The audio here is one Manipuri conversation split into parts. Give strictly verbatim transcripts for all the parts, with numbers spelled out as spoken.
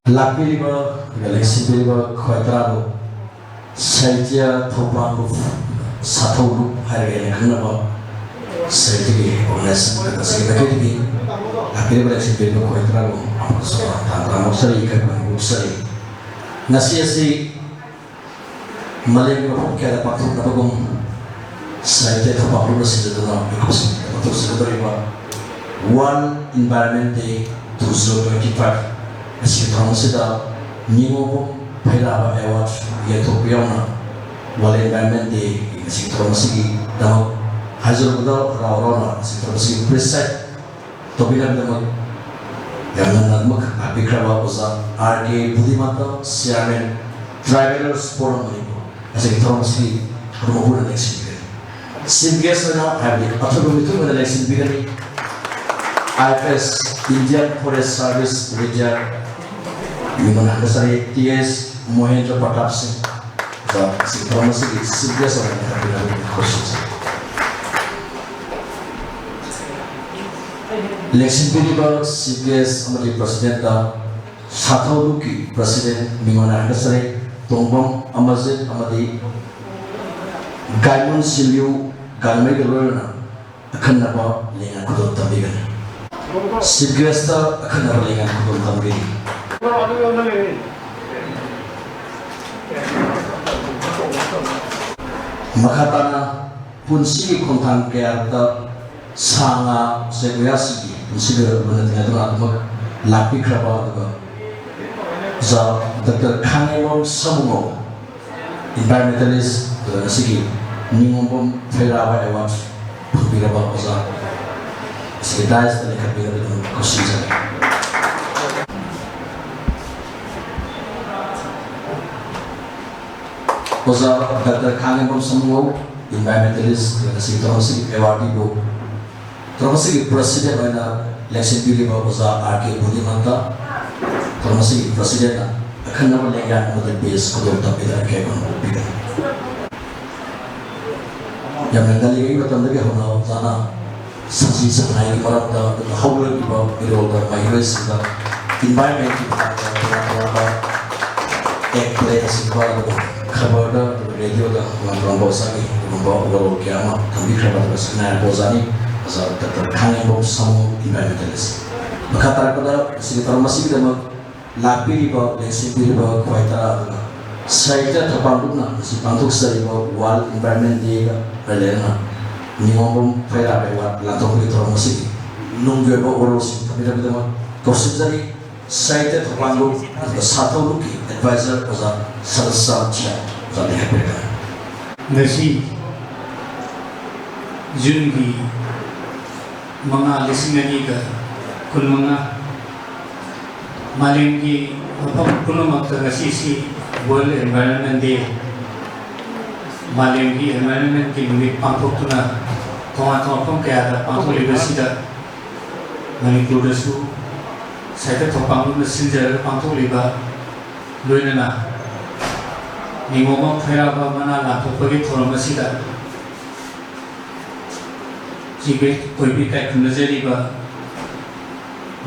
ꯂꯥꯛꯄꯤꯔꯤꯕ, ꯂꯦꯡꯁꯤꯟꯕꯤꯔꯤꯕ ꯈ꯭ꯋꯥꯏ ꯇꯔꯥꯕꯨ ꯁꯥꯍꯤꯇ꯭ꯌ ꯊꯧꯄꯥꯡ ꯂꯨꯞ, ꯁꯥꯊꯧ ꯂꯨꯞ ꯍꯥꯏꯔꯒ ꯍꯦꯟꯅ ꯈꯪꯅꯕ ꯁꯥꯍꯤꯇ꯭ꯌꯒꯤ organization ꯑꯁꯤꯒꯤ ꯃꯥꯏꯀꯩꯗꯒꯤ ꯂꯥꯛꯄꯤꯔꯤꯕ, ꯂꯦꯡꯁꯤꯟꯕꯤꯔꯤꯕ ꯈ꯭ꯋꯥꯏ ꯇꯔꯥꯕꯨ ꯑꯃꯨꯛꯀꯁꯨ ꯇꯔꯥꯃꯨꯛ ꯆꯠꯂꯤ, ꯏꯀꯥꯏ ꯈꯨꯝꯅꯕ ꯐꯣꯡꯗꯣꯛꯆꯔꯤ꯫ ꯉꯁꯤ ꯑꯁꯤ ꯃꯥꯂꯦꯝꯒꯤ ꯃꯐꯝ ꯀꯌꯥꯗ ꯄꯥꯡꯊꯣꯛꯅꯕꯒꯨꯝ, ꯁꯥꯍꯤꯇ꯭ꯌ ꯊꯧꯄꯥꯡ ꯂꯨꯞꯅ ꯁꯤꯟꯖꯗꯨꯅ ꯃꯤꯀꯨꯞꯁꯤꯡ ꯄꯥꯡꯊꯣꯛꯆꯒꯗꯧꯔꯤꯕ World Environment Day two thousand twenty-five ꯑꯁꯤꯒꯤ ꯊꯧꯔꯝ ꯑꯁꯤꯗ ꯅꯤꯉꯣꯝꯕꯝ ꯐꯩꯔꯥꯕ Award ꯌꯦꯟꯊꯣꯛꯄ ꯌꯥꯎꯅ World Environment Day ꯉꯁꯤꯒꯤ ꯊꯧꯔꯝ ꯑꯁꯤꯒꯤꯗꯃꯛ ꯍꯥꯏꯖꯔꯛꯄꯗ ꯍꯔꯥꯎ ꯍꯔꯥꯎꯅ ꯉꯁꯤꯒꯤ ꯊꯧꯔꯝ ꯑꯁꯤꯒꯤ ꯄ꯭ꯔꯤꯁꯥꯏꯠ ꯇꯧꯕꯤꯅꯕꯒꯤꯗꯃꯛ ꯌꯥꯝꯅ ꯉꯟꯅꯃꯛ ꯂꯥꯛꯄꯤꯈ꯭ꯔꯕ ꯑꯣꯖꯥ R K Budhimanta, Chairman Tribal Forum Manipur, ꯑꯁꯤꯒꯤ ꯊꯧꯔꯝ ꯑꯁꯤꯒꯤ ꯃꯄꯨꯅ ꯂꯦꯡꯁꯤꯟꯕꯤꯒꯅꯤ꯫ Chief Guest ꯑꯣꯏꯅ, ꯍꯥꯏꯕꯗꯤ ꯑꯊꯣꯏꯕ ꯃꯤꯊꯨꯡ ꯑꯣꯏꯅ ꯂꯦꯡꯁꯤꯟꯕꯤꯒꯅꯤ I F S, Indian Forest Service Retired, ꯃꯤꯉꯣꯟꯗ ꯍꯟꯗꯛ ꯆꯍꯤ T S ꯃꯣꯍꯦꯟꯗ꯭ꯔ ꯄ꯭ꯔꯇꯥꯞ ꯁꯤꯡ, ꯑꯣꯖꯥ, ꯑꯁꯤꯒꯤ ꯊꯧꯔꯝ ꯑꯁꯤꯒꯤ Chief Guest ꯑꯣꯏꯅ ꯂꯦꯡꯈꯠꯄꯤꯅꯕꯒꯤ ꯈꯨꯔꯨꯝꯖꯔꯤ꯫ ꯂꯦꯡꯁꯤꯟꯕꯤꯔꯤꯕ Chief Guest ꯑꯃꯗꯤ Presidentꯇ ꯁꯥꯊꯧ ꯂꯨꯞꯀꯤ President ꯃꯤꯉꯣꯟꯗ ꯍꯟꯗꯛ ꯆꯍꯤ ꯇꯣꯡꯕꯝ ꯑꯃꯔꯖꯤꯠ ꯑꯃꯗꯤ ꯒꯥꯏꯃꯨꯟ ꯁꯤꯜꯂꯤꯌꯨ ꯒꯥꯡꯃꯩꯒ ꯂꯣꯏꯅꯅ ꯑꯈꯟꯅꯕ ꯂꯦꯡꯌꯥꯟ ꯈꯨꯗꯣꯜ ꯇꯝꯕꯤꯒꯅꯤ꯫ Chief Guestꯇ ꯑꯈꯟꯅꯕ ꯂꯦꯡꯌꯥꯟ ꯈꯨꯗꯣꯜ ꯇꯝꯕꯤꯔꯤ꯫ ꯃꯈꯥ ꯇꯥꯅ ꯄꯨꯟꯁꯤꯒꯤ ꯈꯣꯡꯊꯥꯡ ꯀꯌꯥꯗ ꯁꯥ ꯉꯥ ꯎꯆꯦꯛ ꯋꯥꯌꯥꯁꯤꯡꯒꯤ ꯄꯨꯟꯁꯤꯒ ꯂꯣꯏꯅ ꯇꯤꯟꯅꯗꯨꯅ ꯑꯗꯨꯃꯛ ꯂꯥꯛꯄꯤꯈ꯭ꯔꯕ, ꯑꯗꯨꯒ ꯑꯣꯖꯥ ꯗꯥꯛꯇꯔ ꯈꯥꯉꯦꯝꯕꯝ ꯁꯥꯃꯨꯉꯧ, Environmentalist, ꯑꯗꯨꯒ ꯉꯁꯤꯒꯤ ꯅꯤꯉꯣꯝꯕꯝ ꯐꯩꯔꯥꯕ Award ꯐꯪꯕꯤꯔꯕ ꯑꯣꯖꯥ, ꯉꯁꯤꯒꯤ daisꯇ ꯂꯤꯡꯈꯠꯄꯤꯔꯕ ꯑꯗꯨꯝ ꯈꯨꯔꯨꯝꯖꯔꯤ꯫ ꯑꯣꯖꯥ ꯗꯥꯛꯇꯔ ꯈꯥꯉꯦꯝꯕꯝ ꯁꯥꯃꯨꯉꯧ, Environmentalist, ꯉꯁꯤꯒꯤ ꯊꯧꯔꯝ ꯑꯁꯤꯒꯤ awardꯕꯨ ꯊꯧꯔꯝ ꯑꯁꯤꯒꯤ President ꯑꯣꯏꯅ ꯂꯦꯡꯁꯤꯟꯕꯤꯔꯤꯕ ꯑꯣꯖꯥ ꯑꯥꯔ ꯀꯦ ꯕꯨꯙꯤꯃꯟꯇ, ꯊꯧꯔꯝ ꯑꯁꯤꯒꯤ Presidentꯅ ꯑꯈꯟꯅꯕ ꯂꯦꯡꯌꯥꯟ ꯑꯃꯗꯤ badge ꯈꯨꯗꯣꯜ ꯇꯝꯕꯤꯗꯨꯅ ꯏꯀꯥꯏ ꯈꯨꯝꯅꯕ ꯎꯠꯄꯤꯒꯅꯤ꯫ ꯌꯥꯝꯅ ꯉꯜꯂꯤꯉꯩ ꯃꯇꯝꯗꯒꯤ ꯍꯧꯅ ꯑꯣꯖꯥꯅ ꯁꯖꯤ ꯁꯉꯥꯏꯒꯤ ꯃꯔꯝꯗ, ꯑꯗꯨꯒ ꯍꯧꯒꯠꯂꯛꯂꯤꯕ ꯃꯤꯔꯣꯜꯗ, ꯃꯍꯩꯔꯣꯏꯁꯤꯡꯗ Environment ꯀꯤ ꯃꯇꯥꯡꯗ ꯇꯣꯉꯥꯟ ꯇꯣꯉꯥꯟꯕ act ꯂꯩꯅꯆꯤꯡꯕ, ꯑꯗꯨꯒ ꯈꯕꯔꯗ, ꯑꯗꯨꯒ ꯔꯦꯗꯤꯑꯣꯗ ꯇꯣꯉꯥꯟ ꯇꯣꯉꯥꯟꯕ ꯑꯣꯖꯥꯒꯤ ꯑꯗꯨꯒꯨꯝꯕ ꯋꯥꯔꯣꯜ ꯀꯌꯥ ꯑꯃ ꯊꯝꯕꯤꯈ꯭ꯔꯕ ꯑꯗꯨꯒ ꯁꯛꯅꯥꯏꯔꯕ ꯑꯣꯖꯥꯅꯤ, ꯑꯣꯖꯥ ꯗꯣꯛꯇꯔ ꯈꯥꯉꯦꯝꯕꯝ ꯁꯥꯃꯨ, environmentalist꯫ ꯃꯈꯥ ꯇꯥꯔꯛꯄꯗ ꯉꯁꯤꯒꯤ ꯊꯧꯔꯝ ꯑꯁꯤꯒꯤꯗꯃꯛ ꯂꯥꯛꯄꯤꯔꯤꯕ, ꯂꯦꯡꯁꯤꯟꯕꯤꯔꯤꯕ ꯈ꯭ꯋꯥꯏ ꯇꯔꯥ ꯑꯗꯨꯒ ꯁꯥꯍꯤꯇ꯭ꯌ ꯊꯧꯄꯥꯡ ꯂꯨꯞꯅ ꯉꯁꯤ ꯄꯥꯡꯊꯣꯛꯆꯔꯤꯕ World Environment Day ꯒ ꯃꯔꯤ ꯂꯩꯅꯅ ꯅꯤꯉꯣꯝꯕꯝ ꯐꯩꯔꯥꯕ award ꯂꯥꯟꯊꯣꯛꯄꯒꯤ ꯊꯧꯔꯝ ꯑꯁꯤꯒꯤ ꯅꯨꯡꯒꯤ ꯑꯣꯏꯕ ꯋꯥꯔꯣꯜꯁꯤꯡ ꯊꯝꯕꯤꯔꯛꯄꯒꯤꯗꯃꯛ ꯀꯧꯁꯤꯟꯖꯔꯤ꯫ ꯁꯥꯍꯤꯇ꯭ꯌ ꯊꯧꯄꯥꯡ ꯂꯨꯞ ꯑꯗꯨꯒ ꯁꯥꯊꯧ ꯂꯨꯞꯀꯤ advisor ꯑꯣꯖꯥ ꯁꯔꯠꯆꯥꯟ ꯁꯤꯡ ꯑꯣꯖꯥꯗ ꯍꯥꯏꯕꯤꯔꯛꯀꯅꯤ꯫ ꯉꯁꯤ ꯖꯨꯟꯒꯤ ꯃꯉꯥ, ꯂꯤꯁꯤꯡ ꯑꯅꯤꯒ ꯀꯨꯟꯃꯉꯥ, ꯃꯥꯂꯦꯝꯒꯤ ꯃꯐꯝ ꯄꯨꯝꯅꯃꯛꯇ ꯉꯁꯤꯁꯤ World Environment Day, ꯃꯥꯂꯦꯝꯒꯤ environment ꯀꯤ ꯅꯨꯃꯤꯠ ꯄꯥꯡꯊꯣꯛꯇꯨꯅ ꯇꯣꯉꯥꯟ ꯇꯣꯉꯥꯟꯕ ꯃꯐꯝ ꯀꯌꯥꯗ ꯄꯥꯡꯊꯣꯛꯂꯤꯕꯁꯤꯗ ꯃꯅꯤꯄꯨꯔꯗꯁꯨ ꯁꯥꯍꯤꯇ꯭ꯌ ꯊꯧꯄꯥꯡ ꯂꯨꯞꯅ ꯁꯤꯟꯖꯔꯒ ꯄꯥꯡꯊꯣꯛꯂꯤꯕ, ꯂꯣꯏꯅꯅ ꯅꯤꯉꯣꯝꯕꯝ ꯐꯩꯔꯥꯕ ꯃꯅꯥ ꯂꯥꯟꯊꯣꯛꯄꯒꯤ ꯊꯧꯔꯝ ꯑꯁꯤꯗ ꯆꯤꯐ ꯒꯦꯁ ꯑꯣꯏꯕꯤ ꯏꯀꯥꯏ ꯈꯨꯝꯅꯖꯔꯤꯕ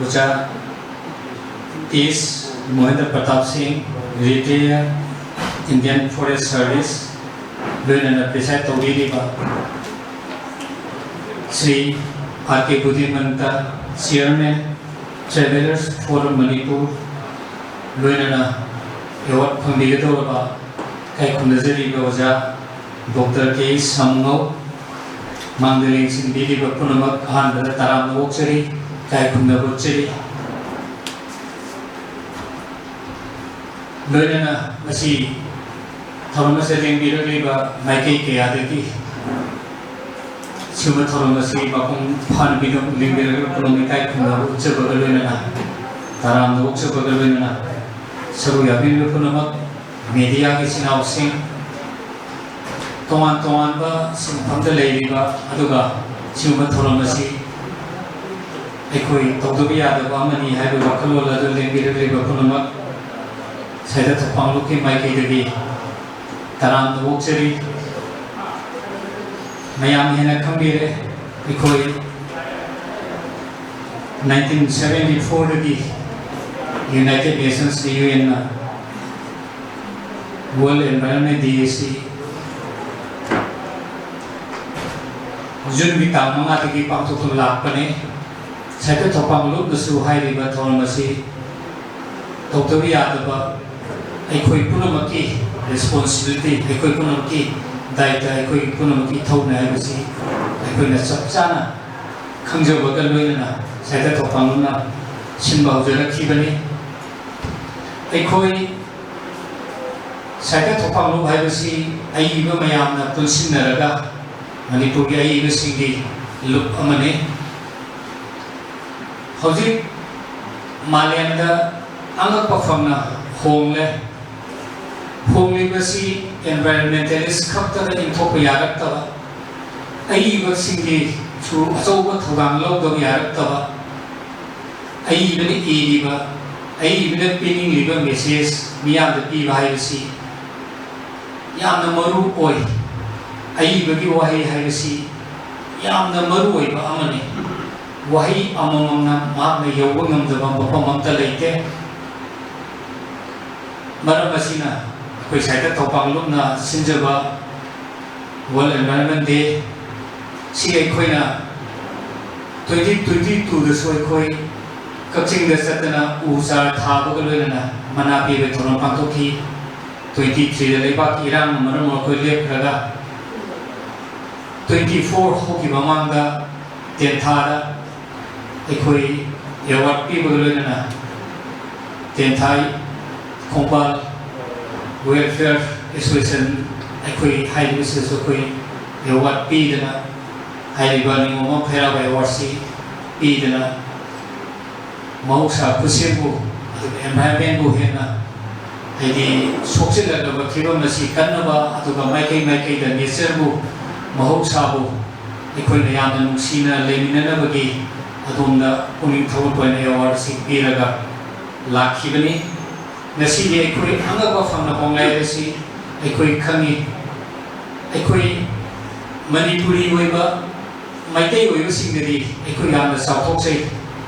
ꯑꯣꯖꯥ ꯑꯦꯁ ꯃꯣꯍꯦꯟꯗ꯭ꯔ ꯄ꯭ꯔꯇꯥꯞ ꯁꯤꯡ, retired Indian Forest Service, ꯂꯣꯏꯅꯅ preside ꯇꯧꯕꯤꯔꯤꯕ Shri R K Budhimanta, chairman, Travellers for Manipur, ꯂꯣꯏꯅꯅ award ꯐꯪꯕꯤꯒꯗꯧꯔꯕ ꯏꯀꯥꯏ ꯈꯨꯝꯅꯖꯔꯤꯕ ꯑꯣꯖꯥ ꯗꯣꯛꯇꯔ ꯀꯦ ꯁꯥꯃꯨꯉꯧ, ꯃꯥꯡꯗ ꯂꯦꯡꯁꯤꯟꯕꯤꯔꯤꯕ ꯄꯨꯝꯅꯃꯛ ꯑꯍꯥꯟꯕꯗ ꯇꯔꯥꯝꯅ ꯑꯣꯛꯆꯔꯤ, ꯏꯀꯥꯏ ꯈꯨꯝꯅꯕ ꯎꯠꯆꯔꯤ꯫ ꯂꯣꯏꯅꯅ ꯉꯁꯤ ꯊꯧꯔꯝ ꯑꯁꯤꯗ ꯂꯦꯡꯕꯤꯔꯛꯂꯤꯕ ꯃꯥꯏꯀꯩ ꯀꯌꯥꯗꯒꯤ ꯁꯤꯒꯨꯝꯕ ꯊꯧꯔꯝ ꯑꯁꯤ ꯃꯄꯨꯡ ꯐꯥꯅ ꯂꯦꯡꯕꯤꯔꯛꯂꯤꯕ ꯄꯨꯝꯅꯃꯛ ꯏꯀꯥꯏ ꯈꯨꯝꯅꯕ ꯎꯠꯆꯕꯒ ꯂꯣꯏꯅꯅ ꯇꯔꯥꯝꯅ ꯑꯣꯛꯆꯕꯒ ꯂꯣꯏꯅꯅ ꯁꯔꯨꯛ ꯌꯥꯕꯤꯔꯤꯕ ꯄꯨꯝꯅꯃꯛ, media ꯒꯤ ꯏꯆꯤꯟ ꯏꯅꯥꯎꯁꯤꯡ, ꯇꯣꯉꯥꯟ ꯇꯣꯉꯥꯟꯕ ꯁꯤꯟꯐꯝꯗ ꯂꯩꯔꯤꯕ, ꯑꯗꯨꯒ ꯁꯤꯒꯨꯝꯕ ꯊꯧꯔꯝ ꯑꯁꯤ ꯑꯩꯈꯣꯏ ꯇꯧꯗꯕ ꯌꯥꯗꯕ ꯑꯃꯅꯤ ꯍꯥꯏꯕ ꯋꯥꯈꯜꯂꯣꯟ ꯑꯗꯨ ꯂꯦꯡꯕꯤꯔꯛꯂꯤꯕ ꯄꯨꯝꯅꯃꯛ ꯁꯥꯍꯤꯇ꯭ꯌ ꯊꯧꯄꯥꯡ ꯂꯨꯞꯀꯤ ꯃꯥꯏꯀꯩꯗꯒꯤ ꯇꯔꯥꯝꯅ ꯑꯣꯛꯆꯔꯤ꯫ ꯃꯌꯥꯝꯅ ꯍꯦꯟꯅ ꯈꯪꯕꯤꯔꯦ, ꯑꯩꯈꯣꯏ nineteen seventy four ꯗꯒꯤ United Nations, ꯌꯨ ꯑꯦꯟꯅ World Environment Day ꯑꯁꯤ ꯖꯨꯟꯒꯤ ꯇꯥꯡ ꯃꯉꯥꯗꯒꯤ ꯄꯥꯡꯊꯣꯛꯇꯨꯅ ꯂꯥꯛꯄꯅꯤ꯫ ꯁꯥꯍꯤꯇ꯭ꯌ ꯊꯧꯄꯥꯡ ꯂꯨꯞꯅꯁꯨ ꯍꯥꯏꯔꯤꯕ ꯊꯧꯔꯝ ꯑꯁꯤ ꯇꯧꯗꯕ ꯌꯥꯗꯕ, ꯑꯩꯈꯣꯏ ꯄꯨꯝꯅꯃꯛꯀꯤ responsibility, ꯑꯩꯈꯣꯏ ꯄꯨꯝꯅꯃꯛꯀꯤ ꯗꯥꯏꯇ, ꯑꯩꯈꯣꯏ ꯄꯨꯝꯅꯃꯛꯀꯤ ꯏꯊꯧꯅꯤ ꯍꯥꯏꯕꯁꯤ ꯑꯩꯈꯣꯏꯅ ꯆꯞ ꯆꯥꯅ ꯈꯪꯖꯕꯒ ꯂꯣꯏꯅꯅ ꯁꯥꯍꯤꯇ꯭ꯌ ꯊꯧꯄꯥꯡ ꯂꯨꯞꯅ ꯁꯤꯟꯕ ꯍꯧꯖꯔꯛꯈꯤꯕꯅꯤ꯫ ꯑꯩꯈꯣꯏ ꯁꯥꯍꯤꯇ꯭ꯌ ꯊꯧꯄꯥꯡ ꯂꯨꯞ ꯍꯥꯏꯕꯁꯤ ꯑꯏꯕ ꯃꯌꯥꯝꯅ ꯄꯨꯟꯁꯤꯟꯅꯔꯒ ꯃꯅꯤꯄꯨꯔꯒꯤ ꯑꯏꯕꯁꯤꯡꯒꯤ ꯂꯨꯞ ꯑꯃꯅꯤ꯫ ꯍꯧꯖꯤꯛ ꯃꯥꯂꯦꯝꯗ ꯑꯉꯛꯄ ꯐꯪꯅ ꯍꯣꯡꯂꯦ꯫ ꯍꯣꯡꯂꯤꯕꯁꯤ environmentalist ꯈꯛꯇꯗ ꯏꯟꯊꯣꯛꯄ ꯌꯥꯔꯛꯇꯕ, ꯑꯏꯕꯁꯤꯡꯒꯤꯁꯨ ꯑꯆꯧꯕ ꯊꯧꯗꯥꯡ ꯂꯧꯗꯕ ꯌꯥꯔꯛꯇꯕ, ꯑꯏꯕꯅ ꯏꯔꯤꯕ, ꯑꯏꯕꯅ ꯄꯤꯅꯤꯡꯂꯤꯕ message ꯃꯤꯌꯥꯝꯗ ꯄꯤꯕ ꯍꯥꯏꯕꯁꯤ ꯌꯥꯝꯅ ꯃꯔꯨ ꯑꯣꯏ꯫ ꯑꯏꯕꯒꯤ ꯋꯥꯍꯩ ꯍꯥꯏꯕꯁꯤ ꯌꯥꯝꯅ ꯃꯔꯨ ꯑꯣꯏꯕ ꯑꯃꯅꯤ꯫ ꯋꯥꯍꯩ ꯑꯃꯃꯝꯅ ꯃꯍꯥꯛꯅ ꯌꯧꯕ ꯉꯝꯗꯕ ꯃꯐꯝ ꯑꯃꯠꯇ ꯂꯩꯇꯦ꯫ ꯃꯔꯝ ꯑꯁꯤꯅ ꯑꯩꯈꯣꯏ ꯁꯥꯍꯤꯇ꯭ꯌ ꯊꯧꯄꯥꯡ ꯂꯨꯞꯅ ꯁꯤꯟꯖꯕ World Environment Day ꯁꯤ ꯑꯩꯈꯣꯏꯅ twenty twenty two ꯗꯁꯨ ꯑꯩꯈꯣꯏ ꯀꯛꯆꯤꯡꯗ ꯆꯠꯇꯅ ꯎ ꯆꯥꯔ ꯊꯥꯕꯒ ꯂꯣꯏꯅꯅ ꯃꯅꯥ ꯄꯤꯕꯒꯤ ꯊꯧꯔꯝ ꯄꯥꯡꯊꯣꯛꯈꯤ꯫ Twenty three ꯗ ꯂꯩꯕꯥꯛꯀꯤ ꯏꯔꯥꯡꯅ ꯃꯔꯝ ꯑꯣꯏꯔꯒ ꯑꯩꯈꯣꯏ ꯂꯦꯞꯈ꯭ꯔꯒ, twenty four ꯍꯧꯈꯤꯕ ꯃꯃꯥꯡꯗ ꯇꯦꯟꯊꯥꯗ ꯑꯩꯈꯣꯏ award ꯄꯤꯕꯒ ꯂꯣꯏꯅꯅ ꯇꯦꯟꯊꯥ ꯈꯣꯡꯕꯥꯜ Welfare Association ꯑꯩꯈꯣꯏ ꯍꯥꯏꯔꯤꯕꯁꯤꯗꯁꯨ ꯑꯩꯈꯣꯏ award ꯄꯤꯗꯅ, ꯍꯥꯏꯔꯤꯕ ꯅꯤꯉꯣꯝꯕꯝ ꯐꯩꯔꯥꯕ award ꯁꯤ ꯄꯤꯗꯅ, ꯃꯍꯧꯁꯥ ꯈꯨꯠꯁꯦꯝꯕꯨ ꯑꯗꯨꯒ environment ꯕꯨ ꯍꯦꯟꯅ, ꯍꯥꯏꯗꯤ, ꯁꯣꯛꯆꯤꯜꯂꯛꯂꯕ ꯐꯤꯕꯝ ꯑꯁꯤ ꯀꯟꯅꯕ, ꯑꯗꯨꯒ ꯃꯥꯏꯀꯩ ꯃꯥꯏꯀꯩꯗ nature ꯕꯨ, ꯃꯍꯧꯁꯥꯕꯨ ꯑꯩꯈꯣꯏꯅ ꯌꯥꯝꯅ ꯅꯨꯡꯁꯤꯅ ꯂꯩꯃꯤꯟꯅꯅꯕꯒꯤ ꯑꯗꯣꯝꯗ ꯄꯨꯛꯅꯤꯡ ꯊꯧꯒꯠꯄ ꯑꯣꯏꯅ award ꯑꯁꯤ ꯄꯤꯔꯒ ꯂꯥꯛꯈꯤꯕꯅꯤ꯫ ꯉꯁꯤꯗꯤ ꯑꯩꯈꯣꯏ ꯑꯉꯛꯄ ꯐꯪꯅ ꯍꯣꯡꯂꯦ ꯍꯥꯏꯕꯁꯤ ꯑꯩꯈꯣꯏ ꯈꯪꯉꯤ꯫ ꯑꯩꯈꯣꯏ ꯃꯅꯤꯄꯨꯔꯤ ꯑꯣꯏꯕ, ꯃꯩꯇꯩ ꯑꯣꯏꯕꯁꯤꯡꯗꯗꯤ ꯑꯩꯈꯣꯏ ꯌꯥꯝꯅ ꯆꯥꯎꯊꯣꯛꯆꯩ꯫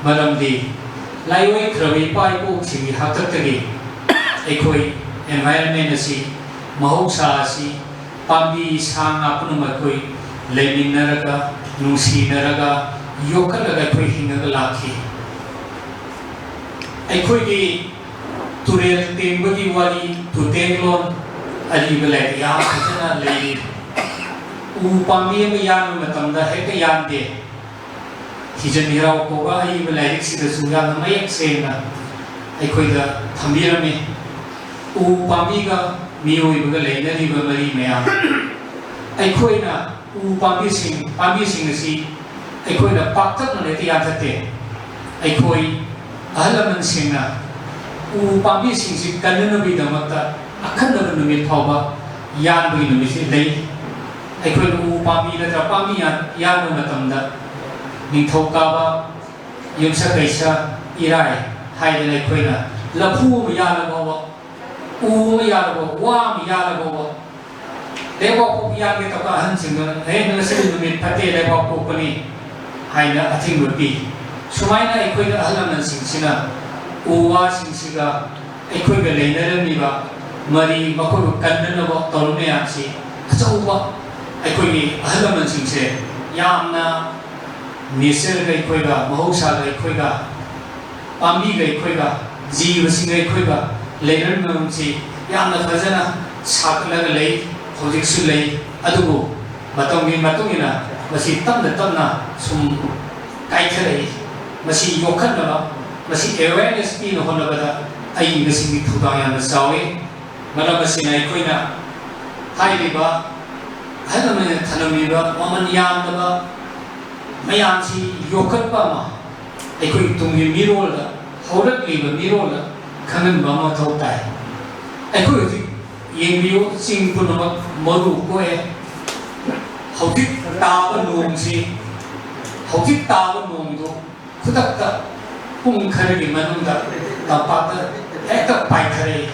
ꯃꯔꯝꯗꯤ ꯂꯥꯏꯑꯣꯏꯈ꯭ꯔꯕ ꯏꯄꯥ ꯏꯄꯨꯁꯤꯡꯒꯤ ꯍꯥꯛꯇꯛꯇꯒꯤ ꯑꯩꯈꯣꯏ environment ꯑꯁꯤ, ꯃꯍꯧꯁꯥ ꯑꯁꯤ, ꯄꯥꯝꯕꯤ ꯁꯥ ꯉꯥ ꯄꯨꯝꯅꯃꯛ ꯑꯩꯈꯣꯏ ꯂꯩꯃꯤꯟꯅꯔꯒ, ꯅꯨꯡꯁꯤꯅꯔꯒ, ꯌꯣꯛꯈꯠꯂꯒ ꯑꯩꯈꯣꯏ ꯍꯤꯡꯉꯒ ꯂꯥꯛꯈꯤ꯫ ꯑꯩꯈꯣꯏꯒꯤ ꯇꯨꯔꯦꯜ ꯇꯦꯡꯕꯒꯤ ꯋꯥꯔꯤ, ꯇꯨꯇꯦꯡꯂꯣꯟ, ꯑꯔꯤꯕ ꯂꯥꯏꯔꯤꯛ ꯌꯥꯝ ꯐꯖꯅ ꯂꯩꯔꯤ꯫ ꯎ ꯄꯥꯝꯕꯤ ꯑꯃ ꯌꯥꯟꯕ ꯃꯇꯝꯗ ꯍꯦꯛꯇ ꯌꯥꯟꯗꯦ꯫ ꯍꯤꯖꯟ ꯍꯤꯔꯥꯎ ꯀꯧꯕ ꯑꯏꯕ ꯂꯥꯏꯔꯤꯛꯁꯤꯗꯁꯨ ꯌꯥꯝꯅ ꯃꯌꯦꯛ ꯁꯦꯡꯅ ꯑꯩꯈꯣꯏꯗ ꯊꯝꯕꯤꯔꯝꯃꯤ꯫ ꯎ ꯄꯥꯝꯕꯤꯒ ꯃꯤꯑꯣꯏꯕꯒ ꯂꯩꯅꯔꯤꯕ ꯃꯔꯤ ꯃꯌꯥꯝ, ꯑꯩꯈꯣꯏꯅ ꯎ ꯄꯥꯝꯕꯤꯁꯤꯡ, ꯄꯥꯝꯕꯤꯁꯤꯡ ꯑꯁꯤ ꯑꯩꯈꯣꯏꯅ ꯄꯥꯛꯇꯛꯅꯅ ꯍꯦꯛꯇ ꯌꯥꯟꯊꯠꯇꯦ꯫ ꯑꯩꯈꯣꯏ ꯑꯍꯜ ꯂꯃꯟꯁꯤꯡꯅ ꯎ ꯄꯥꯝꯕꯤꯁꯤꯡꯁꯤ ꯀꯟꯅꯅꯕꯒꯤꯗꯃꯛꯇ ꯑꯈꯟꯅꯕ ꯅꯨꯃꯤꯠ ꯐꯥꯎꯕ ꯌꯥꯟꯕꯒꯤ ꯅꯨꯃꯤꯠꯁꯤ ꯂꯩ꯫ ꯑꯩꯈꯣꯏꯅ ꯎ ꯄꯥꯝꯕꯤ ꯅꯠꯇ꯭ꯔꯒ ꯄꯥꯝꯕꯤ ꯌꯥꯟ-, ꯌꯥꯟꯕ ꯃꯇꯝꯗ ꯅꯤꯡꯊꯧꯀꯥꯕ, ꯌꯨꯝꯁꯀꯩꯁ, ꯏꯔꯥꯏ ꯍꯥꯏꯗꯅ ꯑꯩꯈꯣꯏꯅ ꯂꯐꯨ ꯑꯃ ꯌꯥꯜꯂ ꯐꯥꯎꯕ, ꯎ ꯑꯃ ꯌꯥꯜꯂ ꯐꯥꯎꯕ, ꯋꯥ ꯑꯃ ꯌꯥꯜꯂ ꯐꯥꯎꯕ, ꯂꯩꯕꯥꯛꯄꯣꯛꯄ ꯌꯥꯟꯒꯦ ꯇꯧꯕ ꯑꯍꯟꯁꯤꯡꯗꯨꯅ, "ꯑꯦ, ꯉꯁꯤꯗꯤ ꯅꯨꯃꯤꯠ ꯐꯠꯇꯦ, ꯂꯩꯕꯥꯛꯄꯣꯛꯄꯅꯤ" ꯍꯥꯏꯅ ꯑꯊꯤꯡꯕ ꯄꯤ꯫ ꯁꯨꯃꯥꯏꯅ ꯑꯩꯈꯣꯏꯅ ꯑꯍꯜ ꯂꯃꯟꯁꯤꯡꯁꯤꯅ ꯎ ꯋꯥꯁꯤꯡꯁꯤꯒ ꯑꯩꯈꯣꯏꯒ ꯂꯩꯅꯔꯝꯃꯤꯕ ꯃꯔꯤ, ꯃꯈꯣꯏꯕꯨ ꯀꯟꯅꯅꯕ ꯇꯧꯔꯤ ꯃꯌꯥꯝꯁꯤ ꯑꯆꯧꯕ, ꯑꯩꯈꯣꯏꯒꯤ ꯑꯍꯜ ꯂꯃꯟꯁꯤꯡꯁꯦ ꯌꯥꯝꯅ natureꯒ ꯑꯩꯈꯣꯏꯒ, ꯃꯍꯧꯁꯥꯒ ꯑꯩꯈꯣꯏꯒ, ꯄꯥꯝꯕꯤꯒ ꯑꯩꯈꯣꯏꯒ, ꯖꯤꯕꯁꯤꯡꯒ ꯑꯩꯈꯣꯏꯒ ꯂꯩꯅꯔꯤꯕ ꯃꯔꯝꯁꯤ ꯌꯥꯝꯅ ꯐꯖꯅ ꯁꯥꯒꯠꯂꯒ ꯂꯩ, ꯍꯧꯖꯤꯛꯁꯨ ꯂꯩ꯫ ꯑꯗꯨꯕꯨ ꯃꯇꯝꯒꯤ ꯃꯇꯨꯡ ꯏꯟꯅ ꯃꯁꯤ ꯇꯞꯅ ꯇꯞꯅ ꯁꯨꯝ ꯀꯥꯏꯊꯔꯛꯏ꯫ ꯃꯁꯤ ꯌꯣꯛꯈꯠꯅꯕ, ꯃꯁꯤ awareness ꯄꯤꯅ ꯍꯣꯠꯅꯕꯗ ꯑꯏꯕꯁꯤꯡꯒꯤ ꯊꯧꯗꯥꯡ ꯌꯥꯝꯅ ꯆꯥꯎꯏ꯫ ꯃꯔꯝ ꯑꯁꯤꯅ ꯑꯩꯈꯣꯏꯅ ꯍꯥꯏꯔꯤꯕ ꯑꯍꯜ ꯂꯃꯟꯅ ꯊꯅꯝꯃꯤꯕ ꯃꯃꯜ ꯌꯥꯝꯂꯕ ꯃꯌꯥꯝꯁꯤ ꯌꯣꯛꯈꯠꯄ ꯑꯃ ꯑꯩꯈꯣꯏ ꯇꯨꯡꯒꯤ ꯃꯤꯔꯣꯜꯗ, ꯍꯧꯔꯛꯂꯤꯕ ꯃꯤꯔꯣꯜꯗ ꯈꯪꯍꯟꯕ ꯑꯃ ꯃꯊꯧ ꯇꯥꯏ꯫ ꯑꯩꯈꯣꯏ ꯍꯧꯖꯤꯛ ꯌꯦꯡꯕꯤꯌꯨ, ꯆꯤꯡ ꯄꯨꯝꯅꯃꯛ ꯃꯔꯨ ꯀꯣꯛꯑꯦ꯫ ꯍꯧꯖꯤꯛ ꯇꯥꯕ ꯅꯣꯡꯁꯤ, ꯍꯧꯖꯤꯛ ꯇꯥꯕ ꯅꯣꯡꯗꯨ ꯈꯨꯗꯛꯇ ꯄꯨꯡ ꯈꯔꯒꯤ ꯃꯅꯨꯡꯗ ꯇꯝꯄꯥꯛꯇ ꯍꯦꯛꯇ ꯄꯥꯏꯊꯔꯛꯏ꯫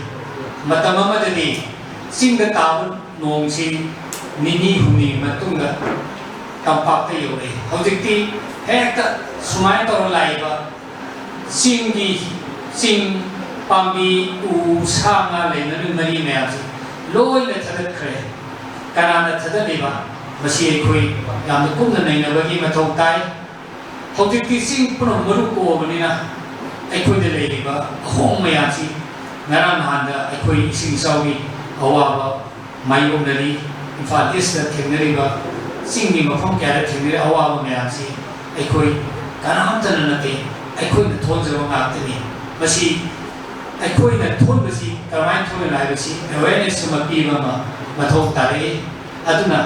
ꯃꯇꯝ ꯑꯃꯗꯗꯤ ꯆꯤꯡꯗ ꯇꯥꯕ ꯅꯣꯡꯁꯤ ꯅꯤꯅꯤ ꯍꯨꯝꯅꯤꯒꯤ ꯃꯇꯨꯡꯗ ꯇꯝꯄꯥꯛꯇ ꯌꯧꯔꯛꯏ꯫ ꯍꯧꯖꯤꯛꯇꯤ ꯍꯦꯛꯇ ꯁꯨꯃꯥꯏꯅ ꯇꯧꯔ ꯂꯥꯛꯏꯕ ꯆꯤꯡꯒꯤ, ꯆꯤꯡ, ꯄꯥꯝꯕꯤ, ꯎ, ꯁꯥ ꯉꯥ ꯂꯩꯅꯔꯤꯕ ꯃꯔꯤ ꯃꯌꯥꯝꯁꯤ ꯂꯣꯏꯅ ꯊꯥꯗꯠꯈ꯭ꯔꯦ꯫ ꯀꯅꯥꯅ ꯊꯥꯗꯠꯂꯤꯕ? ꯃꯁꯤ ꯑꯩꯈꯣꯏ ꯌꯥꯝꯅ ꯀꯨꯞꯅ ꯅꯩꯅꯕꯒꯤ ꯃꯊꯧ ꯇꯥꯏ꯫ ꯍꯧꯖꯤꯛꯇꯤ ꯆꯤꯡ ꯄꯨꯝꯅꯃꯛ ꯃꯔꯨ ꯀꯣꯛꯑꯕꯅꯤꯅ ꯑꯩꯈꯣꯏꯗ ꯂꯩꯔꯤꯕ ꯑꯍꯣꯡꯕ ꯃꯌꯥꯝꯁꯤ ꯉꯔꯥꯡ ꯅꯍꯥꯟꯗ ꯑꯩꯈꯣꯏ ꯏꯁꯤꯡ ꯏꯆꯥꯎꯒꯤ ꯑꯋꯥꯕ ꯃꯥꯌꯣꯛꯅꯔꯤ꯫ ꯏꯝꯐꯥꯜ ꯏꯁꯇ ꯊꯦꯡꯅꯔꯤꯕ ꯆꯤꯡꯒꯤ ꯃꯐꯝ ꯀꯌꯥꯗ ꯊꯦꯡꯅꯔꯤꯕ ꯑꯋꯥꯕ ꯃꯌꯥꯝꯁꯤ ꯑꯩꯈꯣꯏ ꯀꯅꯥꯝꯇꯅ ꯅꯠꯇꯦ, ꯑꯩꯈꯣꯏꯅ ꯊꯣꯟꯖꯕ ꯉꯥꯛꯇꯅꯤ꯫ ꯃꯁꯤ ꯑꯩꯈꯣꯏꯅ ꯊꯣꯟꯕꯁꯤ ꯀꯔꯝꯍꯥꯏꯅ ꯊꯣꯟꯒꯅꯣ ꯍꯥꯏꯕꯁꯤ awareness ꯑꯃ ꯄꯤꯕ ꯑꯃ ꯃꯊꯧ ꯇꯥꯔꯛꯏ꯫ ꯑꯗꯨꯅ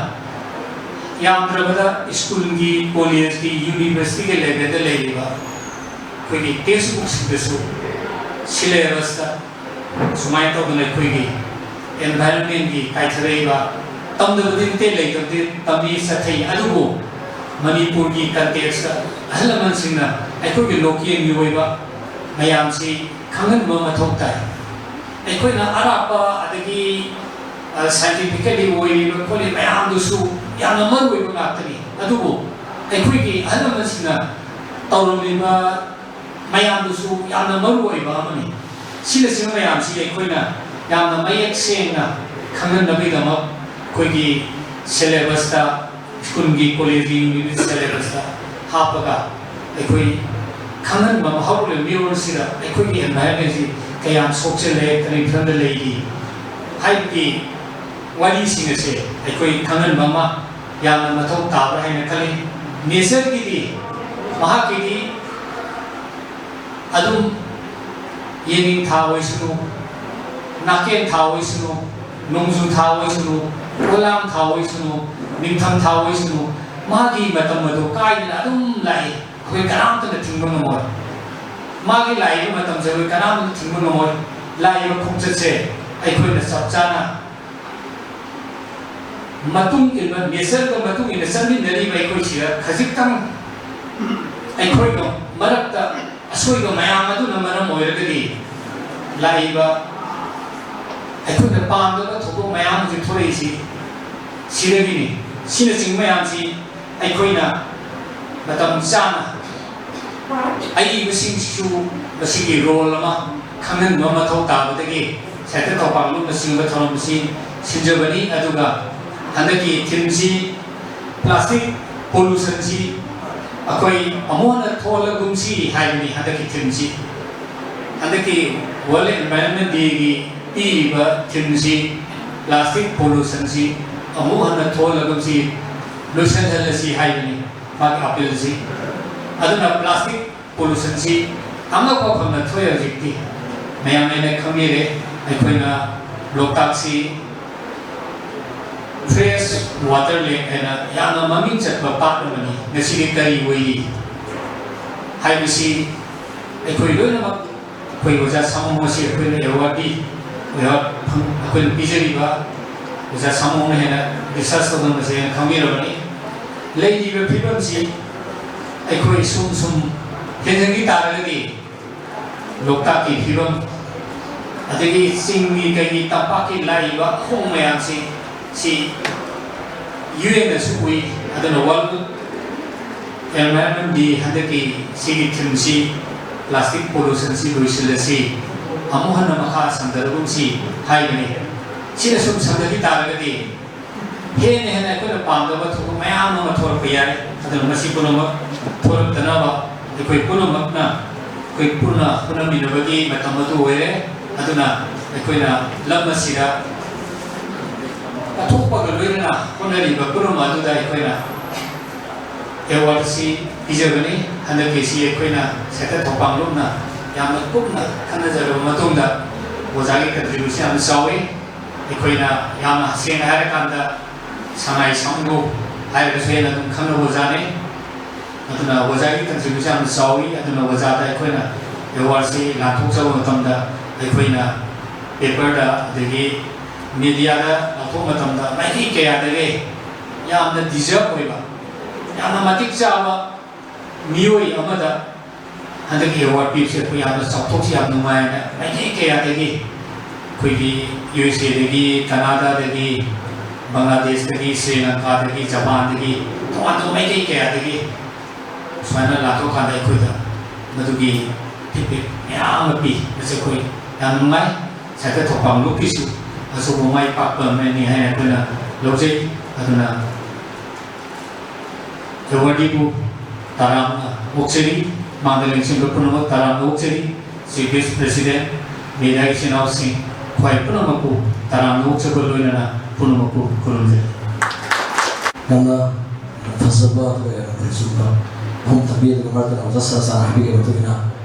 ꯌꯥꯝꯗ꯭ꯔꯕꯗ ꯁ꯭ꯀꯨꯜꯒꯤ, ꯀꯣꯂꯦꯖꯀꯤ, ꯌꯨꯅꯤꯚꯔꯁꯤꯇꯤꯒꯤ ꯂꯦꯚꯦꯜꯗ ꯂꯩꯔꯤꯕ ꯑꯩꯈꯣꯏꯒꯤ ꯇꯦꯛꯁ ꯕꯨꯛꯁꯤꯡꯗꯁꯨ syllabusꯇ ꯁꯨꯃꯥꯏꯅ ꯇꯧꯗꯅ ꯑꯩꯈꯣꯏꯒꯤ environmentꯀꯤ ꯀꯥꯏꯊꯔꯛꯏꯕ, ꯇꯝꯗꯕꯗꯤ ꯅꯠꯇꯦ, ꯂꯩꯇꯕꯗꯤ ꯇꯝꯃꯤ ꯆꯠꯊꯩ, ꯑꯗꯨꯕꯨ ꯃꯅꯤꯄꯨꯔꯒꯤ contextꯇ ꯑꯍꯜ ꯂꯃꯟꯁꯤꯡꯅ ꯑꯩꯈꯣꯏꯒꯤ localꯒꯤ ꯑꯣꯏꯕ ꯃꯌꯥꯝꯁꯤ ꯈꯪꯍꯟꯕ ꯃꯊꯧ ꯇꯥꯏ꯫ ꯑꯩꯈꯣꯏꯅ ꯑꯔꯥꯞꯄ ꯑꯗꯒꯤ, ꯑ, scientifically ꯑꯣꯏꯔꯤꯕ ꯈꯣꯠꯂꯤ ꯃꯌꯥꯝꯗꯨꯁꯨ ꯌꯥꯝꯅ ꯃꯔꯨ ꯑꯣꯏꯕ ꯉꯥꯛꯇꯅꯤ, ꯑꯗꯨꯕꯨ ꯑꯩꯈꯣꯏꯒꯤ ꯑꯍꯜ ꯂꯃꯟꯁꯤꯡꯅ ꯇꯧꯔꯝꯂꯤꯕ ꯃꯌꯥꯝꯗꯨꯁꯨ ꯌꯥꯝꯅ ꯃꯔꯨ ꯑꯣꯏꯕ ꯑꯃꯅꯤ꯫ ꯁꯤꯅꯆꯤꯡꯕ ꯃꯌꯥꯝꯁꯤ ꯑꯩꯈꯣꯏꯅ ꯌꯥꯝꯅ ꯃꯌꯦꯛ ꯁꯦꯡꯅ ꯈꯪꯍꯟꯅꯕꯒꯤꯗꯃꯛ ꯑꯩꯈꯣꯏꯒꯤ syllabusꯇ, ꯁ꯭ꯀꯨꯜꯒꯤ, ꯀꯣꯂꯦꯖꯀꯤ, ꯌꯨꯅꯤꯚꯔꯁꯤꯇꯤ syllabusꯇ ꯍꯥꯞꯄꯒ ꯑꯩꯈꯣꯏ ꯈꯪꯍꯟꯕ ꯑꯃ, ꯍꯧꯔꯛꯂꯤꯕ ꯃꯤꯔꯣꯜꯁꯤꯗ ꯑꯩꯈꯣꯏꯒꯤ environmentꯁꯤ ꯀꯌꯥꯝ ꯁꯣꯛꯆꯜꯂꯦ, ꯀꯔꯤ ꯐꯤꯕꯝꯗ ꯂꯩꯔꯤ ꯍꯥꯏꯕꯒꯤ ꯋꯥꯔꯤꯁꯤꯡ ꯑꯁꯦ ꯑꯩꯈꯣꯏ ꯈꯪꯍꯟꯕ ꯑꯃ ꯌꯥꯝꯅ ꯃꯊꯧ ꯇꯥꯕ꯭ꯔꯥ ꯍꯥꯏꯅ ꯈꯜꯂꯤ꯫ Natureꯒꯤꯗꯤ, ꯃꯍꯥꯛꯀꯤꯗꯤ ꯑꯗꯨꯝ ꯌꯦꯅꯤꯡ ꯊꯥ ꯑꯣꯏꯁꯅꯨ, ꯅꯥꯀꯦꯟ ꯊꯥ ꯑꯣꯏꯁꯅꯨ, ꯅꯣꯡꯖꯨ ꯊꯥ ꯑꯣꯏꯁꯅꯨ, ꯄꯣꯂꯥꯡ ꯊꯥ ꯑꯣꯏꯁꯅꯨ, ꯅꯤꯡꯊꯝ ꯊꯥ ꯑꯣꯏꯁꯅꯨ, ꯃꯥꯒꯤ ꯃꯇꯝ ꯑꯗꯨ ꯀꯥꯏꯗꯅ ꯑꯗꯨꯝ ꯂꯥꯛꯏ꯫ ꯑꯩꯈꯣꯏ ꯀꯅꯥꯝꯇꯅ ꯊꯤꯡꯕ ꯉꯝꯃꯣꯏ꯫ ꯃꯥꯒꯤ ꯂꯥꯛꯏꯕ ꯃꯇꯝꯁꯦ ꯑꯩꯈꯣꯏ ꯀꯅꯥꯝꯇꯅ ꯊꯤꯡꯕ ꯉꯝꯃꯣꯏ꯫ ꯂꯥꯛꯏꯕ ꯈꯣꯡꯆꯠꯁꯦ ꯑꯩꯈꯣꯏꯅ ꯆꯞ ꯆꯥꯅ ꯃꯇꯨꯡ ꯏꯟꯕ, natureꯒ ꯃꯇꯨꯡ ꯏꯟꯅ ꯆꯠꯃꯤꯟꯅꯔꯤꯕ ꯑꯩꯈꯣꯏꯁꯤꯗ ꯈꯖꯤꯛꯇꯪ ꯑꯩꯈꯣꯏꯒ ꯃꯔꯛꯇ ꯑꯁꯣꯏꯕ ꯃꯌꯥꯝ ꯑꯗꯨꯅ ꯃꯔꯝ ꯑꯣꯏꯔꯒꯗꯤ ꯂꯥꯛꯏꯕ ꯑꯩꯈꯣꯏꯅ ꯄꯥꯝꯗꯕ ꯊꯧꯗꯣꯛ ꯃꯌꯥꯝ ꯍꯧꯖꯤꯛ ꯊꯣꯛꯂꯛꯏꯁꯤ ꯁꯤꯗꯒꯤꯅꯤ꯫ ꯁꯤꯅꯆꯤꯡꯕ ꯃꯌꯥꯝꯁꯤ ꯑꯩꯈꯣꯏꯅ ꯃꯇꯝ ꯆꯥꯅ ꯑꯏꯕꯁꯤꯡꯁꯤꯁꯨ ꯃꯁꯤꯒꯤ ꯔꯣꯜ ꯑꯃ ꯈꯪꯍꯟꯕ ꯃꯊꯧ ꯇꯥꯕꯗꯒꯤ ꯁꯥꯍꯤꯇ꯭ꯌ ꯊꯧꯕꯥꯡꯂꯣꯝꯅꯆꯤꯡꯕ ꯊꯧꯔꯝ ꯑꯁꯤ ꯁꯤꯟꯖꯕꯅꯤ꯫ ꯑꯗꯨꯒ ꯍꯟꯗꯛꯀꯤ ꯊꯤꯝꯁꯤ ꯄ꯭ꯂꯥꯁꯇꯤꯛ ꯄꯣꯂꯨꯁꯟꯁꯤ ꯑꯩꯈꯣꯏ ꯑꯃꯨꯛ ꯍꯟꯅ ꯊꯣꯛꯍꯜꯂꯒꯨꯝꯁꯤ ꯍꯥꯏꯕꯅꯤ꯫ ꯍꯟꯗꯛꯀꯤ ꯊꯤꯝꯁꯤ, ꯍꯟꯗꯛꯀꯤ World Environment Dayꯒꯤ ꯄꯤꯔꯤꯕ ꯊꯤꯝꯁꯤ ꯄ꯭ꯂꯥꯁꯇꯤꯛ ꯄꯣꯂꯨꯁꯟꯁꯤ ꯑꯃꯨꯛ ꯍꯟꯅ ꯊꯣꯛꯍꯜꯂꯒꯨꯝꯁꯤ, ꯂꯣꯏꯁꯤꯟꯍꯜꯂꯁꯤ ꯍꯥꯏꯕꯅꯤ ꯃꯥꯒꯤ ꯑꯄꯤꯜꯁꯤ꯫ ꯑꯗꯨꯅ ꯄ꯭ꯂꯥꯁꯇꯤꯛ ꯄꯣꯂꯨꯁꯟꯁꯤ ꯑꯃꯐꯥꯎ ꯐꯪꯅ ꯊꯣꯛꯑꯦ ꯍꯧꯖꯤꯛꯇꯤ꯫ ꯃꯌꯥꯝ ꯑꯩꯅ ꯈꯪꯕꯤꯔꯦ, ꯑꯩꯈꯣꯏꯅ ꯂꯣꯛꯇꯥꯛꯁꯤ ꯐ꯭ꯔꯦꯁ ꯋꯥꯇꯔ ꯂꯦꯛ ꯍꯥꯏꯅ ꯌꯥꯝꯅ ꯃꯃꯤꯡ ꯆꯠꯄ ꯄꯥꯠ ꯑꯃꯅꯤ꯫ ꯉꯁꯤꯗꯤ ꯀꯔꯤ ꯑꯣꯏꯔꯤ ꯍꯥꯏꯕꯁꯤ ꯑꯩꯈꯣꯏ ꯂꯣꯏꯅꯃꯛ, ꯑꯩꯈꯣꯏ ꯑꯣꯖꯥ ꯁꯥꯃꯨ ꯑꯁꯤ ꯑꯩꯈꯣꯏꯅ ꯑꯦꯋꯥꯔꯗꯤ, ꯑꯦꯋꯥꯔꯗ ꯐꯪ-, ꯑꯩꯈꯣꯏꯅ ꯄꯤꯖꯔꯤꯕ ꯑꯣꯖꯥ ꯁꯥꯃꯨꯅ ꯍꯦꯟꯅ ꯔꯤꯁꯔꯁ ꯇꯧꯗꯅ ꯃꯁꯤ ꯍꯦꯟꯅ ꯈꯪꯕꯤꯔꯕꯅꯤ꯫ ꯂꯩꯔꯤꯕ ꯐꯤꯕꯝꯁꯤ ꯑꯩꯈꯣꯏ ꯁꯨꯝ ꯁꯨꯝ ꯍꯦꯟꯖꯟꯈꯤ ꯇꯥꯔꯒꯗꯤ ꯂꯣꯛꯇꯥꯛꯀꯤ ꯐꯤꯕꯝ, ꯑꯗꯒꯤ ꯆꯤꯡꯒꯤ ꯀꯩꯒꯤ ꯇꯝꯄꯥꯛꯀꯤ ꯂꯥꯛꯏꯕ ꯑꯍꯣꯡ ꯃꯌꯥꯝꯁꯤ, ꯁꯤ ꯌꯨ ꯑꯦꯟꯅꯁꯨ ꯎꯏ꯫ ꯑꯗꯨꯅ World Environment Day ꯍꯟꯗꯛꯀꯤ ꯁꯤꯒꯤ ꯊꯤꯝꯁꯤ ꯄ꯭ꯂꯥꯁꯇꯤꯛ ꯄꯣꯂꯨꯁꯟꯁꯤ ꯂꯣꯏꯁꯤꯜꯂꯁꯤ, ꯑꯃꯨꯛ ꯍꯟꯅ ꯃꯈꯥ ꯁꯟꯊꯔꯒꯨꯝꯁꯤ ꯍꯥꯏꯕꯅꯤ꯫ ꯁꯤꯅ ꯁꯨꯝ ꯁꯟꯊꯈꯤ ꯇꯥꯔꯒꯗꯤ ꯍꯦꯟꯅ ꯍꯦꯟꯅ ꯑꯩꯈꯣꯏꯅ ꯄꯥꯝꯗꯕ ꯊꯧꯗꯣꯛ ꯃꯌꯥꯝ ꯑꯃ ꯊꯣꯛꯂꯛꯄ ꯌꯥꯏ꯫ ꯑꯗꯨꯅ ꯃꯁꯤ ꯄꯨꯝꯅꯃꯛ ꯊꯣꯛꯂꯛꯇꯅꯕ ꯑꯩꯈꯣꯏ ꯄꯨꯝꯅꯃꯛꯅ ꯑꯩꯈꯣꯏ ꯄꯨꯟꯅ ꯍꯣꯠꯅꯃꯤꯟꯅꯕꯒꯤ ꯃꯇꯝ ꯑꯗꯨ ꯑꯣꯏꯔꯦ꯫ ꯑꯗꯨꯅ ꯑꯩꯈꯣꯏꯅ ꯂꯝ ꯑꯁꯤꯗ ꯀꯠꯊꯣꯛꯄꯒ ꯂꯣꯏꯅꯅ ꯍꯣꯠꯅꯔꯤꯕ ꯄꯨꯝꯅꯃꯛ ꯑꯗꯨꯗ ꯑꯩꯈꯣꯏꯅ ꯑꯦꯋꯥꯔꯗꯁꯤ ꯄꯤꯖꯕꯅꯤ꯫ ꯍꯟꯗꯛꯀꯤꯁꯤ ꯑꯩꯈꯣꯏꯅ ꯁꯥꯍꯤꯇ꯭ꯌ ꯊꯧꯕꯥꯡꯂꯣꯝꯅ ꯌꯥꯝꯅ ꯀꯨꯞꯅ ꯈꯟꯅꯖꯔꯕ ꯃꯇꯨꯡꯗ ꯑꯣꯖꯥꯒꯤ ꯀꯟꯇ꯭ꯔꯤꯕ꯭ꯌꯨꯁꯟ ꯌꯥꯝꯅ ꯆꯥꯎꯏ꯫ ꯑꯩꯈꯣꯏꯅ ꯌꯥꯝꯅ ꯁꯦꯡꯅ ꯍꯥꯏꯔꯀꯥꯟꯗ ꯁꯉꯥꯏ ꯁꯥꯃꯨ ꯍꯥꯏꯔꯒꯁꯨ ꯍꯦꯟꯅ ꯑꯗꯨꯝ ꯈꯪꯅꯕ ꯑꯣꯖꯥꯅꯤ꯫ ꯑꯗꯨꯅ ꯑꯣꯖꯥꯒꯤ ꯀꯟꯇ꯭ꯔꯤꯕ꯭ꯌꯨꯁꯟ ꯌꯥꯝꯅ ꯆꯥꯎꯏ꯫ ꯑꯗꯨꯅ ꯑꯣꯖꯥꯗ ꯑꯩꯈꯣꯏꯅ ꯑꯦꯋꯥꯔꯗꯁꯤ ꯂꯥꯟꯊꯣꯛꯆꯕ ꯃꯇꯝꯗ ꯑꯩꯈꯣꯏꯅ ꯄꯦꯄꯔꯗ ꯑꯗꯒꯤ ꯃꯦꯗꯤꯌꯥꯗ ꯂꯥꯎꯊꯣꯛꯄ ꯃꯇꯝꯗ ꯃꯥꯏꯀꯩ ꯀꯌꯥꯗꯒꯤ ꯌꯥꯝꯅ ꯗꯤꯖꯔꯞ ꯑꯣꯏꯕ, ꯌꯥꯝꯅ ꯃꯇꯤꯛ ꯆꯥꯕ ꯃꯤꯑꯣꯏ ꯑꯃꯗ ꯍꯟꯗꯛꯀꯤ ꯑꯦꯋꯥꯔꯗ ꯄꯤꯕꯁꯦ ꯑꯩꯈꯣꯏ ꯌꯥꯝꯅ ꯆꯥꯎꯊꯣꯛꯆꯩ, ꯌꯥꯝ ꯅꯨꯡꯉꯥꯏꯅ ꯃꯥꯏꯀꯩ ꯀꯌꯥꯗꯒꯤ ꯑꯩꯈꯣꯏꯒꯤ ꯌꯨ ꯑꯦꯁ ꯑꯦꯗꯒꯤ, ꯀꯅꯥꯗꯥꯗꯒꯤ, ꯕꯪꯒ꯭ꯂꯥꯗꯦꯁꯇꯒꯤ, ꯁ꯭ꯔꯤ ꯂꯪꯀꯥꯗꯒꯤ, ꯖꯄꯥꯟꯗꯒꯤ, ꯇꯣꯉꯥꯟ ꯇꯣꯉꯥꯟꯕ ꯃꯥꯏꯀꯩ ꯀꯌꯥꯗꯒꯤ ꯁꯨꯃꯥꯏꯅ ꯂꯥꯛꯊꯣꯛꯀꯥꯟꯗ ꯑꯩꯈꯣꯏꯗ ꯑꯗꯨꯒꯤ ꯐꯤꯗꯕꯦꯛ ꯃꯌꯥꯝ ꯑꯃ ꯄꯤ꯫ ꯃꯁꯤ ꯑꯩꯈꯣꯏ ꯌꯥꯝ ꯅꯨꯡꯉꯥꯏ꯫ ꯁꯥꯏꯗ ꯊꯧꯕꯥꯜ ꯂꯨꯞꯀꯤꯁꯨ ꯑꯆꯧꯕ ꯃꯥꯏ ꯄꯥꯛꯄ ꯑꯃꯅꯤ ꯍꯥꯏꯅ ꯑꯩꯈꯣꯏꯅ ꯂꯧꯖꯩ꯫ ꯑꯗꯨꯅ ꯑꯦꯋꯥꯔꯗꯤꯕꯨ ꯇꯔꯥꯝꯅ ꯑꯣꯛꯆꯔꯤ꯫ ꯃꯥꯡꯗ ꯂꯦꯡꯁꯤꯟꯕ ꯄꯨꯝꯅꯃꯛ ꯇꯔꯥꯝꯅ ꯑꯣꯛꯆꯔꯤ꯫ ꯆꯤꯐ ꯒꯦꯁ ꯄ꯭ꯔꯦꯁꯤꯗꯦꯟꯠ, ꯃꯦꯗꯤꯌꯥꯒꯤ ꯏꯆꯤꯟ ꯏꯅꯥꯎꯁꯤꯡ, ꯈ꯭ꯋꯥꯏ ꯄꯨꯝꯅꯃꯛꯄꯨ ꯇꯔꯥꯝꯅ ꯑꯣꯛꯆꯕ ꯂꯣꯏꯅꯅ ꯄꯨꯝꯅꯃꯛꯄꯨ ꯈꯨꯔꯨꯝꯖꯔꯤ꯫ ꯌꯥꯝꯅ ꯐꯖꯕ ꯑꯗꯨꯒ ꯌꯥꯝꯅ ꯐꯖꯕ ꯐꯣꯡ ꯊꯝꯕꯤ꯫ ꯑꯗꯨꯒ ꯃꯔꯛꯇ ꯑꯣꯖꯥ ꯁꯥꯔ ꯆꯥꯅ ꯍꯥꯏꯕꯤꯈꯤꯕ ꯃꯇꯨꯡ ꯏꯟꯅ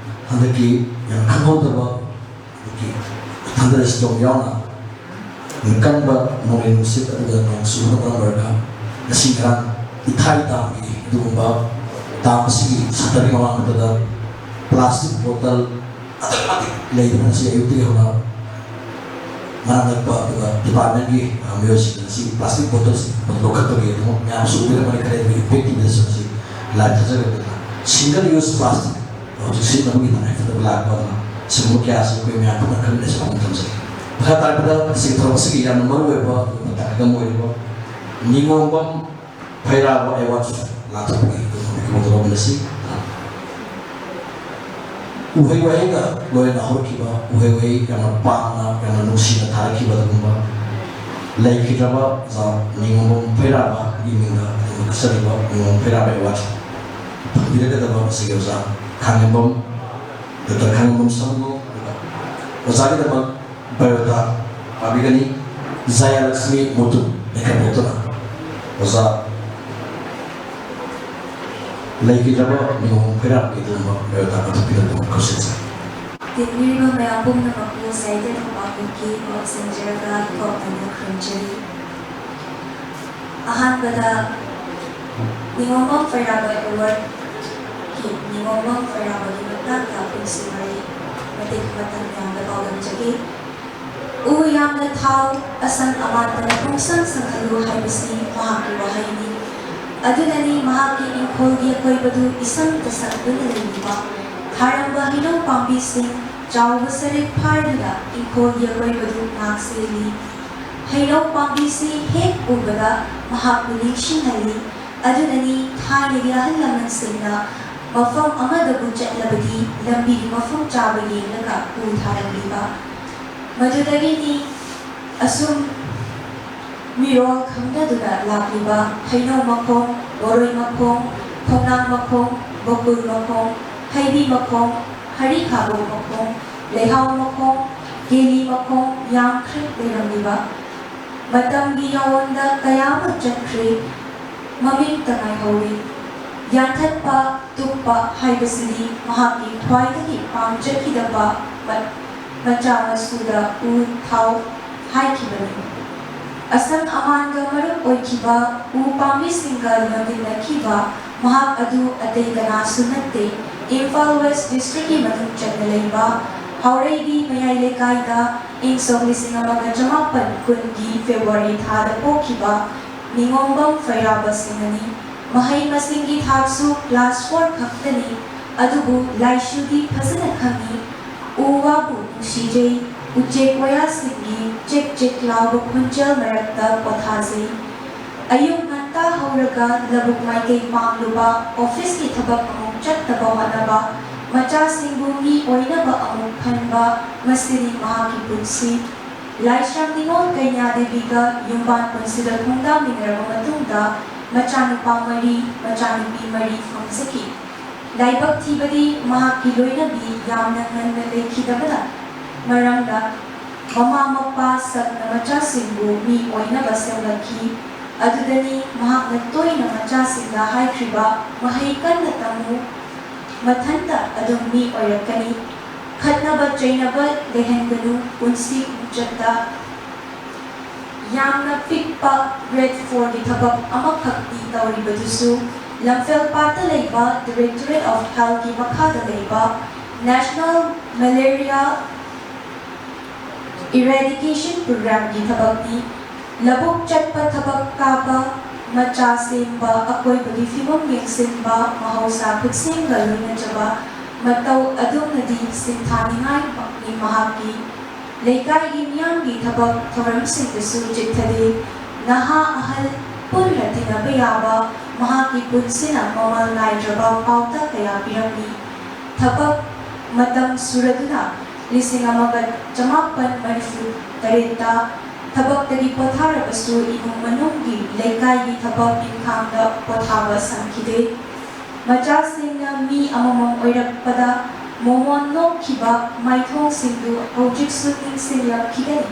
ꯍꯟꯗꯛꯀꯤ ꯌꯥꯝꯅ ꯈꯪꯍꯧꯗꯕ ꯑꯗꯒꯤ ꯊꯟꯗꯔ ꯁ꯭ꯇꯣꯔꯝ ꯌꯥꯎꯅ ꯀꯟꯕ ꯅꯣꯡꯂꯩ ꯅꯨꯡꯁꯤꯠ ꯑꯗꯨꯒ ꯅꯣꯡ ꯆꯨꯕꯅ ꯃꯔꯝ ꯑꯣꯏꯔꯒ ꯉꯁꯤ ꯉꯔꯥꯡ ꯏꯊꯥꯏ ꯇꯥꯕꯒꯤ ꯑꯗꯨꯒꯨꯝꯕ ꯇꯥꯡ ꯑꯁꯤꯒꯤ ꯁꯇꯔꯒꯤ ꯃꯃꯥꯡꯗ ꯄ꯭ꯂꯥꯁꯇꯤꯛ ꯕꯣꯇꯜ ꯑꯗꯨꯛꯀꯤ ꯃꯇꯤꯛ ꯂꯩꯗꯅ ꯉꯁꯤ ꯑꯌꯨꯛꯇꯒꯤ ꯍꯧꯅ ꯃꯅꯥꯛ ꯅꯛꯄ ꯑꯗꯨꯒ ꯗꯤꯄꯥꯔꯠꯃꯦꯟꯒꯤ, ꯑ, ꯃꯤꯑꯣꯏꯁꯤꯡꯅ ꯉꯁꯤ ꯄ꯭ꯂꯥꯁꯇꯤꯛ ꯕꯣꯇꯜꯁꯤꯡ ꯂꯧꯈꯠꯄꯒꯤ ꯑꯗꯨꯃꯛ ꯃꯌꯥꯝꯁꯨ ꯎꯕꯤꯔꯝꯒꯅꯤ꯫ ꯈꯔ ꯑꯩꯈꯣꯏꯒꯤ ꯏꯝꯄꯦꯛ ꯇꯤꯚꯤꯗꯁꯨ ꯉꯁꯤ ꯂꯥꯏꯚ ꯊꯥꯖꯔꯕꯅꯤꯅ ꯁꯤꯡꯒꯜ ꯌꯨꯁ ꯄ꯭ꯂꯥꯁꯇꯤꯛ ꯍꯧꯖꯤꯛ ꯁꯤꯖꯤꯟꯅꯕꯒꯤ ꯇꯉꯥꯏꯐꯗꯕ ꯂꯥꯛꯄ ꯑꯗꯨꯅ ꯁꯤꯒꯨꯝꯕ ꯀꯌꯥꯁꯤ ꯑꯩꯈꯣꯏ ꯃꯌꯥꯝ ꯄꯨꯟꯅ ꯈꯟꯃꯤꯟꯅꯁꯤ ꯍꯥꯏꯅ ꯊꯝꯖꯒꯦ꯫ ꯃꯈꯥ ꯇꯥꯔꯛꯄꯗ ꯉꯁꯤꯒꯤ ꯊꯧꯔꯝ ꯑꯁꯤꯒꯤ ꯌꯥꯝꯅ ꯃꯔꯨꯑꯣꯏꯕ ꯑꯗꯨꯒ ꯃꯇꯥꯡ ꯑꯃ ꯑꯣꯏꯔꯤꯕ ꯅꯤꯉꯣꯝꯕꯝ ꯐꯩꯔꯥꯕ ꯑꯦꯋꯥꯔꯗ ꯂꯥꯟꯊꯣꯛꯄꯒꯤ ꯑꯗꯨꯒꯨꯝꯕ ꯃꯤꯀꯨꯞ ꯑꯗꯨ ꯂꯧꯃꯤꯟꯅꯁꯤ꯫ ꯎꯍꯩ ꯋꯥꯍꯩꯒ ꯂꯣꯏꯅꯅ ꯍꯧꯔꯛꯈꯤꯕ ꯎꯍꯩ ꯋꯥꯍꯩ ꯌꯥꯝꯅ ꯄꯥꯝꯅ, ꯌꯥꯝꯅ ꯅꯨꯡꯁꯤꯅ ꯊꯥꯔꯛꯈꯤꯕ ꯑꯗꯨꯒꯨꯝꯕ ꯂꯩꯈꯤꯗ꯭ꯔꯕ ꯑꯣꯖꯥ ꯅꯤꯉꯣꯝꯕꯝ ꯐꯩꯔꯥꯕꯒꯤ ꯃꯤꯡꯗ ꯑꯗꯨꯒꯨꯝꯕ ꯀꯠꯆꯔꯤꯕ ꯅꯤꯉꯣꯝꯕꯝ ꯐꯩꯔꯥꯕ ꯑꯦꯋꯥꯔꯗ ꯐꯪꯕꯤꯔꯒꯗꯕ ꯑꯁꯤꯒꯤ ꯑꯣꯖꯥ ꯈꯥꯉꯦꯝꯕꯝ, ꯗꯣꯛꯇꯔ ꯈꯥꯉꯦꯝꯕꯝ ꯁꯥꯃꯨ, ꯑꯣꯖꯥꯒꯤꯗꯃꯛ ꯕꯥꯏꯑꯣꯗꯥꯇꯥ ꯄꯥꯕꯤꯒꯅꯤ꯫ ꯖꯌꯂꯛꯁꯃꯤ ꯃꯨꯇꯨ, ꯂꯩꯈꯠꯄꯤꯔꯛꯇꯨꯅ꯫ ꯑꯣꯖꯥ ꯂꯩꯈꯤꯗ꯭ꯔꯕ ꯅꯤꯉꯣꯝꯕꯝ ꯐꯩꯔꯥꯕꯒꯤ ꯑꯗꯨꯒꯨꯝꯕ ꯕꯥꯏꯑꯣꯗꯥꯇꯥ ꯄꯥꯊꯣꯛꯄꯤꯔꯛꯅꯕ ꯀꯧꯁꯤꯟꯖꯔꯤ꯫ ꯇꯤꯟꯕꯤꯔꯤꯕ ꯃꯌꯥꯝ ꯄꯨꯝꯅꯃꯛꯄꯨ ꯁꯥꯍꯤꯇ꯭ꯌ ꯊꯧꯕꯥꯜ ꯒ꯭ꯔꯨꯞꯀꯤ ꯃꯍꯨꯠ ꯁꯤꯟꯖꯔꯒ ꯏꯀꯣꯛ ꯇꯝꯅ ꯈꯨꯔꯨꯝꯖꯔꯤ꯫ ꯑꯍꯥꯟꯕꯗ ꯅꯤꯉꯣꯝꯕꯝ ꯐꯩꯔꯥꯕ ꯑꯦꯋꯥꯔꯗꯀꯤ ꯅꯤꯉꯣꯝꯕꯝ ꯐꯩꯔꯥꯕꯒꯤ ꯃꯇꯥꯡꯗ ꯄꯨꯟꯁꯤ ꯋꯥꯔꯤ ꯃꯇꯦꯛ ꯑꯃꯇꯪ ꯃꯌꯥꯝꯗ ꯄꯥꯎꯗꯝꯖꯒꯦ꯫ ꯎ ꯌꯥꯝꯅ ꯊꯥꯎ, ꯑꯁꯪ ꯑꯃꯥꯟꯇꯅ ꯄꯨꯡꯁꯪ ꯁꯪꯍꯜꯂꯨ ꯍꯥꯏꯕꯁꯤ ꯃꯍꯥꯛꯀꯤ ꯋꯥꯍꯩꯅꯤ꯫ ꯑꯗꯨꯅꯅꯤ ꯃꯍꯥꯛꯀꯤ ꯏꯪꯈꯣꯜꯒꯤ ꯑꯀꯣꯏꯕꯗꯨ ꯏꯁꯪꯇ ꯁꯪꯗꯨꯅ ꯂꯩꯔꯤꯕ꯫ ꯊꯥꯔꯝꯕ ꯍꯩꯅꯧ ꯄꯥꯝꯕꯤꯁꯤꯡ ꯆꯥꯎꯕ ꯁꯔꯦꯛ ꯐꯥꯔꯗꯨꯅ ꯏꯪꯈꯣꯜꯒꯤ ꯑꯀꯣꯏꯕꯗꯨ ꯉꯥꯛ ꯁꯦꯜꯂꯤ꯫ ꯍꯩꯅꯧ ꯄꯥꯝꯕꯤꯁꯤ ꯍꯦꯛ ꯎꯕꯗ ꯃꯍꯥꯛꯄꯨ ꯅꯤꯡꯁꯤꯡꯍꯜꯂꯤ꯫ ꯑꯗꯨꯅꯅꯤ ꯊꯥꯏꯅꯒꯤ ꯑꯍꯜ ꯂꯃꯟꯁꯤꯡꯅ ꯃꯐꯝ ꯑꯃꯗꯕꯨ ꯆꯠꯂꯕꯗꯤ ꯂꯝꯕꯤꯒꯤ ꯃꯐꯝ ꯆꯥꯕ ꯌꯦꯡꯂꯒ ꯎ ꯊꯥꯔꯝꯂꯤꯕ꯫ ꯃꯗꯨꯗꯒꯤꯅꯤ ꯑꯁꯨꯝ ꯃꯤꯔꯣꯜ ꯈꯪꯅꯗꯨꯅ ꯂꯥꯛꯂꯤꯕ ꯍꯩꯅꯧ ꯃꯈꯣꯡ, ꯕꯣꯔꯣꯏ ꯃꯈꯣꯡ, ꯈꯣꯡꯅꯥꯡ ꯃꯈꯣꯡ, ꯕꯀꯨꯜ ꯃꯈꯣꯡ, ꯍꯩꯕꯤ ꯃꯈꯣꯡ, ꯍꯔꯤꯈꯥꯕꯣꯛ ꯃꯈꯣꯡ, ꯂꯩꯍꯥꯎ ꯃꯈꯣꯡ, ꯀꯦꯂꯤ ꯃꯈꯣꯡ ꯌꯥꯝꯈ꯭ꯔꯦ ꯂꯩꯔꯝꯂꯤꯕ꯫ ꯃꯇꯝꯒꯤ ꯌꯥꯑꯣꯟꯗ ꯀꯌꯥ ꯑꯃ ꯆꯠꯈ꯭ꯔꯦ, ꯃꯃꯤꯡꯇ ꯉꯥꯏꯍꯧꯔꯦ꯫ ꯌꯥꯟꯊꯠꯄ, ꯇꯨꯞꯄ ꯍꯥꯏꯕꯁꯤꯗꯤ ꯃꯍꯥꯛꯀꯤ ꯈ꯭ꯋꯥꯏꯗꯒꯤ ꯄꯥꯝꯖꯈꯤꯗꯕ ꯃ-, ꯃꯆꯥ ꯃꯁꯨꯗ ꯎ ꯊꯥꯎ ꯍꯥꯏꯈꯤꯕꯅꯤ꯫ ꯑꯁꯪ ꯑꯃꯥꯟꯒ ꯃꯔꯨꯞ ꯑꯣꯏꯈꯤꯕ ꯎ ꯄꯥꯝꯕꯤꯁꯤꯡꯒ ꯂꯣꯟꯗꯤꯟꯅꯈꯤꯕ ꯃꯍꯥꯛ ꯑꯗꯨ ꯑꯇꯩ ꯀꯅꯥꯁꯨ ꯅꯠꯇꯦ, ꯏꯝꯐꯥꯜ ꯋꯦꯁ ꯗꯤꯁꯇ꯭ꯔꯤꯛꯀꯤ ꯃꯅꯨꯡ ꯆꯟꯅ ꯂꯩꯕ ꯍꯥꯎꯔꯩꯕꯤ ꯃꯌꯥꯏ ꯂꯩꯀꯥꯏꯗ ꯏꯪ ꯁꯣꯛ ꯂꯤꯁꯤꯡ ꯑꯃꯒ ꯆꯃꯥꯄꯟ ꯀꯨꯟꯒꯤ ꯐꯦꯕ꯭ꯔꯨꯋꯥꯔꯤ ꯊꯥꯗ ꯄꯣꯛꯈꯤꯕ ꯅꯤꯉꯣꯝꯕꯝ ꯐꯩꯔꯥꯕ ꯁꯤꯡꯅꯤ꯫ ꯃꯍꯩ ꯃꯁꯤꯡꯒꯤ ꯊꯥꯛꯁꯨ ꯀ꯭ꯂꯥꯁ ꯐꯣꯔ ꯈꯛꯇꯅꯤ, ꯑꯗꯨꯕꯨ ꯂꯥꯏꯁꯨꯗꯤ ꯐꯖꯅ ꯈꯪꯏ꯫ ꯎ ꯋꯥꯕꯨ ꯅꯨꯡꯁꯤꯖꯩ, ꯎꯆꯦꯛ ꯋꯥꯌꯥꯁꯤꯡꯒꯤ ꯆꯦꯛ ꯆꯦꯛ ꯂꯥꯎꯕ ꯈꯣꯟꯖꯦꯜ ꯃꯔꯛꯇ ꯄꯣꯊꯥꯖꯩ꯫ ꯑꯌꯨꯛ ꯉꯟꯇꯥ ꯍꯧꯔꯒ ꯂꯧꯕꯨꯛ ꯃꯥꯏꯀꯩ ꯄꯥꯡꯂꯨꯕ, ꯑꯣꯐꯤꯁꯀꯤ ꯊꯕꯛ ꯑꯃꯨꯛ ꯆꯠꯅꯕ ꯍꯣꯠꯅꯕ, ꯃꯆꯥꯁꯤꯡꯕꯨ ꯃꯤ ꯑꯣꯏꯅꯕ ꯑꯃꯨꯛ ꯈꯟꯕ, ꯃꯁꯤꯅꯤ ꯃꯍꯥꯛꯀꯤ ꯄꯨꯟꯁꯤ꯫ ꯂꯥꯏꯁ꯭ꯔꯝ ꯅꯤꯉꯣꯜ ꯀꯩꯅ꯭ꯌꯥ ꯗꯦꯕꯤꯒ ꯌꯨꯝꯕꯥꯟ ꯄꯨꯟꯁꯤꯗ ꯈꯣꯡꯗꯥꯃꯤꯟꯅꯔꯕ ꯃꯇꯨꯡꯗ ꯃꯆꯥꯅꯨꯄꯥ ꯃꯔꯤ, ꯃꯆꯥꯅꯨꯄꯤ ꯃꯔꯤ ꯐꯪꯖꯈꯤ꯫ ꯂꯥꯏꯕꯛ ꯊꯤꯕꯗꯤ ꯃꯍꯥꯛꯀꯤ ꯂꯣꯏꯅꯕꯤ ꯌꯥꯝꯅ ꯉꯟꯅ ꯂꯩꯈꯤꯗꯕꯅ ꯃꯔꯝꯅ ꯃꯃꯥ ꯃꯄꯥ ꯁꯛꯅ ꯃꯆꯥꯁꯤꯡꯕꯨ ꯃꯤ ꯑꯣꯏꯅꯕ ꯁꯦꯝꯒꯠꯈꯤ꯫ ꯑꯗꯨꯗꯅꯤ ꯃꯍꯥꯛꯅ ꯇꯣꯏꯅ ꯃꯆꯥꯁꯤꯡꯗ ꯍꯥꯏꯈ꯭ꯔꯤꯕ, "ꯃꯍꯩ ꯀꯟꯅ ꯇꯝꯃꯨ, ꯃꯊꯟꯇ ꯑꯗꯨꯝ ꯃꯤ ꯑꯣꯏꯔꯛꯀꯅꯤ꯫ ꯈꯠꯅꯕ ꯆꯩꯅꯕ ꯂꯩꯍꯟꯒꯅꯨ, ꯄꯨꯟꯁꯤ ꯈꯣꯡꯆꯠꯇ ꯌꯥꯝꯅ ꯄꯤꯛꯄ ꯒ꯭ꯔꯦꯗ ꯐꯣꯔꯒꯤ ꯊꯕꯛ ꯑꯃꯈꯛꯇꯤ ꯇꯧꯔꯤꯕꯗꯨꯁꯨ ꯂꯝꯐꯦꯜꯄꯥꯠꯇ ꯂꯩꯕ Directorate of Healthꯀꯤ ꯃꯈꯥꯗ ꯂꯩꯕ National Malaria Eradication Programmeꯒꯤ ꯊꯕꯛꯅꯤ꯫ ꯂꯧꯕꯨꯛ ꯆꯠꯄ, ꯊꯕꯛ ꯀꯥꯕ, ꯃꯆꯥ ꯁꯦꯝꯕ, ꯑꯀꯣꯏꯕꯒꯤ ꯐꯤꯕꯝ ꯌꯦꯡꯁꯤꯟꯕ, ꯃꯍꯧꯁꯥ ꯈꯨꯠꯁꯦꯝꯒ ꯂꯣꯏꯅꯖꯕ ꯃꯇꯧ ꯑꯗꯨꯝꯅꯗꯤ ꯁꯤꯡꯊꯥꯅꯤꯡꯉꯥꯏꯅꯤ ꯃꯍꯥꯛꯀꯤ꯫ ꯂꯩꯀꯥꯏꯒꯤ ꯃꯤꯌꯥꯝꯒꯤ ꯊꯕꯛ ꯊꯧꯔꯝꯁꯤꯡꯗꯁꯨ ꯆꯤꯠꯊꯔꯤ꯫ ꯅꯍꯥ ꯑꯍꯜ ꯄꯨꯟꯅ ꯇꯤꯟꯅꯕ ꯌꯥꯕ, ꯃꯍꯥꯛꯀꯤ ꯄꯨꯟꯁꯤꯅ ꯃꯃꯜ ꯅꯥꯏꯗ꯭ꯔꯕ ꯄꯥꯎꯇꯥꯛ ꯀꯌꯥ ꯄꯤꯔꯝꯃꯤ꯫ ꯊꯕꯛ ꯃꯇꯝ ꯁꯨꯔꯗꯨꯅ ꯂꯤꯁꯤꯡ ꯑꯃꯒ ꯆꯃꯥꯄꯟ ꯃꯔꯤꯐꯨ ꯇꯔꯦꯠꯇ ꯊꯕꯛꯇꯒꯤ ꯄꯣꯊꯥꯔꯕꯁꯨ ꯏꯃꯨꯡ ꯃꯅꯨꯡꯒꯤ ꯂꯩꯀꯥꯏꯒꯤ ꯊꯕꯛ ꯏꯪꯈꯥꯡꯗ ꯄꯣꯊꯥꯕ ꯁꯪꯈꯤꯗꯦ꯫ ꯃꯆꯥꯁꯤꯡꯅ ꯃꯤ ꯑꯃꯃꯝ ꯑꯣꯏꯔꯛꯄꯗ ꯃꯣꯃꯣꯟ ꯅꯣꯛꯈꯤꯕ ꯃꯥꯏꯊꯣꯡꯁꯤꯡꯗꯨ ꯍꯧꯖꯤꯛꯁꯨ ꯅꯤꯡꯁꯤꯡꯂꯛꯈꯤꯒꯅꯤ꯫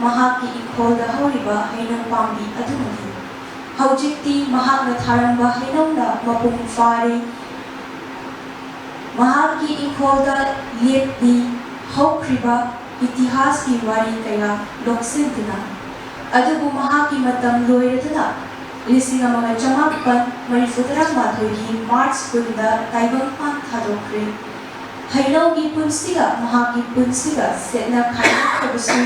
ꯃꯍꯥꯛꯀꯤ ꯏꯪꯈꯣꯜꯗ ꯍꯧꯔꯤꯕ ꯍꯩꯅꯧ ꯄꯥꯝꯕꯤ ꯑꯗꯨꯃꯗꯤ꯫ ꯍꯧꯖꯤꯛꯇꯤ ꯃꯍꯥꯛꯅ ꯊꯥꯔꯝꯕ ꯍꯩꯅꯧꯅ ꯃꯄꯨꯡ ꯐꯥꯔꯦ꯫ ꯃꯍꯥꯛꯀꯤ ꯏꯪꯈꯣꯜꯗ ꯂꯦꯞꯂꯤ꯫ ꯍꯧꯈ꯭ꯔꯤꯕ ꯏꯇꯤꯍꯥꯁꯀꯤ ꯋꯥꯔꯤ ꯀꯌꯥ ꯂꯣꯛꯁꯤꯟꯗꯨꯅ꯫ ꯑꯗꯨꯕꯨ ꯃꯍꯥꯛꯀꯤ ꯃꯇꯝ ꯂꯣꯏꯔꯗꯨꯅ ꯂꯤꯁꯤꯡ ꯑꯃꯒ ꯆꯃꯥꯄꯟ ꯃꯔꯤꯐꯨ ꯇꯔꯥꯃꯥꯊꯣꯏꯒꯤ ꯃꯥꯔꯆ ꯀꯨꯟꯗ ꯇꯥꯏꯕꯪꯄꯥꯟ ꯊꯥꯗꯣꯛꯈ꯭ꯔꯦ꯫ ꯍꯩꯅꯧꯒꯤ ꯄꯨꯟꯁꯤꯒ ꯃꯍꯥꯛꯀꯤ ꯄꯨꯟꯁꯤꯒ ꯁꯦꯠꯅ ꯈꯥꯏꯅꯈ꯭ꯔꯕꯁꯨ,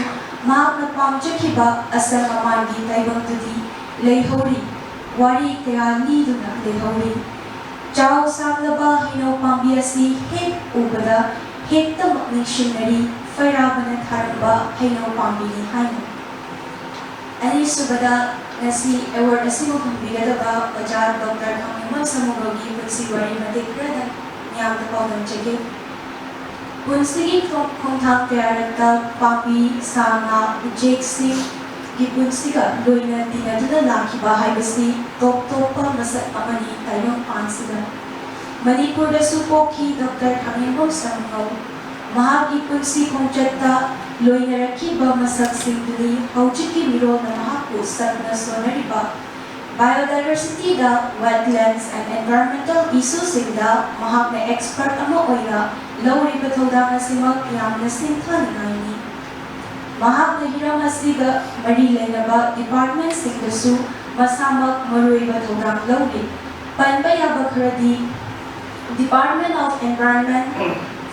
ꯃꯍꯥꯛꯅ ꯄꯥꯝꯖꯈꯤꯕ ꯑꯁꯪ ꯑꯃꯥꯟꯒꯤ ꯇꯥꯏꯕꯪꯗꯨꯗꯤ ꯂꯩꯍꯧꯔꯤ꯫ ꯋꯥꯔꯤ ꯀꯌꯥ ꯂꯤꯗꯨꯅ ꯂꯩꯍꯧꯔꯤ꯫ ꯆꯥꯎ ꯁꯥꯡꯂꯕ ꯍꯩꯅꯧ ꯄꯥꯝꯕꯤ ꯑꯁꯤ ꯍꯦꯛ ꯎꯕꯗ ꯍꯦꯛꯇꯃꯛ ꯅꯤꯡꯁꯤꯡꯅꯔꯤ, ꯐꯩꯔꯥꯕꯅ ꯊꯥꯔꯝꯕ ꯍꯩꯅꯧ ꯄꯥꯝꯕꯤꯅꯤ ꯍꯥꯏꯅ꯫ ꯑꯅꯤꯁꯨꯕꯗ, ꯉꯁꯤ ꯑꯦꯋꯥꯔꯗ ꯑꯁꯤꯕꯨ ꯐꯪꯕꯤꯒꯗꯕ ꯑꯣꯖꯥ ꯗꯣꯛꯇꯔ ꯈꯥꯃꯦꯝꯕꯝ ꯁꯥꯃꯨꯒꯧꯒꯤ ꯄꯨꯟꯁꯤ ꯋꯥꯔꯤ ꯃꯇꯦꯛ ꯈꯔꯗꯪ ꯃꯤꯌꯥꯝꯗ ꯄꯥꯎꯗꯝꯖꯒꯦ꯫ ꯄꯨꯟꯁꯤꯒꯤ ꯈꯣꯡ-, ꯈꯣꯡꯊꯥꯡ ꯀꯌꯥꯔꯛꯇ ꯄꯥꯝꯕꯤ, ꯁꯥ ꯉꯥ, ꯎꯆꯦꯛꯁꯤꯡꯒꯤ ꯄꯨꯟꯁꯤꯒ ꯂꯣꯏꯅ ꯇꯤꯟꯅꯗꯨꯅ ꯂꯥꯛꯈꯤꯕ ꯍꯥꯏꯕꯁꯤ ꯇꯣꯞ ꯇꯣꯞꯄ ꯃꯁꯛ ꯑꯃꯅꯤ ꯇꯥꯏꯕꯪꯄꯥꯟꯁꯤꯗ꯫ ꯃꯅꯤꯄꯨꯔꯗꯁꯨ ꯄꯣꯛꯈꯤ ꯗꯣꯛꯇꯔ ꯈꯥꯃꯦꯝꯕꯝ ꯁꯥꯃꯨꯒꯧ꯫ ꯃꯍꯥꯛꯀꯤ ꯄꯨꯟꯁꯤ ꯈꯣꯡꯆꯠꯇ ꯂꯣꯏꯅꯔꯛꯈꯤꯕ ꯃꯁꯛꯁꯤꯡꯗꯨꯅꯤ ꯍꯧꯖꯤꯛꯀꯤ ꯃꯤꯔꯣꯜꯅ ꯃꯍꯥꯛꯄꯨ ꯁꯛꯅ ꯁꯣꯟꯅꯔꯤꯕ꯫ Biodiversityꯗ, wetlands and environmental issueꯁꯤꯡꯗ ꯃꯍꯥꯛꯅ expert ꯑꯃ ꯑꯣꯏꯅ ꯂꯧꯔꯤꯕ ꯊꯧꯗꯥꯡ ꯑꯁꯤꯃꯛ ꯌꯥꯝꯅ ꯁꯤꯡꯊꯥꯅꯤꯡꯉꯥꯏꯅꯤ꯫ ꯃꯍꯥꯛꯅ ꯍꯤꯔꯝ ꯑꯁꯤꯒ ꯃꯔꯤ ꯂꯩꯅꯕ departmentꯁꯤꯡꯗꯁꯨ ꯃꯁꯥꯃꯛ ꯃꯔꯨꯑꯣꯏꯕ ꯊꯧꯗꯥꯡ ꯂꯧꯔꯤ꯫ ꯄꯟꯕ ꯌꯥꯕ ꯈꯔꯗꯤ, Department of Environment,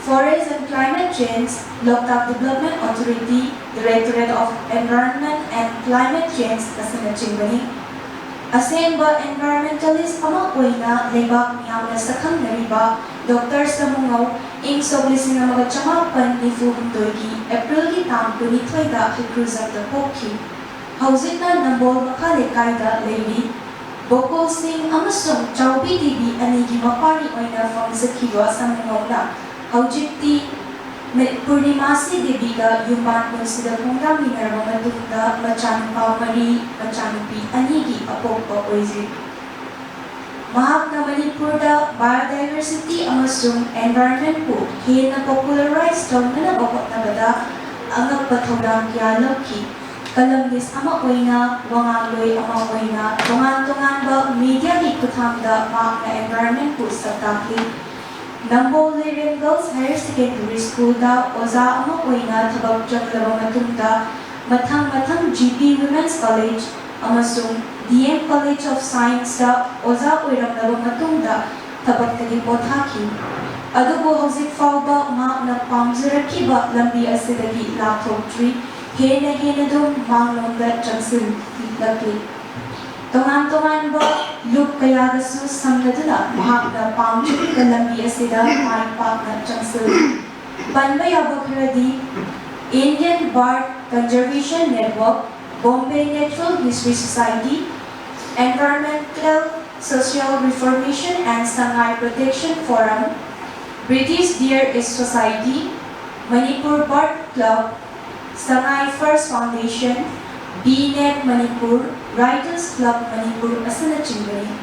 Forest and Climate Change, Loktak Development Authority, Directorate of Environment and Climate Change ꯑꯁꯤꯅꯆꯤꯡꯕꯅꯤ꯫ ꯑꯁꯦꯡꯕ environmentalist ꯑꯃ ꯑꯣꯏꯅ ꯂꯩꯕꯥꯛ ꯃꯤꯌꯥꯝꯅ ꯁꯛꯈꯪꯅꯔꯤꯕ ꯗꯣꯛꯇꯔ ꯁꯥꯃꯨꯒꯧ ꯏꯪ ꯁꯣꯛ ꯂꯤꯁꯤꯡ ꯑꯃꯒ ꯆꯃꯥꯄꯟ ꯅꯤꯐꯨ ꯍꯨꯝꯗꯣꯏꯒꯤ ꯑꯦꯄ꯭ꯔꯤꯜꯒꯤ ꯇꯥꯡ ꯀꯨꯟꯅꯤꯊꯣꯏꯗ ꯍꯩꯀ꯭ꯔꯨꯖꯝꯗ ꯄꯣꯛꯈꯤ꯫ ꯍꯧꯖꯤꯛꯅ ꯅꯝꯕꯣꯜ ꯃꯈꯥ ꯂꯩꯀꯥꯏꯗ ꯂꯩꯔꯤ꯫ ꯒꯣꯀꯨꯜ ꯁꯤꯡ ꯑꯃꯁꯨꯡ ꯆꯥꯎꯕꯤ ꯗꯦꯕꯤ ꯑꯅꯤꯒꯤ ꯃꯄꯥꯅꯤ ꯑꯣꯏꯅ ꯐꯪꯖꯈꯤꯕ ꯁꯝꯅꯧꯅ ꯍꯧꯖꯤꯛꯇꯤ ꯃ-, ꯄꯨꯔꯅꯤꯃꯥꯁꯤ ꯗꯦꯕꯤꯒ ꯌꯨꯝꯕꯥꯟ ꯄꯨꯟꯁꯤꯗ ꯈꯣꯡꯗꯥꯃꯤꯟꯅꯔꯕ ꯃꯇꯨꯡꯗ ꯃꯆꯥꯅꯨꯄꯥ ꯃꯔꯤ, ꯃꯆꯥꯅꯨꯄꯤ ꯑꯅꯤꯒꯤ ꯑꯄꯣꯛꯄ ꯑꯣꯏꯖꯩ꯫ ꯃꯍꯥꯛꯅ ꯃꯅꯤꯄꯨꯔꯗ biodiversity ꯑꯃꯁꯨꯡ environment ꯄꯨ ꯍꯦꯟꯅ popularize ꯇꯧꯅꯅꯕ ꯍꯣꯠꯅꯕꯗ ꯑꯉꯛꯄ ꯊꯧꯗꯥꯡ ꯀꯌꯥ ꯂꯧꯈꯤ꯫ Columnist ꯑꯃ ꯑꯣꯏꯅ, ꯋꯥꯉꯥꯡꯂꯣꯏ ꯑꯃ ꯑꯣꯏꯅ, ꯇꯣꯉꯥꯟ ꯇꯣꯉꯥꯟꯕ media ꯒꯤ ꯈꯨꯠꯊꯥꯡꯗ ꯃꯍꯥꯛꯅ environment ꯄꯨ ꯁꯛ ꯇꯥꯛꯂꯤ꯫ ꯅꯝꯕꯣꯜ ꯂꯩꯔꯦꯝ Girls Higher Secondary School ꯗ ꯑꯣꯖꯥ ꯑꯃ ꯑꯣꯏꯅ ꯊꯕꯛ ꯆꯪꯂꯕ ꯃꯇꯨꯡꯗ ꯃꯊꯪ ꯃꯊꯪ G P Women's College ꯑꯃꯁꯨꯡ D M College of Science ꯇ ꯑꯣꯖꯥ ꯑꯣꯏꯔꯝꯂꯕ ꯃꯇꯨꯡꯗ ꯊꯕꯛꯇꯒꯤ ꯄꯣꯊꯥꯈꯤ꯫ ꯑꯗꯨꯕꯨ ꯍꯧꯖꯤꯛ ꯐꯥꯎꯕ ꯃꯍꯥꯛꯅ ꯄꯥꯝꯖꯔꯛꯈꯤꯕ ꯂꯝꯕꯤ ꯑꯁꯤꯗꯒꯤ ꯂꯥꯞꯊꯣꯛꯇ꯭ꯔꯤ, ꯍꯦꯟꯅ ꯍꯦꯟꯅ ꯑꯗꯨꯝ ꯃꯥꯡꯂꯣꯝꯗ ꯆꯪꯁꯤꯜꯂꯛꯂꯤ꯫ ꯇꯣꯉꯥꯟ ꯇꯣꯉꯥꯟꯕ ꯂꯨꯞ ꯀꯌꯥꯒꯁꯨ ꯁꯝꯅꯗꯨꯅ ꯃꯍꯥꯛꯅ ꯄꯥꯝꯖꯔꯤꯕ ꯂꯝꯕꯤ ꯑꯁꯤꯗ ꯃꯥꯏ ꯄꯥꯛꯅ ꯆꯪꯁꯤꯜꯂꯤ꯫ ꯄꯟꯕ ꯌꯥꯕ ꯈꯔꯗꯤ Indian Bird Conservation Network, Bombay Natural History Society, Environmental Social Reformation and Sangai Protection Forum, British Deer Society, Manipur Bird Club, Sangai First Foundation, B net Manipur, Writers Club Manipur ꯑꯁꯤꯅꯆꯤꯡꯕꯅꯤ꯫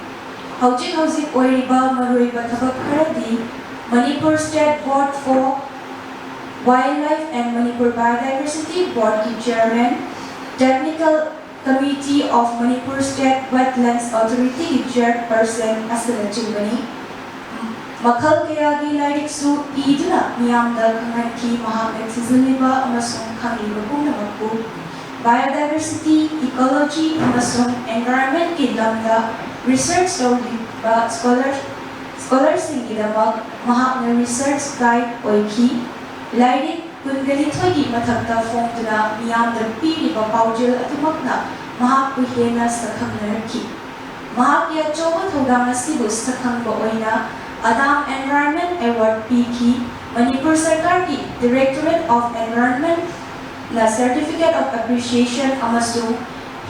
ꯍꯧꯖꯤꯛ ꯍꯧꯖꯤꯛ ꯑꯣꯏꯔꯤꯕ ꯃꯔꯨꯑꯣꯏꯕ ꯊꯕꯛ ꯈꯔꯗꯤ Manipur State Board for Wildlife and Manipur Biodiversity Board ꯀꯤ chairman, Technical Committee of Manipur State Wetlands Authority ꯒꯤ chairperson ꯑꯁꯤꯅꯆꯤꯡꯕꯅꯤ꯫ ꯃꯈꯜ ꯀꯌꯥꯒꯤ ꯂꯥꯏꯔꯤꯛꯁꯨ ꯏꯗꯨꯅ ꯃꯤꯌꯥꯝꯗ ꯈꯪꯍꯟꯈꯤ꯫ ꯃꯍꯥꯛꯅ ꯊꯤꯖꯤꯜꯂꯤꯕ ꯑꯃꯁꯨꯡ ꯈꯪꯂꯤꯕ ꯄꯨꯝꯅꯃꯛꯄꯨ biodiversity, ecology ꯑꯃꯁꯨꯡ environment ꯀꯤ ꯂꯝꯗ research ꯇꯧꯔꯤꯕ scholar, scholar ꯁꯤꯡꯒꯤꯗꯃꯛ ꯃꯍꯥꯛꯅ research guide ꯑꯣꯏꯈꯤ꯫ ꯂꯥꯏꯔꯤꯛ ꯀꯨꯟꯒ ꯅꯤꯊꯣꯏꯒꯤ ꯃꯊꯛꯇ ꯐꯣꯡꯗꯨꯅ ꯃꯤꯌꯥꯝꯗ ꯄꯤꯔꯤꯕ ꯄꯥꯎꯖꯦꯜ ꯑꯗꯨꯃꯛꯅ ꯃꯍꯥꯛꯄꯨ ꯍꯦꯟꯅ ꯁꯛꯈꯪꯅꯔꯛꯈꯤ꯫ ꯃꯍꯥꯛꯀꯤ ꯑꯆꯧꯕ ꯊꯧꯗꯥꯡ ꯑꯁꯤꯕꯨ ꯁꯛꯈꯪꯕ ꯑꯣꯏꯅ Adam Environment Award ꯄꯤꯈꯤ꯫ ꯃꯅꯤꯄꯨꯔ ꯁꯔꯀꯥꯔꯒꯤ Directorate of Environment ꯅ Certificate of Appreciation ꯑꯃꯁꯨꯡ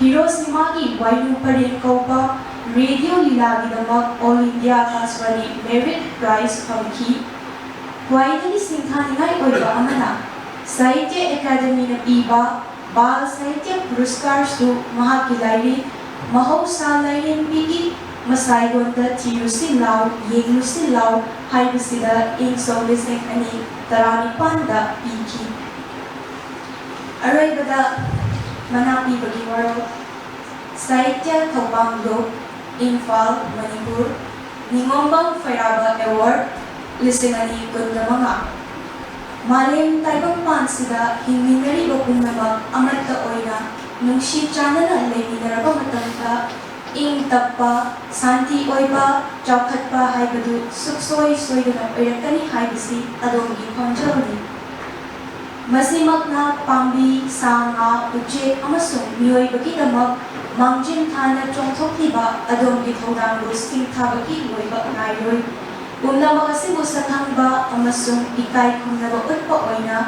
ꯍꯤꯔꯣꯁꯤꯃꯥꯒꯤ ꯋꯥꯏꯅꯨ ꯄꯔꯦꯡ ꯀꯧꯕ ꯔꯦꯗꯤꯑꯣ ꯂꯤꯂꯥꯒꯤꯗꯃꯛ ꯑꯣꯜ ꯏꯟꯗꯤꯌꯥ ꯑꯀꯥꯁꯕꯥꯅꯤ ꯃꯦꯔꯤꯠ ꯄ꯭ꯔꯥꯏꯖ ꯐꯪꯈꯤ꯫ ꯈ꯭ꯋꯥꯏꯗꯒꯤ ꯁꯤꯡꯊꯥꯅꯤꯡꯉꯥꯏ ꯑꯣꯏꯕ ꯑꯃꯅ, ꯁꯥꯍꯤꯇ꯭ꯌ ꯑꯦꯀꯥꯗꯃꯤꯅ ꯄꯤꯕ ꯕꯥꯜ ꯁꯥꯍꯤꯇ꯭ꯌ ꯄꯨꯔꯁꯀꯥꯔꯁꯨ ꯃꯍꯥꯛꯀꯤ ꯂꯥꯏꯔꯤꯛ ꯃꯍꯧꯁꯥ ꯂꯥꯏꯔꯦꯝꯕꯤꯒꯤ ꯃꯁꯥꯏꯒꯣꯟꯗ ꯊꯤꯔꯨꯁꯤ ꯂꯥꯎ, ꯌꯦꯡꯂꯨꯁꯤ ꯂꯥꯎ ꯍꯥꯏꯕꯁꯤꯗ ꯏꯪ ꯁꯣꯛ ꯂꯤꯁꯤꯡ ꯑꯅꯤ ꯇꯔꯥꯅꯤꯄꯥꯟꯗ ꯄꯤꯈꯤ꯫ ꯑꯔꯣꯏꯕꯗ ꯃꯅꯥ ꯄꯤꯕꯒꯤ ꯋꯥꯔꯣꯜ, ꯁꯥꯍꯤꯇ꯭ꯌ ꯊꯧꯕꯥꯡ ꯂꯨꯞ, ꯏꯝꯐꯥꯜ, ꯃꯅꯤꯄꯨꯔ, ꯅꯤꯉꯣꯝꯕꯝ ꯐꯩꯔꯥꯕ ꯑꯦꯋꯥꯔꯗ, ꯂꯤꯁꯤꯡ ꯑꯅꯤ ꯀꯨꯟꯒ ꯃꯉꯥ꯫ ꯃꯥꯂꯦꯝ ꯇꯥꯏꯕꯪꯄꯥꯟꯁꯤꯗ ꯍꯤꯡꯃꯤꯟꯅꯔꯤꯕ ꯄꯨꯝꯅꯃꯛ ꯑꯃꯠꯇ ꯑꯣꯏꯅ ꯅꯨꯡꯁꯤ ꯆꯥꯟꯅꯅ ꯂꯩꯃꯤꯟꯅꯔꯕ ꯃꯇꯝꯗ ꯏꯪ ꯇꯞꯄ, ꯁꯥꯟꯇꯤ ꯑꯣꯏꯕ, ꯆꯥꯎꯈꯠꯄ ꯍꯥꯏꯕꯗꯨ ꯁꯨꯛꯁꯣꯏ ꯁꯣꯏꯗꯅ ꯑꯣꯏꯔꯛꯀꯅꯤ ꯍꯥꯏꯕꯁꯤ ꯑꯗꯣꯝꯒꯤ ꯈꯣꯟꯖꯦꯜꯅꯤ꯫ ꯃꯁꯤꯃꯛꯅ ꯄꯥꯝꯕꯤ, ꯁꯥ ꯉꯥ, ꯎꯆꯦꯛ ꯑꯃꯁꯨꯡ ꯃꯤꯑꯣꯏꯕꯒꯤꯗꯃꯛ ꯃꯥꯡꯖꯤꯜ ꯊꯥꯅ ꯆꯣꯡꯊꯣꯛꯂꯤꯕ ꯑꯗꯣꯝꯒꯤ ꯊꯧꯗꯥꯡꯕꯨ ꯁꯤꯡꯊꯥꯕꯒꯤ ꯂꯣꯏꯕ ꯅꯥꯏꯔꯣꯏ꯫ ꯄꯨꯝꯅꯃꯛ ꯑꯁꯤꯕꯨ ꯁꯛꯈꯪꯕ ꯑꯃꯁꯨꯡ ꯏꯀꯥꯏ ꯈꯨꯝꯅꯕ ꯎꯠꯄ ꯑꯣꯏꯅ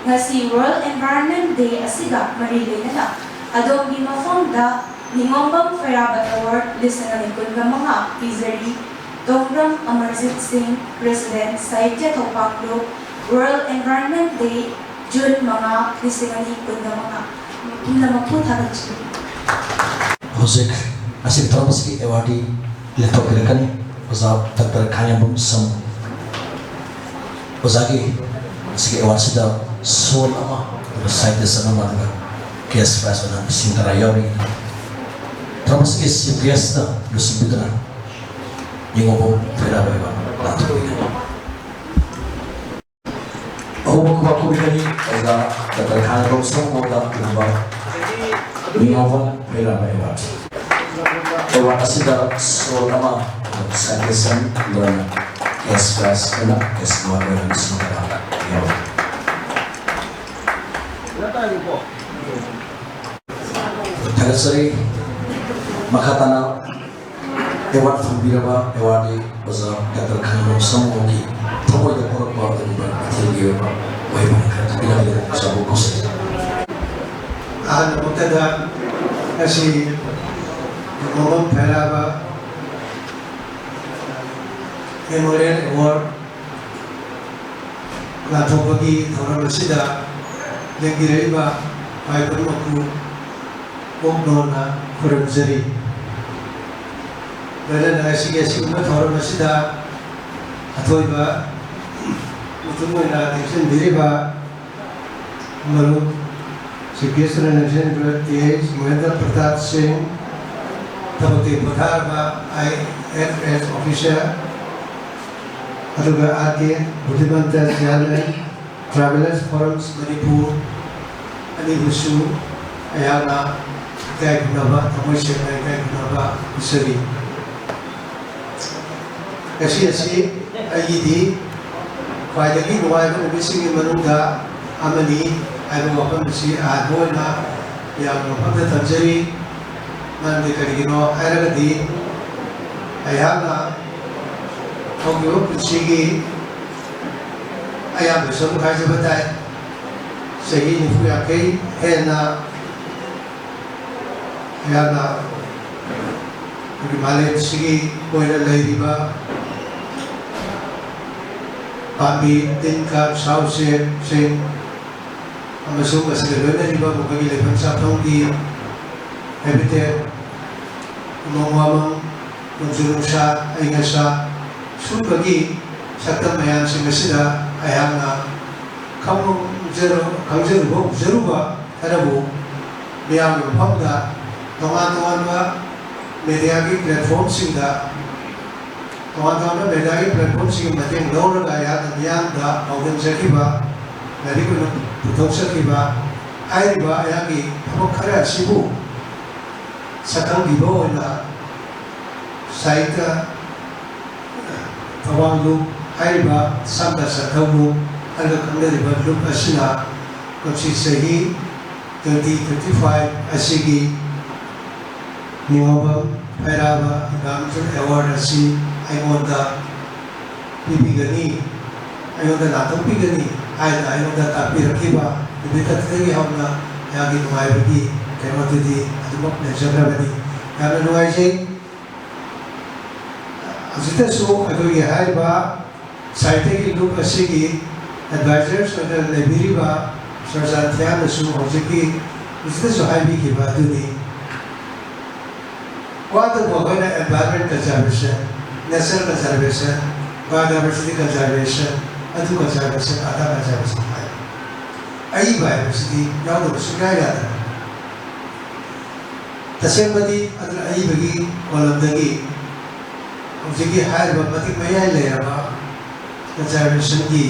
ꯉꯁꯤ World Environment Day ꯑꯁꯤꯒ ꯃꯔꯤ ꯂꯩꯅꯅ ꯑꯗꯣꯝꯒꯤ ꯃꯐꯝꯗ ꯅꯤꯉꯣꯝꯕꯝ ꯐꯩꯔꯥꯕ ꯑꯦꯋꯥꯔꯗ ꯂꯤꯁꯤꯡ ꯑꯅꯤ ꯀꯨꯟꯒ ꯃꯉꯥ ꯄꯤꯖꯔꯤ꯫ ꯇꯣꯡꯕ꯭ꯔꯝ ꯑꯃꯔꯖꯤꯠ ꯁꯤꯡ, President, ꯁꯥꯍꯤꯇ꯭ꯌ ꯊꯧꯄꯥꯛꯂꯨꯞ, World Environment Day, ꯖꯨꯟ ꯃꯉꯥ, ꯂꯤꯁꯤꯡ ꯑꯅꯤ ꯀꯨꯟꯒ ꯃꯉꯥ꯫ ꯄꯨꯝꯅꯃꯛꯄꯨ ꯊꯥꯒꯠꯆꯔꯤ꯫ ꯍꯧꯖꯤꯛ ꯑꯁꯤꯒꯤ ꯊꯧꯔꯝ ꯑꯁꯤꯒꯤ ꯑꯦꯋꯥꯔꯗꯤ ꯂꯦꯞꯊꯣꯛꯄꯤꯔꯛꯀꯅꯤ ꯑꯣꯖꯥ ꯗꯥꯛꯇꯔ ꯈꯥꯉꯦꯝꯕꯝ ꯁꯥꯃꯨ꯫ ꯑꯣꯖꯥꯒꯤ ꯑꯁꯤꯒꯤ ꯑꯦꯋꯥꯔꯗꯁꯤꯗ ꯁꯣꯜ ꯑꯃ, ꯑꯗꯨꯒ ꯁꯥꯏꯟꯇꯤꯁ ꯑꯃ, ꯑꯗꯨꯒ ꯀꯦꯁ ꯄ꯭ꯔꯥꯏꯖ ꯑꯣꯏꯅ ꯂꯤꯁꯤꯡ ꯇꯔꯥ ꯌꯥꯎꯔꯤ꯫ ꯊꯧꯔꯝ ꯑꯁꯤꯒꯤ ꯆꯤꯐ ꯒꯦꯁꯇ ꯂꯨꯆꯤꯡꯕꯤꯗꯨꯅ ꯅꯤꯉꯣꯝꯕꯝ ꯐꯩꯔꯥꯕ ꯑꯦꯋꯥꯔꯗ ꯂꯥꯟꯊꯣꯛꯄꯤꯒꯅꯤ꯫ ꯑꯍꯧꯕ ꯈꯨꯕꯥꯛ ꯈꯨꯕꯤꯒꯅꯤ ꯑꯣꯖꯥ ꯗꯥꯛꯇꯔ ꯈꯥꯉꯦꯝꯕꯝ ꯁꯥꯃꯨꯗ ꯄꯤꯔꯝꯕ ꯅꯤꯉꯣꯝꯕꯝ ꯐꯩꯔꯥꯕ ꯑꯦꯋꯥꯔꯗ꯫ ꯑꯦꯋꯥꯔꯗ ꯑꯁꯤꯗ ꯁꯣꯜ ꯑꯃ, ꯁꯥꯏꯟꯇꯤꯁ ꯑꯃ, ꯂꯣꯏꯅ ꯀꯦꯁ ꯄ꯭ꯔꯥꯏꯖ ꯑꯣꯏꯅ ꯀꯦꯁ ꯑꯦꯋꯥꯔꯗ ꯑꯣꯏꯅ ꯂꯤꯁꯤꯡ ꯇꯔꯥ ꯌꯥꯎꯔꯤ꯫ ꯊꯥꯒꯠꯆꯔꯤ꯫ ꯃꯈꯥ ꯇꯥꯅ ꯑꯦꯋꯥꯔꯗ ꯐꯪꯕꯤꯔꯕ ꯑꯦꯋꯥꯔꯗꯤ ꯑꯣꯖꯥ ꯗꯥꯛꯇꯔ ꯈꯥꯉꯦꯝꯕꯝ ꯁꯥꯃꯨꯒꯤ ꯊꯃꯣꯏꯗ ꯄꯣꯛꯂꯛꯄ ꯑꯗꯨꯒꯨꯝꯕ ꯏꯊꯤꯜꯒꯤ ꯑꯣꯏꯕ ꯋꯥꯍꯩ ꯄꯔꯦꯡ ꯈꯔ ꯊꯝꯕꯤꯔꯝꯕꯗ ꯑꯣꯖꯥꯕꯨ ꯈꯨꯔꯨꯝꯖꯔꯤ꯫ ꯑꯍꯥꯟꯕꯃꯛꯇꯗ ꯉꯁꯤ ꯃꯃꯝ ꯐꯩꯔꯥꯕ Memorial Award ꯂꯥꯟꯊꯣꯛꯄꯒꯤ ꯊꯧꯔꯝ ꯑꯁꯤꯗ ꯂꯦꯡꯕꯤꯔꯛꯏꯕ ꯃꯥꯏ ꯄꯨꯝꯅꯃꯛꯄꯨ ꯄꯣꯛ ꯅꯧꯅ ꯈꯨꯔꯨꯝꯖꯔꯤ꯫ ꯂꯣꯏꯅꯅ ꯉꯁꯤꯒꯤ ꯑꯁꯤꯒꯨꯝꯕ ꯊꯧꯔꯝ ꯑꯁꯤꯗ ꯑꯊꯣꯏꯕ ꯃꯤꯊꯨꯡ ꯑꯣꯏꯅ ꯇꯦꯡꯁꯤꯟꯕꯤꯔꯤꯕ ꯃꯔꯨꯞ Chief Guest ꯑꯣꯏꯅ ꯂꯦꯡꯁꯤꯟꯕꯤꯔꯤꯕ ꯇꯤ ꯑꯩꯆ ꯃꯍꯦꯟꯗ꯭ꯔ ꯄ꯭ꯔꯇꯥꯞ ꯁꯤꯡ, ꯊꯕꯛꯇꯒꯤ ꯄꯣꯊꯥꯔꯕ ꯑꯥꯏ ꯑꯦꯐ ꯑꯦꯁ officer, ꯑꯗꯨꯒ R K Budhimanta, Chairman, Travelers Forums Manipur, ꯑꯅꯤꯕꯨꯁꯨ ꯑꯩꯍꯥꯛꯅ ꯏꯀꯥꯏ ꯈꯨꯝꯅꯕ, ꯊꯃꯣꯏ ꯁꯦꯡꯅ ꯏꯀꯥꯏ ꯈꯨꯝꯅꯕ ꯎꯠꯆꯔꯤ꯫ ꯉꯁꯤ ꯑꯁꯤ ꯑꯩꯒꯤꯗꯤ ꯈ꯭ꯋꯥꯏꯗꯒꯤ ꯅꯨꯡꯉꯥꯏꯕ ꯅꯨꯃꯤꯠꯁꯤꯡꯒꯤ ꯃꯅꯨꯡꯗ ꯑꯃꯅꯤ ꯍꯥꯏꯕ ꯋꯥꯐꯝ ꯑꯁꯤ ꯑꯍꯥꯟꯕ ꯑꯣꯏꯅ ꯃꯤꯌꯥꯝꯒꯤ ꯃꯐꯝꯗ ꯊꯝꯖꯔꯤ꯫ ꯃꯔꯝꯗꯤ ꯀꯔꯤꯒꯤꯅꯣ ꯍꯥꯏꯔꯒꯗꯤ, ꯑꯩꯍꯥꯛꯅ ꯍꯧꯈꯤꯕ ꯄꯨꯟꯁꯤꯒꯤ ꯑꯌꯥꯝꯕ ꯁꯔꯨꯛ ꯍꯥꯏꯖꯕ ꯇꯥꯏ, ꯆꯍꯤ ꯅꯤꯐꯨ ꯌꯥꯡꯈꯩ ꯍꯦꯟꯅ ꯑꯩꯍꯥꯛꯅ ꯑꯩꯈꯣꯏꯒꯤ ꯃꯥꯂꯦꯝꯁꯤꯒꯤ ꯑꯣꯏꯅ ꯂꯩꯔꯤꯕ ꯄꯥꯝꯕꯤ, ꯇꯤꯟ, ꯀꯥꯡ, ꯁꯥ ꯎꯆꯦꯛꯁꯤꯡ ꯑꯃꯁꯨꯡ ꯃꯁꯤꯗ ꯂꯣꯏꯅꯔꯤꯕ ꯃꯈꯣꯏꯒꯤ ꯂꯩꯐꯝ ꯆꯥꯐꯝꯒꯤ habitat, ꯎꯃꯪ ꯋꯥꯃꯪ, ꯅꯣꯡꯖꯨ ꯅꯨꯡꯁꯥ, ꯑꯏꯪ ꯑꯁꯥ, ꯁꯨꯝꯕꯒꯤ ꯁꯛꯇꯝ ꯃꯌꯥꯝꯁꯤꯡ ꯑꯁꯤꯗ ꯑꯩꯍꯥꯛꯅ ꯈꯪꯖꯔꯨ-, ꯈꯪꯖꯔꯨꯕ, ꯎꯖꯔꯨꯕ ꯈꯔꯕꯨ ꯃꯤꯌꯥꯝꯒꯤ ꯃꯐꯝꯗ ꯇꯣꯉꯥꯟ ꯇꯣꯉꯥꯟꯕ mediaꯒꯤ platformꯁꯤꯡꯗ, ꯇꯣꯉꯥꯟ ꯇꯣꯉꯥꯟꯕ mediaꯒꯤ platformꯁꯤꯡꯒꯤ ꯃꯇꯦꯡ ꯂꯧꯔꯒ ꯑꯩꯍꯥꯛꯅ ꯃꯤꯌꯥꯝꯗ ꯄꯥꯎꯗꯝꯖꯈꯤꯕ, ꯂꯥꯏꯔꯤꯛ ꯑꯣꯏꯅ ꯄꯨꯊꯣꯛꯆꯈꯤꯕ ꯍꯥꯏꯔꯤꯕ ꯑꯩꯍꯥꯛꯀꯤ ꯊꯕꯛ ꯈꯔ ꯑꯁꯤꯕꯨ ꯁꯛꯈꯪꯕꯤꯕ ꯑꯣꯏꯅ ꯁꯥꯍꯤꯇ꯭ꯌ ꯊꯧꯕꯥꯜ ꯂꯨꯞ ꯍꯥꯏꯔꯤꯕ ꯁꯝꯅ ꯁꯛꯊꯧ ꯂꯨꯞ ꯍꯥꯏꯔꯒ ꯈꯪꯅꯔꯤꯕ ꯂꯨꯞ ꯑꯁꯤꯅ ꯀꯨꯝꯁꯤ ꯆꯍꯤ twenty twenty five ꯑꯁꯤꯒꯤ ꯅꯤꯉꯣꯝꯕꯝ ꯐꯩꯔꯥꯕ Environmental Award ꯑꯁꯤ ꯑꯩꯉꯣꯟꯗ ꯄꯤꯕꯤꯒꯅꯤ, ꯑꯩꯉꯣꯟꯗ ꯂꯥꯟꯊꯣꯛꯄꯤꯒꯅꯤ ꯍꯥꯏꯅ ꯑꯩꯉꯣꯟꯗ ꯇꯥꯛꯄꯤꯔꯛꯈꯤꯕ ꯅꯨꯃꯤꯠ ꯑꯗꯨꯗꯒꯤ ꯍꯧꯅ ꯑꯩꯍꯥꯛꯀꯤ ꯅꯨꯡꯉꯥꯏꯕꯒꯤ ꯀꯩꯅꯣꯗꯨꯗꯤ ꯑꯗꯨꯃꯛ ꯂꯩꯖꯈ꯭ꯔꯕꯅꯤ꯫ ꯌꯥꯝꯅ ꯅꯨꯡꯉꯥꯏꯖꯩ꯫ ꯍꯧꯖꯤꯛꯇꯁꯨ ꯑꯩꯈꯣꯏꯒꯤ ꯍꯥꯏꯔꯤꯕ ꯁꯥꯍꯤꯇ꯭ꯌꯒꯤ ꯂꯨꯞ ꯑꯁꯤꯒꯤ ꯑꯦꯗꯚꯥꯏꯖꯔꯁ ꯑꯣꯏꯅ ꯂꯩꯕꯤꯔꯤꯕ ꯁꯔꯖꯥꯟ ꯊꯤꯌꯥꯝꯅꯁꯨ ꯍꯧꯖꯤꯛꯀꯤ, ꯍꯧꯖꯤꯛꯇꯁꯨ ꯍꯥꯏꯕꯤꯈꯤꯕ ꯑꯗꯨꯅꯤ꯫ ꯋꯥꯗꯨꯕꯨ ꯑꯩꯈꯣꯏꯅ environment conservation, nature conservation, biodiversity conservation, ꯑꯗꯨ conservation, ꯑꯗꯥ conservation ꯍꯥꯏ꯫ ꯑꯏꯕ ꯍꯥꯏꯕꯁꯤꯗꯤ ꯌꯥꯎꯗꯕ ꯁꯨꯡꯌꯥ ꯌꯥꯗꯕ꯫ ꯇꯁꯦꯡꯕꯗꯤ ꯑꯗꯨꯅ ꯑꯏꯕꯒꯤ ꯀꯣꯂꯝꯗꯒꯤ ꯍꯧꯖꯤꯛꯀꯤ ꯍꯥꯏꯔꯤꯕ ꯃꯇꯤꯛ ꯃꯌꯥꯏ ꯂꯩꯔꯕ conservationꯒꯤ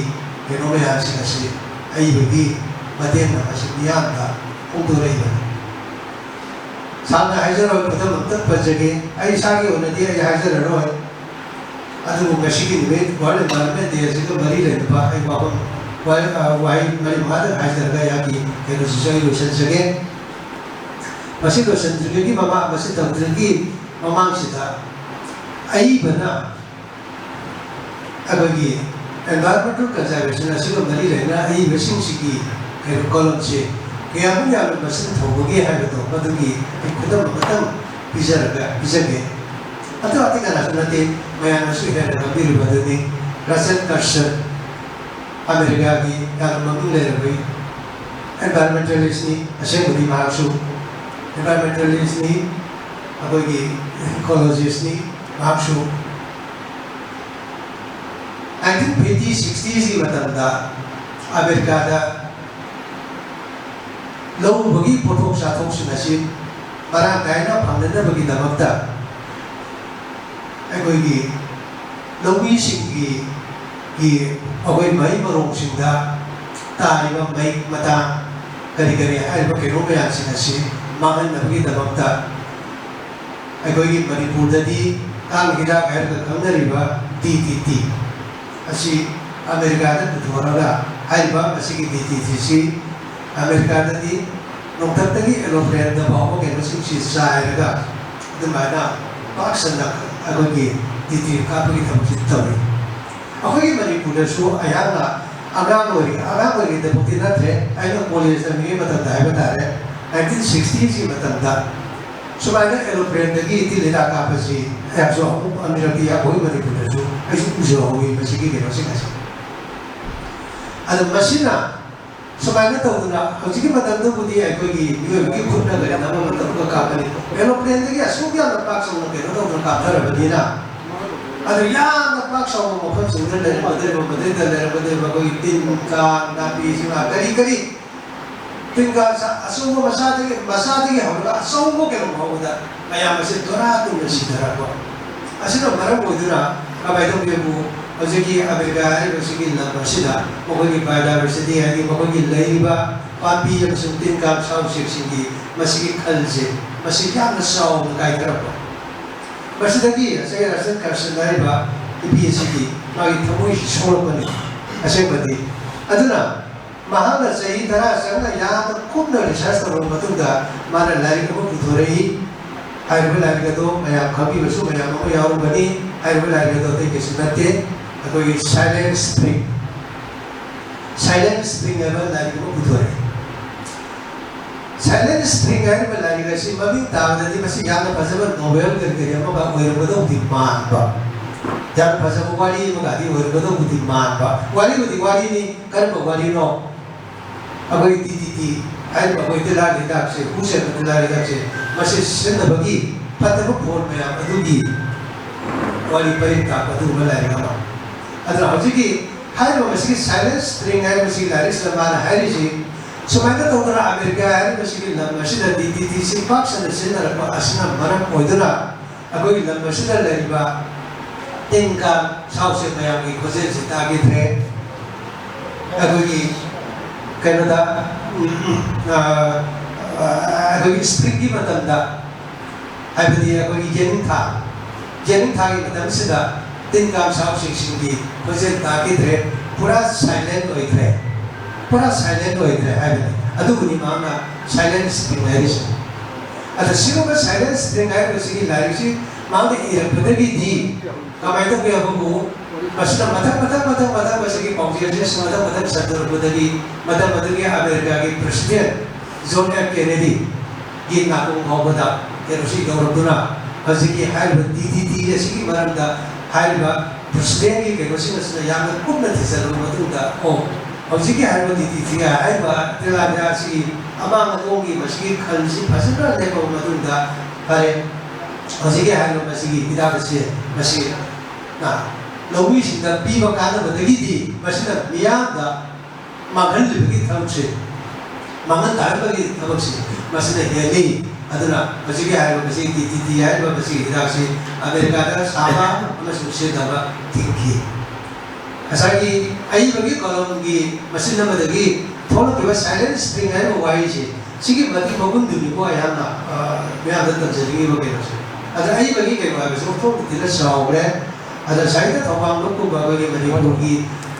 ꯀꯩꯅꯣ ꯃꯌꯥꯝꯁꯤꯡ ꯑꯁꯤ ꯑꯏꯕꯒꯤ ꯃꯇꯦꯡꯅ ꯃꯁꯤ ꯃꯤꯌꯥꯝꯗ ꯐꯣꯡꯗꯣꯔꯛꯏꯕꯅꯤ꯫ ꯁꯥꯡꯅ ꯍꯥꯏꯖꯔꯣꯏ, ꯈꯨꯗꯝ ꯑꯝꯇꯪ ꯄꯟꯖꯒꯦ꯫ ꯑꯩ ꯏꯁꯥꯒꯤ ꯑꯣꯏꯅꯗꯤ ꯑꯩ ꯍꯥꯏꯖꯔꯔꯣꯏ꯫ ꯑꯗꯨꯕꯨ ꯉꯁꯤꯒꯤ ꯅꯨꯃꯤꯠ World Environment Day ꯑꯁꯤꯒ ꯃꯔꯤ ꯂꯩꯅꯕ ꯑꯩ ꯋꯥꯐꯝ, ꯋꯥ-, ꯑ, ꯋꯥꯍꯩ ꯃꯔꯤ ꯃꯉꯥꯗꯪ ꯍꯥꯏꯖꯔꯒ ꯑꯩꯍꯥꯛꯀꯤ ꯀꯩꯅꯣꯁꯤꯁꯨ ꯑꯩ ꯂꯣꯏꯁꯤꯟꯖꯒꯦ꯫ ꯃꯁꯤ ꯂꯣꯏꯁꯤꯟꯗ꯭ꯔꯤꯉꯩꯒꯤ ꯃꯃꯥꯡ, ꯃꯁꯤ ꯇꯧꯗ꯭ꯔꯤꯉꯩꯒꯤ ꯃꯃꯥꯡꯁꯤꯗ ꯑꯏꯕꯅ ꯑꯩꯈꯣꯏꯒꯤ environmental conservation ꯑꯁꯤꯒ ꯃꯔꯤ ꯂꯩꯅꯅ ꯑꯏꯕꯁꯤꯡꯁꯤꯒꯤ ꯀꯩꯅꯣ ꯀꯣꯂꯝꯁꯦ ꯀꯌꯥꯃꯨꯛ ꯌꯥꯝꯅ ꯃꯁꯤꯡ ꯊꯧꯕꯒꯦ ꯍꯥꯏꯕꯗꯣ ꯃꯗꯨꯒꯤ ꯑꯩ ꯈꯨꯗꯝ ꯑꯃꯇꯪ ꯄꯤꯖꯔꯒ, ꯄꯤꯖꯒꯦ꯫ ꯑꯇꯩ ꯑꯇꯩ ꯀꯅꯥꯁꯨ ꯅꯠꯇꯦ, ꯃꯌꯥꯝꯅꯁꯨ ꯍꯦꯟꯅ ꯈꯪꯕꯤꯔꯤꯕ ꯑꯗꯨꯅꯤ, ꯔꯆꯟ ꯀꯔꯁꯟ, ꯑꯃꯦꯔꯤꯀꯥꯒꯤ ꯌꯥꯝꯅ ꯃꯃꯤꯡ ꯂꯩꯔꯕ environmentalistꯅꯤ꯫ ꯑꯁꯦꯡꯕꯗꯤ ꯃꯍꯥꯛꯁꯨ environmentalistꯅꯤ, ꯑꯩꯈꯣꯏꯒꯤ ecologistꯅꯤ꯫ ꯃꯍꯥꯛꯁꯨ nineteen fifty sixtyꯒꯤ ꯃꯇꯝꯗ ꯑꯃꯦꯔꯤꯀꯥꯗ ꯂꯧ ꯎꯕꯒꯤ ꯄꯣꯠꯊꯣꯛ ꯆꯥꯊꯣꯛꯁꯤꯡ ꯑꯁꯤ ꯃꯔꯥꯡ ꯀꯥꯏꯅ ꯐꯪꯅꯅꯕꯒꯤꯗꯃꯛꯇ ꯑꯩꯈꯣꯏꯒꯤ ꯂꯧꯃꯤꯁꯤꯡꯒꯤ, ꯒꯤ ꯑꯩꯈꯣꯏ ꯃꯍꯩ ꯃꯔꯣꯡꯁꯤꯡꯗ ꯇꯥꯔꯤꯕ ꯃꯩ ꯃꯇꯥꯡ ꯀꯔꯤ ꯀꯔꯤ ꯍꯥꯏꯔꯤꯕ ꯀꯩꯅꯣ ꯃꯌꯥꯝꯁꯤꯡ ꯑꯁꯤ ꯃꯥꯡꯍꯟꯅꯕꯒꯤꯗꯃꯛꯇ ꯑꯩꯈꯣꯏꯒꯤ ꯃꯅꯤꯄꯨꯔꯗꯗꯤ ꯀꯥꯡ ꯍꯤꯗꯥꯛ ꯍꯥꯏꯔꯒ ꯈꯪꯅꯔꯤꯕ ꯗꯤ ꯗꯤ ꯇꯤ ꯑꯁꯤ ꯑꯃꯦꯔꯤꯀꯥꯗ ꯄꯨꯊꯣꯔꯒ ꯍꯥꯏꯔꯤꯕ ꯃꯁꯤꯒꯤ ꯗꯤ ꯗꯤ ꯇꯤꯁꯤ ꯑꯃꯦꯔꯤꯀꯥꯗꯗꯤ ꯅꯣꯡꯊꯛꯇꯒꯤ ꯑꯦꯔꯣꯄ꯭ꯂꯦꯟꯗ ꯐꯥꯎꯕ ꯀꯩꯅꯣꯁꯤꯡꯁꯤ ꯆꯥꯏꯔꯒ ꯑꯗꯨꯃꯥꯏꯅ ꯄꯥꯛ ꯁꯟꯅ ꯑꯩꯈꯣꯏꯒꯤ ꯗꯤ ꯗꯤ ꯇꯤ ꯀꯥꯞꯄꯒꯤ ꯊꯕꯛꯁꯤ ꯇꯧꯏ꯫ ꯑꯩꯈꯣꯏꯒꯤ ꯃꯅꯤꯄꯨꯔꯗꯁꯨ ꯑꯩꯍꯥꯛꯅ ꯑꯉꯥꯡ ꯑꯣꯏꯔꯤ-, ꯑꯉꯥꯡ ꯑꯣꯏꯔꯤꯉꯩꯗꯃꯛꯇꯤ ꯅꯠꯇ꯭ꯔꯦ, ꯑꯩꯅ ꯀꯣꯂꯦꯖ ꯇꯝꯃꯤꯉꯩ ꯃꯇꯝꯗ ꯍꯥꯏꯕ ꯇꯥꯔꯦ, nineteen sixtyꯒꯤ ꯃꯇꯝꯗ ꯁꯨꯃꯥꯏꯅ ꯑꯦꯔꯣꯄ꯭ꯂꯦꯟꯗꯒꯤ ꯇꯤꯟ ꯍꯤꯗꯥꯛ ꯀꯥꯞꯄꯁꯤ ꯑꯩꯍꯥꯛꯁꯨ ꯑꯃꯨꯛ ꯑꯅꯤꯔꯛꯇꯤ ꯑꯩꯈꯣꯏ ꯃꯅꯤꯄꯨꯔꯗꯁꯨ ꯑꯩꯁꯨ ꯎꯖꯍꯧꯋꯤ ꯃꯁꯤꯒꯤ ꯀꯩꯅꯣꯁꯤꯡ ꯑꯁꯦ꯫ ꯑꯗꯣ ꯃꯁꯤꯅ ꯁꯨꯃꯥꯏꯅ ꯇꯧꯗꯅ ꯍꯧꯖꯤꯛꯀꯤ ꯃꯇꯝꯗꯕꯨꯗꯤ ꯑꯩꯈꯣꯏꯒꯤ ꯃꯤꯑꯣꯏꯕꯒꯤ ꯈꯨꯠꯅ ꯀꯔꯤꯅ ꯑꯃ ꯃꯇꯝꯗ ꯀꯥꯞꯄꯅꯤ꯫ ꯑꯦꯔꯣꯄ꯭ꯂꯦꯟꯗꯒꯤ ꯑꯁꯨꯛ ꯌꯥꯝꯅ ꯄꯥꯛ ꯆꯥꯎꯅ ꯀꯩꯅꯣ ꯇꯧꯗꯅ ꯀꯥꯞꯊꯔꯕꯅꯤꯅ, ꯑꯗꯨ ꯌꯥꯝꯅ ꯄꯥꯛ ꯆꯥꯎꯕ ꯃꯐꯝꯁꯤꯡꯗ ꯂꯩꯔꯝꯒꯗꯧꯔꯤꯕ, ꯃꯗꯩꯗ ꯂꯩꯔꯝꯒꯗꯧꯔꯤꯕ ꯑꯩꯈꯣꯏꯒꯤ ꯇꯤꯟ ꯀꯥꯡ ꯅꯥꯄꯤ ꯁꯤꯡꯅꯥ ꯀꯔꯤ ꯀꯔꯤ ꯇꯤꯟ ꯀꯥꯡ ꯁꯥ ꯑꯆꯧꯕ ꯃꯆꯥꯗꯒꯤ, ꯃꯆꯥꯗꯒꯤ ꯍꯧꯔꯒ ꯑꯆꯧꯕ ꯀꯩꯅꯣ ꯐꯥꯎꯕꯗ ꯃꯌꯥꯝ ꯑꯁꯦ ꯗꯣꯔꯥ ꯇꯨꯝꯅ ꯁꯤꯊꯔꯛꯄ꯫ ꯑꯁꯤꯅ ꯃꯔꯝ ꯑꯣꯏꯗꯨꯅ ꯀꯃꯥꯏꯅ ꯇꯧꯒꯦꯕꯨ, ꯍꯧꯖꯤꯛꯀꯤ ꯑꯃꯦꯔꯤꯀꯥ ꯍꯥꯏꯔꯤꯕꯁꯤꯒꯤ ꯂꯝ ꯑꯁꯤꯗ ꯃꯈꯣꯏꯒꯤ biodiversity, ꯍꯥꯏꯗꯤ ꯃꯈꯣꯏꯒꯤ ꯂꯩꯔꯤꯕ ꯄꯥꯝꯕꯤ ꯑꯃꯁꯨꯡ ꯇꯤꯟ ꯀꯥꯡ ꯁꯥ ꯎꯆꯦꯛꯁꯤꯡꯒꯤ ꯃꯁꯤꯒꯤ ꯈꯜꯁꯦ, ꯃꯁꯤ ꯌꯥꯝꯅ ꯆꯥꯎꯅ ꯀꯥꯏꯊꯔꯛꯄ꯫ ꯃꯁꯤꯗꯒꯤ ꯉꯁꯥꯏ ꯔꯆꯟ ꯀ꯭ꯔꯁꯟ ꯍꯥꯏꯔꯤꯕ ꯅꯨꯄꯤ ꯑꯁꯤꯒꯤ ꯃꯥꯒꯤ ꯊꯃꯣꯏꯁꯤ ꯁꯣꯛꯂꯛꯄꯅꯤ ꯑꯁꯦꯡꯕꯗꯤ꯫ ꯑꯗꯨꯅ ꯃꯍꯥꯛꯅ ꯆꯍꯤ ꯇꯔꯥ ꯆꯪꯅ ꯌꯥꯝꯅ ꯀꯨꯞꯅ research ꯇꯧꯔꯕ ꯃꯇꯨꯡꯗ ꯃꯥꯅ ꯂꯥꯏꯔꯤꯛ ꯑꯃ ꯄꯨꯊꯣꯔꯛꯏ꯫ ꯍꯥꯏꯔꯤꯕ ꯂꯥꯏꯔꯤꯛ ꯑꯗꯣ ꯃꯌꯥꯝ ꯈꯪꯕꯤꯕꯁꯨ ꯃꯌꯥꯝ ꯑꯃ ꯌꯥꯎꯔꯝꯒꯅꯤ꯫ ꯍꯥꯏꯔꯤꯕ ꯂꯥꯏꯔꯤꯛ ꯑꯗꯣ ꯑꯇꯩ ꯀꯩꯁꯨ ꯅꯠꯇꯦ, ꯑꯩꯈꯣꯏꯒꯤ Silent Spring, Silent Spring ꯍꯥꯏꯕ ꯂꯥꯏꯔꯤꯛ ꯑꯃ ꯄꯨꯊꯣꯔꯛꯏ꯫ Silent Spring ꯍꯥꯏꯔꯤꯕ ꯂꯥꯏꯔꯤꯛ ꯑꯁꯤ ꯃꯃꯤꯡ ꯇꯥꯕꯗꯗꯤ ꯃꯁꯤ ꯌꯥꯝꯅ ꯐꯖꯕ novel ꯀꯔꯤ ꯀꯔꯤ ꯑꯃꯒ ꯑꯣꯏꯔꯝꯒꯗꯧꯗꯤ ꯃꯥꯟꯕ, ꯌꯥꯝꯅ ꯐꯖꯕ ꯋꯥꯔꯤ ꯑꯃꯒꯗꯤ ꯑꯣꯏꯔꯝꯒꯗꯧꯕꯗꯤ ꯃꯥꯟꯕ꯫ ꯋꯥꯔꯤꯕꯨꯗꯤ ꯋꯥꯔꯤꯅꯤ, ꯀꯔꯝꯕ ꯋꯥꯔꯤꯅꯣ? ꯑꯩꯈꯣꯏ ꯇꯤ ꯇꯤ ꯇꯤ ꯍꯥꯏꯔꯤꯕ ꯑꯩꯈꯣꯏ ꯇꯤꯜꯍꯥꯠ ꯍꯤꯗꯥꯛꯁꯦ, ꯍꯨ ꯆꯦꯟꯕ ꯇꯤꯜꯍꯥꯠ ꯍꯤꯗꯥꯛꯁꯦ, ꯃꯁꯤ ꯁꯤꯖꯤꯟꯅꯕꯒꯤ ꯐꯠꯇꯕ ꯐꯣꯟ ꯃꯌꯥꯝ ꯑꯗꯨꯒꯤ ꯋꯥꯔꯤ ꯄꯔꯤꯡ ꯇꯥꯛꯄ ꯑꯗꯨꯒꯨꯝꯕ ꯂꯥꯏꯔꯤꯛ ꯑꯃ꯫ ꯑꯗꯨꯅ ꯍꯧꯖꯤꯛꯀꯤ ꯍꯥꯏꯔꯤꯕ ꯃꯁꯤꯒꯤ Silent Spring ꯍꯥꯏꯔꯤꯕ ꯃꯁꯤꯒꯤ ꯂꯥꯏꯔꯤꯛꯁꯤꯗ ꯃꯥꯅ ꯍꯥꯏꯔꯤꯁꯤ, ꯁꯨꯃꯥꯏꯅ ꯇꯧꯗꯅ ꯑꯃꯦꯔꯤꯀꯥ ꯍꯥꯏꯔꯤꯕꯁꯤꯒꯤ ꯂꯝ ꯑꯁꯤꯗ ꯗꯤ ꯗꯤ ꯇꯤꯁꯤ ꯄꯥꯛ ꯁꯟꯅ ꯁꯤꯖꯤꯟꯅꯔꯛꯄ ꯑꯁꯤꯅ ꯃꯔꯝ ꯑꯣꯏꯗꯨꯅ ꯑꯩꯈꯣꯏꯒꯤ ꯂꯝ ꯑꯁꯤꯗ ꯂꯩꯔꯤꯕ ꯇꯤꯟ ꯀꯥꯡ ꯁꯥ ꯎꯆꯦꯛ ꯃꯌꯥꯝꯒꯤ ꯈꯣꯟꯖꯦꯜꯁꯤ ꯇꯥꯈꯤꯗ꯭ꯔꯦ꯫ ꯑꯩꯈꯣꯏꯒꯤ ꯀꯩꯅꯣꯗ, ꯎꯝ, ꯎꯝ, ꯑ, ꯑ, ꯑꯩꯈꯣꯏꯒꯤ spring ꯒꯤ ꯃꯇꯝꯗ, ꯍꯥꯏꯕꯗꯤ ꯑꯩꯈꯣꯏꯒꯤ ꯌꯦꯅꯤꯡꯊꯥ, ꯌꯦꯅꯤꯡꯊꯥꯒꯤ ꯃꯇꯝꯁꯤꯗ ꯇꯤꯟ ꯀꯥꯡ ꯁꯥ ꯎꯆꯦꯛꯁꯤꯡꯒꯤ ꯈꯣꯟꯖꯦꯜ ꯇꯥꯈꯤꯗ꯭ꯔꯦ, ꯄꯨꯔꯥ silent ꯑꯣꯏꯈ꯭ꯔꯦ, ꯄꯨꯔꯥ silent ꯑꯣꯏꯈ꯭ꯔꯦ ꯍꯥꯏꯕꯅꯤ꯫ ꯑꯗꯨꯕꯨꯅꯤ ꯃꯍꯥꯛꯅ Silent Spring ꯍꯥꯏꯔꯤꯁꯦ꯫ ꯑꯗ ꯁꯤꯒꯨꯝꯕ Silent Spring ꯍꯥꯏꯔꯤꯕꯁꯤꯒꯤ ꯂꯥꯏꯔꯤꯛꯁꯤ ꯃꯍꯥꯛꯅ ꯏꯔꯛꯄꯗꯒꯤꯗꯤ ꯀꯃꯥꯏꯅ ꯇꯧꯒꯦ ꯍꯥꯏꯕꯕꯨ, ꯃꯁꯤꯅ ꯃꯊꯪ ꯃꯊꯪ ꯃꯊꯪ ꯃꯊꯪ ꯃꯁꯤꯒꯤ ꯄꯥꯎꯖꯦꯜꯁꯦ ꯃꯊꯪ ꯃꯊꯪ ꯁꯟꯗꯣꯔꯛꯄꯗꯒꯤ ꯃꯇꯝ ꯑꯗꯨꯒꯤ ꯑꯃꯦꯔꯤꯀꯥꯒꯤ president John F Kennedy ꯒꯤ ꯅꯥꯀꯣꯡ ꯐꯥꯎꯕꯗ ꯀꯩꯅꯣꯁꯤ ꯌꯧꯔꯛꯇꯨꯅ ꯍꯧꯖꯤꯛꯀꯤ ꯍꯥꯏꯔꯤꯕ ꯇꯤ ꯇꯤ ꯇꯤ ꯑꯁꯤꯒꯤ ꯃꯔꯝꯗ ꯍꯥꯏꯔꯤꯕ ꯄ꯭ꯔꯦꯁꯤꯗꯦꯟꯒꯤ ꯀꯩꯅꯣꯁꯤꯡ ꯑꯁꯤꯅ ꯌꯥꯝꯅ ꯀꯨꯞꯅ ꯊꯤꯖꯤꯜꯂꯕ ꯃꯇꯨꯡꯗ, ꯑꯣ, ꯍꯧꯖꯤꯛꯀꯤ ꯍꯥꯏꯔꯤꯕ ꯇꯤ ꯇꯤ ꯇꯤ ꯍꯥꯏꯔꯤꯕ ꯇꯤꯂꯥꯄꯤꯌꯥ ꯑꯁꯤꯒꯤ ꯑꯃꯥꯡ ꯑꯇꯣꯡꯒꯤ ꯃꯁꯤꯒꯤ ꯈꯜꯁꯤ ꯐꯖꯅ ꯂꯦꯞꯄꯕ ꯃꯇꯨꯡꯗ, ꯐꯔꯦ, ꯍꯧꯖꯤꯛꯀꯤ ꯍꯥꯏꯔꯤꯕ ꯃꯁꯤꯒꯤ ꯍꯤꯗꯥꯛ ꯑꯁꯤ ꯃꯁꯤ, ꯑ, ꯂꯧꯃꯤꯁꯤꯡꯗ ꯄꯤꯕ ꯀꯥꯟꯅꯕꯗꯒꯤꯗꯤ ꯃꯁꯤꯅ ꯃꯤꯌꯥꯝꯗ ꯃꯥꯡꯍꯜꯂꯤꯕꯒꯤ ꯊꯕꯛꯁꯦ, ꯃꯥꯡꯍꯟ ꯇꯥꯍꯟꯕꯒꯤ ꯊꯕꯛꯁꯦ ꯃꯁꯤꯅ ꯍꯦꯜꯂꯤ꯫ ꯑꯗꯨꯅ ꯍꯧꯖꯤꯛꯀꯤ ꯍꯥꯏꯔꯤꯕ ꯃꯁꯤ ꯇꯤ ꯇꯤ ꯇꯤ ꯍꯥꯏꯔꯤꯕ ꯃꯁꯤꯒꯤ ꯍꯤꯗꯥꯛꯁꯤ ꯑꯃꯦꯔꯤꯀꯥꯗ ꯁꯥꯕ ꯑꯃꯁꯨꯡ ꯁꯤꯖꯤꯟꯅꯕ ꯊꯤꯡꯈꯤ꯫ ꯉꯁꯥꯏꯒꯤ ꯑꯏꯕꯒꯤ ꯀꯣꯂꯝꯒꯤ ꯃꯆꯤꯟ ꯑꯃꯗꯒꯤ ꯊꯣꯛꯂꯛꯈꯤꯕ silent spring ꯍꯥꯏꯔꯤꯕ ꯋꯥꯍꯩꯁꯦ, ꯁꯤꯒꯤ ꯃꯇꯤꯛ ꯃꯒꯨꯟꯗꯨꯅꯤꯀꯣ ꯑꯩꯍꯥꯛꯅ, ꯑ, ꯃꯌꯥꯝꯗ ꯇꯝꯖꯅꯤꯡꯉꯤꯕ ꯀꯩꯅꯣꯁꯦ꯫ ꯑꯗ ꯑꯏꯕꯒꯤ ꯀꯩꯅꯣ ꯍꯥꯏꯕꯁꯤ ꯑꯣꯟꯊꯣꯛꯅ ꯊꯤꯅ ꯆꯥꯎꯈ꯭ꯔꯦ꯫ ꯑꯗ ꯁꯥꯍꯤꯇ꯭ꯌ ꯊꯧꯕꯥꯜ ꯂꯨꯞꯀꯨꯝꯕ ꯑꯩꯈꯣꯏꯒꯤ ꯃꯅꯤꯄꯨꯔꯒꯤ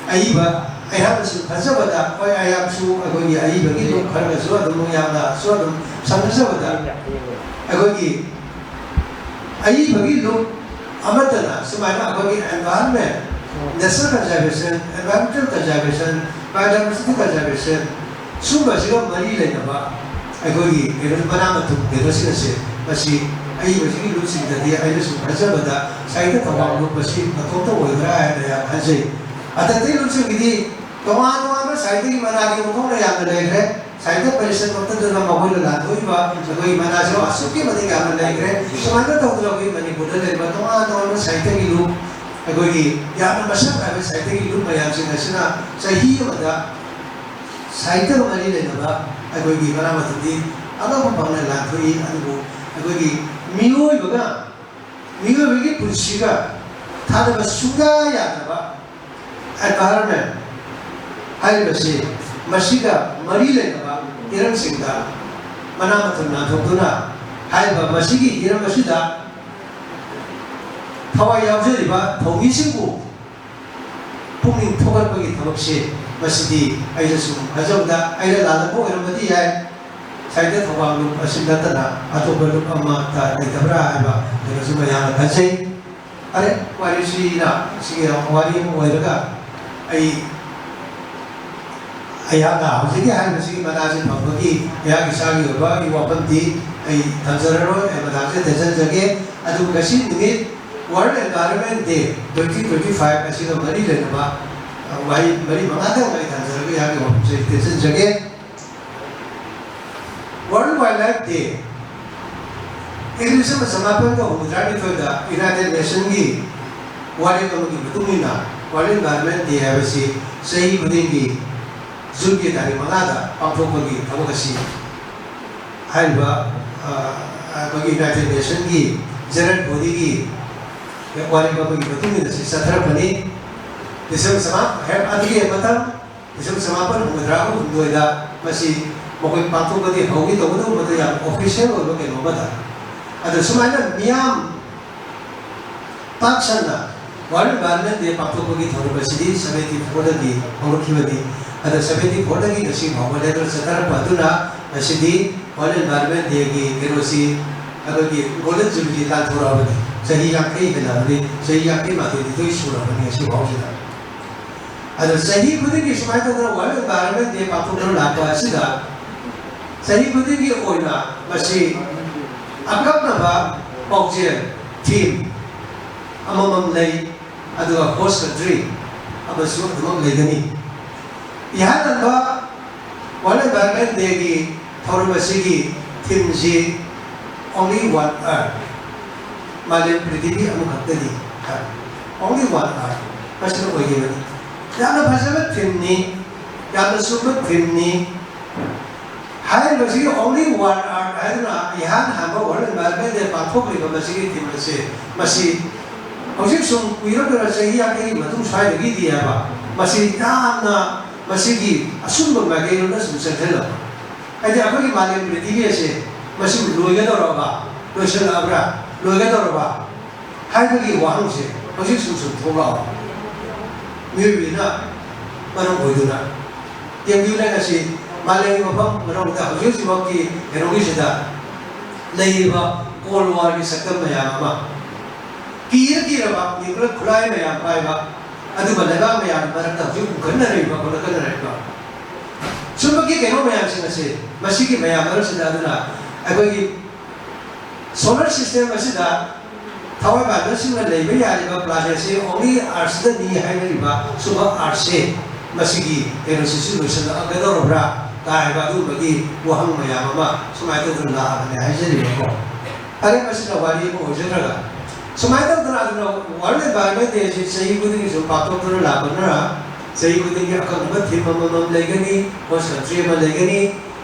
ꯑꯏꯕ, ꯑꯩꯍꯥꯛꯅꯁꯨ ꯈꯟꯖꯕꯗ, ꯍꯣꯏ, ꯑꯩꯍꯥꯛꯁꯨ ꯑꯩꯈꯣꯏꯒꯤ ꯑꯏꯕꯒꯤ ꯂꯨꯞ ꯈꯔꯒꯁꯨ ꯑꯗꯨꯝ ꯌꯥꯝꯅꯁꯨ ꯑꯗꯨꯝ ꯁꯝꯅꯖꯕꯗ, ꯑꯩꯈꯣꯏꯒꯤ ꯑꯏꯕꯒꯤ ꯂꯨꯞ ꯑꯃꯠꯇꯅ ꯁꯨꯃꯥꯏꯅ ꯑꯩꯈꯣꯏꯒꯤ environment, nature conservation, environmental conservation, biodiversity conservation, ꯁꯨꯝꯕꯁꯤꯒ ꯃꯔꯤ ꯂꯩꯅꯕ ꯑꯩꯈꯣꯏꯒꯤ ꯀꯩꯅꯣ, ꯃꯅꯥ ꯃꯊꯨꯝ ꯀꯩꯅꯣꯁꯤꯡ ꯑꯁꯦ, ꯃꯁꯤ ꯑꯏꯕꯁꯤꯒꯤ ꯂꯨꯞꯁꯤꯡꯗꯗꯤ ꯑꯩꯅ ꯁꯨꯝ ꯈꯟꯖꯕꯗ ꯁꯥꯍꯤꯇ꯭ꯌ ꯊꯧꯕꯥꯜ ꯂꯨꯞ ꯑꯁꯤ ꯃꯇꯣꯝꯇ ꯑꯣꯏꯕ꯭ꯔꯥ ꯍꯥꯏꯅ ꯌꯥꯝ ꯈꯟꯖꯩ꯫ ꯑꯇꯩ ꯑꯇꯩ ꯂꯨꯞꯁꯤꯡꯒꯤꯗꯤ ꯇꯣꯉꯥꯟ ꯇꯣꯉꯥꯟꯕ ꯁꯥꯍꯤꯇ꯭ꯌꯒꯤ ꯃꯅꯥꯗꯤ ꯑꯣꯟꯊꯣꯛꯅ ꯌꯥꯝꯅ ꯂꯩꯈ꯭ꯔꯦ꯫ ꯁꯥꯍꯤꯇ꯭ꯌ ꯄꯔꯤꯁꯠ ꯃꯛꯇꯗꯅ ꯃꯈꯣꯏꯅ ꯂꯥꯟꯊꯣꯛꯏꯕ ꯑꯩꯈꯣꯏꯒꯤ ꯃꯅꯥꯁꯤꯡ ꯑꯁꯨꯛꯀꯤ ꯃꯇꯤꯛ ꯌꯥꯝꯅ ꯂꯩꯈ꯭ꯔꯦ꯫ ꯁꯨꯃꯥꯏꯅ ꯇꯧꯗꯅ ꯑꯩꯈꯣꯏ ꯃꯅꯤꯄꯨꯔꯗ ꯂꯩꯔꯤꯕ ꯇꯣꯉꯥꯟ ꯇꯣꯉꯥꯟꯕ ꯁꯥꯍꯤꯇ꯭ꯌꯒꯤ ꯂꯨꯞ, ꯑꯩꯈꯣꯏꯒꯤ ꯌꯥꯝꯅ ꯃꯁꯛ ꯅꯥꯏꯕ ꯁꯥꯍꯤꯇ꯭ꯌꯒꯤ ꯂꯨꯞ ꯃꯌꯥꯝꯁꯤꯡ ꯑꯁꯤꯅ ꯆꯍꯤ ꯑꯃꯗ ꯁꯥꯍꯤꯇ꯭ꯌꯒ ꯃꯔꯤ ꯂꯩꯅꯕ ꯑꯩꯈꯣꯏꯒꯤ ꯃꯅꯥ ꯃꯊꯨꯝꯗꯤ ꯑꯉꯛꯄ ꯐꯪꯅ ꯂꯥꯟꯊꯣꯛꯏ꯫ ꯑꯗꯨꯕꯨ ꯑꯩꯈꯣꯏꯒꯤ ꯃꯤꯑꯣꯏꯕꯒ, ꯃꯤꯑꯣꯏꯕꯒꯤ ꯄꯨꯟꯁꯤꯒ ꯊꯥꯖꯕ ꯁꯨꯡꯌꯥ ꯌꯥꯗ꯭ꯔꯕ environment ꯍꯥꯏꯔꯤꯕꯁꯤ, ꯃꯁꯤꯒ ꯃꯔꯤ ꯂꯩꯅꯕ ꯍꯤꯔꯝꯁꯤꯡꯗ ꯃꯅꯥ ꯃꯊꯨꯝ ꯂꯥꯟꯊꯣꯛꯇꯨꯅ ꯍꯥꯏꯔꯤꯕ ꯃꯁꯤꯒꯤ ꯍꯤꯔꯝ ꯑꯁꯤꯗ ꯊꯋꯥꯏ ꯌꯥꯎꯖꯔꯤꯕ ꯊꯧꯃꯤꯁꯤꯡꯕꯨ ꯄꯨꯛꯅꯤꯡ ꯊꯧꯒꯠꯄꯒꯤ ꯊꯕꯛꯁꯦ, ꯃꯁꯤꯗꯤ ꯑꯩꯅ ꯁꯨꯝ ꯈꯟꯖꯕꯗ ꯑꯩꯅ ꯂꯥꯜꯂꯛꯄ ꯑꯣꯏꯔꯝꯕꯗꯤ ꯌꯥꯏ꯫ ꯁꯥꯍꯤꯇ꯭ꯌ ꯊꯧꯕꯥꯜ ꯂꯨꯞ ꯑꯁꯤ ꯅꯠꯇꯅ ꯑꯇꯣꯞꯄ ꯂꯨꯞ ꯑꯃꯠꯇ ꯂꯩꯇꯕ꯭ꯔꯥ ꯍꯥꯏꯕ ꯀꯩꯅꯣꯁꯨ ꯃꯌꯥꯝꯅ ꯈꯟꯖꯩ꯫ ꯐꯔꯦ, ꯋꯥꯔꯤꯁꯤꯅ ꯁꯤꯒꯤ ꯋꯥꯔꯤ ꯑꯃ ꯑꯣꯏꯔꯒ ꯑꯩ ꯑꯩꯍꯥꯛꯅ ꯍꯧꯖꯤꯛꯀꯤ ꯍꯥꯏꯔꯤꯕꯁꯤꯒꯤ ꯃꯅꯥꯁꯤ ꯐꯪꯕꯒꯤ ꯑꯩꯍꯥꯛ ꯏꯁꯥꯒꯤ ꯑꯣꯏꯕ ꯑꯩ ꯋꯥꯐꯝꯗꯤ ꯑꯩ ꯊꯝꯖꯔꯔꯣꯏ꯫ ꯑꯩ ꯃꯅꯥꯁꯤ ꯇꯦꯟꯁꯤꯟꯖꯒꯦ꯫ ꯑꯗꯨꯕꯨ ꯉꯁꯤ ꯅꯨꯃꯤꯠ World Environment Day twenty twenty five ꯑꯁꯤꯒ ꯃꯔꯤ ꯂꯩꯅꯕ, ꯑ, ꯋꯥꯍꯩ ꯃꯔꯤ ꯃꯉꯥꯗꯪ ꯑꯩ ꯊꯝꯖꯔꯒ ꯑꯩꯍꯥꯛꯀꯤ ꯋꯥꯐꯝꯁꯦ ꯑꯩ ꯇꯦꯟꯁꯤꯟꯖꯒꯦ꯫ World Wildlife Day, ꯏꯪ ꯂꯤꯁꯤꯡ ꯑꯃ ꯆꯃꯥꯄꯟꯒ ꯍꯨꯝꯐꯨꯇꯔꯥꯅꯤꯊꯣꯏꯗ United Nationꯒꯤ ꯋꯥꯔꯦꯞ ꯑꯃꯒꯤ ꯃꯇꯨꯡ ꯏꯟꯅ World Environment Day ꯍꯥꯏꯕꯁꯤ ꯆꯍꯤ ꯈꯨꯗꯤꯡꯒꯤ ꯖꯨꯟꯒꯤ ꯇꯥꯔꯤꯛ ꯃꯉꯥꯗ ꯄꯥꯡꯊꯣꯛꯄꯒꯤ ꯊꯕꯛ ꯑꯁꯤ ꯍꯥꯏꯔꯤꯕ, ꯑ, ꯑꯩꯈꯣꯏꯒꯤ United Nationꯒꯤ General Bodyꯒꯤ ꯋꯥꯔꯦꯞ ꯑꯃꯒꯤ ꯃꯇꯨꯡ ꯏꯟꯅ ꯁꯤ ꯆꯠꯊꯔꯛꯄꯅꯤ꯫ ꯂꯤꯁꯤꯡ ꯆꯃꯥ-, ꯍꯦꯛ ꯑꯗꯨꯒꯤ ꯃꯊꯪ ꯂꯤꯁꯤꯡ ꯆꯃꯥꯄꯟ ꯍꯨꯝꯐꯨꯇꯔꯥꯒ ꯍꯨꯝꯗꯣꯏꯗ ꯃꯁꯤ ꯃꯈꯣꯏ ꯄꯥꯡꯊꯣꯛꯄꯗꯤ ꯍꯧꯒꯦ ꯇꯧꯕꯇꯕꯨ ꯃꯗꯨ ꯌꯥꯝ official ꯑꯣꯏꯕ ꯀꯩꯅꯣ ꯑꯃꯗ꯫ ꯑꯗꯣ ꯁꯨꯃꯥꯏꯅ ꯃꯤꯌꯥꯝ ꯄꯥꯛ ꯁꯟꯅ World Environment Day ꯄꯥꯡꯊꯣꯛꯄꯒꯤ ꯊꯧꯔꯝ ꯑꯁꯤꯗꯤ seventy fourꯗꯒꯤ ꯍꯧꯔꯛꯈꯤꯕꯅꯤ꯫ ꯑꯗꯣ seventy fourꯗꯒꯤ ꯉꯁꯤ ꯐꯥꯎꯕ ꯂꯦꯇꯔ ꯆꯠꯊꯔꯛꯄ ꯑꯗꯨꯅ ꯉꯁꯤꯗꯤ World Environment Dayꯒꯤ ꯀꯩꯅꯣꯁꯤ ꯑꯩꯈꯣꯏꯒꯤ Golden Jubilee ꯂꯥꯟꯊꯣꯔꯛꯑꯕꯅꯤ꯫ ꯆꯍꯤ ꯌꯥꯡꯈꯩ ꯍꯦꯜꯂꯛꯑꯕꯅꯤ, ꯆꯍꯤ ꯌꯥꯡꯈꯩ ꯃꯥꯊꯣꯏꯅꯤꯊꯣꯏ ꯁꯨꯔꯕꯅꯤ ꯉꯁꯤ ꯐꯥꯎꯁꯤꯗ꯫ ꯑꯗꯣ ꯆꯍꯤ ꯈꯨꯗꯤꯡꯒꯤ ꯁꯨꯃꯥꯏꯅ ꯇꯧꯗꯅ World Environment Day ꯄꯥꯡꯊꯣꯛꯇꯨꯅ ꯂꯥꯛꯄ ꯑꯁꯤꯗ ꯆꯍꯤ ꯈꯨꯗꯤꯡꯒꯤ ꯑꯣꯏꯅ ꯃꯁꯤ ꯑꯀꯛꯅꯕ ꯄꯥꯎꯖꯦꯜ, theme, ꯑꯃꯃꯝ ꯂꯩ, ꯑꯗꯨꯒ host country ꯑꯃꯁꯨ ꯑꯗꯨꯃꯛ ꯂꯩꯒꯅꯤ꯫ ꯏꯍꯥꯟ ꯍꯥꯟꯕ World Environment Dayꯒꯤ ꯊꯧꯔꯝ ꯑꯁꯤꯒꯤ themeꯁꯤ Only One Earth, ꯃꯥꯂꯦꯝ ꯄ꯭ꯔꯤꯊꯤꯕꯤ ꯑꯃꯈꯛꯇꯅꯤ ꯍꯥꯏꯕ꯫ Only One Earth ꯃꯁꯤꯅ ꯑꯣꯏꯈꯤꯕꯅꯤ꯫ ꯌꯥꯝꯅ ꯐꯖꯕ themeꯅꯤ, ꯌꯥꯝꯅ ꯆꯨꯝꯕ themeꯅꯤ꯫ ꯍꯥꯏꯔꯤꯕꯁꯤꯒꯤ Only One Earth ꯍꯥꯏꯗꯨꯅ ꯏꯍꯥꯟ ꯍꯥꯟꯕ World Environment Day ꯄꯥꯡꯊꯣꯛꯂꯤꯕ ꯃꯁꯤꯒꯤ theme ꯑꯁꯤ, ꯃꯁꯤ ꯍꯧꯖꯤꯛ ꯁꯨꯝ ꯀꯨꯏꯔꯛꯇꯅ ꯆꯍꯤ ꯌꯥꯡꯈꯩꯒꯤ ꯃꯇꯨꯡ ꯁ꯭ꯋꯥꯏꯗꯒꯤꯗꯤ ꯍꯥꯏꯕ, ꯃꯁꯤ ꯌꯥꯝꯅ ꯃꯁꯤꯒꯤ ꯑꯆꯨꯝꯕ ꯃꯥꯏꯀꯩꯔꯣꯝꯗ ꯁꯨꯝ ꯆꯪꯁꯤꯜꯂꯛꯄ꯫ ꯍꯥꯏꯗꯤ ꯑꯩꯈꯣꯏꯒꯤ ꯃꯥꯂꯦꯝ ꯄ꯭ꯔꯤꯊꯤꯕꯤ ꯑꯁꯦ ꯃꯁꯤꯕꯨ ꯂꯣꯏꯒꯗꯧꯔꯕ, ꯂꯣꯏꯁꯤꯜꯂꯛꯑꯕ꯭ꯔꯥ, ꯂꯣꯏꯒꯗꯧꯔꯕ ꯍꯥꯏꯕꯒꯤ ꯋꯥꯍꯪꯁꯦ ꯍꯧꯖꯤꯛ ꯁꯨꯝ ꯁꯨꯝ ꯊꯣꯛꯂꯛꯑꯕ꯫ ꯃꯤꯑꯣꯏꯕꯁꯤꯅ ꯃꯔꯝ ꯑꯣꯏꯗꯨꯅ ꯌꯦꯡꯕꯤꯌꯨꯅꯦ, ꯉꯁꯤ ꯃꯥꯂꯦꯝꯒꯤ ꯃꯐꯝ ꯄꯨꯝꯅꯃꯛꯇ ꯍꯧꯖꯤꯛ ꯍꯧꯖꯤꯛꯃꯛꯀꯤ ꯀꯩꯅꯣꯒꯤꯁꯤꯗ ꯂꯩꯔꯤꯕ Cold Warꯒꯤ ꯁꯛꯇꯝ ꯃꯌꯥꯝ ꯑꯃ, ꯀꯤꯔ ꯀꯤꯔꯕ nuclear ꯈꯨꯠꯂꯥꯏ ꯃꯌꯥꯝ ꯄꯥꯏꯕ ꯑꯗꯨꯒ ꯂꯩꯕꯥꯛ ꯃꯌꯥꯝꯒꯤ ꯃꯔꯛꯇ ꯍꯧꯖꯤꯛ ꯎꯪꯈꯠꯅꯔꯤꯕ, ꯈꯣꯠꯂꯛꯅꯔꯤꯕ ꯁꯨꯝꯕꯒꯤ ꯀꯩꯅꯣ ꯃꯌꯥꯝꯁꯤꯡ ꯑꯁꯤ, ꯃꯁꯤꯒꯤ ꯃꯌꯥꯝ ꯃꯔꯛꯁꯤꯗ ꯑꯗꯨꯅ ꯑꯩꯈꯣꯏꯒꯤ solar system ꯑꯁꯤꯗ ꯊꯋꯥꯏ ꯄꯥꯟꯕꯁꯤꯡꯅ ꯂꯩꯕ ꯌꯥꯔꯤꯕ planetꯁꯤ only Earthꯗꯅꯤ ꯍꯥꯏꯅꯔꯤꯕ ꯁꯨꯝꯕ Earthꯁꯦ, ꯃꯁꯤꯒꯤ ꯀꯩꯅꯣꯁꯤꯁꯨ ꯂꯣꯏꯁꯤꯜꯂꯛꯑꯒꯗꯧꯔꯕ꯭ꯔꯥ ꯀꯥꯏꯕ ꯑꯗꯨꯒꯨꯝꯕꯒꯤ ꯋꯥꯍꯪ ꯃꯌꯥꯝ ꯑꯃ ꯁꯨꯃꯥꯏꯅ ꯇꯧꯗꯅ ꯂꯥꯛꯑꯕꯅꯦ ꯍꯥꯏꯖꯔꯤꯕꯀꯣ꯫ ꯐꯔꯦ, ꯃꯁꯤꯅ ꯋꯥꯔꯤ ꯑꯃ ꯑꯣꯏꯖꯈ꯭ꯔꯒ, ꯁꯨꯃꯥꯏꯅ ꯇꯧꯗꯅ ꯑꯗꯨꯅ World Environment Day ꯑꯁꯤ ꯆꯍꯤ ꯈꯨꯗꯤꯡꯒꯤ ꯁꯨꯝ ꯄꯥꯡꯊꯣꯛꯇꯨꯅ ꯂꯥꯛꯄꯅ, ꯆꯍꯤ ꯈꯨꯗꯤꯡꯒꯤ ꯑꯀꯛꯅꯕ theme ꯑꯃꯃꯝ ꯂꯩꯒꯅꯤ, host country ꯑꯃ ꯂꯩꯒꯅꯤ,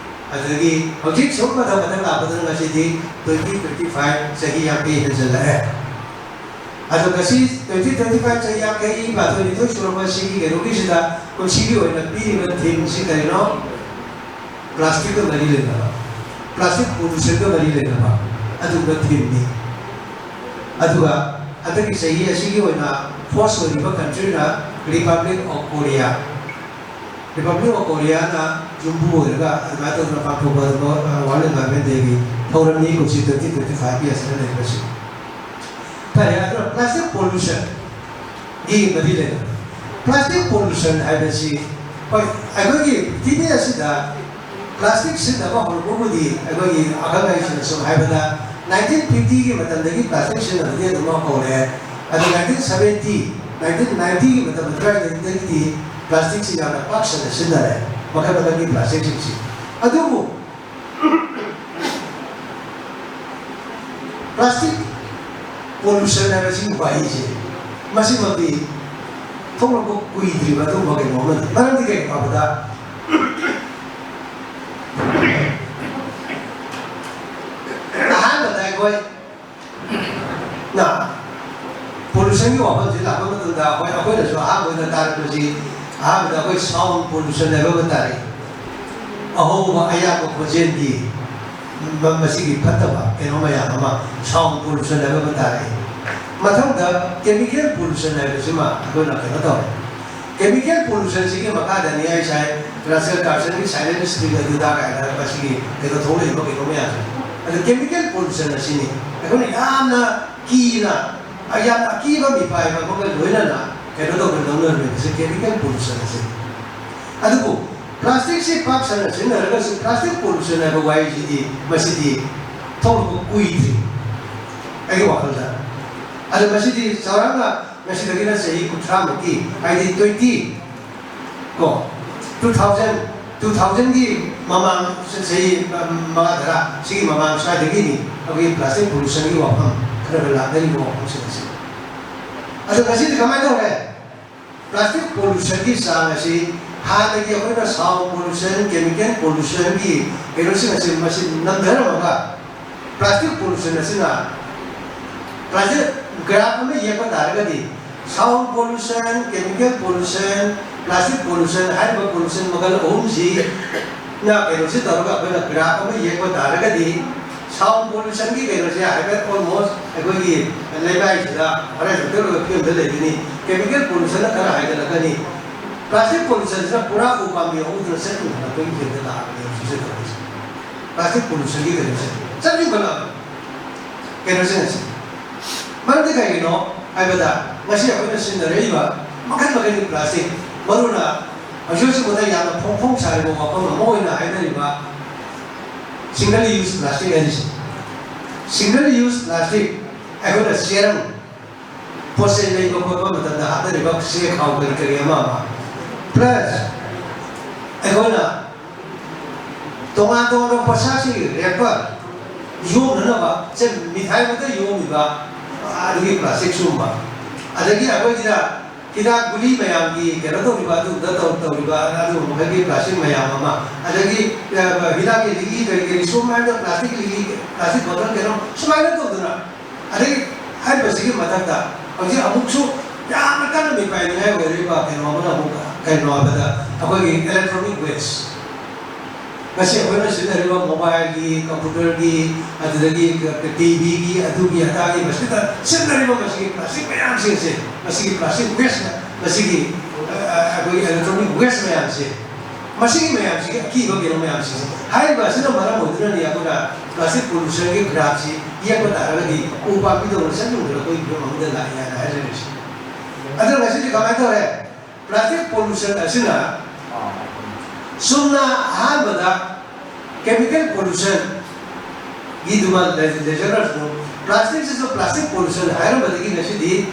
ꯑꯗꯨꯗꯒꯤ ꯍꯧꯖꯤꯛ ꯁꯨꯝ ꯃꯊꯪ ꯃꯊꯪ ꯂꯥꯛꯄꯗꯨꯅ ꯉꯁꯤꯗꯤ twenty twenty five, ꯆꯍꯤ ꯌꯥꯡꯈꯩ ꯍꯦꯟꯖꯜꯂꯛꯑꯦ꯫ ꯑꯗꯣ ꯉꯁꯤ twenty twenty five, ꯆꯍꯤ ꯌꯥꯡꯈꯩ ꯃꯥꯊꯣꯏ ꯅꯤꯊꯣꯏ ꯁꯨꯔꯛꯄ ꯁꯤꯒꯤ ꯀꯩꯅꯣꯒꯤꯁꯤꯗ ꯀꯨꯝꯁꯤꯒꯤ ꯑꯣꯏꯅ ꯄꯤꯔꯤꯕ themeꯁꯤ ꯀꯔꯤꯅꯣ? Plasticꯀ ꯃꯔꯤ ꯂꯩꯅꯕ, plastic pollutionꯒ ꯃꯔꯤ ꯂꯩꯅꯕ ꯑꯗꯨꯒꯨꯝꯕ themeꯅꯤ꯫ ꯑꯗꯨꯒ ꯍꯟꯗꯛꯀꯤ ꯆꯍꯤ ꯑꯁꯤꯒꯤ ꯑꯣꯏꯅ host ꯑꯣꯏꯔꯤꯕ countryꯅ Republic of Korea꯫ Republic of Koreaꯅ ꯌꯨꯝꯕꯨ ꯑꯣꯏꯔꯒ ꯑꯗꯨꯃꯥꯏꯅ ꯇꯧꯗꯅ ꯄꯥꯡꯊꯣꯛꯄ ꯑꯗꯨꯒ World Environment Dayꯒꯤ ꯊꯧꯔꯝꯅꯤ ꯀꯨꯝꯁꯤ twenty twenty fiveꯀꯤ ꯑꯁꯤꯗ ꯂꯩꯔꯤꯕꯁꯤ꯫ ꯐꯔꯦ, ꯑꯗꯨꯅ plastic pollutionꯒꯤ ꯃꯔꯤ ꯂꯩꯅꯕ, plastic pollution ꯍꯥꯏꯕꯁꯤ, ꯍꯣꯏ, ꯑꯩꯈꯣꯏꯒꯤ ꯄ꯭ꯔꯤꯊꯤꯕꯤ ꯑꯁꯤꯗ plastic ꯁꯤꯖꯤꯟꯅꯕ ꯍꯧꯔꯛꯄꯕꯨꯗꯤ ꯑꯩꯈꯣꯏꯒꯤ ꯑꯈꯪ ꯑꯍꯩꯁꯤꯡꯅ ꯁꯨꯝ ꯍꯥꯏꯕꯗ nineteen fiftyꯒꯤ ꯃꯇꯝꯗꯒꯤ plastic ꯁꯤꯖꯤꯟꯅꯕꯗꯤ ꯑꯗꯨꯝ ꯍꯧꯔꯦ꯫ ꯑꯗꯨ nineteen seventy, nineteen ninetyꯒꯤ ꯃꯇꯝ ꯑꯗꯨꯋꯥꯏꯗꯒꯤꯗꯤ plasticꯁꯤ ꯌꯥꯝꯅ ꯄꯥꯛ ꯁꯟꯅ ꯁꯤꯖꯤꯟꯅꯔꯦ, ꯃꯈꯜ ꯃꯈꯜꯒꯤ plasticꯁꯤꯡꯁꯤ꯫ ꯑꯗꯨꯕꯨ plastic pollution ꯍꯥꯏꯕꯁꯤꯒꯤ ꯋꯥꯍꯩꯁꯦ, ꯃꯁꯤꯃꯛꯇꯤ ꯊꯣꯛꯂꯛꯄ ꯀꯨꯏꯗ꯭ꯔꯤꯕ ꯑꯗꯨꯒꯨꯝꯕ ꯀꯩꯅꯣ ꯑꯃꯅꯤ꯫ ꯃꯔꯝꯗꯤ ꯀꯩꯒꯤꯅꯣ ꯍꯥꯏꯕꯗ, ꯑꯍꯥꯟꯕꯗ ꯑꯩꯈꯣꯏ ꯅ pollutionꯒꯤ ꯋꯥꯐꯝꯁꯤ ꯂꯥꯛꯄ ꯃꯇꯝꯗ ꯑꯩꯈꯣꯏ, ꯑꯩꯈꯣꯏꯅꯁꯨ ꯑꯍꯥꯟꯕ ꯑꯣꯏꯅ ꯇꯥꯔꯛꯄꯁꯤ, ꯑꯍꯥꯟꯕꯗ ꯑꯩꯈꯣꯏ sound pollution ꯍꯥꯏꯕ ꯑꯃ ꯇꯥꯔꯛꯏ꯫ ꯑꯍꯧꯕ ꯑꯌꯥꯛꯄ ꯈꯣꯟꯖꯦꯜꯒꯤ ꯃ-, ꯃꯁꯤꯒꯤ ꯐꯠꯇꯕ ꯀꯩꯅꯣ ꯃꯌꯥꯝ ꯑꯃ, sound pollution ꯍꯥꯏꯕ ꯑꯃ ꯇꯥꯔꯛꯏ꯫ ꯃꯊꯪꯗ chemical pollution ꯍꯥꯏꯕꯁꯤꯃ ꯑꯩꯈꯣꯏꯅ ꯀꯩꯅꯣ ꯇꯧꯔꯦ꯫ Chemical pollutionꯁꯤꯒꯤ ꯃꯈꯥꯗꯅꯤ ꯑꯩ ꯉꯁꯥꯏ Russell Carsonꯒꯤ silent stream ꯑꯗꯨꯗ ꯀꯥꯏꯅ ꯃꯁꯤꯒꯤ ꯀꯩꯅꯣ ꯊꯣꯛꯂꯛꯏꯕ ꯀꯩꯅꯣ ꯃꯌꯥꯝꯁꯦ꯫ ꯑꯗꯨ chemical pollution ꯑꯁꯤꯅꯤ ꯑꯩꯈꯣꯏꯅ ꯌꯥꯝꯅ ꯀꯤꯅ, ꯌꯥꯝꯅ ꯑꯀꯤꯕ ꯃꯤꯄꯥꯏꯕ ꯑꯃꯒ ꯂꯣꯏꯅꯅ ꯀꯩꯅꯣ ꯇꯧꯗꯅ ꯂꯧꯅꯔꯝꯃꯤꯕꯁꯦ chemical pollution ꯑꯁꯤꯅꯤ꯫ ꯑꯗꯨꯕꯨ ꯄ꯭ꯂꯥꯁꯇꯤꯛꯁꯤ ꯄꯥꯛ ꯁꯟꯅ ꯁꯤꯖꯤꯟꯅꯔꯒꯁꯨ ꯄ꯭ꯂꯥꯁꯇꯤꯛ ꯄꯣꯂꯨꯁꯟ ꯍꯥꯏꯕ ꯋꯥꯍꯩꯁꯤꯗꯤ ꯃꯁꯤꯗꯤ ꯊꯣꯛꯂꯛꯄ ꯀꯨꯏꯗ꯭ꯔꯤ ꯑꯩꯒꯤ ꯋꯥꯈꯜꯗ꯫ ꯑꯗꯣ ꯃꯁꯤꯗꯤ ꯆꯥꯎꯔꯥꯛꯅ ꯉꯁꯤꯗꯒꯤꯅ ꯆꯍꯤ ꯀꯨꯟꯊ꯭ꯔꯥꯃꯨꯛꯀꯤ, ꯍꯥꯏꯗꯤ ꯇ꯭ꯋꯦꯟꯇꯤ ꯀꯣ, ꯇꯨ ꯊꯥꯎꯖꯟ, ꯇꯨ ꯊꯥꯎꯖꯟꯒꯤ ꯃꯃꯥꯡ, ꯆꯍꯤ ꯃꯉꯥ ꯇꯔꯥ ꯁꯤꯒꯤ ꯃꯃꯥꯡ ꯁ꯭ꯋꯥꯏꯗꯒꯤꯅꯤ ꯑꯩꯈꯣꯏꯒꯤ ꯄ꯭ꯂꯥꯁꯇꯤꯛ ꯄꯣꯂꯨꯁꯟꯒꯤ ꯋꯥꯐꯝ ꯈꯔ ꯈꯔ ꯂꯥꯛꯅꯔꯤꯕ ꯋꯥꯐꯝꯁꯤꯡ ꯑꯁꯤ꯫ ꯑꯗꯣ ꯉꯁꯤꯗꯤ ꯀꯃꯥꯏꯅ ꯇꯧꯔꯦ? ꯄ꯭ꯂꯥꯁꯇꯤꯛ ꯄꯣꯂꯨꯁꯟꯒꯤ ꯆꯥꯡ ꯑꯁꯤ ꯍꯥꯟꯅꯒꯤ ꯑꯩꯈꯣꯏꯅ ꯁꯥꯎꯟ ꯄꯣꯂꯨꯁꯟ, ꯀꯦꯃꯤꯀꯦꯜ ꯄꯣꯂꯨꯁꯟꯒꯤ ꯀꯩꯅꯣꯁꯤꯡ ꯑꯁꯤ ꯃꯁꯤ ꯅꯝꯊꯔꯝꯃꯒ ꯄ꯭ꯂꯥꯁꯇꯤꯛ ꯄꯣꯂꯨꯁꯟ ꯑꯁꯤꯅ ꯄ꯭ꯂꯥꯁꯇꯤꯛ ꯒ꯭ꯔꯥꯐ ꯑꯃ ꯌꯦꯛꯄ ꯇꯥꯔꯒꯗꯤ sound pollution, chemical pollution, plastic pollution ꯍꯥꯏꯔꯤꯕ ꯄꯣꯂꯨꯁꯟ ꯃꯈꯜ ꯑꯍꯨꯝꯁꯤꯅ ꯀꯩꯅꯣꯁꯤ ꯇꯧꯔꯒ ꯑꯩꯈꯣꯏꯅ ꯒ꯭ꯔꯥꯐ ꯑꯃ ꯌꯦꯛꯄ ꯇꯥꯔꯒꯗꯤ ꯁꯥꯎꯟ ꯄꯣꯂꯨꯁꯟꯒꯤ ꯀꯩꯅꯣꯁꯦ ꯍꯥꯏꯐꯦꯠ ꯑꯣꯜꯃꯣꯁ ꯑꯩꯈꯣꯏꯒꯤ ꯂꯩꯃꯥꯏꯁꯤꯗ ꯍꯣꯔꯥꯏꯖꯣꯟꯇꯦꯜ ꯑꯣꯏꯕ ꯐꯤꯕꯝꯗ ꯂꯩꯒꯅꯤ꯫ ꯀꯦꯃꯤꯀꯦꯜ ꯄꯣꯂꯨꯁꯟꯅ ꯈꯔ ꯍꯥꯏꯒꯠꯂꯛꯀꯅꯤ꯫ ꯄ꯭ꯂꯥꯁꯇꯤꯛ ꯄꯣꯂꯨꯁꯟꯁꯤꯅ ꯄꯨꯔꯥ ꯎ ꯄꯥꯝꯕꯤ ꯍꯧꯗꯅ ꯆꯠ ꯌꯨꯡꯈꯠꯂꯛꯄꯒꯤ ꯐꯤꯕꯝꯗ ꯂꯥꯛꯑꯕꯅꯦ ꯍꯧꯖꯤꯛꯁꯦ ꯇꯧꯔꯤꯁꯦ꯫ ꯄ꯭ꯂꯥꯁꯇꯤꯛ ꯄꯣꯂꯨꯁꯟꯒꯤ ꯀꯩꯅꯣꯁꯦ ꯆꯠ ꯌꯨꯡꯈꯠꯂꯛꯑꯕꯅꯤ꯫ ꯀꯩꯅꯣꯁꯤꯡ ꯑꯁꯤ ꯃꯔꯝꯗꯤ ꯀꯩꯒꯤꯅꯣ ꯍꯥꯏꯕꯗ ꯉꯁꯤ ꯑꯩꯈꯣꯏꯅ ꯁꯤꯖꯤꯟꯅꯔꯛꯏꯕ ꯃꯈꯜ ꯃꯈꯜꯒꯤ ꯄ꯭ꯂꯥꯁꯇꯤꯛ, ꯃꯔꯨꯅ ꯍꯧꯖꯤꯛ ꯍꯧꯖꯤꯛ ꯃꯇꯝꯗ ꯌꯥꯝꯅ ꯐꯣꯡ ꯐꯣꯡ ꯁꯥꯔꯤꯕ ꯋꯥꯐꯝ ꯑꯃ ꯑꯣꯏꯅ ꯍꯥꯏꯅꯔꯤꯕ ꯁꯤꯡꯒꯜ ꯌꯨꯁ ꯄ꯭ꯂꯥꯁꯇꯤꯛ ꯍꯥꯏꯔꯤꯁꯦ꯫ ꯁꯤꯡꯒꯜ ꯌꯨꯁ ꯄ꯭ꯂꯥꯁꯇꯤꯛ ꯑꯩꯈꯣꯏꯅ ꯆꯦꯔꯪ, ꯄꯣꯠ ꯆꯩ ꯂꯩꯕ ꯈꯣꯠꯄ ꯃꯇꯝꯗ ꯍꯥꯞꯅꯔꯤꯕ ꯆꯦ ꯈꯥꯎ ꯀꯔꯤ ꯀꯔꯤ ꯑꯃ ꯑꯃ, ꯄ꯭ꯂꯁ ꯑꯩꯈꯣꯏꯅ ꯇꯣꯉꯥꯟ ꯇꯣꯉꯥꯟꯕ ꯄꯣꯠꯁꯛꯁꯤꯡ, ꯔꯦꯄꯔ, ꯌꯣꯝꯅꯅꯕ, ꯆꯦ, ꯃꯤꯊꯥꯏ ꯃꯛꯇ ꯌꯣꯝꯃꯤꯕ ꯑꯗꯨꯒꯤ ꯄ꯭ꯂꯥꯁꯇꯤꯛ ꯁꯤꯒꯨꯝꯕ, ꯑꯗꯒꯤ ꯑꯩꯈꯣꯏꯒꯤꯗ ꯍꯤꯗꯥꯛ ꯒꯨꯂꯤ ꯃꯌꯥꯝꯒꯤ ꯀꯩꯅꯣ ꯇꯧꯔꯤꯕ, ꯑꯗꯨꯗ ꯇꯧ-, ꯇꯧꯔꯤꯕ ꯑꯗꯨꯒꯨꯝꯕ ꯃꯈꯜꯒꯤ ꯄ꯭ꯂꯥꯁꯇꯤꯛ ꯃꯌꯥꯝ ꯑꯃ, ꯑꯗꯒꯤ, ꯑ, ꯍꯤꯗꯥꯛꯀꯤ ꯂꯤꯛꯂꯤ ꯀꯔꯤ ꯀꯔꯤ ꯁꯨꯝ ꯍꯥꯏꯅ ꯄ꯭ꯂꯥꯁꯇꯤꯛ ꯂꯤꯛꯂꯤ, ꯄ꯭ꯂꯥꯁꯇꯤꯛ ꯕꯣꯇꯜ ꯀꯩꯅꯣ ꯁꯨꯃꯥꯏꯅ ꯇꯧꯗꯅ, ꯑꯗꯒꯤ ꯍꯥꯏꯔꯤꯕꯁꯤꯒꯤ ꯃꯊꯛꯇ ꯍꯧꯖꯤꯛ ꯑꯃꯨꯛꯁꯨ ꯌꯥꯝꯅ ꯀꯟꯅ ꯃꯤꯄꯥꯏꯅꯤꯡꯉꯥꯏ ꯑꯣꯏꯔꯤꯕ ꯀꯩꯅꯣ ꯑꯃꯅ ꯑꯃꯨꯛ ꯀꯩꯅꯣ ꯍꯥꯏꯕꯗ ꯑꯩꯈꯣꯏꯒꯤ electronic waste, ꯉꯁꯤ ꯑꯩꯈꯣꯏꯅ ꯁꯤꯖꯤꯟꯅꯔꯤꯕ ꯃꯣꯕꯥꯏꯜꯒꯤ, ꯀꯝꯄ꯭ꯌꯨꯇꯔꯒꯤ, ꯑꯗꯨꯗꯒꯤ ꯇꯤ ꯚꯤꯒꯤ, ꯑꯗꯨꯒꯤ ꯑꯗꯥꯒꯤ ꯃꯁꯤꯗ ꯁꯤꯖꯤꯟꯅꯔꯤꯕ ꯃꯁꯤꯒꯤ ꯄ꯭ꯂꯥꯁꯇꯤꯛ ꯃꯌꯥꯝꯁꯤꯡꯁꯦ, ꯃꯁꯤꯒꯤ ꯄ꯭ꯂꯥꯁꯇꯤꯛ ꯋꯦꯁ, ꯃꯁꯤꯒꯤ, ꯑ, ꯑ, ꯑꯩꯈꯣꯏꯒꯤ electronic waste ꯃꯌꯥꯝꯁꯦ, ꯃꯁꯤꯒꯤ ꯃꯌꯥꯝꯁꯤꯒꯤ ꯑꯀꯤꯕ ꯀꯩꯅꯣ ꯃꯌꯥꯝꯁꯤꯡꯁꯦ, ꯍꯥꯏꯔꯤꯕ ꯑꯁꯤꯅ ꯃꯔꯝ ꯑꯣꯏꯗꯨꯅꯅꯤ ꯑꯩꯈꯣꯏꯅ ꯄ꯭ꯂꯥꯁꯇꯤꯛ ꯄꯣꯂꯨꯁꯟꯒꯤ ꯒ꯭ꯔꯥꯐꯁꯤ ꯌꯦꯡꯕ ꯇꯥꯔꯒꯗꯤ ꯎ ꯄꯥꯝꯕꯤꯗꯧꯅ ꯁꯟ ꯌꯨꯡꯈꯠꯂꯛꯄꯒꯤ ꯐꯤꯕꯝ ꯑꯃꯗ ꯂꯥꯛꯑꯦ ꯍꯥꯏꯅ ꯍꯥꯏꯖꯔꯤꯁꯦ꯫ ꯑꯗꯨꯅ ꯉꯁꯤꯗꯤ ꯀꯃꯥꯏꯅ ꯇꯧꯔꯦ? ꯄ꯭ꯂꯥꯁꯇꯤꯛ ꯄꯣꯂꯨꯁꯟ ꯑꯁꯤꯅ ꯆꯨꯝꯅ ꯑꯍꯥꯟꯕꯗ chemical pollution ꯒꯤꯗꯨꯃ ꯂꯩꯖꯈ꯭ꯔꯁꯅꯨ, ꯄ꯭ꯂꯥꯁꯇꯤꯛꯁꯤꯁꯨ plastic pollution ꯍꯥꯏꯔꯝꯕꯗꯒꯤ ꯉꯁꯤꯗꯤ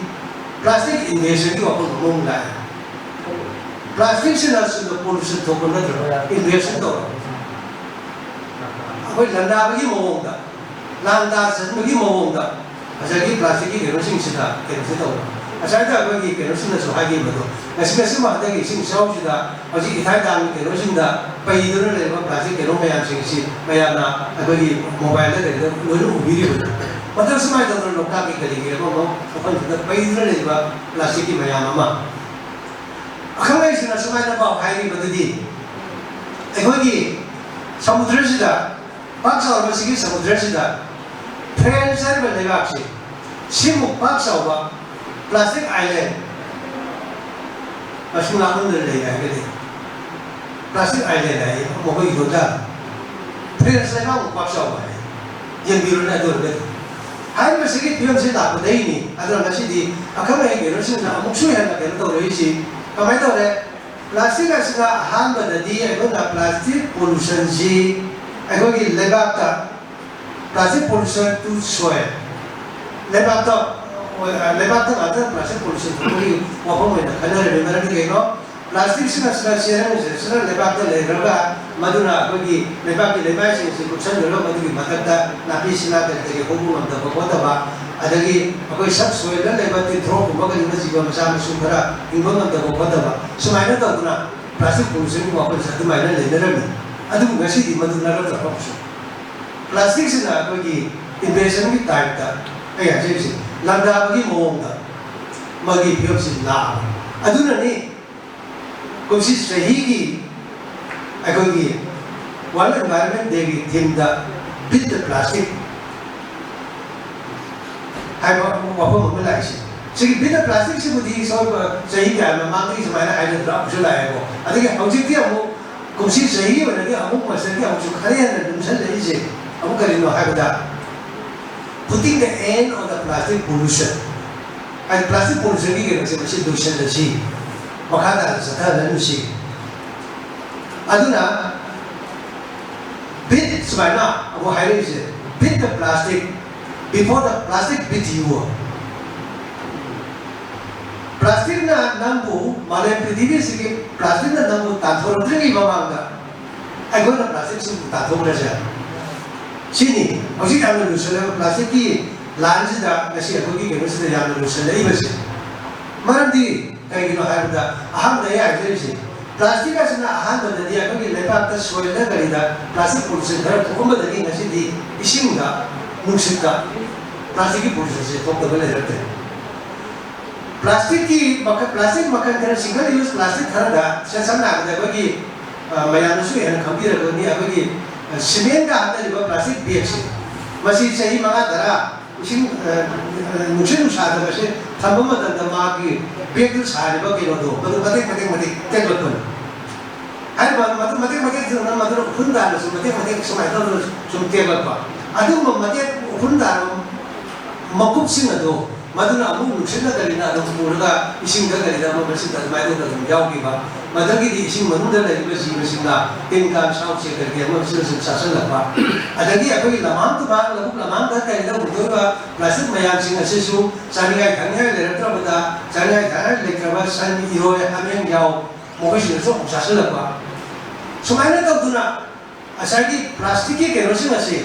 plastic invasion ꯒꯤ ꯋꯥꯐꯝ ꯑꯃꯃꯨꯛ ꯂꯥꯛꯑꯦ꯫ ꯄ꯭ꯂꯥꯁꯇꯤꯛꯁꯤꯅ ꯆꯨꯝꯅ pollution ꯊꯣꯛꯄ ꯅꯠꯇ꯭ꯔꯕ, invasion ꯇꯧꯔꯕ? ꯑꯩꯈꯣꯏ ꯂꯟꯗꯥꯕꯒꯤ ꯃꯑꯣꯡꯗ, ꯂꯥꯟꯗꯥ ꯆꯟꯕꯒꯤ ꯃꯑꯣꯡꯗ ꯉꯁꯥꯏꯒꯤ ꯄ꯭ꯂꯥꯁꯇꯤꯛꯀꯤ ꯀꯩꯅꯣꯁꯤꯡꯁꯤꯗ ꯀꯩꯅꯣꯁꯤ ꯇꯧꯕ꯫ ꯉꯁꯥꯏꯗ ꯑꯩꯈꯣꯏꯒꯤ ꯀꯩꯅꯣꯁꯤꯡꯅꯁꯨ ꯍꯥꯏꯈꯤꯕꯗꯣ, ꯉꯁꯤ ꯉꯁꯤ ꯃꯍꯥꯛꯇꯒꯤ ꯏꯁꯤꯡ ꯏꯆꯥꯎꯁꯤꯗ ꯍꯧꯖꯤꯛ ꯏꯊꯥꯏ ꯇꯥꯡꯒꯤ ꯀꯩꯅꯣꯁꯤꯡꯗ ꯄꯩꯗꯨꯅ ꯂꯩꯕ ꯄ꯭ꯂꯥꯁꯇꯤꯛ ꯀꯩꯅꯣ ꯃꯌꯥꯝꯁꯤꯡꯁꯤ ꯃꯌꯥꯝꯅ ꯑꯩꯈꯣꯏꯒꯤ ꯃꯣꯕꯥꯏꯜꯗ ꯀꯩꯗ ꯂꯣꯏꯅ ꯎꯕꯤꯔꯤꯕꯅꯤ꯫ ꯃꯇꯝ ꯁꯨꯃꯥꯏꯅ ꯇꯧꯗꯅ ꯂꯣꯛꯇꯥꯛꯀꯤ ꯀꯔꯤꯒꯤ ꯑꯃ ꯃꯐꯝꯁꯤꯗ ꯄꯩꯗꯨꯅ ꯂꯩꯕ ꯄ꯭ꯂꯥꯁꯇꯤꯛꯀꯤ ꯃꯌꯥꯝ ꯑꯃ꯫ ꯑꯈꯪ ꯑꯍꯩꯁꯤꯡꯅ ꯁꯨꯃꯥꯏꯅ ꯄꯥꯎ ꯍꯥꯏꯔꯤꯕꯗꯨꯗꯤ, ꯑꯩꯈꯣꯏꯒꯤ ꯁꯃꯨꯗ꯭ꯔꯁꯤꯗ, ꯄꯥꯛ ꯆꯥꯎꯔꯕꯁꯤꯒꯤ ꯁꯃꯨꯗ꯭ꯔꯁꯤꯗ, ꯐ꯭ꯔꯦꯟꯁ ꯍꯥꯏꯔꯤꯕ ꯂꯩꯕꯥꯛꯁꯤ ꯁꯤꯃꯨꯛ ꯄꯥꯛ ꯆꯥꯎꯕ plastic island ꯃꯁꯤꯡ ꯂꯥꯛꯃꯟꯗꯅ ꯂꯩꯔꯦ ꯍꯥꯏꯔꯒꯗꯤ, plastic island ꯍꯥꯏ ꯃꯈꯣꯏꯒꯤ ꯂꯣꯟꯗ ꯐ꯭ꯔꯦꯟꯁ ꯂꯩꯕꯥꯛꯃꯨꯛ ꯄꯥꯛ ꯆꯥꯎꯕ ꯍꯥꯏ꯫ ꯌꯦꯡꯕꯤꯔꯨꯅꯦ꯫ ꯑꯗꯨ ꯑꯣꯏꯔꯒꯗꯤ ꯍꯥꯏꯔꯤꯕꯁꯤꯒꯤ ꯐꯤꯕꯝꯁꯤ ꯂꯥꯛꯄꯗꯒꯤꯅꯤ꯫ ꯑꯗꯨꯅ ꯉꯁꯤꯗꯤ ꯑꯈꯪ ꯑꯍꯩ ꯀꯩꯅꯣꯁꯤꯡꯅ ꯑꯃꯨꯛꯁꯨ ꯍꯦꯟꯅ ꯀꯩꯅꯣ ꯇꯧꯔꯛꯏꯁꯤ ꯀꯃꯥꯏꯅ ꯇꯧꯔꯦ? ꯄ꯭ꯂꯥꯁꯇꯤꯛ ꯑꯁꯤꯅ ꯑꯍꯥꯟꯕꯗꯗꯤ ꯑꯩꯈꯣꯏꯅ plastic pollution ꯁꯤ ꯑꯩꯈꯣꯏꯒꯤ ꯂꯩꯕꯥꯛꯇ, plastic pollution to soil, ꯂꯩꯕꯥꯛꯇ, ꯂꯩꯕꯥꯛꯇ ꯉꯥꯛꯇ plastic pollution ꯊꯣꯛꯄꯒꯤ ꯋꯥꯐꯝ ꯑꯣꯏꯅ ꯈꯟꯅꯔꯝꯃꯤ꯫ ꯃꯔꯝꯗꯤ ꯀꯩꯅꯣ? ꯄ꯭ꯂꯥꯁꯇꯤꯛꯁꯤꯅ ꯁꯤꯅ ꯆꯦꯔꯪꯁꯤꯅ ꯂꯩꯕꯥꯛꯇ ꯂꯩꯈ꯭ꯔꯒ, ꯃꯗꯨꯅ ꯑꯩꯈꯣꯏꯒꯤ ꯂꯩꯕꯥꯛꯀꯤ ꯂꯩꯃꯥꯏꯁꯤꯡꯁꯤ ꯀꯨꯞꯁꯟꯈ꯭ꯔꯒ, ꯃꯗꯨꯒꯤ ꯃꯊꯛꯇ ꯅꯥꯄꯤ ꯁꯤꯡꯅꯥ ꯀꯔꯤ ꯀꯔꯤ ꯍꯧꯕ ꯉꯝꯗꯕ ꯈꯣꯠꯇꯕ, ꯑꯗꯒꯤ ꯑꯩꯈꯣꯏ subsoil ꯗ ꯂꯩꯕ ꯇꯤꯟꯊ꯭ꯔꯣꯛꯀꯨꯝꯕ ꯀꯔꯤꯒꯨꯝꯕ ꯖꯤꯕ ꯃꯆꯥ ꯃꯁꯨ ꯈꯔ ꯍꯤꯡꯕ ꯉꯝꯗꯕ ꯈꯣꯠꯇꯕ, ꯁꯨꯃꯥꯏꯅ ꯇꯧꯗꯅ plastic pollution ꯒꯤ ꯋꯥꯐꯝꯁꯦ ꯑꯗꯨꯃꯥꯏꯅ ꯂꯩꯅꯔꯝꯃꯤ꯫ ꯑꯗꯨꯕꯨ ꯉꯁꯤꯗꯤ ꯃꯗꯨ ꯅꯠꯇ꯭ꯔꯕ ꯑꯃꯁꯨ꯫ ꯄ꯭ꯂꯥꯁꯇꯤꯛꯁꯤꯅ ꯑꯩꯈꯣꯏꯒꯤ invasion ꯒꯤ type ꯇ, ꯑꯩ ꯍꯥꯏꯖꯔꯤꯁꯦ, ꯂꯥꯟꯗꯥꯕꯒꯤ ꯃꯑꯣꯡꯗ ꯃꯥꯒꯤ ꯐꯤꯕꯝꯁꯤ ꯂꯥꯛꯑꯕꯅꯤ꯫ ꯑꯗꯨꯅꯅꯤ ꯀꯨꯝꯁꯤ ꯆꯍꯤꯒꯤ ꯑꯩꯈꯣꯏꯒꯤ World Environment Day ꯒꯤ theme the Beat the Plastic ꯍꯥꯏꯕ ꯋꯥꯐꯝ ꯑꯃ ꯂꯥꯛꯏꯁꯦ꯫ ꯁꯤꯒꯤ Beat the Plastic ꯁꯤꯕꯨꯗꯤ ꯁꯣꯏꯕ ꯆꯍꯤ ꯀꯌꯥ ꯃꯃꯥꯡꯗꯒꯤ ꯁꯨꯃꯥꯏꯅ ꯍꯥꯏꯅꯗꯅ ꯑꯃꯨꯛꯁꯨ ꯂꯥꯛꯑꯦꯕꯀꯣ꯫ ꯑꯗꯒꯤ ꯍꯧꯖꯤꯛꯇꯤ ꯑꯃꯨꯛ ꯀꯨꯝꯁꯤ ꯆꯍꯤ ꯑꯣꯏꯅꯗꯤ ꯑꯃꯨꯛ ꯃꯁꯤꯗꯒꯤ ꯑꯃꯨꯛꯁꯨ ꯈꯔ ꯍꯦꯟꯅ ꯂꯨꯝꯁꯜꯂꯛꯏꯁꯦ ꯑꯃꯨꯛ ꯀꯔꯤꯅꯣ ꯍꯥꯏꯕꯗ, putting the end on the plastic pollution꯫ ꯍꯥꯏꯗꯤ plastic pollution ꯒꯤ ꯀꯩꯅꯣꯁꯦ ꯃꯁꯤ ꯂꯣꯏꯁꯤꯜꯂꯁꯤ, ꯃꯈꯥ ꯇꯥꯅ ꯆꯠꯊꯍꯜꯂꯅꯨꯁꯤ꯫ ꯑꯗꯨꯅ beat ꯁꯨꯃꯥꯏꯅ ꯑꯃꯨꯛ ꯍꯥꯏꯔꯛꯏꯁꯦ, "Beat the plastic before the plastic beat you." ꯄ꯭ꯂꯥꯁꯇꯤꯛꯅ ꯅꯪꯕꯨ, ꯃꯥꯂꯦꯝ ꯄ꯭ꯔꯤꯊꯤꯕꯤꯁꯤꯒꯤ ꯄ꯭ꯂꯥꯁꯇꯤꯛꯅ ꯅꯪꯕꯨ ꯇꯥꯟꯊꯣꯔꯛꯇ꯭ꯔꯤꯉꯩ ꯃꯃꯥꯡꯗ ꯑꯩꯈꯣꯏꯅ ꯄ꯭ꯂꯥꯁꯇꯤꯛꯁꯤꯡꯕꯨ ꯇꯥꯟꯊꯣꯛꯈ꯭ꯔꯁꯦ꯫ ꯁꯤꯅꯤ ꯍꯧꯖꯤꯛ ꯌꯥꯝꯅ ꯂꯨꯁꯜꯂꯦꯕ ꯄ꯭ꯂꯥꯁꯇꯤꯛꯀꯤ ꯂꯥꯟꯁꯤꯗ, ꯉꯁꯤ ꯑꯩꯈꯣꯏꯒꯤ ꯀꯩꯅꯣꯁꯤꯗ ꯌꯥꯝꯅ ꯂꯨꯁꯜꯂꯛꯏꯕꯁꯦ꯫ ꯃꯔꯝꯗꯤ ꯀꯩꯒꯤꯅꯣ ꯍꯥꯏꯕꯗ, ꯑꯍꯥꯟꯕꯗ ꯑꯩ ꯍꯥꯏꯖꯔꯤꯁꯦ, ꯄ꯭ꯂꯥꯁꯇꯤꯛ ꯑꯁꯤꯅ ꯑꯍꯥꯟꯕꯗꯗꯤ ꯑꯩꯈꯣꯏꯒꯤ ꯂꯩꯕꯥꯛꯇ, ꯁꯣꯏꯜꯗ, ꯀꯔꯤꯗ ꯄ꯭ꯂꯥꯁꯇꯤꯛ ꯄꯣꯂꯨꯁꯟ ꯈꯔ ꯊꯣꯛꯑꯝꯕꯗꯒꯤ ꯉꯁꯤꯗꯤ ꯏꯁꯤꯡꯗ, ꯅꯨꯡꯁꯤꯠꯇ ꯄ꯭ꯂꯥꯁꯇꯤꯛꯀꯤ ꯄꯣꯂꯨꯁꯟꯁꯦ ꯊꯣꯛꯇꯕ ꯂꯩꯔꯛꯇ꯭ꯔꯦ꯫ ꯄ꯭ꯂꯥꯁꯇꯤꯛꯀꯤ ꯃꯈꯜ, ꯄ꯭ꯂꯥꯁꯇꯤꯛ ꯃꯈꯜ ꯈꯔ, ꯁꯤꯡꯒꯜ ꯌꯨꯁ ꯄ꯭ꯂꯥꯁꯇꯤꯛ ꯈꯔꯗ, ꯁꯦ-, ꯁꯝꯅ ꯍꯥꯏꯔꯕꯗ ꯑꯩꯈꯣꯏꯒꯤ, ꯑ, ꯃꯌꯥꯝꯅꯁꯨ ꯍꯦꯟꯅ ꯈꯪꯕꯤꯔꯝꯒꯅꯤ, ꯑꯩꯈꯣꯏꯒꯤ, ꯑ, ꯁꯤꯃꯦꯟꯒ ꯍꯥꯞꯅꯔꯤꯕ ꯄ꯭ꯂꯥꯁꯇꯤꯛ ꯕꯦꯒꯁꯦ, ꯃꯁꯤ ꯆꯍꯤ ꯃꯉꯥ ꯇꯔꯥ ꯏꯁꯤꯡ, ꯑ, ꯑ, ꯅꯨꯡꯁꯤꯠ ꯅꯨꯡꯁꯥꯗ ꯃꯁꯤ ꯊꯝꯕ ꯃꯇꯝꯗ ꯃꯥꯒꯤ ꯕꯦꯒꯇꯨ ꯁꯥꯔꯤꯕ ꯀꯩꯅꯣꯗꯣ, ꯃꯗꯨ ꯃꯇꯦꯛ ꯃꯇꯦꯛ ꯃꯇꯦꯛ ꯇꯦꯛꯂꯛꯄꯅꯤ꯫ ꯍꯥꯏꯔꯤꯕ ꯃꯗꯨ ꯃꯇꯦꯛ ꯃꯇꯦꯛ ꯊꯤꯟꯅ ꯃꯗꯨꯅ ꯎꯐꯨꯟ ꯇꯥꯔꯁꯨ ꯃꯇꯦꯛ ꯃꯇꯦꯛ ꯁꯨꯃꯥꯏꯅ ꯇꯧꯗꯅ ꯁꯨꯝ ꯇꯦꯛꯂꯛꯄ꯫ ꯑꯗꯨꯒꯨꯝꯕ ꯃꯇꯦꯛ ꯎꯐꯨꯟ ꯇꯥꯔꯕ ꯃꯀꯨꯞꯁꯤꯡ ꯑꯗꯨ ꯃꯗꯨꯅ ꯑꯃꯨꯛ ꯅꯨꯡꯁꯤꯠꯅ ꯀꯔꯤꯅ ꯑꯗꯨꯝ ꯄꯨꯔꯒ ꯏꯁꯤꯡꯗ ꯀꯔꯤꯗ ꯑꯃ ꯃꯁꯤꯗ ꯑꯗꯨꯃꯥꯏꯅ ꯇꯧꯗꯅ ꯑꯗꯨꯝ ꯌꯥꯎꯈꯤꯕ꯫ ꯃꯗꯨꯒꯤꯗꯤ ꯏꯁꯤꯡ ꯃꯅꯨꯡꯗ ꯂꯩꯔꯤꯕ ꯖꯤꯕꯁꯤꯡꯅ ꯇꯤꯟ ꯀꯥꯡ ꯁꯥ ꯎꯆꯦꯛ ꯀꯔꯤ ꯀꯔꯤ ꯑꯃ ꯃꯁꯤꯅ ꯁꯨꯝ ꯆꯥꯁꯤꯜꯂꯛꯄ꯫ ꯑꯗꯒꯤ ꯑꯩꯈꯣꯏꯒꯤ ꯂꯃꯥꯡ ꯇꯨꯃꯥꯡ, ꯂꯧꯕꯨꯛ ꯂꯃꯥꯡꯗ ꯀꯔꯤꯗ ꯍꯨꯟꯗꯣꯛꯏꯕ ꯄ꯭ꯂꯥꯁꯇꯤꯛ ꯃꯌꯥꯝꯁꯤꯡ ꯑꯁꯤꯁꯨ ꯆꯥꯅꯤꯡꯉꯥꯏ ꯊꯛꯅꯤꯡꯉꯥꯏ ꯂꯩꯔꯛꯇ꯭ꯔꯕꯗ, ꯆꯥꯅꯤꯡꯉꯥꯏ ꯊꯛꯅꯤꯡꯉꯥꯏ ꯂꯩꯇ꯭ꯔꯕ ꯁꯟ, ꯏꯔꯣꯏ, ꯍꯥꯃꯦꯡ, ꯌꯥꯎ, ꯃꯈꯣꯏꯁꯤꯡꯅꯁꯨ ꯑꯃꯨꯛ ꯆꯥꯁꯤꯜꯂꯛꯄ꯫ ꯁꯨꯃꯥꯏꯅ ꯇꯧꯗꯨꯅ ꯉꯁꯥꯏꯒꯤ ꯄ꯭ꯂꯥꯁꯇꯤꯛꯀꯤ ꯀꯩꯅꯣꯁꯤꯡ ꯑꯁꯤ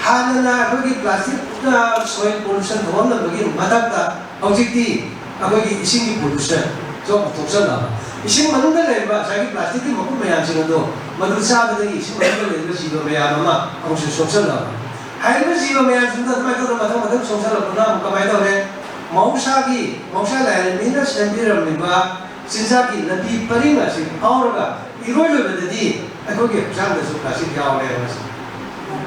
ꯍꯥꯟꯅꯅ ꯑꯩꯈꯣꯏꯒꯤ ꯄ꯭ꯂꯥꯁꯇꯤꯛꯅ ꯁꯣꯏꯜ ꯄꯣꯂꯨꯁꯟ ꯊꯣꯛꯍꯜꯂꯝꯕꯒꯤ ꯃꯊꯛꯇ ꯍꯧꯖꯤꯛꯇꯤ ꯑꯩꯈꯣꯏꯒꯤ ꯏꯁꯤꯡꯒꯤ ꯄꯣꯂꯨꯁꯟꯁꯨ ꯑꯃꯨꯛ ꯊꯣꯛꯆꯜꯂꯛꯑꯕ꯫ ꯏꯁꯤꯡ ꯃꯅꯨꯡꯗ ꯂꯩꯔꯤꯕ ꯉꯁꯥꯏꯒꯤ ꯄ꯭ꯂꯥꯁꯇꯤꯛꯀꯤ ꯃꯀꯨꯞ ꯃꯌꯥꯝꯁꯤꯡ ꯑꯗꯣ ꯃꯗꯨ ꯆꯥꯕꯗꯒꯤ ꯏꯁꯤꯡ ꯃꯅꯨꯡꯗ ꯂꯩꯔꯤꯕ ꯖꯤꯕ ꯃꯌꯥꯝ ꯑꯃ ꯑꯃꯨꯛꯁꯨ ꯁꯣꯛꯆꯜꯂꯛꯑꯕ꯫ ꯍꯥꯏꯔꯤꯕ ꯖꯤꯕ ꯃꯌꯥꯝꯁꯤꯡꯗꯣ ꯑꯗꯨꯃꯥꯏꯅ ꯇꯧꯗꯅ ꯃꯊꯪ ꯃꯊꯪ ꯁꯣꯛꯆꯜꯂꯛꯄꯅ ꯑꯃꯨꯛ ꯀꯃꯥꯏꯅ ꯇꯧꯔꯦ? ꯃꯍꯧꯁꯥꯒꯤ, ꯃꯍꯧꯁꯥ ꯂꯥꯏꯔꯦꯝꯕꯤꯅ ꯁꯦꯝꯕꯤꯔꯝꯂꯤꯕ ꯆꯤꯟꯖꯥꯛꯀꯤ ꯂꯝꯕꯤ ꯄꯔꯤꯡ ꯑꯁꯤ ꯐꯥꯎꯔꯒ ꯏꯔꯣꯏ ꯂꯣꯏꯕꯗꯗꯤ ꯑꯩꯈꯣꯏꯒꯤ ꯍꯛꯆꯥꯡꯗꯁꯨ ꯄ꯭ꯂꯥꯁꯇꯤꯛ ꯌꯥꯎꯔꯦ ꯍꯥꯏꯕꯁꯤ꯫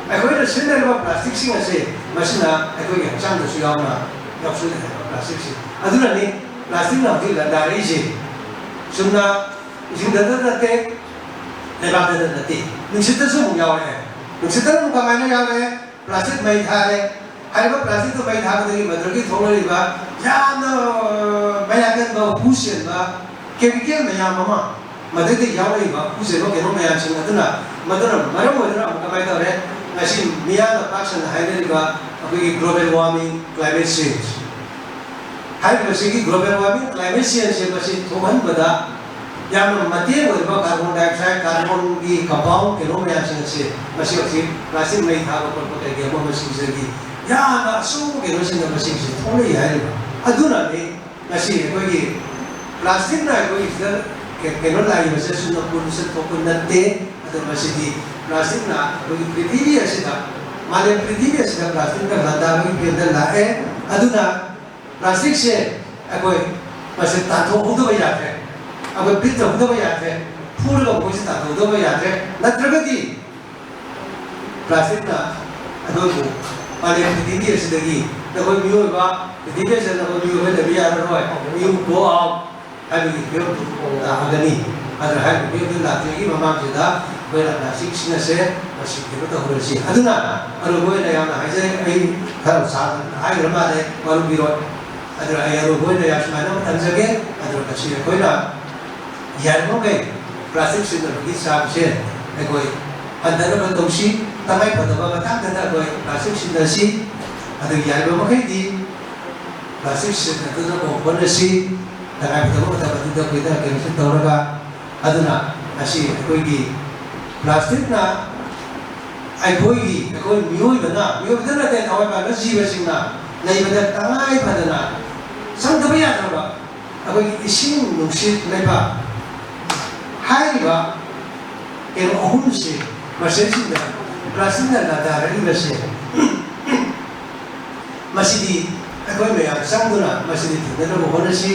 ꯑꯩꯈꯣꯏꯅ ꯁꯤꯖꯤꯟꯅꯔꯤꯕ ꯄ꯭ꯂꯥꯁꯇꯤꯛꯁꯤꯡ ꯑꯁꯤ ꯃꯁꯤꯅ ꯑꯩꯈꯣꯏꯒꯤ ꯍꯛꯆꯥꯡꯗꯁꯨ ꯌꯥꯎꯅ ꯌꯥꯎꯁꯤꯜꯂꯛꯑꯦ ꯍꯥꯏꯕ ꯄ꯭ꯂꯥꯁꯇꯤꯛꯁꯤ꯫ ꯑꯗꯨꯅꯅꯤ ꯄ꯭ꯂꯥꯁꯇꯤꯛꯅ ꯍꯧꯖꯤꯛ ꯂꯥꯟꯗꯥꯔꯛꯏꯁꯦ꯫ ꯆꯨꯝꯅ ꯏꯁꯤꯡꯗꯇ ꯅꯠꯇꯦ, ꯂꯩꯕꯥꯛꯇꯇ ꯅꯠꯇꯦ, ꯅꯨꯡꯁꯤꯠꯇꯁꯨ ꯑꯃꯨꯛ ꯌꯥꯎꯔꯛꯑꯦ꯫ ꯅꯨꯡꯁꯤꯠꯇꯅ ꯑꯃꯨꯛ ꯀꯃꯥꯏꯅ ꯌꯥꯎꯔꯛꯑꯦ? ꯄ꯭ꯂꯥꯁꯇꯤꯛ ꯃꯩ ꯊꯥꯔꯦ꯫ ꯍꯥꯏꯔꯤꯕ ꯄ꯭ꯂꯥꯁꯇꯤꯛꯇꯨ ꯃꯩ ꯊꯥꯕꯗꯒꯤ ꯃꯗꯨꯗꯒꯤ ꯊꯣꯛꯂꯛꯏꯕ ꯌꯥꯝꯅ, ꯑ, ꯃꯌꯥꯛ ꯀꯟꯕ ꯍꯨ ꯆꯦꯟꯕ ꯀꯦꯃꯤꯀꯦꯜ ꯃꯌꯥꯝ ꯑꯃ ꯃꯗꯨꯗ ꯌꯥꯎꯔꯛꯏꯕ ꯎꯖꯕ ꯀꯩꯅꯣ ꯃꯌꯥꯝꯁꯤꯡ ꯑꯗꯨꯅ, ꯃꯗꯨꯅ ꯃꯔꯝ ꯑꯣꯏꯗꯨꯅ ꯑꯃꯨꯛ ꯀꯃꯥꯏꯅ ꯇꯧꯔꯦ? ꯉꯁꯤ ꯃꯤꯌꯥꯝꯅ ꯄꯥꯛ ꯁꯟꯅ ꯍꯥꯏꯅꯔꯤꯕ ꯑꯩꯈꯣꯏꯒꯤ global warming, climate change ꯍꯥꯏꯔꯤꯕꯁꯤꯒꯤ global warming, climate change ꯁꯦ ꯃꯁꯤ ꯊꯣꯛꯍꯟꯕꯗ ꯌꯥꯝꯅ ꯃꯇꯦꯡ ꯑꯣꯏꯕ carbon dioxide, carbon ꯒꯤ compound ꯀꯩꯅꯣ ꯃꯌꯥꯝꯁꯤꯡ ꯑꯁꯤ ꯃꯁꯤ ꯍꯧꯖꯤꯛ plastic ꯃꯩ ꯊꯥꯕ ꯈꯣꯠꯄ ꯀꯩꯀꯩ ꯑꯃ ꯑꯃꯁꯤꯡꯁꯤꯗꯒꯤ ꯌꯥꯝꯅ ꯑꯆꯧꯕ ꯀꯩꯅꯣꯁꯤꯡꯅ ꯃꯁꯤꯒꯤꯁꯤ ꯊꯣꯛꯂꯛꯏ ꯍꯥꯏꯔꯤꯕ꯫ ꯑꯗꯨꯅꯅꯤ ꯉꯁꯤ ꯑꯩꯈꯣꯏꯒꯤ plastic ꯅ ꯑꯩꯈꯣꯏꯒꯤ ꯁꯤꯗ ꯀꯩ-, ꯀꯩꯅꯣ ꯂꯥꯛꯏꯕꯁꯦ ꯑꯁꯨꯝꯅ pollution ꯊꯣꯛꯄ ꯅꯠꯇꯦ꯫ ꯑꯗꯣ ꯃꯁꯤꯗꯤ plastic ꯅ ꯑꯩꯈꯣꯏꯒꯤ ꯄ꯭ꯔꯤꯊꯤꯕꯤ ꯑꯁꯤꯗ, ꯃꯥꯂꯦꯝ ꯄ꯭ꯔꯤꯊꯤꯕꯤ ꯑꯁꯤꯗ plastic ꯅ ꯂꯥꯟꯗꯥꯕꯒꯤ ꯐꯤꯕꯝꯗ ꯂꯥꯛꯑꯦ꯫ ꯑꯗꯨꯅ plastic ꯁꯦ ꯑꯩꯈꯣꯏ ꯃꯁꯤ ꯇꯥꯟꯊꯣꯛꯍꯧꯗꯕ ꯌꯥꯗ꯭ꯔꯦ꯫ ꯑꯩꯈꯣꯏ ꯄꯤꯠ ꯇꯧꯍꯧꯗꯕ ꯌꯥꯗ꯭ꯔꯦ꯫ ꯐꯨꯔꯒ ꯃꯈꯣꯏꯁꯦ ꯇꯥꯟꯊꯣꯛꯍꯧꯗꯕ ꯌꯥꯗ꯭ꯔꯦ꯫ ꯅꯠꯇ꯭ꯔꯒꯗꯤ plastic ꯅ ꯑꯩꯈꯣꯏꯕꯨ ꯃꯥꯂꯦꯝ ꯄ꯭ꯔꯤꯊꯤꯕꯤ ꯑꯁꯤꯗꯒꯤ ꯅꯈꯣꯏ ꯃꯤꯑꯣꯏꯕ, ꯄ꯭ꯔꯤꯊꯤꯕꯤ ꯑꯁꯤꯗ ꯅꯈꯣꯏ ꯃꯤꯑꯣꯏꯕ ꯂꯩꯕ ꯌꯥꯔꯔꯣꯏ, you go out ꯍꯥꯏꯕꯒꯤ ꯐꯤꯕꯝꯗꯨ ꯂꯥꯛꯑꯒꯅꯤ꯫ ꯑꯗꯨꯅ ꯍꯥꯏꯔꯤꯕ ꯐꯤꯕꯝꯗꯨ ꯂꯥꯛꯇ꯭ꯔꯤꯉꯩꯒꯤ ꯃꯃꯥꯡꯁꯤꯗ ꯑꯩꯈꯣꯏꯅ plastic ꯁꯤꯡ ꯑꯁꯦ ꯃꯁꯤ ꯀꯩꯅꯣ ꯇꯧꯍꯧꯔꯁꯤ꯫ ꯑꯗꯨꯅ ꯑꯔꯣꯏꯕ ꯑꯣꯏꯅ ꯌꯥꯝꯅ ꯍꯥꯏꯖꯩ, ꯑꯩ ꯈꯔ ꯁꯥꯡꯅ ꯍꯥꯏꯈ꯭ꯔ ꯃꯥꯜꯂꯦ, ꯋꯥꯔꯨꯕꯤꯔꯣꯏ꯫ ꯑꯗꯨꯅ ꯑꯩ ꯑꯔꯣꯏꯕ ꯑꯣꯏꯅ ꯌꯥꯝ ꯁꯨꯃꯥꯏꯅ ꯑꯃ ꯊꯝꯖꯒꯦ꯫ ꯑꯗꯨꯅ ꯃꯁꯤ ꯑꯩꯈꯣꯏꯅ ꯌꯥꯔꯤꯕꯃꯈꯩ plastic ꯁꯤꯖꯤꯟꯅꯕꯒꯤ ꯆꯥꯡꯁꯦ ꯑꯩꯈꯣꯏ ꯍꯟꯊꯅꯕ ꯇꯧꯁꯤ꯫ ꯇꯉꯥꯏ ꯐꯗꯕ ꯃꯇꯥꯡꯗꯅ ꯑꯩꯈꯣꯏ plastic ꯁꯤꯖꯤꯟꯅꯁꯤ꯫ ꯑꯗꯨ ꯌꯥꯔꯤꯕ ꯃꯈꯩꯗꯤ plastic ꯁꯤꯖꯤꯟꯅꯗꯅꯕ ꯍꯣꯠꯅꯁꯤ꯫ ꯇꯉꯥꯏ ꯐꯗꯕ ꯃꯇꯝ ꯑꯗꯨꯗ ꯑꯩꯈꯣꯏꯅ ꯀꯩꯅꯣꯁꯤ ꯇꯧꯔꯒ꯫ ꯑꯗꯨꯅ ꯉꯁꯤ ꯑꯩꯈꯣꯏꯒꯤ plastic ꯅ ꯑꯩꯈꯣꯏꯒꯤ, ꯑꯩꯈꯣꯏ ꯃꯤꯑꯣꯏꯕꯅ, ꯃꯤꯑꯣꯏꯕꯗ ꯅꯠꯇꯦ, ꯊꯋꯥꯏ ꯄꯥꯟꯕ ꯖꯤꯕꯁꯤꯡꯅ ꯂꯩꯕꯗ ꯇꯉꯥꯏ ꯐꯗꯅ ꯆꯪꯗꯕ ꯌꯥꯗ꯭ꯔꯕ ꯑꯩꯈꯣꯏꯒꯤ ꯏꯁꯤꯡ, ꯅꯨꯡꯁꯤꯠ, ꯂꯩꯕꯥꯛ ꯍꯥꯏꯔꯤꯕ ꯀꯩꯅꯣ ꯑꯍꯨꯝꯁꯤ ꯃꯁꯤꯁꯤꯡꯗ plastic ꯅ ꯂꯥꯟꯗꯥꯔꯛꯂꯤꯕꯁꯦ, ꯃꯁꯤꯗꯤ ꯑꯩꯈꯣꯏ ꯃꯌꯥꯝ ꯆꯪꯗꯨꯅ ꯃꯁꯤꯗꯤ ꯊꯤꯡꯅꯅꯕ ꯍꯣꯠꯅꯁꯤ꯫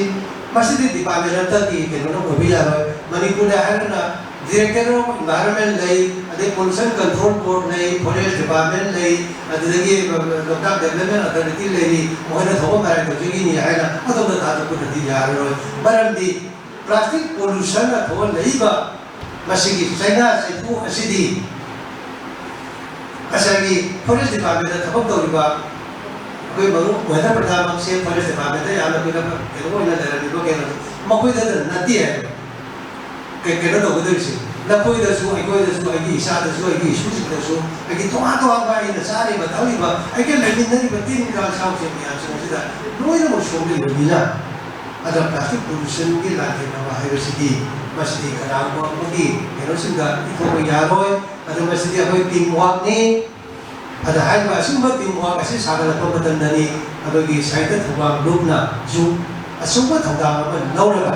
ꯃꯁꯤꯗꯤ department ꯑꯃꯠꯇꯒꯤ ꯀꯩꯅꯣꯅ ꯑꯣꯏꯕ ꯌꯥꯔꯣꯏ꯫ ꯃꯅꯤꯄꯨꯔꯗ ꯍꯥꯏꯔꯒꯅ Director of Environment ꯂꯩ, ꯑꯗꯩ Pollution Control Board ꯂꯩ, Forest Department ꯂꯩ, ꯑꯗꯨꯗꯒꯤ Local Development Authority ꯂꯩꯔꯤ, ꯃꯈꯣꯏꯅ ꯊꯣꯛꯄ ꯃꯔꯥꯏ ꯇꯧꯖꯈꯤꯅꯤ ꯍꯥꯏꯅ ꯑꯗꯣꯝꯗ ꯊꯥꯗꯣꯛꯄꯗꯗꯤ ꯌꯥꯔꯔꯣꯏ꯫ ꯃꯔꯝꯗꯤ plastic pollution ꯅ ꯊꯣꯛꯍꯜꯂꯛꯏꯕ ꯃꯁꯤꯒꯤ ꯆꯩꯅꯥ ꯆꯩꯊꯨ ꯑꯁꯤꯗꯤ ꯉꯁꯥꯏꯒꯤ Forest Department ꯊꯕꯛ ꯇꯧꯔꯤꯕ ꯑꯩꯈꯣꯏ ꯃꯔꯨꯞ ꯃꯍꯦꯟꯗ꯭ꯔ ꯄ꯭ꯔꯙꯥꯟꯃꯛꯁꯦ Forest Department ꯌꯥꯝꯅ ꯀꯨꯏꯅ ꯀꯩꯅꯣ ꯑꯣꯏꯅ ꯂꯩꯔꯝꯃꯤꯕ ꯀꯩꯅꯣ ꯃꯈꯣꯏꯗ ꯅꯠꯇꯦ ꯍꯥꯏꯕ꯫ ꯀꯩꯅꯣ ꯇꯧꯒꯗꯧꯔꯤꯁꯦ, ꯅꯈꯣꯏꯗꯁꯨ, ꯑꯩꯈꯣꯏꯗꯁꯨ, ꯑꯩꯒꯤ ꯏꯆꯥꯗꯁꯨ, ꯑꯩꯒꯤ ꯏꯁꯨꯁꯤꯡꯗꯁꯨ, ꯑꯩꯒꯤ ꯇꯣꯉꯥꯟ ꯇꯣꯉꯥꯟꯕ ꯑꯩꯅ ꯆꯥꯔꯤꯕ ꯊꯛꯂꯤꯕ, ꯑꯩꯒ ꯂꯩꯃꯤꯟꯅꯔꯤꯕ ꯇꯤꯟ ꯀꯥꯡ ꯁꯥꯎꯁꯤꯡ ꯃꯌꯥꯝꯁꯤꯡ ꯑꯁꯤꯗ ꯂꯣꯏꯅꯃꯛ ꯁꯣꯛꯂꯤꯕꯅꯤꯅ, ꯑꯗ plastic pollutionꯒꯤ ꯂꯥꯟꯊꯦꯡꯅꯕ ꯍꯥꯏꯕꯁꯤꯗꯤ, ꯃꯁꯤꯗꯤ ꯀꯅꯥꯒꯨꯝꯕ ꯑꯃꯒꯤ ꯀꯩꯅꯣꯁꯤꯡꯗ ꯏꯊꯣꯛꯄ ꯌꯥꯔꯣꯏ꯫ ꯑꯗꯨ ꯃꯁꯤꯗꯤ ꯑꯩꯈꯣꯏ team workꯅꯤ꯫ ꯑꯗ ꯍꯥꯏꯔꯤꯕ ꯑꯁꯤꯒꯨꯝꯕ team work ꯑꯁꯤ ꯁꯥꯒꯠꯂꯛꯄ ꯃꯇꯝꯗꯅꯤ ꯑꯩꯈꯣꯏꯒꯤ ꯁꯥꯍꯤꯇ꯭ꯌ ꯊꯧꯕꯥꯜ groupꯅꯁꯨ ꯑꯆꯧꯕ ꯊꯧꯗꯥꯡ ꯑꯃ ꯂꯧꯔꯒ,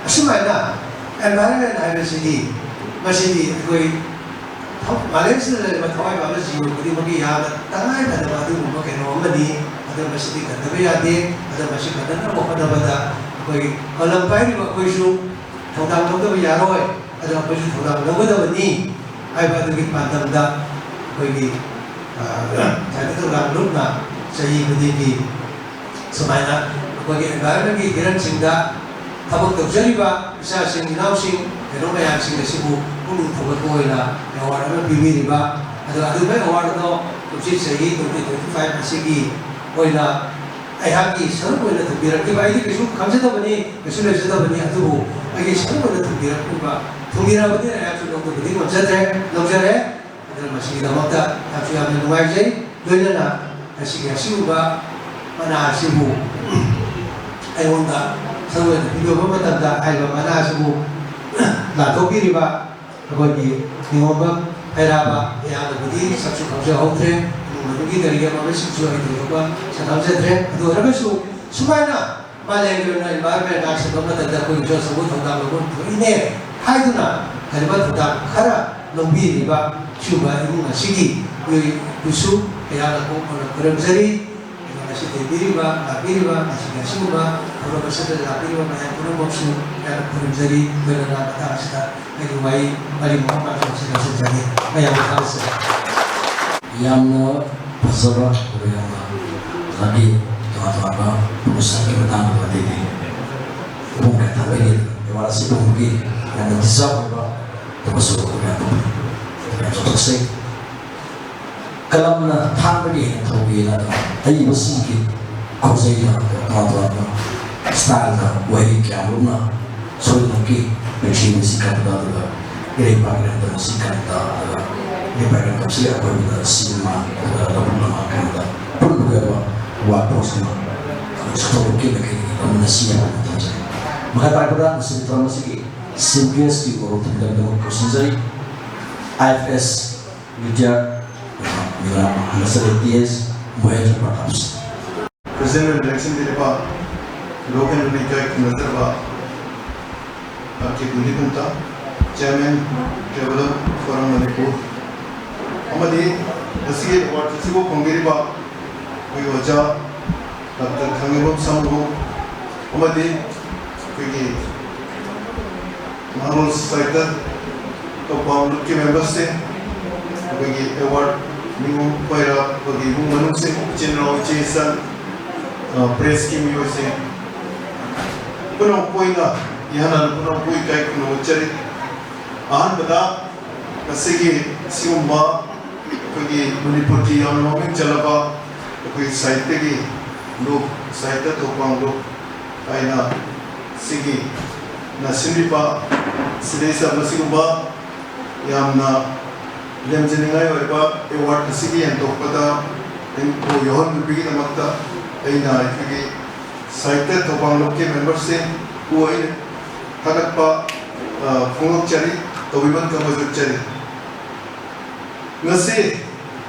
ꯑꯁꯨꯃꯥꯏꯅ environment ꯍꯥꯏꯕꯁꯤꯗꯤ, ꯃꯁꯤꯗꯤ ꯑꯩꯈꯣꯏ ꯊ-, ꯃꯥꯂꯦꯝꯁꯤꯗ ꯂꯩꯔꯤꯕ ꯊꯋꯥꯏ ꯄꯥꯟꯕ ꯖꯤꯕ ꯈꯨꯗꯤꯡꯃꯛꯀꯤ ꯌꯥꯝꯅ ꯇꯉꯥꯏꯐꯗꯕ ꯑꯗꯨꯒꯨꯝꯕ ꯀꯩꯅꯣ ꯑꯃꯅꯤ꯫ ꯑꯗꯨ ꯃꯁꯤꯗꯤ ꯀꯟꯗꯕ ꯌꯥꯗꯦ꯫ ꯑꯗꯨ ꯃꯁꯤ ꯀꯟꯅꯅꯕ ꯍꯣꯠꯅꯕꯗ ꯑꯩꯈꯣꯏ ꯀꯂꯝ ꯄꯥꯏꯔꯤꯕ ꯑꯩꯈꯣꯏꯁꯨ ꯊꯧꯗꯥꯡ ꯂꯧꯗꯕ ꯌꯥꯔꯣꯏ꯫ ꯑꯗꯣ ꯑꯩꯈꯣꯏꯁꯨ ꯊꯧꯗꯥꯡ ꯂꯧꯒꯗꯕꯅꯤ ꯍꯥꯏꯕ ꯑꯗꯨꯒꯤ ꯄꯥꯟꯗꯝꯗ ꯑꯩꯈꯣꯏꯒꯤ, ꯑ, ꯁꯥꯍꯤꯇ꯭ꯌ ꯊꯧꯕꯥꯜ groupꯅ ꯆꯍꯤ ꯈꯨꯗꯤꯡꯒꯤ ꯁꯨꯃꯥꯏꯅ ꯑꯩꯈꯣꯏꯒꯤ environmentꯀꯤ ꯍꯤꯔꯝꯁꯤꯡꯗ ꯊꯕꯛ ꯇꯧꯖꯔꯤꯕ ꯏꯆꯥꯁꯤꯡ, ꯏꯅꯥꯎꯁꯤꯡ, ꯀꯩꯅꯣ ꯃꯌꯥꯝꯁꯤꯡ ꯑꯁꯤꯕꯨ ꯄꯨꯛꯅꯤꯡ ꯊꯧꯒꯠꯄ ꯑꯣꯏꯅ award ꯑꯃ ꯄꯤꯕꯤꯔꯤꯕ, ꯑꯗꯣ ꯑꯗꯨꯒꯤ award ꯑꯗꯣ ꯀꯨꯝꯁꯤ ꯆꯍꯤ twenty twenty five ꯑꯁꯤꯒꯤ ꯑꯣꯏꯅ ꯑꯩꯍꯥꯛꯀꯤ ꯁꯔꯨꯛ ꯑꯣꯏꯅ ꯊꯝꯕꯤꯔꯛꯈꯤꯕ, ꯑꯩꯗꯤ ꯀꯩꯁꯨ ꯈꯪꯖꯗꯕꯅꯤ, ꯀꯩꯁꯨ ꯂꯩꯖꯗꯕꯅꯤ, ꯑꯗꯨꯕꯨ ꯑꯩꯒꯤ ꯁꯔꯨꯛ ꯑꯣꯏꯅ ꯊꯝꯕꯤꯔꯛꯈꯤꯕ, ꯊꯝꯕꯤꯔꯕꯅꯤꯅ ꯑꯩꯍꯥꯛꯁꯨ ꯂꯧꯗꯕꯗꯤ ꯉꯝꯖꯗ꯭ꯔꯦ, ꯂꯧꯖꯔꯦ꯫ ꯑꯗꯨꯅ ꯃꯁꯤꯒꯤꯗꯃꯛꯇ ꯑꯩꯍꯥꯛꯁꯨ ꯌꯥꯝꯅ ꯅꯨꯡꯉꯥꯏꯖꯩ꯫ ꯂꯣꯏꯅꯅ ꯉꯁꯤꯒꯤ ꯑꯁꯤꯒꯨꯝꯕ ꯃꯅꯥ ꯑꯁꯤꯕꯨ ꯑꯩꯉꯣꯟꯗ ꯁꯔꯨꯛ ꯑꯣꯏꯅ ꯄꯤꯕꯤꯔꯛꯄ ꯃꯇꯝꯗ, ꯍꯥꯏꯔꯤꯕ ꯃꯅꯥ ꯑꯁꯤꯕꯨ ꯂꯥꯟꯊꯣꯛꯄꯤꯔꯤꯕ ꯑꯩꯈꯣꯏꯒꯤ ꯅꯤꯉꯣꯝꯕꯝ ꯍꯩꯔꯥꯕ ꯑꯌꯥꯝꯕꯕꯨꯗꯤ ꯁꯛꯁꯨ ꯈꯪꯖꯍꯧꯗ꯭ꯔꯦ, ꯏꯃꯨꯡ ꯃꯅꯨꯡꯒꯤ ꯀꯔꯤꯒꯤ ꯑꯃ ꯑꯃꯁꯤꯡꯁꯨ ꯑꯩ ꯊꯣꯏꯗꯣꯛꯄ ꯁꯛ ꯈꯪꯖꯗ꯭ꯔꯦ꯫ ꯑꯗꯨ ꯑꯣꯏꯔꯒꯁꯨ ꯁꯨꯃꯥꯏꯅ ꯃꯥꯂꯦꯝꯒꯤ ꯑꯣꯏꯅ environment ꯉꯥꯛꯁꯦꯟꯕ ꯃꯇꯝꯗ ꯑꯩꯈꯣꯏꯒꯤꯁꯨ ꯑꯆꯧꯕ ꯊꯧꯗꯥꯡ ꯂꯧꯕ ꯑꯃ ꯊꯣꯛꯏꯅꯦ ꯍꯥꯏꯗꯨꯅ ꯍꯥꯏꯔꯤꯕ ꯊꯧꯗꯥꯡ ꯈꯔ ꯂꯧꯕꯤꯔꯤꯕ ꯁꯤꯒꯨꯝꯕ ꯏꯃꯨꯡ ꯑꯁꯤꯒꯤ ꯃꯤꯑꯣꯏꯕꯨꯁꯨ ꯑꯩꯍꯥꯛꯅ ꯀꯣꯛ ꯈꯨꯔꯨꯝꯖꯔꯤ꯫ ꯑꯗꯨꯒ ꯉꯁꯤ ꯂꯩꯕꯤꯔꯤꯕ, ꯂꯥꯛꯄꯤꯔꯤꯕ, ꯉꯁꯤꯒꯤ ꯑꯁꯤꯒꯨꯝꯕ ꯊꯧꯔꯝ ꯑꯁꯤꯗ ꯂꯥꯛꯄꯤꯔꯤꯕ ꯃꯌꯥꯝ ꯄꯨꯝꯅꯃꯛꯁꯨ ꯌꯥꯝꯅ ꯈꯨꯔꯨꯝꯖꯔꯤ꯫ ꯂꯣꯏꯅꯅ ꯃꯇꯥꯡ ꯑꯁꯤꯗ ꯑꯩꯒꯤ ꯋꯥꯍꯩ ꯃꯔꯤ ꯃꯉꯥ ꯃꯉꯥ ꯑꯁꯤ ꯂꯣꯏꯁꯤꯟꯖꯒꯦ꯫ ꯃꯌꯥꯝꯕꯨ ꯊꯥꯒꯠꯆꯔꯤ꯫ ꯌꯥꯝꯅ ꯐꯖꯕ, ꯑꯗꯨꯒ ꯌꯥꯝꯅ ꯂꯝꯕꯤ ꯇꯣꯉꯥꯟ ꯇꯣꯉꯥꯟꯕ ꯄꯨꯂꯤꯁꯀꯤ ꯃꯇꯥꯡꯗ ꯑꯗꯩꯗꯤ ꯄꯨꯡ ꯀꯌꯥ ꯊꯥꯕꯤꯔꯤ, ꯑꯦꯋꯥꯔꯗ ꯑꯁꯤ ꯐꯪꯕꯒꯤ ꯌꯥꯝꯅ deserve ꯑꯣꯏꯕ ꯊꯕꯛꯁꯨ ꯌꯥꯝ ꯌꯥꯝ ꯆꯠꯊꯣꯛꯆꯩ꯫ ꯀꯂꯝꯅ ꯊꯥꯡꯗꯒꯤ ꯍꯦꯟꯅ ꯊꯧꯕꯤꯅ ꯑꯏꯕꯁꯤꯡꯒꯤ ꯈꯣꯡꯖꯩꯗ ꯇꯣꯉꯥꯟ ꯇꯣꯉꯥꯟꯕ ꯁ꯭ꯇꯥꯏꯜꯗ ꯋꯥꯍꯩ ꯀꯌꯥꯃꯔꯨꯝꯅ ꯁꯣꯏꯗꯅꯃꯛꯀꯤ ꯄ꯭ꯔꯤꯊꯤꯕꯤꯁꯤ ꯀꯟꯗ ꯑꯗꯨꯒ ꯏꯔꯩꯄꯥꯛ ꯏꯔꯝꯗꯝ ꯑꯁꯤ ꯀꯟꯗ ꯑꯗꯨꯒ ꯏꯔꯩꯄꯥꯛ ꯏꯔꯝꯗꯝꯁꯤꯒꯤ ꯑꯀꯣꯏꯕꯗ ꯁꯤꯅꯦꯃꯥ ꯑꯗꯨꯒ ꯂꯧꯕꯨꯛ ꯂꯝꯍꯥꯡ ꯀꯟꯗ ꯄꯨꯟꯕꯒꯤ ꯑꯣꯏꯕ ꯋꯥ ꯄꯣꯠꯁꯤꯡ ꯆꯠꯊꯣꯛꯂꯛꯀꯦ ꯃꯥꯏꯀꯩꯗꯒꯤ ꯂꯧꯃꯤꯟꯅꯁꯤ ꯍꯥꯏꯕ ꯊꯝꯖꯒꯦ꯫ ꯃꯈꯥ ꯇꯥꯔꯛꯄꯗ ꯃꯁꯤꯒꯤ ꯊꯧꯔꯝ ꯑꯁꯤꯒꯤ ꯁꯤꯝꯄꯤꯌꯁꯀꯤ ꯒꯧꯔꯕ ꯊꯝꯖꯕꯗꯃꯛ ꯀꯧꯁꯤꯟꯖꯔꯤ꯫ ꯑꯥꯏ ꯑꯦꯐ ꯑꯦꯁ ꯔꯤꯇꯤꯌꯥꯔ ꯃꯤꯅꯥ ꯍꯟꯗꯛ ꯇꯤ ꯑꯦꯁ ꯃꯣꯍꯦꯟꯗ꯭ꯔ ꯄ꯭ꯔꯇꯥꯞ ꯁꯤꯡ꯫ President and Election ꯗꯤꯔꯤꯕ ꯂꯣꯛ ꯑꯦꯟ ꯂꯩꯀꯥꯏ ꯈꯨꯟꯅꯗ꯭ꯔꯕ R K Kundipant, Chairman Traveller Forum Manipur, ꯑꯃꯗꯤ ꯉꯁꯤꯒꯤ ꯑꯦꯋꯥꯔꯗ ꯑꯁꯤꯕꯨ ꯐꯪꯕꯤꯔꯤꯕ ꯑꯩꯈꯣꯏ ꯑꯣꯖꯥ ꯗꯥꯛꯇꯔ ꯈꯪꯉꯩꯕꯝ ꯁꯥꯃꯨ ꯑꯃꯗꯤ ꯑꯩꯈꯣꯏꯒꯤ ꯅꯍꯥꯔꯣꯜ ꯁꯣꯁꯥꯏꯇꯤ ꯇꯣꯄꯥꯝ ꯂꯨꯞꯀꯤ ꯃꯦꯝꯕꯔꯁꯤꯡ, ꯑꯩꯈꯣꯏꯒꯤ ꯑꯦꯋꯥꯔꯗ ꯅꯤꯉꯣꯝ ꯄꯥꯏꯔꯛꯄꯒꯤ ꯏꯃꯨꯡ ꯃꯅꯨꯡꯁꯤꯡ, ꯏꯆꯤꯟ ꯏꯅꯥꯎ, ꯏꯆꯦ ꯏꯆꯟ, ꯑ, ꯄ꯭ꯔꯦꯁꯀꯤ ꯃꯤꯑꯣꯏꯁꯤꯡ ꯄꯨꯝꯅꯃꯛꯄꯨ ꯑꯩꯅ ꯏꯍꯥꯟ ꯍꯥꯟꯅ ꯄꯨꯝꯅꯃꯛꯄꯨ ꯏꯀꯥꯏ ꯈꯨꯝꯅꯕ ꯎꯠꯆꯔꯤ꯫ ꯑꯍꯥꯟꯕꯗ ꯉꯁꯤꯒꯤ ꯁꯤꯒꯨꯝꯕ ꯑꯩꯈꯣꯏꯒꯤ ꯃꯅꯤꯄꯨꯔꯒꯤ ꯌꯥꯝꯅ ꯃꯃꯤꯡ ꯆꯠꯂꯕ ꯑꯩꯈꯣꯏꯒꯤ ꯁꯥꯍꯤꯇ꯭ꯌꯒꯤ ꯂꯨꯞ, ꯁꯥꯍꯤꯇ꯭ꯌ ꯊꯧꯄꯥꯡ ꯂꯨꯞ ꯍꯥꯏꯅ ꯁꯤꯒꯤ ꯅ ꯁꯤꯟꯕꯤꯕ ꯁꯤꯗꯩꯁꯤꯗ ꯃꯁꯤꯒꯨꯝꯕ ꯌꯥꯝꯅ ꯂꯦꯝꯖꯅꯤꯡꯉꯥꯏ ꯑꯣꯏꯕ ꯑꯦꯋꯥꯔꯗ ꯑꯁꯤꯒꯤ ꯌꯦꯟꯊꯣꯛꯄꯗ ꯑꯩꯕꯨ ꯌꯥꯎꯍꯟꯕꯤꯕꯒꯤꯗꯃꯛꯇ ꯑꯩꯅ ꯑꯩꯈꯣꯏꯒꯤ ꯁꯥꯍꯤꯇ꯭ꯌ ꯊꯧꯕꯥꯡ ꯂꯨꯞꯀꯤ ꯃꯦꯝꯕꯔꯁꯤꯡꯕꯨ ꯑꯩꯅ ꯊꯥꯒꯠꯄ, ꯑ, ꯐꯣꯡꯗꯣꯛꯆꯔꯤ, ꯇꯧꯕꯤꯃꯜ ꯈꯪꯕꯁꯨ ꯎꯠꯆꯔꯤ꯫ ꯉꯁꯤ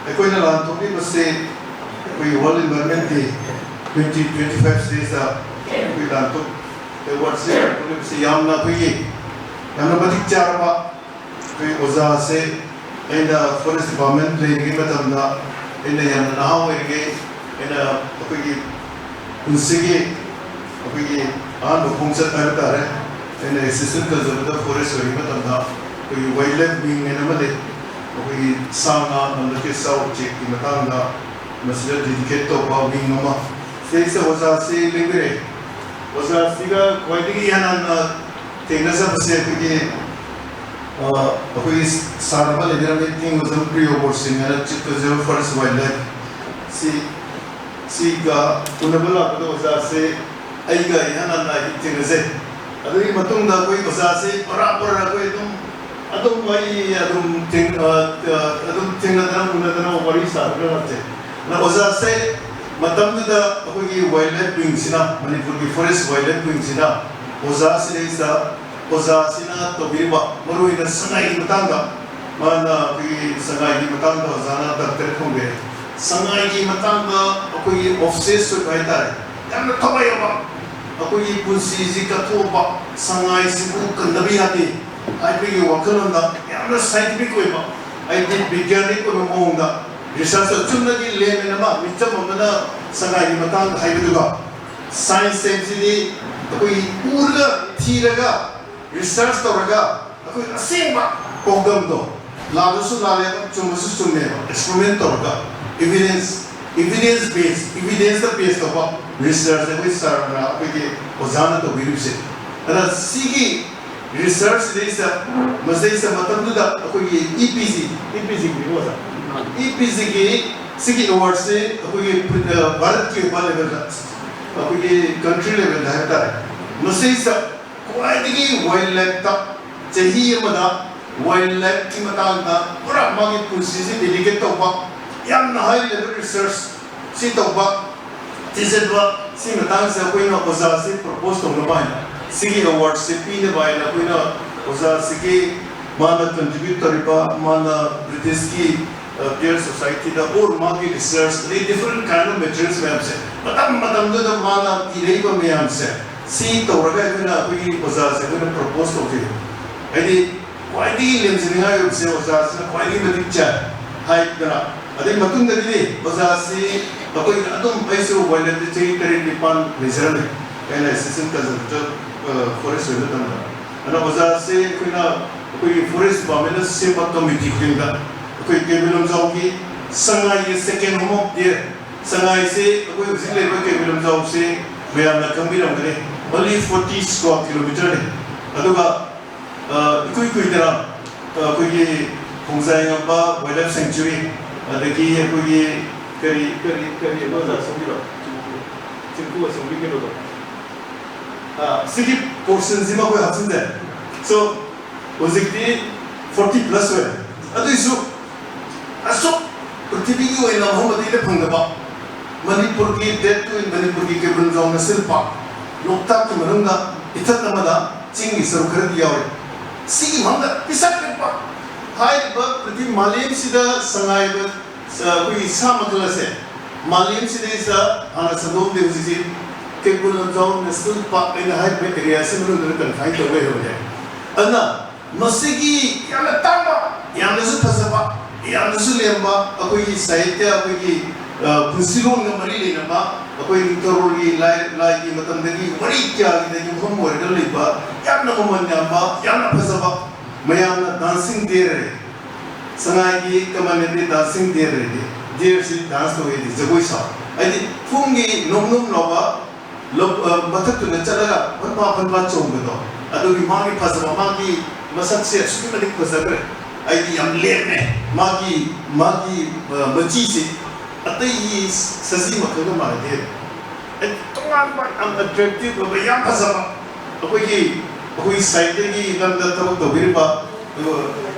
ꯑꯩꯈꯣꯏꯅ ꯂꯥꯟꯊꯣꯛꯂꯤꯕꯁꯤ ꯑꯩꯈꯣꯏꯒꯤ World Environment Day twenty twenty-five ꯁꯤꯗꯩꯁꯤꯗ ꯑꯩꯈꯣꯏ ꯂꯥꯟꯊꯣꯛ ꯑꯦꯋꯥꯔꯗꯁꯤ ꯂꯥꯟꯊꯣꯛꯂꯤꯕꯁꯤ ꯌꯥꯝꯅ ꯑꯩꯈꯣꯏꯒꯤ ꯌꯥꯝꯅ ꯃꯇꯤꯛ ꯆꯥꯔꯕ ꯑꯩꯈꯣꯏ ꯑꯣꯖꯥꯁꯦ ꯑꯩꯅ ꯐꯣꯔꯦꯁ ꯗꯤꯄꯥꯔꯠꯃꯦꯟ ꯂꯩꯔꯤꯉꯩ ꯃꯇꯝꯗ ꯑꯩꯅ ꯌꯥꯝꯅ ꯅꯍꯥ ꯑꯣꯏꯔꯤꯉꯩ ꯑꯩꯅ ꯑꯩꯈꯣꯏꯒꯤ ꯄꯨꯟꯁꯤꯒꯤ ꯑꯩꯈꯣꯏꯒꯤ ꯑꯍꯥꯟꯕ ꯈꯣꯡꯆꯠ ꯍꯥꯏꯕ ꯇꯥꯔꯦ꯫ ꯑꯩꯅ ꯑꯦꯁꯤꯁꯇꯦꯟ ꯀꯟꯖꯔꯕꯦꯇꯔ ꯐꯣꯔꯦꯁ ꯑꯣꯏꯔꯤꯉꯩ ꯃꯇꯝꯗ ꯑꯩꯈꯣꯏꯒꯤ ꯋꯥꯏꯜ ꯂꯥꯏꯐ ꯋꯤꯡ ꯍꯥꯏꯅ ꯑꯃ ꯂꯩ꯫ ꯑꯩꯈꯣꯏꯒꯤ ꯁꯥ ꯉꯥ, ꯂꯝꯂꯛꯀꯤ ꯁꯥ ꯎꯆꯦꯛꯀꯤ ꯃꯇꯥꯡꯗ ꯃꯁꯤꯗ ꯗꯦꯗꯤꯀꯦꯠ ꯇꯧꯕ ꯋꯤꯡ ꯑꯃ꯫ ꯁꯤꯗꯩꯁꯤꯗ ꯑꯣꯖꯥꯁꯤ ꯂꯦꯡꯕꯤꯔꯛꯑꯦ꯫ ꯑꯣꯖꯥꯁꯤꯒ ꯈ꯭ꯋꯥꯏꯗꯒꯤ ꯏꯍꯥꯟ ꯍꯥꯟꯅ ꯊꯦꯡꯅꯖꯕꯁꯦ ꯑꯩꯈꯣꯏꯒꯤ, ꯑ, ꯑꯩꯈꯣꯏꯒꯤ ꯁꯥꯔ ꯑꯃ ꯂꯩꯖꯔꯝꯃꯤ, ꯇꯤꯡ ꯃꯇꯝ ꯄ꯭ꯔꯤꯌꯣ ꯕꯣꯔꯁꯤꯡ ꯍꯥꯏꯅ, ꯆꯤꯐ ꯀꯟꯖꯔꯕꯦꯇꯔ ꯐꯣꯔꯦꯁ ꯋꯥꯏꯜ ꯂꯥꯏꯐ꯫ ꯁꯤ, ꯁꯤꯒ ꯎꯅꯕ ꯂꯥꯛꯄꯗ ꯑꯣꯖꯥꯁꯦ ꯑꯩꯒ ꯏꯍꯥꯟ ꯍꯥꯟꯅ ꯑꯩ ꯊꯦꯡꯅꯖꯩ꯫ ꯑꯗꯨꯒꯤ ꯃꯇꯨꯡꯗ ꯑꯩꯈꯣꯏ ꯑꯣꯖꯥꯁꯤ ꯄꯔꯥ ꯄꯔꯥ ꯑꯩꯈꯣꯏ ꯑꯗꯨꯝ ꯑꯗꯨꯝ ꯑꯩ ꯑꯗꯨꯝ ꯊꯦꯡ- ꯑ, ꯑ, ꯑꯗꯨꯝ ꯊꯦꯡꯅꯗꯅ ꯎꯅꯗꯅ ꯋꯥꯔꯤ ꯁꯥꯗꯅ ꯂꯥꯛꯆꯩ꯫ ꯑꯗ ꯑꯣꯖꯥꯁꯦ ꯃꯇꯝꯗꯨꯗ ꯑꯩꯈꯣꯏꯒꯤ ꯋꯥꯏꯜ ꯂꯥꯏꯐ ꯋꯤꯡꯁꯤꯅ, ꯃꯅꯤꯄꯨꯔꯒꯤ ꯐꯣꯔꯦꯁ ꯋꯥꯏꯜ ꯂꯥꯏꯐ ꯋꯤꯡꯁꯤꯅ ꯑꯣꯖꯥꯁꯤꯗꯩꯁꯤꯗ, ꯑꯣꯖꯥꯁꯤꯅ ꯇꯧꯕꯤꯔꯤꯕ ꯃꯔꯨꯑꯣꯏꯅ ꯁꯉꯥꯏꯒꯤ ꯃꯇꯥꯡꯗ ꯃꯥꯅ, ꯑꯩꯈꯣꯏꯒꯤ ꯁꯉꯥꯏꯒꯤ ꯃꯇꯥꯡꯗ ꯑꯣꯖꯥꯅ ꯗꯥꯛꯇꯔꯦꯠ ꯐꯪꯕꯤꯔꯦ꯫ ꯁꯉꯥꯏꯒꯤ ꯃꯇꯥꯡꯗ ꯑꯩꯈꯣꯏꯒꯤ ꯑꯣꯞꯁꯦꯁ ꯑꯣꯏꯕ ꯍꯥꯏꯇꯥꯔꯦ, ꯌꯥꯝꯅ ꯊꯋꯥꯏ ꯌꯥꯎꯕ, ꯑꯩꯈꯣꯏꯒꯤ ꯄꯨꯟꯁꯤꯁꯤ ꯀꯠꯊꯣꯛꯄ, ꯁꯉꯥꯏꯁꯤꯕꯨ ꯀꯟꯗꯕ ꯌꯥꯗꯦ ꯍꯥꯏꯕꯒꯤ ꯋꯥꯈꯜꯂꯣꯟꯗ ꯌꯥꯝꯅ ꯁꯥꯏꯟꯇꯤꯐꯤꯛ ꯑꯣꯏꯕ, ꯍꯥꯏꯗꯤ ꯕꯤꯒ꯭ꯌꯥꯅꯤꯛ ꯑꯣꯏꯕ ꯃꯑꯣꯡꯗ ꯔꯤꯁꯔꯁꯇ ꯆꯨꯝꯅꯒꯤ ꯂꯦꯃꯦꯟ ꯑꯃ, ꯃꯤꯆꯝ ꯑꯃꯅ ꯁꯉꯥꯏꯒꯤ ꯃꯇꯥꯡꯗ ꯍꯥꯏꯕꯗꯨꯒ, ꯁꯥꯏꯟꯁ ꯍꯥꯏꯕꯁꯤꯗꯤ ꯑꯩꯈꯣꯏꯒꯤ ꯎꯔꯒ, ꯊꯤꯔꯒ, ꯔꯤꯁꯔꯁ ꯇꯧꯔꯒ ꯑꯩꯈꯣꯏ ꯑꯁꯦꯡꯕ ꯄꯥꯎꯗꯝꯗꯣ, ꯂꯥꯜꯂꯁꯨ ꯂꯥꯜꯂꯦꯕ, ꯆꯨꯝꯃꯁꯨ ꯆꯨꯝꯃꯦꯕ, ꯑꯦꯛꯁꯄꯔꯤꯃꯦꯟ ꯇꯧꯔꯒ, ꯏꯚꯤꯗꯦꯟꯁ, ꯏꯚꯤꯗꯦꯟꯁ ꯕꯦꯁ, ꯏꯚꯤꯗꯦꯟꯁꯇ ꯕꯦꯁ ꯇꯧꯕ ꯔꯤꯁꯔꯁ ꯑꯩꯈꯣꯏ ꯁꯥꯔꯅ, ꯑꯩꯈꯣꯏꯒꯤ ꯑꯣꯖꯥꯅ ꯇꯧꯕꯤꯔꯤꯕꯁꯦ꯫ ꯑꯗ ꯁꯤꯒꯤ ꯔꯤꯁꯔꯁ ꯁꯤꯗꯩꯁꯤꯗ, ꯃꯁꯤꯗꯩꯁꯤꯗ ꯃꯇꯝꯗꯨꯗ ꯑꯩꯈꯣꯏꯒꯤ ꯏ ꯄꯤ ꯖꯤ, ꯏ ꯄꯤ ꯖꯤꯒꯤꯀꯣ ꯑꯣꯖꯥ, ꯏ ꯄꯤ ꯖꯤꯒꯤ ꯁꯤꯒꯤ ꯑꯦꯋꯥꯔꯗꯁꯤ ꯑꯩꯈꯣꯏꯒꯤ ꯄ꯭ꯔꯤ-, ꯑ, ꯚꯥꯔꯠꯀꯤ ꯑꯣꯏꯕ ꯂꯦꯚꯦꯜꯗ, ꯑꯩꯈꯣꯏꯒꯤ ꯀꯟꯇ꯭ꯔꯤ ꯂꯦꯚꯦꯜꯗ ꯍꯥꯏꯕ ꯇꯥꯔꯦ, ꯃꯁꯤꯗꯩꯁꯤꯗ ꯈ꯭ꯋꯥꯏꯗꯒꯤ ꯋꯥꯏꯜ ꯂꯥꯏꯐꯇ, ꯆꯍꯤ ꯑꯃꯗ ꯋꯥꯏꯜ ꯂꯥꯏꯐꯀꯤ ꯃꯇꯥꯡꯗ ꯄꯨꯔꯥ ꯃꯥꯒꯤ ꯄꯨꯟꯁꯤꯁꯦ ꯗꯦꯗꯤꯀꯦꯠ ꯇꯧꯕ, ꯌꯥꯝꯅ ꯍꯥꯏ ꯂꯦꯚꯦꯜ ꯔꯤꯁꯔꯁ ꯁꯤ ꯇꯧꯕ, ꯊꯤꯖꯤꯟꯕ, ꯁꯤ ꯃꯇꯥꯡꯁꯦ ꯑꯩꯈꯣꯏꯅ ꯑꯣꯖꯥꯁꯤ ꯄ꯭ꯔꯣꯄꯣꯁ ꯇꯧꯅꯕ ꯍꯥꯏꯅ ꯁꯤꯒꯤ ꯑꯦꯋꯥꯔꯗꯁꯦ ꯄꯤꯅꯕ ꯍꯥꯏꯅ ꯑꯩꯈꯣꯏꯅ ꯑꯣꯖꯥꯁꯤꯒꯤ ꯃꯥꯅ ꯀꯟꯇ꯭ꯔꯤꯕ꯭ꯌꯨꯠ ꯇꯧꯔꯤꯕ, ꯃꯥꯅ ꯕ꯭ꯔꯤꯇꯤꯁꯀꯤ, ꯑ, ꯄꯤꯌꯔ ꯁꯣꯁꯥꯏꯇꯤꯗ ꯑꯣꯔ ꯃꯥꯒꯤ ꯔꯤꯁꯔꯁ, ꯑꯗꯩ ꯗꯤꯐꯔꯦꯟ ꯀꯥꯏꯟ ꯑꯣꯐ ꯃꯦꯇꯔꯤꯌꯦꯜꯁ ꯃꯌꯥꯝꯁꯦ, ꯃꯇꯝ ꯃꯇꯝꯗꯨꯗ ꯃꯥꯅ ꯏꯔꯛꯏꯕ ꯃꯌꯥꯝꯁꯦ, ꯁꯤ ꯇꯧꯔꯒ ꯑꯩꯈꯣꯏꯅ ꯑꯩꯈꯣꯏꯒꯤ ꯑꯣꯖꯥꯁꯦ ꯑꯩꯈꯣꯏꯅ ꯄ꯭ꯔꯣꯄꯣꯁ ꯇꯧꯖꯩ꯫ ꯍꯥꯏꯗꯤ ꯈ꯭ꯋꯥꯏꯗꯒꯤ ꯂꯦꯝꯖꯅꯤꯡꯉꯥꯏ ꯑꯣꯏꯕꯁꯦ ꯑꯣꯖꯥꯁꯤꯅ ꯈ꯭ꯋꯥꯏꯗꯒꯤ ꯃꯇꯤꯛ ꯆꯥꯏ ꯍꯥꯏꯗꯅ, ꯑꯗꯩ ꯃꯇꯨꯡꯗꯒꯤꯗꯤ ꯑꯣꯖꯥꯁꯤ ꯑꯩꯈꯣꯏ ꯑꯗꯨꯝ, ꯑꯩꯁꯨ ꯋꯥꯏꯜ ꯂꯥꯏꯐꯇ ꯆꯍꯤ ꯇꯔꯦꯠ ꯅꯤꯄꯥꯜ ꯂꯩꯖꯔꯝꯃꯤ, ꯑꯩꯅ ꯑꯦꯁꯤꯁꯇꯦꯟ ꯀꯟꯖꯔꯕꯦꯇꯔ ꯐꯣꯔꯦꯁ ꯑꯣꯏꯕ ꯃꯇꯝꯗ꯫ ꯑꯗꯨꯅ ꯑꯣꯖꯥꯁꯦ ꯑꯩꯈꯣꯏꯅ, ꯑꯩꯈꯣꯏꯒꯤ ꯐꯣꯔꯦꯁ ꯗꯤꯄꯥꯔꯠꯃꯦꯟꯅ ꯁꯦꯝꯕ ꯀꯃꯤꯇꯤ ꯈꯨꯗꯤꯡꯗ ꯑꯩꯈꯣꯏ ꯀꯩꯕꯨꯜ ꯂꯝꯖꯥꯎꯒꯤ ꯁꯉꯥꯏꯒꯤ ꯁꯦꯀꯦꯟ ꯍꯣꯝ ꯑꯣꯐ ꯗꯤꯌꯔ, ꯁꯉꯥꯏꯁꯦ ꯑꯩꯈꯣꯏ ꯍꯧꯖꯤꯛ ꯂꯩꯔꯤꯕ ꯀꯩꯕꯨꯜ ꯂꯝꯖꯥꯎꯁꯦ ꯃꯌꯥꯝꯅ ꯈꯪꯕꯤꯔꯝꯒꯅꯤ, only forty square kilometer ꯅꯤ꯫ ꯑꯗꯨꯒ ꯑ, ꯏꯀꯨꯏ ꯀꯨꯏꯗꯅ, ꯑ, ꯑꯩꯈꯣꯏꯒꯤ ꯈꯣꯡꯖꯥꯏ ꯉꯝꯕ ꯋꯥꯏꯜ ꯂꯥꯏꯐ ꯁꯦꯡꯆꯨꯔꯤ, ꯑꯗꯒꯤ ꯑꯩꯈꯣꯏꯒꯤ ꯀꯔꯤ, ꯀꯔꯤ, ꯀꯔꯤ ꯑꯃ ꯑꯣꯖꯥ ꯁꯣꯝꯒꯤꯗꯣ? ꯆꯤꯡꯈꯨ ꯑꯁꯣꯝꯒꯤ ꯀꯩꯅꯣꯗꯣ? ꯁꯤꯒꯤ ꯄꯣꯔꯁꯟꯁꯤꯃ ꯑꯩꯈꯣꯏ ꯍꯥꯞꯆꯤꯟꯖꯩ꯫ ꯁꯣ ꯍꯧꯖꯤꯛꯇꯤ ꯐꯣꯔꯇꯤ ꯄ꯭ꯂꯁ ꯑꯣꯏꯔꯦ꯫ ꯑꯗꯨꯏꯁꯨ ꯑꯁꯨꯛ ꯄ꯭ꯔꯤꯊꯤꯕꯤꯒꯤ ꯑꯣꯏꯅ ꯃꯐꯝ ꯑꯇꯩꯗ ꯐꯪꯗꯕ ꯃꯅꯤꯄꯨꯔꯒꯤ ꯗꯦꯠ ꯇꯨ ꯏꯟ ꯃꯅꯤꯄꯨꯔꯒꯤ ꯀꯩꯕꯨꯜ ꯂꯝꯖꯥꯎ ꯅꯦꯁꯅꯦꯜ ꯄꯥꯔꯛ, ꯂꯣꯛꯇꯥꯛꯀꯤ ꯃꯅꯨꯡꯗ ꯏꯊꯠ ꯑꯃꯗ ꯆꯤꯡꯒꯤ ꯁꯔꯨꯛ ꯈꯔꯗꯤ ꯌꯥꯎꯔꯤ꯫ ꯁꯤꯒꯤ ꯃꯐꯝꯗ ꯄꯤꯁꯛ ꯄꯤꯛꯄ ꯍꯥꯏꯔꯤꯕ ꯄ꯭ꯔꯤꯊꯤꯕꯤ ꯃꯥꯂꯦꯝꯁꯤꯗ ꯁꯉꯥꯏꯗ ꯑꯩꯈꯣꯏꯒꯤ ꯁꯥ ꯃꯈꯜ ꯑꯁꯦ ꯃꯥꯂꯦꯝꯁꯤꯗꯩꯁꯤꯗ ꯍꯥꯟꯅ ꯁꯟꯗꯣꯛꯑꯝꯗꯦ, ꯍꯧꯖꯤꯛꯁꯤ ꯀꯩꯕꯨꯜ ꯂꯝꯖꯥꯎ ꯅꯦꯁꯅꯦꯜ ꯄꯥꯔꯛ ꯍꯥꯏꯅ ꯍꯥꯏꯔꯤꯕ ꯑꯦꯔꯤꯌꯥꯁꯤ ꯃꯅꯨꯡꯗ ꯀꯟꯐꯥꯏꯟ ꯇꯧ ꯂꯩꯍꯧꯔꯦ꯫ ꯑꯗꯨꯅ ꯃꯁꯤꯒꯤ ꯌꯥꯝꯅ ꯇꯥꯡꯕ, ꯌꯥꯝꯅꯁꯨ ꯐꯖꯕ, ꯌꯥꯝꯅꯁꯨ ꯂꯦꯝꯕ ꯑꯩꯈꯣꯏꯒꯤ ꯁꯥꯍꯤꯇ꯭ꯌ, ꯑꯩꯈꯣꯏꯒꯤ ꯄꯨꯟꯁꯤꯔꯣꯟꯒ ꯃꯔꯤ ꯂꯩꯅꯕ, ꯑꯩꯈꯣꯏ ꯅꯤꯡꯊꯧꯔꯣꯜꯒꯤ ꯂꯥꯏ, ꯂꯥꯏꯒꯤ ꯃꯇꯝꯗꯒꯤ ꯋꯥꯔꯤ ꯀꯌꯥꯒꯤꯗ ꯌꯨꯝꯐꯝ ꯑꯣꯏꯔꯒ ꯂꯩꯕ ꯌꯥꯝꯅ ꯃꯃꯜ ꯌꯥꯝꯕ, ꯌꯥꯝꯅ ꯐꯖꯕ, ꯃꯌꯥꯝꯅ ꯗꯥꯟꯁꯤꯡ ꯗꯦꯔ, ꯁꯉꯥꯏꯒꯤ ꯀꯃꯟ ꯅꯦꯝꯗꯤ ꯗꯥꯟꯁꯤꯡ ꯗꯦꯔ ꯍꯥꯏꯗꯤ, ꯗꯦꯔꯁꯤ ꯗꯥꯟꯁ ꯇꯧꯋꯦꯗꯤ ꯖꯒꯣꯏ ꯁꯥꯎ ꯍꯥꯏꯗꯤ ꯄꯨꯡꯒꯤ ꯅꯣꯝ ꯅꯣꯝ ꯂꯥꯎꯕ ꯂꯧ-, ꯑ, ꯃꯊꯛꯇꯨꯗ ꯆꯠꯂꯒ ꯐꯟꯐꯥ ꯐꯟꯐꯥ ꯆꯣꯡꯕꯗꯣ, ꯑꯗꯨꯒꯤ ꯃꯥꯒꯤ ꯐꯖꯕ, ꯃꯥꯒꯤ ꯃꯁꯛꯁꯦ ꯑꯁꯨꯛꯀꯤ ꯃꯇꯤꯛ ꯐꯖꯈ꯭ꯔꯦ꯫ ꯑꯩꯗꯤ ꯌꯥꯝ ꯂꯦꯝꯃꯦ ꯃꯥꯒꯤ, ꯃꯥꯒꯤ, ꯑ, ꯃꯆꯤꯁꯦ꯫ ꯑꯇꯩꯒꯤ ꯁꯖꯤ ꯃꯈꯜꯒ ꯃꯥꯟꯅꯗꯦ꯫ ꯑꯩ ꯇꯣꯉꯥꯟꯕ, ꯌꯥꯝ ꯑꯦꯇ꯭ꯔꯦꯛꯇꯤꯚ ꯑꯣꯏꯕ, ꯌꯥꯝ ꯐꯖꯕ꯫ ꯑꯩꯈꯣꯏꯒꯤ, ꯑꯩꯈꯣꯏꯒꯤ ꯁꯥꯏꯠꯇꯒꯤ ꯂꯝꯗ ꯊꯕꯛ ꯇꯧꯕꯤꯔꯤꯕ, ꯑꯗꯨꯒ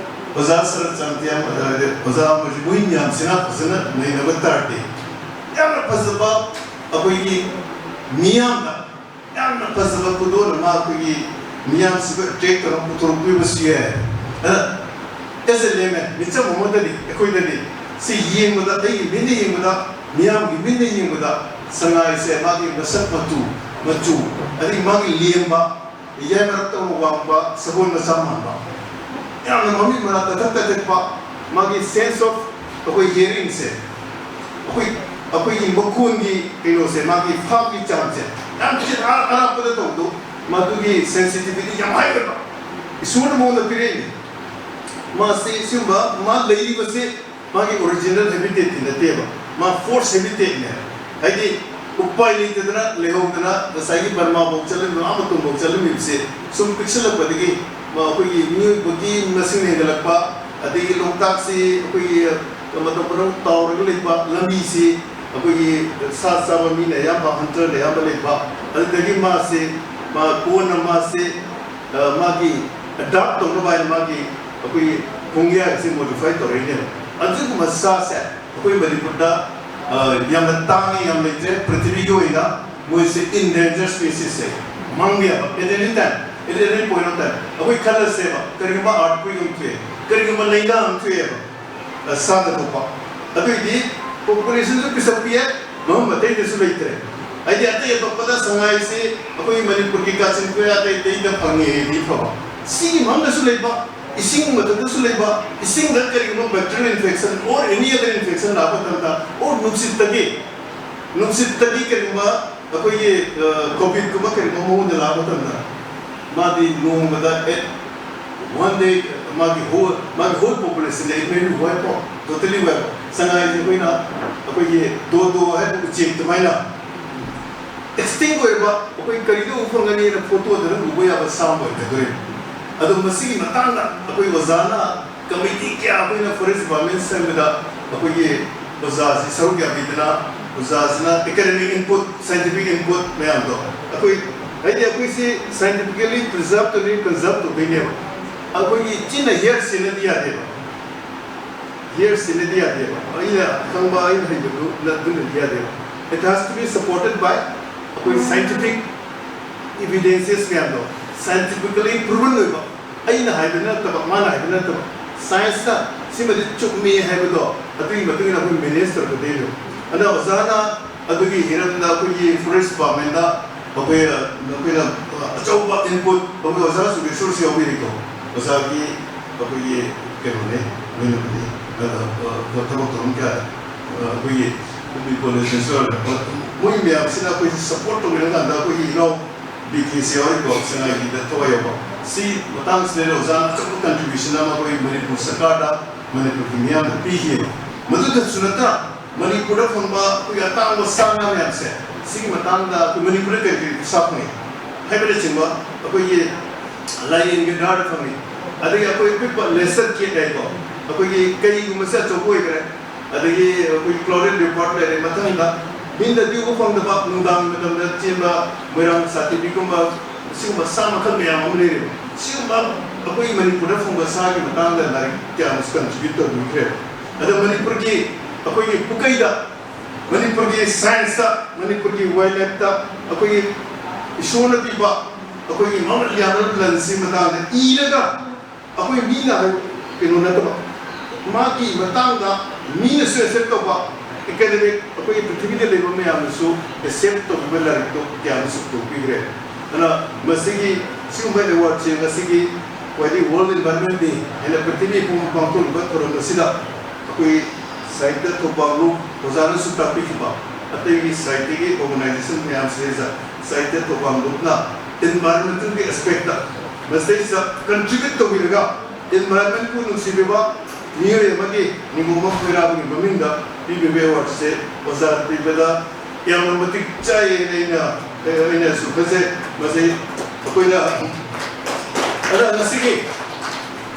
ꯑꯣꯖꯥ ꯁꯔꯠ ꯆꯥꯟꯇꯤꯌꯥꯝ, ꯑꯗꯨꯒ ꯑꯣꯖꯥ ꯃꯣꯏ ꯃꯌꯥꯝꯁꯤꯅ ꯐꯖꯅ ꯅꯩꯅꯕ ꯇꯥꯔꯗꯤ, ꯌꯥꯝꯅ ꯐꯖꯕ ꯑꯩꯈꯣꯏꯒꯤ ꯃꯤꯌꯥꯝꯅ ꯌꯥꯝꯅ ꯐꯖꯕ ꯈꯨꯗꯣꯜ ꯑꯃ ꯑꯩꯈꯣꯏꯒꯤ ꯃꯤꯌꯥꯝꯁꯤꯕꯨ ꯑꯦꯇ꯭ꯔꯦꯛ ꯇꯧꯔꯒ ꯄꯨꯊꯣꯔꯛꯄꯤꯕꯁꯨ ꯌꯥꯏ꯫ ꯑꯗ, as a layman, ꯃꯤꯆꯝ ꯑꯃꯗꯗꯤ, ꯑꯩꯈꯣꯏꯗꯗꯤ ꯁꯤ ꯌꯦꯡꯕꯗ, ꯑꯩꯒꯤ ꯃꯤꯠꯅ ꯌꯦꯡꯕꯗ, ꯃꯤꯌꯥꯝꯒꯤ ꯃꯤꯠꯅ ꯌꯦꯡꯕꯗ ꯁꯉꯥꯏꯁꯦ ꯃꯥꯒꯤ ꯃꯁꯛ ꯃꯇꯨ, ꯃꯆꯨ, ꯑꯗꯒꯤ ꯃꯥꯒꯤ ꯂꯦꯝꯕ, ꯌꯥꯏ ꯃꯔꯛꯇ ꯋꯥꯡꯕ ꯁꯒꯣꯜ ꯃꯆꯥ ꯃꯥꯟꯕ, ꯌꯥꯝꯅ ꯃꯃꯤꯠ ꯃꯅꯥ ꯇꯥꯊꯛ ꯇꯥꯊꯛꯄ, ꯃꯥꯒꯤ sense of ꯑꯩꯈꯣꯏ hearingꯁꯦ, ꯑꯩꯈꯣꯏ, ꯑꯩꯈꯣꯏꯒꯤ ꯃꯈꯣꯟꯒꯤ ꯀꯩꯅꯣꯁꯦ, ꯃꯥꯒꯤ ꯐꯥꯕꯒꯤ ꯆꯥꯡꯁꯦ ꯌꯥꯝ ꯊꯤꯅ ꯑꯔꯥꯞ-, ꯑꯔꯥꯞꯄꯗ ꯇꯧꯕꯗꯣ, ꯃꯗꯨꯒꯤ sensitivity ꯌꯥꯝ high ꯑꯣꯏꯕ ꯏꯁꯣꯔꯅ ꯃꯉꯣꯟꯗ ꯄꯤꯔꯛꯏꯅꯤ꯫ ꯃꯥꯁꯦ ꯁꯤꯒꯨꯝꯕ ꯃꯥ ꯂꯩꯔꯤꯕꯁꯦ ꯃꯥꯒꯤ original habitatꯇꯤ ꯅꯠꯇꯦꯕ, ꯃꯥ forced habitatꯅꯦ꯫ ꯍꯥꯏꯗꯤ ꯎꯄꯥꯏ ꯂꯩꯇꯗꯅ ꯂꯩꯍꯧꯗꯅ ꯉꯁꯥꯏꯒꯤ ꯕꯔꯃꯥꯐꯧ ꯆꯠꯂꯝꯃꯤꯕ, ꯑꯥ ꯃꯇꯣꯟꯐꯧ ꯆꯠꯂꯝꯃꯤꯕꯁꯦ ꯁꯨꯝ ꯄꯤꯛꯁꯤꯜꯂꯛꯄꯗꯒꯤ ꯃ-, ꯑꯩꯈꯣꯏꯒꯤ ꯃꯤꯑꯣꯏꯕꯒꯤ ꯃꯁꯤꯡ ꯍꯦꯟꯒꯠꯂꯛꯄ, ꯑꯗꯒꯤ ꯂꯣꯛꯇꯥꯛꯁꯤ ꯑꯩꯈꯣꯏꯒꯤ ꯃꯇꯧ ꯀꯔꯝ ꯇꯥꯎꯔꯒ ꯂꯩꯕ ꯂꯝꯕꯤꯁꯤ ꯑꯩꯈꯣꯏꯒꯤ ꯁꯥ ꯆꯥꯕ ꯃꯤꯅ ꯑꯌꯥꯝꯕ, hunterꯅ ꯑꯌꯥꯝꯕ ꯂꯩꯕ, ꯑꯗꯨꯗꯒꯤ ꯃꯥꯁꯤ ꯃꯥ ꯀꯣꯟꯅ ꯃꯥꯁꯦ, ꯑ, ꯃꯥꯒꯤ ꯑꯦꯗꯥꯞ ꯇꯧꯅꯕ ꯍꯥꯏꯅ ꯃꯥꯒꯤ ꯑꯩꯈꯣꯏꯒꯤ ꯈꯣꯡꯌꯥꯁꯦ ꯃꯣꯗꯤꯐꯥꯏ ꯇꯧꯔꯛꯏꯅꯦꯕ꯫ ꯑꯗꯨꯒꯨꯝꯕ ꯁꯥꯁꯦ ꯑꯩꯈꯣꯏ ꯃꯅꯤꯄꯨꯔꯗ, ꯑ, ꯌꯥꯝꯅ ꯇꯥꯡꯉꯤ, ꯌꯥꯝ ꯂꯩꯇ꯭ꯔꯦ꯫ ꯄ꯭ꯔꯤꯊꯤꯕꯤꯒꯤ ꯑꯣꯏꯅ ꯃꯣꯏꯁꯦ ꯏꯟꯗꯦꯟꯖꯔ ꯁ꯭ꯄꯦꯁꯤꯁꯁꯦ ꯃꯥꯡꯕ ꯌꯥꯕ꯫ At any time, at any point of time ꯑꯩꯈꯣꯏ ꯈꯜꯂꯁꯦꯕ, ꯀꯔꯤꯒꯨꯝꯕ ꯑꯥꯔꯠꯀ꯭ꯋꯦꯛ ꯑꯃ ꯊꯣꯛꯑꯦ, ꯀꯔꯤꯒꯨꯝꯕ ꯂꯩꯅꯥ ꯑꯃ ꯊꯣꯛꯑꯦꯕ, ꯑ, ꯁꯥꯗ ꯊꯣꯛꯄ, ꯑꯗꯨꯏꯗꯤ ꯄꯣꯄꯨꯂꯦꯁꯟꯁꯨ ꯄꯤꯁꯛ ꯄꯤꯛꯑꯦ, ꯃꯐꯝ ꯑꯇꯩꯗꯁꯨ ꯂꯩꯇ꯭ꯔꯦ꯫ ꯍꯥꯏꯗꯤ ꯑꯇꯩ ꯑꯇꯣꯞꯄꯗ ꯁꯉꯥꯏꯁꯤ ꯑꯩꯈꯣꯏ ꯃꯅꯤꯄꯨꯔꯒꯤ ꯀꯥꯆꯤꯟ ꯀꯣꯌꯥ ꯑꯇꯩ ꯑꯇꯩꯗ ꯐꯪꯉꯦ ꯍꯥꯏꯗꯤ ꯐꯕ, ꯁꯤꯒꯤ ꯃꯐꯝꯗꯁꯨ ꯂꯩꯕ, ꯏꯁꯤꯡ ꯃꯊꯛꯇꯁꯨ ꯂꯩꯕ, ꯏꯁꯤꯡꯗ ꯀꯔꯤꯒꯨꯝꯕ bacterial infection or any other infection ꯂꯥꯛꯄ ꯃꯇꯝꯗ, or ꯅꯨꯡꯁꯤꯠꯇꯒꯤ, ꯅꯨꯡꯁꯤꯠꯇꯒꯤ ꯀꯔꯤꯒꯨꯝꯕ ꯑꯩꯈꯣꯏꯒꯤ, ꯑ, ꯀꯣꯚꯤꯗꯀꯨꯝꯕ ꯀꯔꯤꯒꯨꯝꯕ ꯃꯉꯣꯟꯗ ꯂꯥꯛꯄ ꯃꯇꯝꯗ, ꯃꯥꯗꯤ ꯅꯣꯡꯃꯗ, at one day, ꯃꯥꯒꯤ whole, ꯃꯥꯒꯤ whole population ꯂꯩ, ꯃꯩ ꯋꯥꯏꯀꯣ, totally ꯋꯥꯏꯀꯣ꯫ ꯁꯉꯥꯏꯁꯦ ꯑꯩꯈꯣꯏꯅ, ꯑꯩꯈꯣꯏꯒꯤ ꯗꯣꯗꯣ ꯍꯥꯏꯕ ꯎꯆꯦꯛ ꯑꯗꯨꯃꯥꯏꯅ extinct ꯑꯣꯏꯔꯕ, ꯑꯩꯈꯣꯏ ꯀꯔꯤꯗ ꯎꯕ ꯐꯪꯒꯅꯤꯅ ꯐꯣꯇꯣꯗ ꯑꯗꯨꯝ ꯎꯕ ꯌꯥꯕ ꯁꯥ ꯑꯃ ꯑꯣꯏꯒꯗꯣꯔꯤꯕꯅꯤ꯫ ꯑꯗꯣ ꯃꯁꯤꯒꯤ ꯃꯇꯥꯡꯗ ꯑꯩꯈꯣꯏ ꯑꯣꯖꯥꯅ ꯀꯃꯤꯇꯤ ꯀꯌꯥ ꯑꯩꯈꯣꯏꯅ forest department ꯁꯦꯝꯕꯗ ꯑꯩꯈꯣꯏꯒꯤ ꯑꯣꯖꯥꯁꯤ ꯁꯔꯨꯛ ꯌꯥꯕꯤꯗꯅ, ꯑꯣꯖꯥꯁꯤꯅ academic input, scientific input ꯃꯌꯥꯝꯗꯣ ꯑꯩꯈꯣꯏ, ꯍꯥꯏꯗꯤ ꯑꯩꯈꯣꯏꯁꯤ scientifically preserve ꯇꯧꯗꯣꯏ, conserve ꯇꯧꯗꯣꯏꯅꯦꯕ꯫ ꯑꯩꯈꯣꯏꯒꯤ ꯆꯤꯟꯅ ꯍꯤꯌꯔ ꯁꯤꯟꯅꯗꯤ ꯌꯥꯗꯦꯕ꯫ ꯍꯤꯌꯔ ꯁꯤꯟꯅꯗꯤ ꯌꯥꯗꯦꯕ꯫ ꯑꯩꯅ ꯈꯪꯕ, ꯑꯩꯅ ꯍꯩꯕꯗꯨ ꯅ-, ꯑꯗꯨꯅꯗꯤ ꯌꯥꯗꯦꯕ꯫ It has to be supported by ꯑꯩꯈꯣꯏ scientific evidences ꯃꯌꯥꯝꯗꯣ, scientifically proven ꯑꯣꯏꯕ꯫ ꯑꯩꯅ ꯍꯥꯏꯕ ꯅꯠꯇꯕ, ꯃꯥꯅ ꯍꯥꯏꯕ ꯅꯠꯇꯕ, ꯁꯥꯏꯟꯁꯅ ꯁꯤꯃꯗꯤ ꯆꯨꯝꯃꯤ ꯍꯥꯏꯕꯗꯣ, ꯑꯗꯨꯒꯤ ꯃꯇꯨꯡ ꯏꯟꯅ ꯑꯩꯈꯣꯏ ꯃꯦꯅꯦꯖ ꯇꯧꯔꯛꯀꯗꯣꯏꯅꯦꯕ꯫ ꯑꯗꯨꯅ ꯑꯣꯖꯥꯅ ꯑꯗꯨꯒꯤ ꯍꯤꯔꯝꯗ ꯑꯩꯈꯣꯏꯒꯤ forest department ꯑꯩꯈꯣꯏ, ꯑ, ꯑꯩꯈꯣꯏꯅ, ꯑ, ꯑꯆꯧꯕ input, ꯑꯩꯈꯣꯏ ꯑꯣꯖꯥꯁꯨ resource ꯌꯥꯎꯕꯤꯔꯤꯀꯣ꯫ ꯑꯣꯖꯥꯒꯤ ꯑꯩꯈꯣꯏꯒꯤ ꯀꯩꯅꯣꯅꯦ, ꯂꯣꯏꯅꯕꯗꯤ, ꯑ, ꯑ, ꯊꯕꯛ ꯊꯧꯔꯝ ꯀꯌꯥꯗ, ꯑ, ꯑꯩꯈꯣꯏꯒꯤ ꯅꯨꯄꯤ ꯀꯣꯂꯦꯖꯇꯁꯨ ꯃꯣꯏ ꯃꯌꯥꯝꯁꯤꯅ ꯑꯩꯈꯣꯏꯁꯤ support ꯇꯧꯕꯤꯔꯀꯥꯟꯗ ꯑꯩꯈꯣꯏꯒꯤ ꯏꯅꯥꯎ ꯕꯤ ꯀꯦ ꯁꯤ ꯌꯥꯎꯔꯤꯀꯣ, ꯁꯉꯥꯏꯒꯤꯗ ꯊꯋꯥꯏ ꯌꯥꯎꯕ꯫ ꯁꯤ ꯃꯇꯥꯡꯁꯤꯗ ꯑꯣꯖꯥꯅ ꯑꯆꯧꯕ contribution ꯑꯃ ꯑꯩꯈꯣꯏ ꯃꯅꯤꯄꯨꯔ ꯁꯔꯀꯥꯔꯗ, ꯃꯅꯤꯄꯨꯔꯒꯤ ꯃꯤꯌꯥꯝꯗ ꯄꯤꯈꯤꯑꯕ꯫ ꯃꯗꯨꯗꯁꯨ ꯅꯠꯇꯅ ꯃꯅꯤꯄꯨꯔꯗ ꯐꯪꯕ ꯑꯩꯈꯣꯏꯒꯤ ꯑꯇꯥꯡꯕ ꯁꯥ ꯉꯥ ꯃꯌꯥꯝꯁꯦ, ꯁꯤꯒꯤ ꯃꯇꯥꯡꯗ ꯑꯩꯈꯣꯏ ꯃꯅꯤꯄꯨꯔꯗ ꯀꯔꯤ ꯀꯔꯤ ꯁꯥ ꯐꯪꯉꯤ ꯍꯥꯏꯕꯅꯆꯤꯡꯕ, ꯑꯩꯈꯣꯏꯒꯤ lion ꯒꯟꯙꯥꯔꯗ ꯐꯪꯉꯤ, ꯑꯗꯒꯤ ꯑꯩꯈꯣꯏ ꯑꯄꯤꯛꯄ lesser cat ꯍꯥꯏꯀꯣ, ꯑꯩꯈꯣꯏꯒꯤ ꯀꯩꯒꯨꯝꯕꯁꯦ ꯑꯆꯧꯕ ꯑꯣꯏꯈ꯭ꯔꯦ, ꯑꯗꯒꯤ ꯑꯩꯈꯣꯏꯒꯤ clouded leopard ꯂꯩꯔꯦ, ꯃꯊꯪꯗ ꯃꯤꯅꯗꯤ ꯎꯕ ꯐꯪꯗꯕ ꯅꯨꯡꯗꯥꯡꯒꯤ ꯃꯇꯝꯗ ꯆꯦꯟꯕ ꯃꯣꯏꯔꯥꯡ ꯁꯥꯊꯤꯕꯤꯒꯨꯝꯕ, ꯁꯤꯒꯨꯝꯕ ꯁꯥ ꯃꯈꯜ ꯃꯌꯥꯝ ꯑꯃ ꯂꯩꯔꯦꯕ꯫ ꯁꯤꯒꯨꯝꯕ ꯑꯩꯈꯣꯏ ꯃꯅꯤꯄꯨꯔꯗ ꯐꯪꯕ ꯁꯥꯒꯤ ꯃꯇꯥꯡꯗ ꯂꯥꯏꯔꯤꯛ ꯀꯌꯥ ꯑꯃꯁꯨ ꯀꯟꯇ꯭ꯔꯤꯕ꯭ꯌꯨꯠ ꯇꯧꯕꯤꯈ꯭ꯔꯦ꯫ ꯑꯗ ꯃꯅꯤꯄꯨꯔꯒꯤ, ꯑꯩꯈꯣꯏꯒꯤ ꯄꯨꯀꯩꯗ, ꯃꯅꯤꯄꯨꯔꯒꯤ ꯁꯥꯏꯟꯁꯇ, ꯃꯅꯤꯄꯨꯔꯒꯤ ꯋꯥꯏꯜ ꯂꯥꯏꯐꯇ ꯑꯩꯈꯣꯏꯒꯤ ꯏꯁꯣꯔꯅ ꯄꯤꯕ ꯑꯩꯈꯣꯏꯒꯤ ꯃꯃꯜ ꯌꯥꯝꯂꯕ ꯂꯟꯁꯤ ꯃꯇꯥꯡꯗ ꯏꯔꯒ, ꯑꯩꯈꯣꯏ ꯃꯤꯅ ꯍꯥꯏ-, ꯀꯩꯅꯣ ꯅꯠꯇꯕ, ꯃꯥꯒꯤ ꯃꯇꯥꯡꯗ ꯃꯤꯅꯁꯨ ꯑꯦꯛꯁꯦꯞ ꯇꯧꯕ, ꯑꯦꯀꯥꯗꯦꯃꯤꯛ, ꯑꯩꯈꯣꯏꯒꯤ ꯄ꯭ꯔꯤꯊꯤꯕꯤꯗ ꯂꯩꯕ ꯃꯌꯥꯝꯅꯁꯨ ꯑꯦꯛꯁꯦꯞ ꯇꯧꯕꯤꯕ ꯂꯥꯏꯔꯤꯛꯇꯣ ꯀꯌꯥꯅꯁꯨ ꯄꯨꯊꯣꯛꯄꯤꯈ꯭ꯔꯦ꯫ ꯑꯗꯨꯅ ꯃꯁꯤꯒꯤ, ꯁꯤꯒꯨꯝꯕ ꯑꯦꯋꯥꯔꯗꯁꯦ ꯉꯁꯤꯒꯤ ꯈ꯭ꯋꯥꯏꯗꯒꯤ World Environment Day ꯍꯥꯏꯅ ꯄ꯭ꯔꯤꯊꯤꯕꯤ ꯄꯨꯝꯕ ꯄꯥꯡꯊꯣꯛꯂꯤꯕ ꯊꯧꯔꯝ ꯑꯁꯤꯗ ꯑꯩꯈꯣꯏ ꯁꯥꯍꯤꯇ꯭ꯌ ꯊꯧꯕꯥꯜ ꯂꯨꯞ ꯑꯣꯖꯥꯅꯁꯨ ꯇꯥꯛꯄꯤꯈꯤꯕ, ꯑꯇꯩꯒꯤ ꯁꯥꯍꯤꯇ꯭ꯌꯒꯤ ꯑꯣꯔꯒꯅꯥꯏꯖꯦꯁꯟ ꯃꯌꯥꯝꯁꯤꯗ ꯁꯥꯍꯤꯇ꯭ꯌ ꯊꯧꯕꯥꯜ ꯂꯨꯞꯅ ꯏꯟꯚꯥꯏꯔꯣꯟꯃꯦꯟꯇꯦꯜꯒꯤ ꯑꯦꯁꯄꯦꯛꯇ ꯃꯁꯤꯗꯩꯁꯤꯗ ꯀꯟꯇ꯭ꯔꯤꯕ꯭ꯌꯨꯠ ꯇꯧꯕꯤꯔꯒ, ꯏꯟꯚꯥꯏꯔꯣꯟꯃꯦꯟꯕꯨ ꯅꯨꯡꯁꯤꯕꯤꯕ ꯃꯤꯑꯣꯏ ꯑꯃꯒꯤ ꯅꯤꯡꯉꯣꯝꯕ ꯈꯣꯏꯔꯥꯕꯒꯤ ꯃꯃꯤꯡꯗ ꯄꯤꯕꯤꯕ ꯑꯦꯋꯥꯔꯗꯁꯦ ꯑꯣꯖꯥ ꯄꯤꯕꯗ ꯌꯥꯝꯅ ꯃꯇꯤꯛ ꯆꯥꯏꯌꯦꯅ ꯑꯩꯅ, ꯑꯩꯅꯁꯨ ꯈꯟꯖꯩ꯫ ꯃꯁꯤ ꯑꯩꯈꯣꯏꯅ, ꯑꯗ ꯉꯁꯤꯒꯤ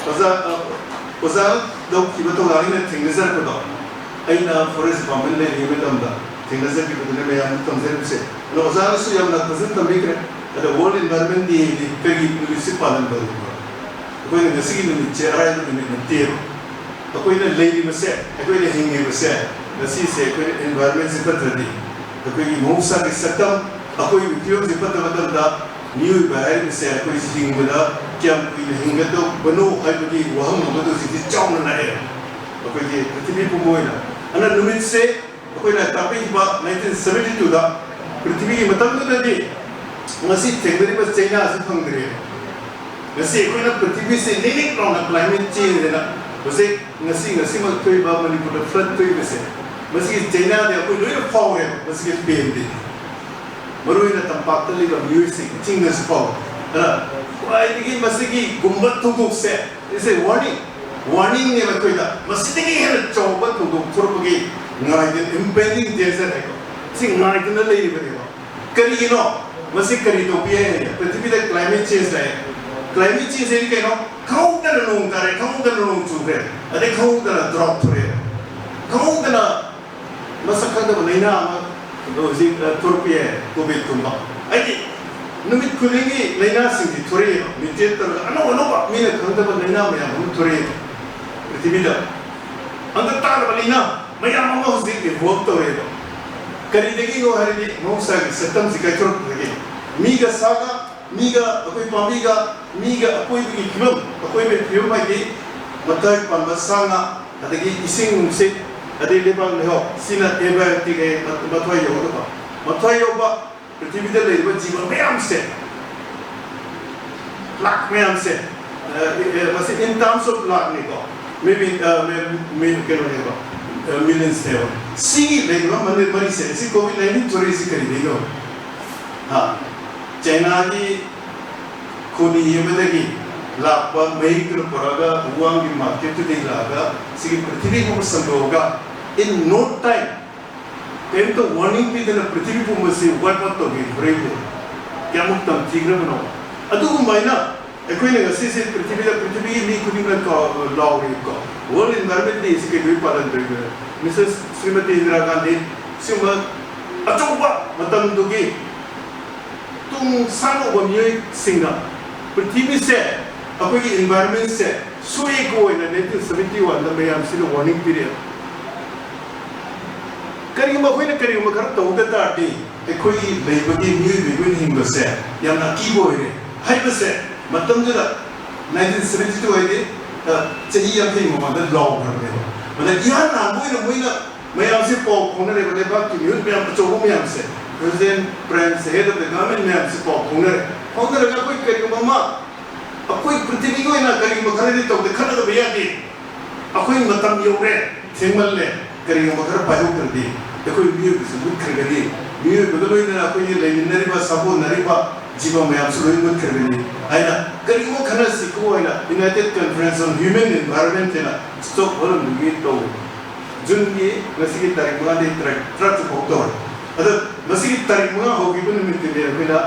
ꯑꯣꯖꯥ, ꯑꯣꯖꯥ ꯂꯧꯈꯤꯕ ꯊꯧꯗꯥꯡ ꯑꯩꯅ ꯊꯦꯡꯅꯖꯔꯛꯄꯗꯣ, ꯑꯩꯅ ꯐꯣꯔꯦꯁ ꯗꯤꯄꯥꯔꯠꯃꯦꯟ ꯂꯩꯔꯤꯉꯩ ꯃꯇꯝꯗ ꯊꯦꯡꯅꯖꯈꯤꯕꯗꯨꯅ ꯃꯌꯥꯝꯗ ꯇꯝꯖꯔꯤꯕꯁꯦ꯫ ꯑꯗꯣ ꯑꯣꯖꯥꯅꯁꯨ ꯌꯥꯝꯅ ꯐꯖꯅ ꯇꯝꯕꯤꯈ꯭ꯔꯦ꯫ ꯑꯗꯣ World Environment Day ꯗꯤ ꯀꯔꯤꯒꯤ ꯅꯨꯃꯤꯠꯁꯤ ꯄꯥꯂꯟ ꯇꯧꯔꯤꯕꯅꯣ? ꯑꯩꯈꯣꯏꯅ ꯉꯁꯤꯒꯤ ꯅꯨꯃꯤꯠꯁꯦ ꯑꯔꯥꯏꯕ ꯅꯨꯃꯤꯠ ꯅꯠꯇꯦꯕ꯫ ꯑꯩꯈꯣꯏꯅ ꯂꯩꯔꯤꯕꯁꯦ, ꯑꯩꯈꯣꯏꯅ ꯍꯤꯡꯉꯤꯕꯁꯦ, ꯉꯁꯤꯁꯦ ꯑꯩꯈꯣꯏꯅ ꯏꯟꯚꯥꯏꯔꯣꯟꯃꯦꯟꯁꯦ ꯐꯠꯇ꯭ꯔꯗꯤ, ꯑꯩꯈꯣꯏꯒꯤ ꯃꯍꯧꯁꯥꯒꯤ ꯁꯛꯇꯝ, ꯑꯀꯣꯏꯕꯒꯤ ꯐꯤꯕꯝꯁꯦ ꯐꯠꯇꯕ ꯃꯇꯝꯗ ꯃꯤꯑꯣꯏꯕ ꯍꯥꯏꯔꯤꯕꯁꯦ ꯑꯩꯈꯣꯏꯁꯤ ꯍꯤꯡꯕꯗ ꯀꯌꯥꯝ ꯀꯨꯏꯅ ꯍꯤꯡꯒꯗꯧꯕꯅꯣ ꯍꯥꯏꯕꯒꯤ ꯋꯥꯍꯪ ꯑꯃꯗ ꯍꯧꯖꯤꯛꯇꯤ ꯆꯥꯎꯅ ꯂꯥꯛꯑꯦ꯫ ꯑꯩꯈꯣꯏꯒꯤ ꯄ꯭ꯔꯤꯊꯤꯕꯤ ꯄꯨꯝꯕ ꯑꯣꯏꯅ ꯑꯗꯨꯅ ꯅꯨꯃꯤꯠꯁꯦ ꯑꯩꯈꯣꯏꯅ ꯇꯥꯛꯄꯤꯈꯤꯕ nineteen seventy two ꯗ ꯄ꯭ꯔꯤꯊꯤꯕꯤꯒꯤ ꯃꯇꯝꯗꯨꯗꯗꯤ ꯉꯁꯤ ꯊꯦꯡꯅꯔꯤꯕ ꯆꯩꯅꯥꯁꯤ ꯐꯪꯗ꯭ꯔꯦꯕ꯫ ꯉꯁꯤ ꯑꯩꯈꯣꯏꯅ ꯄ꯭ꯔꯤꯊꯤꯕꯤꯁꯤ ꯅꯤꯛ ꯅꯤꯛ ꯂꯥꯎꯅ climate change ꯍꯥꯏꯅ ꯍꯧꯖꯤꯛ ꯉꯁꯤ, ꯉꯁꯤꯃꯛ ꯊꯣꯛꯏꯕ ꯃꯅꯤꯄꯨꯔꯗ flood ꯊꯣꯛꯏꯕꯁꯦ, ꯃꯁꯤꯒꯤ ꯆꯩꯅꯥꯗꯤ ꯑꯩꯈꯣꯏ ꯂꯣꯏꯅ ꯐꯥꯎꯔꯦꯕ꯫ ꯃꯁꯤꯒꯤ ꯄꯦꯟꯗꯦ꯫ ꯃꯔꯨꯑꯣꯏꯅ ꯇꯝꯄꯥꯛꯇ ꯂꯩꯕ ꯃꯤꯑꯣꯏꯁꯤꯡ ꯆꯤꯡꯗꯁꯨ ꯐꯥꯎꯔꯦ꯫ ꯑꯗꯨꯅ ꯈ꯭ꯋꯥꯏꯗꯒꯤ ꯃꯁꯤꯒꯤ ꯒꯨꯝꯕ ꯊꯧꯗꯣꯛꯁꯦ, it's a warning, warningꯅꯦꯕ ꯑꯩꯈꯣꯏꯗ꯫ ꯃꯁꯤꯗꯒꯤ ꯍꯦꯟꯅ ꯆꯥꯎꯕ ꯊꯧꯗꯣꯛ ꯊꯣꯔꯛꯄꯒꯤ ꯉꯥꯏꯗꯅ, impending danger ꯍꯥꯏꯀꯣ, ꯁꯤ ꯉꯥꯏꯗꯨꯅ ꯂꯩꯔꯤꯕꯅꯦꯕ꯫ ꯀꯔꯤꯒꯤꯅꯣ? ꯃꯁꯤ ꯀꯔꯤ ꯇꯧꯕ ꯌꯥꯏ ꯍꯥꯏ? ꯄ꯭ꯔꯤꯊꯤꯕꯤꯗ climate change ꯂꯥꯛꯑꯦ꯫ Climate change ꯍꯥꯏꯗꯤ ꯀꯩꯅꯣ? ꯈꯪꯍꯧꯗꯅ ꯅꯣꯡ ꯇꯥꯔꯦ, ꯈꯪꯍꯧꯗꯅ ꯅꯣꯡ ꯆꯨꯈ꯭ꯔꯦ, ꯑꯗꯩ ꯈꯪꯍꯧꯗꯅ drought ꯊꯣꯔꯛꯑꯦ, ꯈꯪꯍꯧꯗꯅ ꯃꯁꯛ ꯈꯪꯗꯕ ꯂꯥꯏꯅꯥ ꯑꯃ ꯑꯗꯣ ꯍꯧꯖꯤꯛ, ꯑ, ꯊꯣꯔꯛꯄ ꯌꯥꯏ, ꯀꯣꯚꯤꯗꯀꯨꯝꯕ꯫ ꯍꯥꯏꯗꯤ ꯅꯨꯃꯤꯠ ꯈꯨꯗꯤꯡꯒꯤ ꯂꯥꯏꯅꯥꯁꯤꯡꯁꯤ ꯊꯣꯔꯛꯑꯦꯕ, mutate ꯇꯧꯔꯒ ꯑꯅꯧ ꯑꯅꯧꯕ ꯃꯤꯅ ꯈꯪꯗꯕ ꯂꯥꯏꯅꯥ ꯃꯌꯥꯝ ꯑꯃ ꯊꯣꯔꯛꯑꯦꯕ ꯄ꯭ꯔꯤꯊꯤꯕꯤꯗ꯫ ꯑꯝꯇ ꯇꯥꯗꯕ ꯂꯥꯏꯅꯥ ꯃꯌꯥꯝ ꯑꯃ ꯍꯧꯖꯤꯛ evolve ꯇꯧꯔꯦꯕ꯫ ꯀꯔꯤꯗꯒꯤꯅꯣ ꯍꯥꯏꯔꯗꯤ ꯃꯍꯧꯁꯥꯒꯤ ꯁꯛꯇꯝꯁꯤ ꯀꯥꯏꯊꯣꯔꯛꯄꯗꯒꯤ꯫ ꯃꯤꯒ ꯁꯥꯒ, ꯃꯤꯒ ꯑꯩꯈꯣꯏ ꯄꯥꯝꯕꯤꯒ, ꯃꯤꯒ ꯑꯀꯣꯏꯕꯒꯤ ꯐꯤꯕꯝ, ꯑꯀꯣꯏꯕꯒꯤ ꯐꯤꯕꯝ ꯍꯥꯏꯗꯤ ꯃꯊꯣꯏ ꯄꯥꯟꯕ ꯁꯥ ꯉꯥ, ꯑꯗꯒꯤ ꯏꯁꯤꯡ ꯅꯨꯡꯁꯤꯠ, ꯑꯗꯩ ꯂꯩꯕꯥꯛ ꯂꯩꯍꯥꯎ, ꯁꯤꯅ abiotic ꯍꯥꯏ, ꯃꯊꯣꯏ ꯌꯧꯒꯗꯕ꯫ ꯃꯊꯣꯏ ꯌꯧꯕ ꯄ꯭ꯔꯤꯊꯤꯕꯤꯗ ꯂꯩꯔꯤꯕ ꯖꯤꯕ ꯃꯌꯥꯝꯁꯦ, ꯂꯥꯛ ꯃꯌꯥꯝꯁꯦ, ꯑ, ꯑ, ꯃꯁꯤ in terms of ꯂꯥꯛꯅꯤꯀꯣ, maybe, ꯑ, ꯃꯤ-, ꯃꯤ-, ꯀꯩꯅꯣꯅꯦꯕ, ꯑ, millionsꯅꯦꯕ꯫ ꯁꯤꯒꯤ ꯂꯩꯔꯤꯕ ꯃꯅꯤ-, ꯃꯔꯤꯁꯦ, ꯁꯤ ꯀꯣꯚꯤꯗ ꯅꯥꯏꯟꯇꯤꯟ ꯊꯣꯔꯛꯏꯁꯤ ꯀꯔꯤꯗꯩꯅꯣ? ꯍꯥ? ꯆꯥꯏꯅꯥꯒꯤ ꯈꯨꯅꯤ ꯑꯃꯗꯒꯤ ꯂꯥꯛꯄ ꯃꯍꯤꯛꯇꯨꯅ ꯄꯨꯔꯛꯑꯒ ꯋꯨꯍꯥꯟꯒꯤ ꯃꯥꯔꯀꯦꯠꯇꯨꯗꯒꯤ ꯂꯥꯛꯑꯒ ꯁꯤꯒꯤ ꯄ꯭ꯔꯤꯊꯤꯕꯤ ꯄꯨꯝꯕ ꯁꯟꯗꯣꯛꯑꯒ in no time ꯀꯔꯤꯝꯇ warning ꯄꯤꯗꯅ ꯄ꯭ꯔꯤꯊꯤꯕꯤ ꯄꯨꯝꯕꯁꯤ wipe out ꯇꯧꯈꯤꯕ꯭ꯔꯩꯕꯨ ꯀꯌꯥꯃꯨꯛ ꯇꯝꯊꯤꯈ꯭ꯔꯕꯅꯣ? ꯑꯗꯨꯒꯨꯝꯕ ꯑꯩꯅ ꯑꯩꯈꯣꯏꯅ ꯉꯁꯤꯁꯦ ꯄ꯭ꯔꯤꯊꯤꯕꯤꯗ, ꯄ꯭ꯔꯤꯊꯤꯕꯤꯒꯤ ꯃꯤ ꯈꯨꯗꯤꯡꯃꯛ ꯀꯥꯎ-, ꯂꯥꯎꯔꯤꯀꯣ꯫ World Environment Day ꯁꯤ ꯀꯩꯗꯧꯕꯩ ꯄꯥꯂꯟ ꯇꯧꯔꯤꯕꯅꯣ? ꯃꯤꯁꯦꯁ ꯁ꯭ꯔꯤꯃꯇꯤ ꯏꯟꯗꯤꯔꯥ ꯒꯥꯟꯙꯤ ꯁꯤꯒꯨꯝꯕ ꯑꯆꯧꯕ ꯃꯇꯝꯗꯨꯒꯤ ꯇꯨꯡ ꯁꯥꯡꯂꯨꯕ ꯃꯤꯑꯣꯏꯁꯤꯡꯅ ꯄ꯭ꯔꯤꯊꯤꯕꯤꯁꯦ, ꯑꯩꯈꯣꯏꯒꯤ environmentꯁꯦ ꯁꯣꯛꯏꯀꯣ ꯍꯥꯏꯅ nineteen seventy oneꯗ ꯃꯌꯥꯝꯁꯤꯗ warning ꯄꯤꯔꯛꯑꯦ꯫ ꯀꯔꯤꯒꯨꯝꯕ ꯑꯩꯈꯣꯏꯅ ꯀꯔꯤꯒꯨꯝꯕ ꯈꯔ ꯇꯧꯗ ꯇꯥꯔꯗꯤ ꯑꯩꯈꯣꯏꯒꯤ ꯂꯩꯕꯒꯤ, ꯃꯤꯑꯣꯏꯕꯒꯤ ꯑꯣꯏꯅ ꯍꯤꯡꯕꯁꯦ ꯌꯥꯝꯅ ꯑꯀꯤꯕ ꯑꯣꯏꯔꯦ ꯍꯥꯏꯕꯁꯦ ꯃꯇꯝꯗꯨꯗ, nineteen seventy two ꯍꯥꯏꯗꯤ, ꯑ, ꯆꯍꯤ ꯌꯥꯡꯈꯩ ꯃꯃꯥꯡꯗ ꯂꯥꯎꯈ꯭ꯔꯕꯅꯦꯕ꯫ ꯃꯗ ꯏꯍꯥꯟ ꯍꯥꯟꯕ ꯑꯣꯏꯅ ꯃꯣꯏꯅ ꯃꯌꯥꯝꯁꯦ ꯄꯥꯎ ꯐꯥꯎꯅꯔꯦꯕ, ꯂꯩꯕꯥꯛꯀꯤ ꯃꯤꯍꯨꯠ ꯃꯌꯥꯝ ꯑꯆꯧꯕ ꯃꯌꯥꯝꯁꯦ, president, prime, head of the government ꯃꯌꯥꯝꯁꯦ ꯄꯥꯎ ꯐꯥꯎꯅꯔꯦ꯫ ꯐꯥꯎꯅꯔꯒ ꯑꯩꯈꯣꯏ ꯀꯔꯤꯒꯨꯝꯕ ꯑꯃ, ꯑꯩꯈꯣꯏ ꯄ꯭ꯔꯤꯊꯤꯕꯤꯒꯤ ꯑꯣꯏꯅ ꯀꯔꯤꯒꯨꯝꯕ ꯈꯔꯗꯤ ꯇꯧꯗ ꯈꯠꯅꯗꯕ ꯌꯥꯗꯦ꯫ ꯑꯩꯈꯣꯏ ꯃꯇꯝ ꯌꯧꯔꯦ, ꯊꯦꯡꯃꯜꯂꯦ, ꯀꯔꯤꯒꯨꯝꯕ ꯈꯔ ꯄꯥꯏꯍꯧꯗ꯭ꯔꯗꯤ ꯑꯩꯈꯣꯏ ꯃꯤꯑꯣꯏꯕꯁꯨ ꯃꯨꯠꯈ꯭ꯔꯒꯅꯤ, ꯃꯤꯑꯣꯏꯕꯒ ꯂꯣꯏꯅꯅ ꯑꯩꯈꯣꯏꯒꯤ ꯂꯩꯃꯤꯟꯅꯔꯤꯕ, ꯁꯥꯒꯣꯟꯅꯔꯤꯕ ꯖꯤꯕ ꯃꯌꯥꯝꯁꯨ ꯂꯣꯏ ꯃꯨꯠꯈ꯭ꯔꯒꯅꯤ ꯍꯥꯏꯅ ꯀꯔꯤꯒꯨꯝꯕ ꯈꯟꯅꯁꯤꯀꯣ ꯍꯥꯏꯅ United Conference on Human Environment ꯍꯥꯏꯅ ꯁ꯭ꯇꯣꯛꯍꯣꯜꯝꯗꯒꯤ ꯇꯧꯕ꯫ ꯖꯨꯟꯒꯤ ꯉꯁꯤꯒꯤ ꯇꯥꯔꯤꯛ ꯃꯉꯥꯗꯒꯤ ꯇꯔꯥ-, ꯇꯔꯥꯇꯔꯨꯛ ꯐꯥꯎ ꯇꯧꯔꯦ꯫ ꯑꯗꯣ ꯃꯁꯤꯒꯤ ꯇꯥꯔꯤꯛ ꯃꯉꯥ ꯍꯧꯈꯤꯕ ꯅꯨꯃꯤꯠꯇꯨꯅꯦ ꯑꯩꯈꯣꯏꯅ,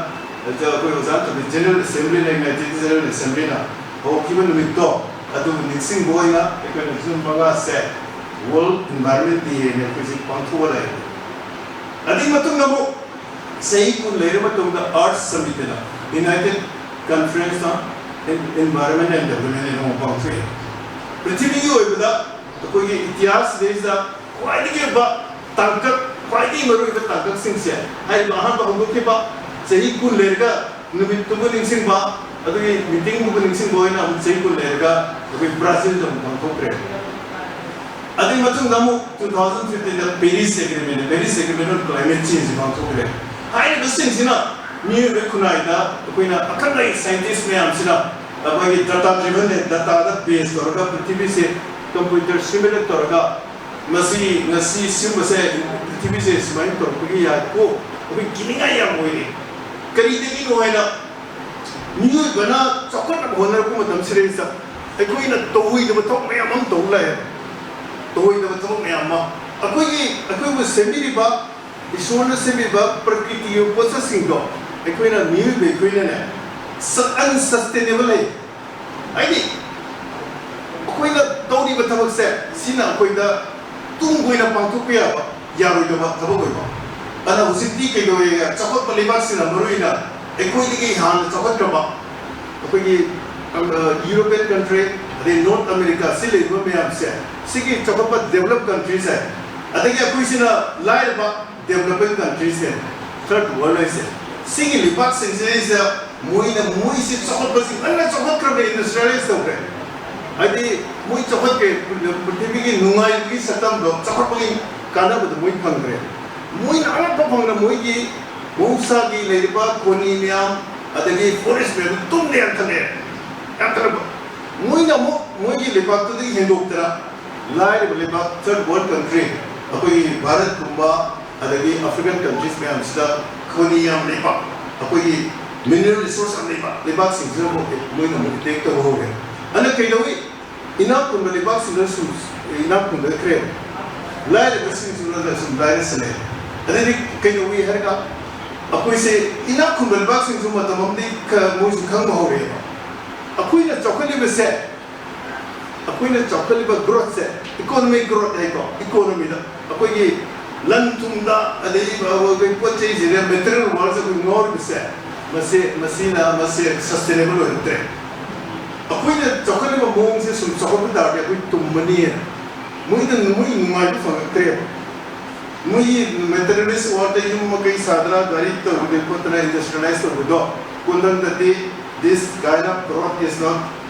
ꯑꯩꯈꯣꯏ ꯑꯣꯖꯥ ꯑꯟꯊꯣꯅꯤ General Assemblyꯅ, United General Assemblyꯅ ꯍꯧꯈꯤꯕ ꯅꯨꯃꯤꯠꯇꯣ ꯑꯗꯨꯕꯨ ꯅꯤꯡꯁꯤꯡꯕ ꯑꯣꯏꯅ ꯑꯩꯈꯣꯏꯅ ꯖꯨꯟ ꯃꯉꯥꯁꯦ World Environment Day ꯍꯥꯏꯅ ꯑꯩꯈꯣꯏꯁꯦ ꯄꯥꯡꯊꯣꯛꯑ ꯂꯩꯔꯦ꯫ ꯑꯗꯨꯒꯤ ꯃꯇꯨꯡꯗ ꯑꯃꯨꯛ ꯆꯍꯤ ꯀꯨꯟ ꯂꯩꯔ ꯃꯇꯨꯡꯗ ꯑꯥꯔꯊ ꯁꯃꯤꯠ ꯑꯅ United Conference on Environment and Development ꯑꯅ ꯑꯃꯨꯛ ꯄꯥꯡꯊꯣꯛꯑꯦ꯫ ꯄ꯭ꯔꯤꯊꯤꯕꯤꯒꯤ ꯑꯣꯏꯕꯗ ꯑꯩꯈꯣꯏꯒꯤ ꯏꯇꯤꯍꯥꯁꯁꯤꯗꯩꯁꯤꯗ ꯈ꯭ꯋꯥꯏꯗꯒꯤ ꯑꯣꯏꯕ ꯇꯥꯡꯀꯛ, ꯈ꯭ꯋꯥꯏꯗꯒꯤ ꯃꯔꯨꯑꯣꯏꯕ ꯇꯥꯡꯀꯛꯁꯤꯡꯁꯦ, ꯍꯥꯏꯔꯤꯕ ꯑꯍꯥꯟꯕ ꯍꯧꯗꯣꯛꯈꯤꯕ ꯆꯍꯤ ꯀꯨꯟ ꯂꯩꯔꯒ ꯅꯨꯃꯤꯠꯇꯨꯕꯨ ꯅꯤꯡꯁꯤꯡꯕ, ꯑꯗꯨꯒꯤ ꯃꯤꯇꯤꯡꯗꯨꯕꯨ ꯅꯤꯡꯁꯤꯡꯕ ꯑꯣꯏꯅ ꯑꯃꯨꯛ ꯆꯍꯤ ꯀꯨꯟ ꯂꯩꯔꯒ ꯑꯩꯈꯣꯏ ꯕ꯭ꯔꯥꯖꯤꯜꯗ ꯑꯃꯨꯛ ꯄꯥꯡꯊꯣꯛꯈ꯭ꯔꯦ꯫ ꯑꯗꯨꯒꯤ ꯃꯇꯨꯡꯗ ꯑꯃꯨꯛ two thousand fifteen Paris Agreement, Paris Agreement on Climate Change ꯄꯥꯡꯊꯣꯛꯈ꯭ꯔꯦ꯫ ꯍꯥꯏꯔꯤꯕꯁꯤꯡꯁꯤꯅ ꯃꯤꯑꯣꯏꯕꯒꯤ ꯈꯨꯟꯅꯥꯏꯗ ꯑꯩꯈꯣꯏꯅ ꯑꯈꯪ ꯑꯍꯩ scientist ꯃꯌꯥꯝꯁꯤꯅ ꯑꯩꯈꯣꯏꯒꯤ data driven, dataꯗ base ꯇꯧꯔꯒ ꯄ꯭ꯔꯤꯊꯤꯕꯤꯁꯦ computer simulate ꯇꯧꯔꯒ ꯃꯁꯤ ꯉꯁꯤ ꯁꯤꯒꯨꯝꯕꯁꯦ ꯄ꯭ꯔꯤꯊꯤꯕꯤꯁꯦ ꯁꯨꯃꯥꯏꯅ ꯇꯧꯔꯛꯄꯒꯤ ꯌꯥꯏꯀꯣ, ꯑꯩꯈꯣꯏ ꯀꯤꯅꯤꯡꯉꯥꯏ ꯌꯥꯝ ꯑꯣꯏꯔꯦ꯫ ꯀꯔꯤꯗꯒꯤꯅꯣ ꯍꯥꯏꯅ ꯃꯤꯑꯣꯏꯕꯅ ꯆꯥꯎꯈꯠꯅꯕ ꯍꯣꯠꯅꯔꯛꯄ ꯃꯇꯝꯁꯤꯗꯩꯁꯤꯗ ꯑꯩꯈꯣꯏꯅ ꯇꯧꯔꯣꯏꯗꯕ ꯊꯕꯛ ꯃꯌꯥꯝ ꯑꯃ ꯇꯧ ꯂꯥꯛꯑꯦ꯫ ꯇꯧꯔꯣꯏꯗꯕ ꯊꯕꯛ ꯃꯌꯥꯝ ꯑꯃ ꯑꯩꯈꯣꯏꯒꯤ, ꯑꯩꯈꯣꯏꯕꯨ ꯁꯦꯝꯕꯤꯔꯤꯕ, ꯏꯁꯣꯔꯅ ꯁꯦꯝꯕꯤꯕ ꯄ꯭ꯔꯀ꯭ꯔꯤꯇꯤꯒꯤ ꯄꯣꯠꯁꯛꯁꯤꯡꯗꯣ ꯑꯩꯈꯣꯏꯅ, ꯃꯤꯑꯣꯏꯕ ꯑꯩꯈꯣꯏꯅꯅꯦ, unsustainable ꯍꯥꯏ, ꯍꯥꯏꯗꯤ ꯑꯩꯈꯣꯏꯅ ꯇꯧꯔꯤꯕ ꯊꯕꯛꯁꯦ ꯁꯤꯅ ꯑꯩꯈꯣꯏꯗ ꯇꯨꯡ ꯀꯣꯏꯅ ꯄꯥꯡꯊꯣꯛꯄ ꯌꯥꯕ, ꯌꯥꯔꯣꯏꯗꯕ ꯊꯕꯛ ꯑꯣꯏꯕ꯫ ꯑꯗꯨꯅ ꯍꯧꯖꯤꯛꯇꯤ ꯀꯩꯗꯧꯋꯦ, ꯆꯥꯎꯈꯠꯄ ꯂꯩꯕꯥꯛꯁꯤꯡꯅ, ꯃꯔꯨꯑꯣꯏꯅ ꯑꯩꯈꯣꯏꯗꯒꯤ ꯍꯥꯟꯅ ꯆꯥꯎꯈꯠꯈ꯭ꯔꯕ ꯑꯩꯈꯣꯏꯒꯤ, ꯑ, European country, ꯑꯗꯩ North America ꯁꯤ ꯂꯩꯔꯤꯕ ꯃꯌꯥꯝꯁꯦ, ꯁꯤꯒꯤ ꯆꯥꯎꯈꯠꯄ developed countryꯁꯦ, ꯑꯗꯒꯤ ꯑꯩꯈꯣꯏꯁꯤꯅ ꯂꯥꯏꯔꯕ developing countryꯁꯦ, third world ꯍꯥꯏꯁꯦ, ꯁꯤꯒꯤ ꯂꯩꯕꯥꯛꯁꯤꯡꯁꯤꯗꯩꯁꯤꯗ ꯃꯣꯏꯅ, ꯃꯣꯏꯁꯤ ꯆꯥꯎꯈꯠꯄꯁꯤ ꯉꯟꯅ ꯆꯥꯎꯈꯠꯈ꯭ꯔꯕꯅꯦ, industrialize ꯇꯧꯈ꯭ꯔꯦ꯫ ꯍꯥꯏꯗꯤ ꯃꯣꯏ ꯆꯥꯎꯈꯠꯈ꯭ꯔꯦ, ꯄ꯭ꯔꯤꯊꯤꯕꯤꯒꯤ ꯅꯨꯡꯉꯥꯏꯕꯒꯤ ꯁꯛꯇꯝꯗꯣ, ꯆꯥꯎꯈꯠꯄꯒꯤ ꯀꯥꯟꯅꯕꯗꯣ ꯃꯣꯏ ꯐꯪꯈ꯭ꯔꯦ꯫ ꯃꯣꯏꯅ ꯑꯉꯛꯄ ꯐꯪꯅ ꯃꯣꯏꯒꯤ ꯃꯍꯧꯁꯥꯒꯤ ꯂꯩꯔꯤꯕ ꯈꯣꯅꯤ ꯃꯌꯥꯝ, ꯑꯗꯒꯤ forest ꯃꯌꯥꯝꯗꯨ ꯇꯨꯝꯗ ꯌꯥꯟꯊꯠꯂꯛꯑꯦ꯫ ꯌꯥꯟꯊꯠꯂꯛꯄ꯫ ꯃꯣꯏꯅ ꯑꯃꯨꯛ ꯃꯣꯏꯒꯤ ꯂꯩꯕꯥꯛꯇꯨꯗꯒꯤ ꯍꯦꯟꯗꯣꯛꯇꯅ ꯂꯥꯏꯔꯕ ꯂꯩꯕꯥꯛ, third world country, ꯑꯩꯈꯣꯏꯒꯤ ꯚꯥꯔꯠꯀꯨꯝꯕ, ꯑꯗꯒꯤ African countries ꯃꯌꯥꯝꯁꯤꯗ ꯈꯣꯅꯤ ꯌꯥꯝ ꯂꯩꯕ, ꯑꯩꯈꯣꯏꯒꯤ mineral resource ꯌꯥꯝ ꯂꯩꯕ ꯂꯩꯕꯥꯛꯁꯤꯡꯁꯤꯅ ꯑꯃꯨꯛ ꯃꯣꯏꯅ ꯑꯃꯨꯛ attack ꯇꯧꯕ ꯍꯧꯔꯦ꯫ ꯑꯗꯨꯅ ꯀꯩꯗꯧꯏ? ꯏꯅꯥꯛ ꯈꯨꯟꯕ ꯂꯩꯕꯥꯛꯁꯤꯡꯗ ꯁꯨꯝ ꯏꯅꯥꯛ ꯈꯨꯟꯒꯠꯈ꯭ꯔꯦ, ꯂꯥꯏꯔꯕꯁꯤꯡꯁꯤꯅ ꯁꯨꯝ ꯂꯥꯏꯔꯁꯜꯂꯦ꯫ ꯑꯗꯩꯗꯤ ꯀꯩꯗꯧꯏ ꯍꯥꯏꯔꯒ, ꯑꯩꯈꯣꯏꯁꯦ ꯏꯅꯥꯛ ꯈꯨꯟꯕ ꯂꯩꯕꯥꯛꯁꯤꯡꯁꯨ ꯃꯇꯝ ꯑꯃꯗꯤ ꯈ-, ꯃꯣꯏꯁꯨ ꯈꯪꯕ ꯍꯧꯔꯛꯑꯦꯕ꯫ ꯑꯩꯈꯣꯏꯅ ꯆꯥꯎꯈꯠꯂꯤꯕꯁꯦ, ꯑꯩꯈꯣꯏꯅ ꯆꯥꯎꯈꯠꯂꯤꯕ growthꯁꯦ, economic growth ꯍꯥꯏꯀꯣ, economyꯗ ꯑꯩꯈꯣꯏꯒꯤ ꯂꯟ ꯊꯨꯝꯗ, ꯑꯗꯩ ꯑꯩꯈꯣꯏ ꯄꯣꯠ ꯆꯩꯁꯤꯗ, ꯃꯦꯇꯔꯤꯌꯦꯜ ꯋꯥꯔꯜꯁꯦ ꯑꯩꯈꯣꯏ ꯉꯥꯎꯔꯤꯕꯁꯦ, ꯃꯁꯤ, ꯃꯁꯤꯅ, ꯃꯁꯤ ꯁꯁꯇꯦꯅꯦꯕꯜ ꯑꯣꯏꯔꯛꯇ꯭ꯔꯦ꯫ ꯑꯩꯈꯣꯏꯅ ꯆꯥꯎꯈꯠꯂꯤꯕ ꯃꯑꯣꯡꯁꯦ ꯁꯨꯝ ꯆꯥꯎꯈꯠꯄ ꯇꯥꯔꯗꯤ ꯑꯩꯈꯣꯏ ꯇꯨꯝꯃꯅꯤꯅ꯫ ꯃꯣꯏꯗ, ꯃꯣꯏ ꯅꯨꯡꯉꯥꯏꯕ ꯐꯪꯉꯛꯇ꯭ꯔꯦꯕ꯫ ꯃꯣꯏꯒꯤ ꯃꯦꯇꯔꯤꯌꯦꯂꯤꯁ ꯋꯥꯔꯜꯗ ꯌꯨꯝ ꯃꯀꯩ ꯁꯥꯗꯅ, ꯒꯥꯔꯤ ꯇꯧꯗꯅ ꯈꯣꯠꯇꯅ, ꯏꯟꯗꯁꯇ꯭ꯔꯤꯌꯦꯂꯥꯏꯁ ꯇꯧꯕꯗꯣ, ꯈꯨꯡꯒꯪꯗꯗꯤ this kind of growth is not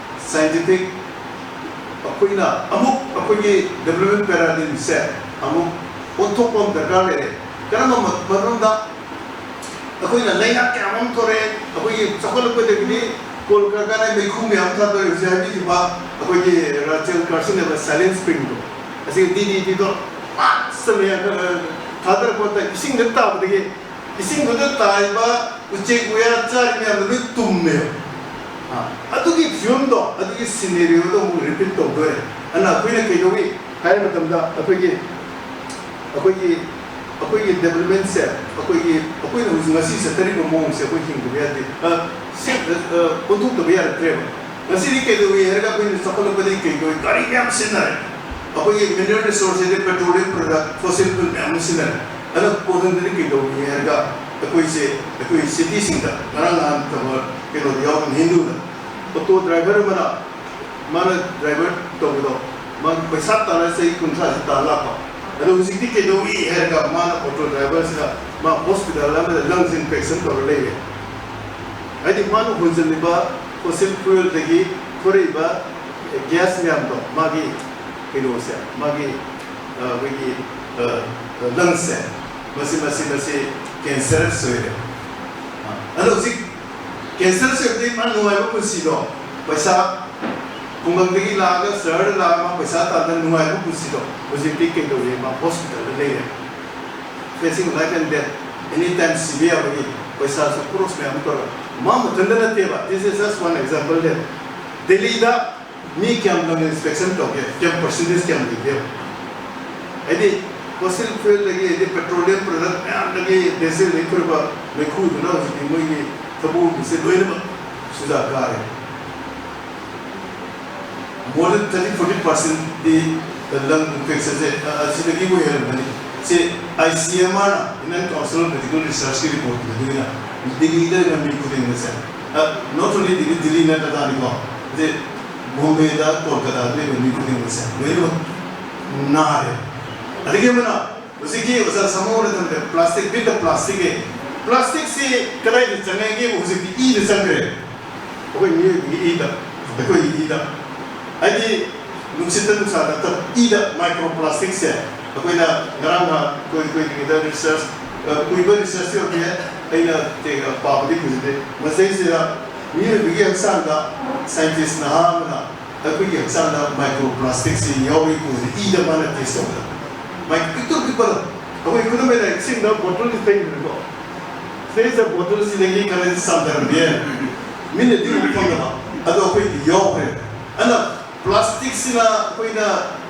scientific꯫ ꯑꯩꯈꯣꯏꯅ ꯑꯃꯨꯛ ꯑꯩꯈꯣꯏꯒꯤ ꯗꯦꯕꯂꯞꯃꯦꯟ ꯄꯦꯔꯥꯗꯥꯏꯝꯁꯦ ꯑꯃꯨꯛ ꯑꯣꯟꯊꯣꯛꯄ ꯑꯃ ꯗꯔꯀꯥꯔ ꯂꯩꯔꯦ꯫ ꯀꯔꯝꯕ ꯃ-, ꯃꯔꯝꯗ? ꯑꯩꯈꯣꯏꯅ ꯂꯩꯉꯥꯛ ꯀꯌꯥ ꯑꯃ ꯊꯣꯔꯛꯑꯦ, ꯑꯩꯈꯣꯏꯒꯤ ꯆꯥꯎꯈꯠꯂꯛꯄꯗꯒꯤꯗꯤ ꯀꯣꯜ ꯀꯔꯈꯥꯅꯥ ꯃꯩꯈꯨ ꯃꯌꯥꯝ ꯊꯥꯗꯣꯔꯛꯏ꯫ ꯍꯧꯖꯤꯛ ꯍꯥꯏꯕꯤꯈꯤꯕ ꯑꯩꯈꯣꯏꯒꯤ ꯔꯥꯆꯦꯜ ꯀꯥꯔꯁꯟ ꯍꯥꯏꯕ ꯁꯥꯏꯂꯦꯟ ꯁ꯭ꯄ꯭ꯔꯤꯡꯗꯣ, ꯑꯁꯤꯒꯤ ꯗꯤ ꯗꯤ ꯇꯤꯗꯣ ꯃꯥꯁ ꯃꯌꯥꯝ ꯊꯥꯗꯔꯛꯄꯗ ꯏꯁꯤꯡꯗ ꯇꯥꯕꯗꯒꯤ ꯏꯁꯤꯡꯗꯨꯗ ꯇꯥꯔꯤꯕ ꯎꯆꯦꯛ ꯋꯥꯌꯥ ꯆꯥꯔꯤ ꯃꯌꯥꯝꯗꯣ ꯂꯣꯏ ꯇꯨꯝꯃꯦꯕ꯫ ꯑ, ꯑꯗꯨꯒꯤ ꯐꯤꯕꯝꯗꯣ, ꯑꯗꯨꯒꯤ ꯁꯤꯅꯦꯔꯤꯌꯣꯗꯣ ꯑꯃꯨꯛ ꯔꯤꯄꯤꯠ ꯇꯧꯗꯣꯔꯦ꯫ ꯑꯗꯨꯅ ꯑꯩꯈꯣꯏꯅ ꯀꯩꯗꯧꯏ ꯍꯥꯏꯕ ꯃꯇꯝꯗ, ꯑꯩꯈꯣꯏꯒꯤ, ꯑꯩꯈꯣꯏꯒꯤ, ꯑꯩꯈꯣꯏꯒꯤ ꯗꯦꯕꯂꯞꯃꯦꯟꯁꯦ, ꯑꯩꯈꯣꯏꯒꯤ, ꯑꯩꯈꯣꯏꯅ ꯍꯧꯖꯤꯛ ꯉꯁꯤ ꯆꯠꯊꯔꯤꯕ ꯃꯑꯣꯡꯁꯦ ꯑꯩꯈꯣꯏ ꯍꯤꯡꯗꯕ ꯌꯥꯗꯦ꯫ ꯑ, ꯁꯤ, ꯑ, ꯑ, ꯑꯣꯟꯊꯣꯛꯇꯕ ꯌꯥꯔꯛꯇ꯭ꯔꯦꯕ꯫ ꯉꯁꯤꯗꯤ ꯀꯩꯗꯧꯏ ꯍꯥꯏꯔꯒ, ꯑꯩꯈꯣꯏꯅ ꯆꯥꯎꯈꯠꯂꯛꯄꯗꯒꯤ ꯀꯩꯗꯧꯏ, ꯒꯥꯔꯤ ꯃꯌꯥꯝ ꯁꯤꯖꯤꯟꯅꯔꯦ꯫ ꯑꯩꯈꯣꯏꯒꯤ ꯃꯤꯅꯔꯦꯜ ꯔꯤꯁꯣꯔꯁ ꯍꯥꯏꯗꯤ ꯄꯦꯇ꯭ꯔꯣꯂꯤꯌꯝ ꯄ꯭ꯔꯗꯛ, ꯐꯣꯁꯤꯜ ꯐ꯭ꯌꯨꯜ ꯃꯌꯥꯝ ꯑꯃ ꯁꯤꯖꯤꯟꯅꯔꯦ꯫ ꯑꯗꯣ ꯀꯣꯟꯊꯪꯗꯗꯤ ꯀꯩꯗꯧꯏ ꯍꯥꯏꯔꯒ, ꯑꯩꯈꯣꯏꯁꯦ, ꯑꯩꯈꯣꯏ ꯁꯤꯇꯤꯁꯤꯡꯗ ꯉꯔꯥꯡ ꯅꯍꯥꯟ ꯈꯕꯔ ꯀꯩꯅꯣꯗ ꯌꯥꯎꯕꯅꯤ, ꯍꯤꯟꯗꯨꯗ, ꯑꯣꯇꯣ ꯗ꯭ꯔꯥꯏꯚꯔ ꯑꯃꯅ, ꯃꯥꯅ ꯗ꯭ꯔꯥꯏꯚꯔ ꯇꯧꯕꯗꯣ, ꯃꯥ ꯄꯩꯁꯥ ꯇꯥꯟꯅ ꯆꯍꯤ ꯀꯨꯟꯊ꯭ꯔꯥꯁꯤ ꯇꯥꯟ ꯂꯥꯛꯄ꯫ ꯑꯗꯣ ꯍꯧꯖꯤꯛꯇꯤ ꯀꯩꯗꯧꯏ ꯍꯥꯏꯔꯒ, ꯃꯥꯅ ꯑꯣꯇꯣ ꯗ꯭ꯔꯥꯏꯚꯔꯁꯤꯅ ꯃꯥ ꯍꯣꯁꯄꯤꯇꯥꯜ ꯑꯃꯗ ꯂꯪꯁ ꯏꯟꯐꯦꯛꯁꯟ ꯇꯧꯔ ꯂꯩꯔꯦ꯫ ꯍꯥꯏꯗꯤ ꯃꯥꯅ ꯍꯣꯟꯖꯜꯂꯤꯕ ꯐꯣꯁꯤꯜ ꯐ꯭ꯌꯨꯜꯗꯒꯤ ꯊꯣꯔꯛꯏꯕ ꯒ꯭ꯌꯥꯁ ꯃꯌꯥꯝꯗꯣ, ꯃꯥꯒꯤ ꯀꯩꯅꯣꯁꯦ, ꯃꯥꯒꯤ, ꯑ, ꯑꯩꯈꯣꯏꯒꯤ, ꯑ, ꯂꯪꯁꯁꯦ, ꯃꯁꯤ, ꯃꯁꯤ, ꯃꯁꯤ ꯀꯦꯟꯁꯔꯁ ꯑꯣꯏꯔꯦ꯫ ꯑ, ꯑꯗꯣ ꯍꯧꯖꯤꯛ ꯀꯦꯟꯁꯔꯁ ꯑꯣꯏꯕꯗꯒꯤ ꯃꯥ ꯅꯨꯡꯉꯥꯏꯕ ꯄꯨꯟꯁꯤꯗꯣ, ꯄꯩꯁꯥ ꯈꯨꯡꯒꯪꯗꯒꯤ ꯂꯥꯛꯑꯒ ꯁꯍꯔꯗ ꯂꯥꯛꯑꯒ ꯃꯥ ꯄꯩꯁꯥ ꯇꯥꯟꯗꯅ ꯅꯨꯡꯉꯥꯏꯕ ꯄꯨꯟꯁꯤꯗꯣ, ꯍꯧꯖꯤꯛꯇꯤ ꯀꯩꯗꯧꯔꯦ? ꯃꯥ ꯍꯣꯁꯄꯤꯇꯥꯜꯗ ꯂꯩꯔꯦ꯫ Facing life and death, any time ꯁꯤꯕ ꯌꯥꯕꯒꯤ ꯄꯩꯁꯥꯁꯨ ꯈꯣꯔꯣꯁ ꯃꯌꯥꯝ ꯑꯃ ꯇꯧꯔꯒ, ꯃꯥ ꯃꯊꯟꯇ ꯅꯠꯇꯦꯕ, this is just one example ꯗꯦ꯫ ꯗꯦꯜꯂꯤꯗ ꯃꯤ ꯀꯌꯥꯝ ꯂꯪ ꯏꯟꯁꯄꯦꯛꯁꯟ ꯇꯧꯒꯦ? ꯀꯌꯥꯝ ꯄꯥꯔꯁꯦꯟꯇꯦꯖ ꯀꯌꯥꯝ ꯂꯩꯒꯦ? ꯍꯥꯏꯗꯤ ꯐꯣꯁꯤꯜ ꯐ꯭ꯌꯨꯜꯗꯒꯤ, ꯍꯥꯏꯗꯤ ꯄꯦꯇ꯭ꯔꯣꯂꯤꯌꯝ ꯄ꯭ꯔꯗꯛ ꯃꯌꯥꯝꯗꯒꯤ ꯗꯦꯁꯤꯜ ꯂꯩꯊꯣꯔꯛꯄ ꯃꯩꯈꯨꯗꯨꯅ ꯍꯧꯖꯤꯛꯇꯤ ꯃꯣꯏꯒꯤ ꯊꯃꯣꯏꯒꯤꯁꯦ ꯂꯣꯏꯅꯃꯛ ꯁꯨꯖꯥ ꯀꯥꯔꯦ꯫ More than thirty forty percent ꯗꯤ ꯂꯪ ꯏꯟꯐꯦꯛꯁꯟꯁꯦ, ꯑ, ꯑꯁꯤꯗꯒꯤꯕꯨ ꯍꯦꯜꯂꯝꯒꯅꯤ꯫ ꯁꯤ ꯑꯥꯏ ꯁꯤ ꯑꯦꯝ ꯑꯥꯔꯅ, Indian Council of Medical Researchꯀꯤ ꯔꯤꯄꯣꯔꯠꯀꯤ ꯃꯇꯨꯡ ꯏꯟꯅ, ꯗꯤꯜꯂꯤꯗ ꯂꯩꯕ ꯃꯤ ꯈꯨꯗꯤꯡꯃꯛꯁꯦ, not only ꯗꯤꯜꯂꯤ, ꯗꯤꯜꯂꯤ ꯅꯠꯇ ꯇꯥꯔꯦꯀꯣ, ꯁꯤ ꯕꯣꯝꯕꯦꯗ, ꯀꯣꯜꯀꯇꯥꯗ ꯂꯩꯕ ꯃꯤ ꯈꯨꯗꯤꯡꯃꯛꯁꯦ ꯂꯣꯏꯅꯃꯛ ꯅꯥꯔꯦ꯫ ꯑꯗꯒꯤ ꯑꯃꯅ ꯍꯧꯖꯤꯛꯀꯤ ꯑꯣꯖꯥ ꯁꯥꯃꯨꯅ ꯊꯝꯕꯤꯕ plastic, with the plastic, plasticꯁꯤ ꯀꯗꯥꯏꯗ ꯆꯪꯉꯒꯦꯕꯨ ꯍꯧꯖꯤꯛꯇꯤ ꯏꯗ ꯆꯪꯈ꯭ꯔꯦ꯫ ꯑꯩꯈꯣꯏ ꯃꯤꯑꯣꯏꯕꯒꯤ ꯏꯗ, ꯑꯩꯈꯣꯏꯒꯤ ꯏꯗ, ꯍꯥꯏꯗꯤ ꯅꯨꯡꯁꯤꯠꯇ ꯅꯨꯡꯁꯥꯗ ꯇꯞ-, ꯏꯗ microplasticꯁꯦ ꯑꯩꯈꯣꯏꯅ ꯉꯔꯥꯡ ꯅꯍꯥꯟ ꯑꯩꯈꯣꯏ, ꯑꯩꯈꯣꯏꯒꯤꯗ research, ꯑ, ꯀꯨꯏꯕ researchꯇꯤ ꯑꯣꯏꯗꯦ, ꯑꯩꯅ ꯇꯦ-, ꯑ, ꯄꯥꯕꯗꯤ ꯀꯨꯏꯖꯗꯦ꯫ ꯃꯁꯤꯗꯩꯁꯤꯗ ꯃꯤꯑꯣꯏꯕꯒꯤ ꯍꯛꯆꯥꯡꯗ scientist ꯅꯍꯥ ꯑꯃꯅ ꯑꯩꯈꯣꯏꯒꯤ ꯍꯛꯆꯥꯡꯗ microplasticꯁꯤ ꯌꯥꯎꯔꯤ ꯀꯣꯟꯅ ꯏꯗ ꯃꯥꯅ test ꯇꯧꯕꯗ꯫ ꯃꯥꯏ ꯄꯤꯛꯇ꯭ꯔꯨ ꯄꯤꯛꯄꯗꯣ, ꯑꯩꯈꯣꯏ ꯈꯨꯗꯝ ꯑꯣꯏꯅ ꯏꯁꯤꯡꯗ bottle ꯊꯛꯏꯗꯅꯀꯣ, ꯁꯤꯗꯩꯁꯤꯗ bottleꯁꯤꯗꯒꯤ ꯈꯔ ꯆꯥꯝꯊꯔꯝꯕ ꯌꯥꯏ, ꯃꯤꯅꯗꯤ ꯎꯕ ꯐꯪꯗꯕ, ꯑꯗꯣ ꯑꯩꯈꯣꯏꯗꯤ ꯌꯥꯎꯈ꯭ꯔꯦ꯫ ꯑꯗꯨꯅ plasticꯁꯤꯅ ꯑꯩꯈꯣꯏꯅ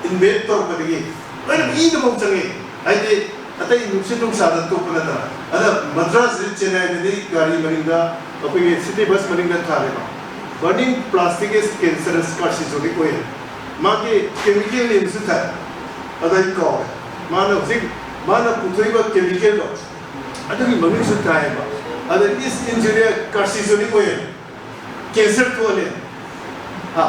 invent ꯇꯧꯔꯛꯄꯗꯒꯤ ꯂꯣꯏꯅ ꯏꯗꯐꯥꯎ ꯆꯪꯉꯤ꯫ ꯍꯥꯏꯗꯤ ꯑꯇꯩ ꯅꯨꯡꯁꯤꯠ ꯅꯨꯡꯁꯥꯗ ꯇꯣꯛꯄ ꯅꯠꯇꯅ꯫ ꯑꯗ ꯃꯗ꯭ꯔꯥꯁꯁꯤ, ꯆꯦꯟꯅꯥꯏꯗꯗꯤ ꯒꯥꯔꯤ ꯃꯅꯤꯡꯗ, ꯑꯩꯈꯣꯏꯒꯤ city bus ꯃꯅꯤꯡꯗ ꯊꯥꯔꯦꯕ, "Burning plastic is cancerous, carcinogenic ꯑꯣꯏ"꯫ ꯃꯥꯒꯤ chemical nameꯁꯨ ꯊꯥꯏ, ꯑꯗꯣ ꯑꯩ ꯀꯥꯎꯔꯦ꯫ ꯃꯥꯅ ꯍꯧꯖꯤꯛ, ꯃꯥꯅ ꯄꯨꯊꯣꯛꯏꯕ chemicalꯗꯣ, ꯑꯗꯨꯒꯤ ꯃꯃꯤꯡꯁꯨ ꯊꯥꯏꯌꯦꯕ꯫ ꯑꯗ "Is injurious, carcinogenic ꯑꯣꯏ", cancer ꯊꯣꯛꯍꯜꯂꯦ꯫ ꯍꯥ?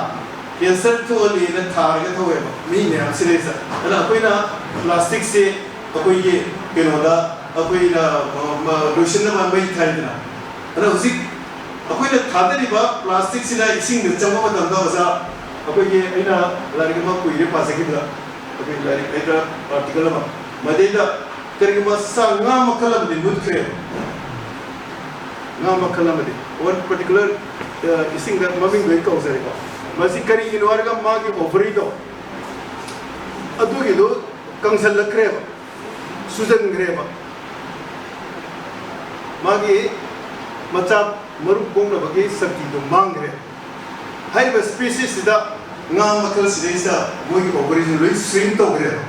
Cancer ꯊꯣꯛꯍꯜꯂꯦꯅ ꯊꯥꯔꯒ ꯊꯧꯋꯦꯕ ꯃꯤ ꯃꯌꯥꯝꯁꯤꯗꯩꯁꯤꯗ꯫ ꯑꯗꯨꯅ ꯑꯩꯈꯣꯏꯅ plasticꯁꯦ ꯑꯩꯈꯣꯏꯒꯤ ꯀꯩꯅꯣꯗ, ꯑꯩꯈꯣꯏꯅ, ꯑ, ꯃ-, ꯂꯣꯏꯁꯤꯟꯅꯕ ꯃꯩ ꯊꯥꯏꯗꯅ꯫ ꯑꯗꯨꯅ ꯍꯧꯖꯤꯛ ꯑꯩꯈꯣꯏꯅ ꯊꯥꯗꯔꯤꯕ plasticꯁꯤꯅ ꯏꯁꯤꯡꯗ ꯆꯪꯕ ꯃꯇꯝꯗ, ꯑꯣꯖꯥ, ꯑꯩꯈꯣꯏꯒꯤ, ꯑꯩꯅ ꯂꯥꯏꯔꯤꯛ ꯑꯃ ꯀꯨꯏꯔꯦ ꯄꯥꯖꯈꯤꯕꯗ, ꯑꯩꯈꯣꯏ ꯂꯥꯏꯔꯤꯛ ꯍꯥꯏꯗ꯭ꯔꯥ, article ꯑꯃ, ꯃꯗꯩꯗ ꯀꯔꯤꯒꯨꯝꯕ ꯁꯥ, ꯉꯥ ꯃꯈꯜ ꯑꯃꯗꯤ ꯃꯨꯠꯈ꯭ꯔꯦ꯫ ꯉꯥ ꯃꯈꯜ ꯑꯃꯗꯤ, one particular, ꯑ, ꯏꯁꯤꯡꯗ ꯃꯃꯤꯡꯗꯣ ꯑꯩ ꯀꯧꯖꯔꯦꯀꯣ꯫ ꯃꯁꯤ ꯀꯔꯤꯒꯤꯅꯣ ꯍꯥꯏꯔꯒ ꯃꯥꯒꯤ ovaryꯗꯣ, ꯑꯗꯨꯒꯤꯗꯣ ꯀꯪꯁꯜꯂꯛꯈ꯭ꯔꯦꯕ, ꯁꯨꯖꯟꯈ꯭ꯔꯦꯕ꯫ ꯃꯥꯒꯤ ꯃꯆꯥ ꯃꯔꯨ ꯄꯣꯛꯅꯕꯒꯤ ꯁꯛꯇꯤꯗꯣ ꯃꯥꯡꯈ꯭ꯔꯦ꯫ ꯍꯥꯏꯔꯤꯕ speciesꯁꯤꯗ ꯉꯥ ꯃꯈꯜꯁꯤꯗꯩꯁꯤꯗ ꯃꯣꯏꯒꯤ ovaryꯁꯤ ꯂꯣꯏ shrink ꯇꯧꯈ꯭ꯔꯦꯕ꯫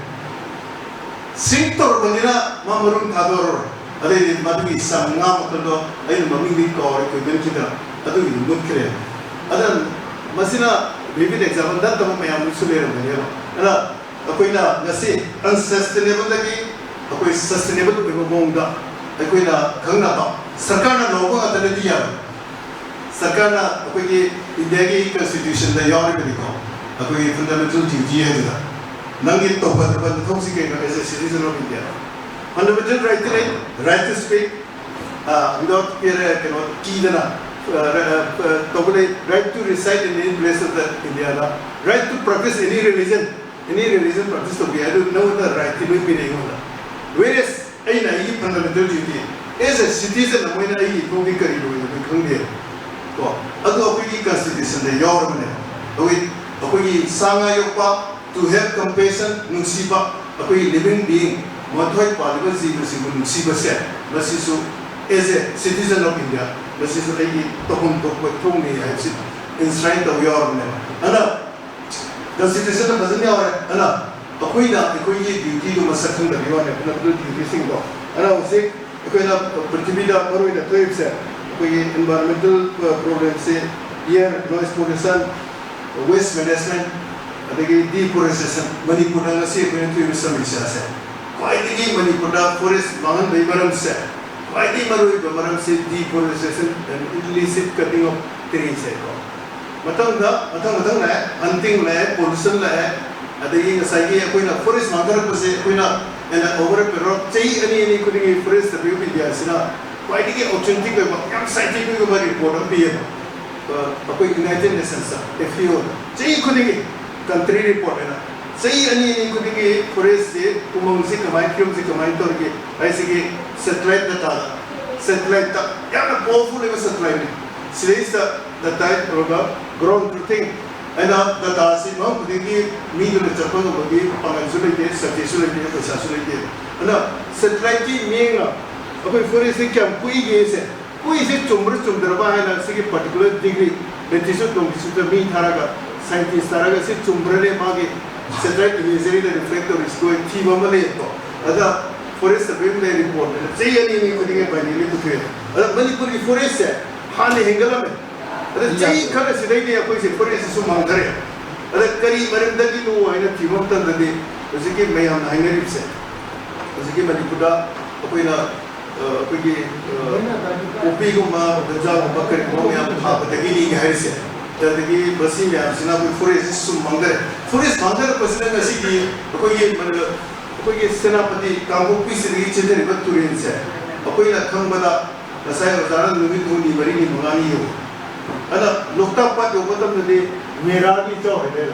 Shrink ꯇꯧꯔꯕꯅꯤꯅ ꯃꯥ ꯃꯔꯨꯝ ꯊꯥꯗꯣꯔꯔꯣꯏ꯫ ꯑꯗꯩꯗꯤ ꯃꯗꯨꯒꯤ ꯁꯥ ꯉꯥ ꯃꯈꯜꯗꯣ ꯑꯩꯅ ꯃꯃꯤꯡꯗꯤ ꯀꯥꯎꯔꯦ ꯀꯨꯏꯃꯟꯈꯤꯗꯅ, ꯑꯗꯨꯒꯤꯗꯤ ꯃꯨꯠꯈ꯭ꯔꯦ꯫ ꯑꯗꯨꯅ ꯃꯁꯤꯅ vivid example ꯅꯠꯇꯕ ꯃꯌꯥꯝ ꯑꯃꯁꯨ ꯂꯩꯔꯝꯒꯅꯦꯕ꯫ ꯑꯗꯨꯅ ꯑꯩꯈꯣꯏꯅ ꯉꯁꯤ unsustainableꯗꯒꯤ ꯑꯩꯈꯣꯏ ꯁꯁꯇꯦꯅꯦꯕꯜ ꯑꯣꯏꯕ ꯃꯑꯣꯡꯗ ꯑꯩꯈꯣꯏꯅ ꯈꯪꯅꯕ, ꯁꯔꯀꯥꯔꯅ ꯂꯧꯕ ꯉꯥꯛꯇꯅꯗꯤ ꯌꯥꯔꯣꯏ꯫ ꯁꯔꯀꯥꯔꯅ ꯑꯩꯈꯣꯏꯒꯤ ꯏꯟꯗꯤꯌꯥꯒꯤ ꯀꯟꯁꯇꯤꯇ꯭ꯌꯨꯁꯟꯗ ꯌꯥꯎꯔꯤꯕꯅꯤꯀꯣ, ꯑꯩꯈꯣꯏꯒꯤ ꯐꯟꯗꯥꯃꯦꯟꯇꯦꯜ ꯗ꯭ꯌꯨꯇꯤ ꯍꯥꯏꯗꯨꯅ꯫ ꯅꯪꯒꯤ ꯇꯧꯐꯝ ꯅꯊꯧꯁꯤ ꯀꯩꯅꯣ? As a citizen of India, fundamental right T ꯂꯩ, right to speak, ꯑ, without fear, ꯀꯩꯅꯣ, ꯀꯤꯗꯅ, ꯑ, ꯑ, ꯑ, ꯇꯧꯕ ꯂꯩ, right to reside in any place of the India the, right to practice any religion, any religion practice ꯇꯧꯕ ꯌꯥꯏ꯫ ꯑꯗꯨ ꯅꯉꯣꯟꯗ ꯔꯥꯏꯠꯇꯤ ꯂꯣꯏ ꯄꯤꯔꯦ ꯑꯩꯉꯣꯟꯗ꯫ Whereas ꯑꯩꯅ ꯑꯩꯒꯤ fundamental duty, as a citizen ꯑꯃ ꯑꯣꯏꯅ ꯑꯩꯒꯤ ꯏꯊꯧꯗꯤ ꯀꯔꯤ ꯂꯣꯏꯅꯕ ꯈꯪꯗꯦ꯫ ꯀꯣ, ꯑꯗꯨ ꯑꯩꯈꯣꯏꯒꯤ ꯀꯟꯁꯇꯤꯇ꯭ꯌꯨꯁꯟꯗ ꯌꯥꯎꯔꯕꯅꯦ꯫ ꯑꯩꯈꯣꯏ, ꯑꯩꯈꯣꯏꯒꯤ ꯁꯥ ꯉꯥ ꯌꯣꯛꯄ, to have compassion, ꯅꯨꯡꯁꯤꯕ, ꯑꯩꯈꯣꯏꯒꯤ living being, ꯃꯊꯣꯏ ꯄꯥꯜꯂꯤꯕ ꯖꯤꯕꯁꯤꯡꯕꯨ ꯅꯨꯡꯁꯤꯕꯁꯦ, ꯃꯁꯤꯁꯨ as a citizen of India, ꯃꯁꯤꯁꯨ ꯑꯩꯒꯤ ꯇꯧꯐꯝ ꯊꯣꯛꯄ ꯏꯊꯧꯅꯤ ꯍꯥꯏꯕꯁꯤ ꯏꯟꯁ꯭ꯔꯥꯏꯟ ꯇꯧ ꯌꯥꯎꯔꯕꯅꯦꯕ꯫ ꯑꯗꯨꯅ ꯀꯟꯁꯇꯤꯇ꯭ꯌꯨꯁꯟꯗ ꯐꯖꯅ ꯌꯥꯎꯔꯦ꯫ ꯑꯗꯨꯅ ꯑꯩꯈꯣꯏꯅ ꯑꯩꯈꯣꯏꯒꯤ ꯗ꯭ꯌꯨꯇꯤꯗꯨ ꯃꯁꯛ ꯈꯪꯗꯕꯒꯤ ꯋꯥꯅꯦ, ꯐꯟꯗꯥꯃꯦꯟꯇꯦꯜ ꯗ꯭ꯌꯨꯇꯤꯁꯤꯡꯗꯣ꯫ ꯑꯗꯨꯅ ꯍꯧꯖꯤꯛ ꯑꯩꯈꯣꯏꯅ ꯄ꯭ꯔꯤꯊꯤꯕꯤꯗ ꯃꯔꯨꯑꯣꯏꯅ ꯊꯣꯛꯏꯕꯁꯦ, ꯑꯩꯈꯣꯏꯒꯤ environmental problemꯁꯦ, air noise pollution, waste management, ꯑꯗꯒꯤ deforestation꯫ ꯃꯅꯤꯄꯨꯔꯗ ꯉꯁꯤ ꯑꯩꯈꯣꯏꯅ ꯊꯣꯛꯏꯕ ꯁꯃꯁ꯭ꯌꯥꯁꯦ, ꯈ꯭ꯋꯥꯏꯗꯒꯤ ꯃꯅꯤꯄꯨꯔꯗ ꯐꯣꯔꯦꯁ ꯃꯥꯡꯍꯟꯕꯒꯤ ꯃꯔꯝꯁꯦ, ꯈ꯭ꯋꯥꯏꯗꯒꯤ ꯃꯔꯨꯑꯣꯏꯕ ꯃꯔꯝꯁꯦ deforestation and illicit cutting of trees ꯍꯥꯏꯀꯣ꯫ ꯃꯊꯪꯗ, ꯃꯊꯪ ꯃꯊꯪ ꯂꯥꯛꯑꯦ, ꯍꯟꯇꯤꯡ ꯂꯥꯛꯑꯦ, ꯄꯣꯂꯨꯁꯟ ꯂꯥꯛꯑꯦ, ꯑꯗꯒꯤ ꯉꯁꯥꯏꯒꯤ ꯑꯩꯈꯣꯏꯅ ꯐꯣꯔꯦꯁ ꯃꯥꯡꯊꯔꯛꯄꯁꯦ ꯑꯩꯈꯣꯏꯅ, and over a period of ꯆꯍꯤ ꯑꯅꯤ ꯑꯅꯤ ꯈꯨꯗꯤꯡꯒꯤ Forest Survey of India ꯁꯤꯅ ꯈ꯭ꯋꯥꯏꯗꯒꯤ ꯑꯣꯊꯦꯟꯇꯤꯛ ꯑꯣꯏꯕ, ꯌꯥꯝ ꯁꯥꯏꯟꯇꯤꯐꯤꯛ ꯑꯣꯏꯕ ꯔꯤꯄꯣꯔꯠ ꯑꯃ ꯄꯤꯌꯦꯕ꯫ ꯑ, ꯑꯩꯈꯣꯏ ꯌꯨꯅꯥꯏꯇꯦꯗ ꯅꯦꯁꯟꯁꯇ, ꯑꯦꯐ ꯑꯦ ꯑꯣꯗ ꯆꯍꯤ ꯈꯨꯗꯤꯡꯒꯤ ꯀꯟꯇ꯭ꯔꯤ ꯔꯤꯄꯣꯔꯠ ꯍꯥꯏꯅ ꯆꯍꯤ ꯑꯅꯤ ꯑꯅꯤ ꯈꯨꯗꯤꯡꯒꯤ ꯐꯣꯔꯦꯁꯁꯤ, ꯎꯃꯪꯁꯤ ꯀꯃꯥꯏꯅ, ꯐꯤꯕꯝꯁꯤ ꯀꯃꯥꯏꯅ ꯇꯧꯔꯤꯒꯦ ꯍꯥꯏꯁꯤꯒꯤ ꯁꯦꯇꯦꯂꯥꯏꯠ ꯗꯇꯥꯗ, ꯁꯦꯇꯦꯂꯥꯏꯠꯇ, ꯌꯥꯝꯅ ꯄꯥꯋꯔꯐꯨꯜ ꯑꯣꯏꯕ ꯁꯦꯇꯦꯂꯥꯏꯠꯅꯤ꯫ ꯁꯤꯗꯩꯁꯤꯗ ꯗꯇꯥ ꯇꯧꯔꯒ ꯒ꯭ꯔꯥꯎꯟ ꯇ꯭ꯔꯨꯊꯤꯡ ꯍꯥꯏꯅ ꯗꯇꯥꯁꯤ ꯃꯐꯝ ꯈꯨꯗꯤꯡꯒꯤ ꯃꯤꯗꯨꯅ ꯆꯠꯄ ꯉꯝꯕꯒꯤ ꯄꯥꯡꯒꯜꯁꯨ ꯂꯩꯇꯦ, ꯁꯛꯇꯤꯁꯨ ꯂꯩꯇꯦ, ꯄꯩꯁꯥꯁꯨ ꯂꯩꯇꯦ꯫ ꯑꯗꯨꯅ ꯁꯦꯇꯦꯂꯥꯏꯠꯀꯤ ꯃꯤꯠꯌꯦꯡꯅ ꯑꯩꯈꯣꯏ ꯐꯣꯔꯦꯁꯁꯤ ꯀꯌꯥꯝ ꯀꯨꯏꯒꯦꯁꯦ, ꯀꯨꯏꯁꯦ ꯆꯨꯝꯕ꯭ꯔꯥ ꯆꯨꯝꯗ꯭ꯔꯕ ꯍꯥꯏꯅ ꯁꯤꯒꯤ ꯄꯥꯔꯇꯤꯀꯨꯂꯔ ꯗꯤꯒ꯭ꯔꯤ, ꯂꯦꯇꯤꯆꯨꯠ ꯂꯣꯡꯒꯤꯆꯨꯠꯇ ꯃꯤ ꯊꯥꯔꯒ, ꯁꯥꯏꯟꯇꯤꯁ ꯊꯥꯔꯒ ꯁꯤ ꯆꯨꯝꯕ꯭ꯔꯅꯦ ꯃꯥꯒꯤ ꯁꯦꯇꯦꯂꯥꯏꯠ ꯏꯃꯦꯖꯔꯤꯗ ꯔꯤꯐ꯭ꯂꯦꯛ ꯇꯧꯔꯤꯁꯤꯕꯨ ꯊꯤꯕ ꯑꯃ ꯂꯩꯌꯦꯕꯀꯣ꯫ ꯑꯗ ꯐꯣꯔꯦꯁ ꯁꯔꯚꯦ ꯑꯃ ꯂꯩ, ꯔꯤꯄꯣꯔꯠ ꯍꯥꯏꯅ ꯆꯍꯤ ꯑꯅꯤ ꯑꯅꯤ ꯈꯨꯗꯤꯡꯒꯤ ꯕꯥꯏꯅꯦꯔꯤꯌꯦꯜꯂꯤ ꯄꯨꯊꯣꯛꯑꯦ꯫ ꯑꯗ ꯃꯅꯤꯄꯨꯔꯒꯤ ꯐꯣꯔꯦꯁꯁꯦ ꯍꯥꯟꯅ ꯍꯦꯟꯒꯠꯂꯝꯃꯦ꯫ ꯑꯗ ꯆꯍꯤ ꯈꯔꯁꯤꯗꯩꯗꯤ ꯑꯩꯈꯣꯏꯁꯦ ꯐꯣꯔꯦꯁꯁꯤꯁꯨ ꯃꯥꯡꯊꯔꯛꯑꯦ꯫ ꯑꯗ ꯀꯔꯤ ꯃꯔꯝꯗꯒꯤꯅꯣ ꯍꯥꯏꯅ ꯊꯤꯕ ꯃꯇꯝꯗꯗꯤ ꯍꯧꯖꯤꯛꯀꯤ ꯃꯌꯥꯝꯅ ꯍꯥꯏꯅꯔꯤꯕꯁꯦ, ꯍꯧꯖꯤꯛꯀꯤ ꯃꯅꯤꯄꯨꯔꯗ ꯑꯩꯈꯣꯏꯅ ꯑ, ꯑꯩꯈꯣꯏꯒꯤ ꯑ, ꯄꯣꯄꯤꯒꯨꯝꯕ ꯒꯟꯖꯥꯒꯨꯝꯕ ꯀꯔꯤꯒꯨꯝꯕ ꯃꯌꯥꯝ ꯊꯥꯕꯗꯒꯤꯅꯤ ꯍꯥꯏꯔꯤꯁꯦ꯫ ꯑꯗꯒꯤ ꯃꯁꯤ ꯃꯌꯥꯝꯁꯤꯅ ꯑꯩꯈꯣꯏ ꯐꯣꯔꯦꯁꯁꯤ ꯁꯨꯝ ꯃꯥꯡꯊꯔꯦ꯫ ꯐꯣꯔꯦꯁ ꯃꯥꯡꯊꯔꯛꯄꯁꯤꯅ ꯉꯁꯤꯗꯤ ꯑꯩꯈꯣꯏꯒꯤ ꯃꯅꯤ-, ꯑꯩꯈꯣꯏꯒꯤ ꯁꯦꯅꯥꯄꯇꯤ ꯀꯥꯡꯄꯣꯛꯄꯤꯁꯤꯗꯒꯤ ꯆꯦꯟꯊꯔꯤꯕ ꯇꯨꯔꯦꯜꯁꯦ, ꯑꯩꯈꯣꯏꯅ ꯈꯪꯕꯗ ꯉꯁꯥꯏ ꯑꯣꯖꯥꯅ ꯅꯨꯃꯤꯠ ꯍꯨꯝꯅꯤ ꯃꯔꯤꯅꯤ ꯃꯉꯥꯅꯤ ꯌꯧꯏ꯫ ꯑꯗ ꯂꯣꯛꯇꯥꯛ ꯄꯥꯠ ꯌꯧꯕ ꯃꯇꯝꯗꯗꯤ ꯃꯦꯔꯥꯒꯤ ꯏꯆꯥꯎ ꯍꯥꯏꯇꯥꯔꯦ,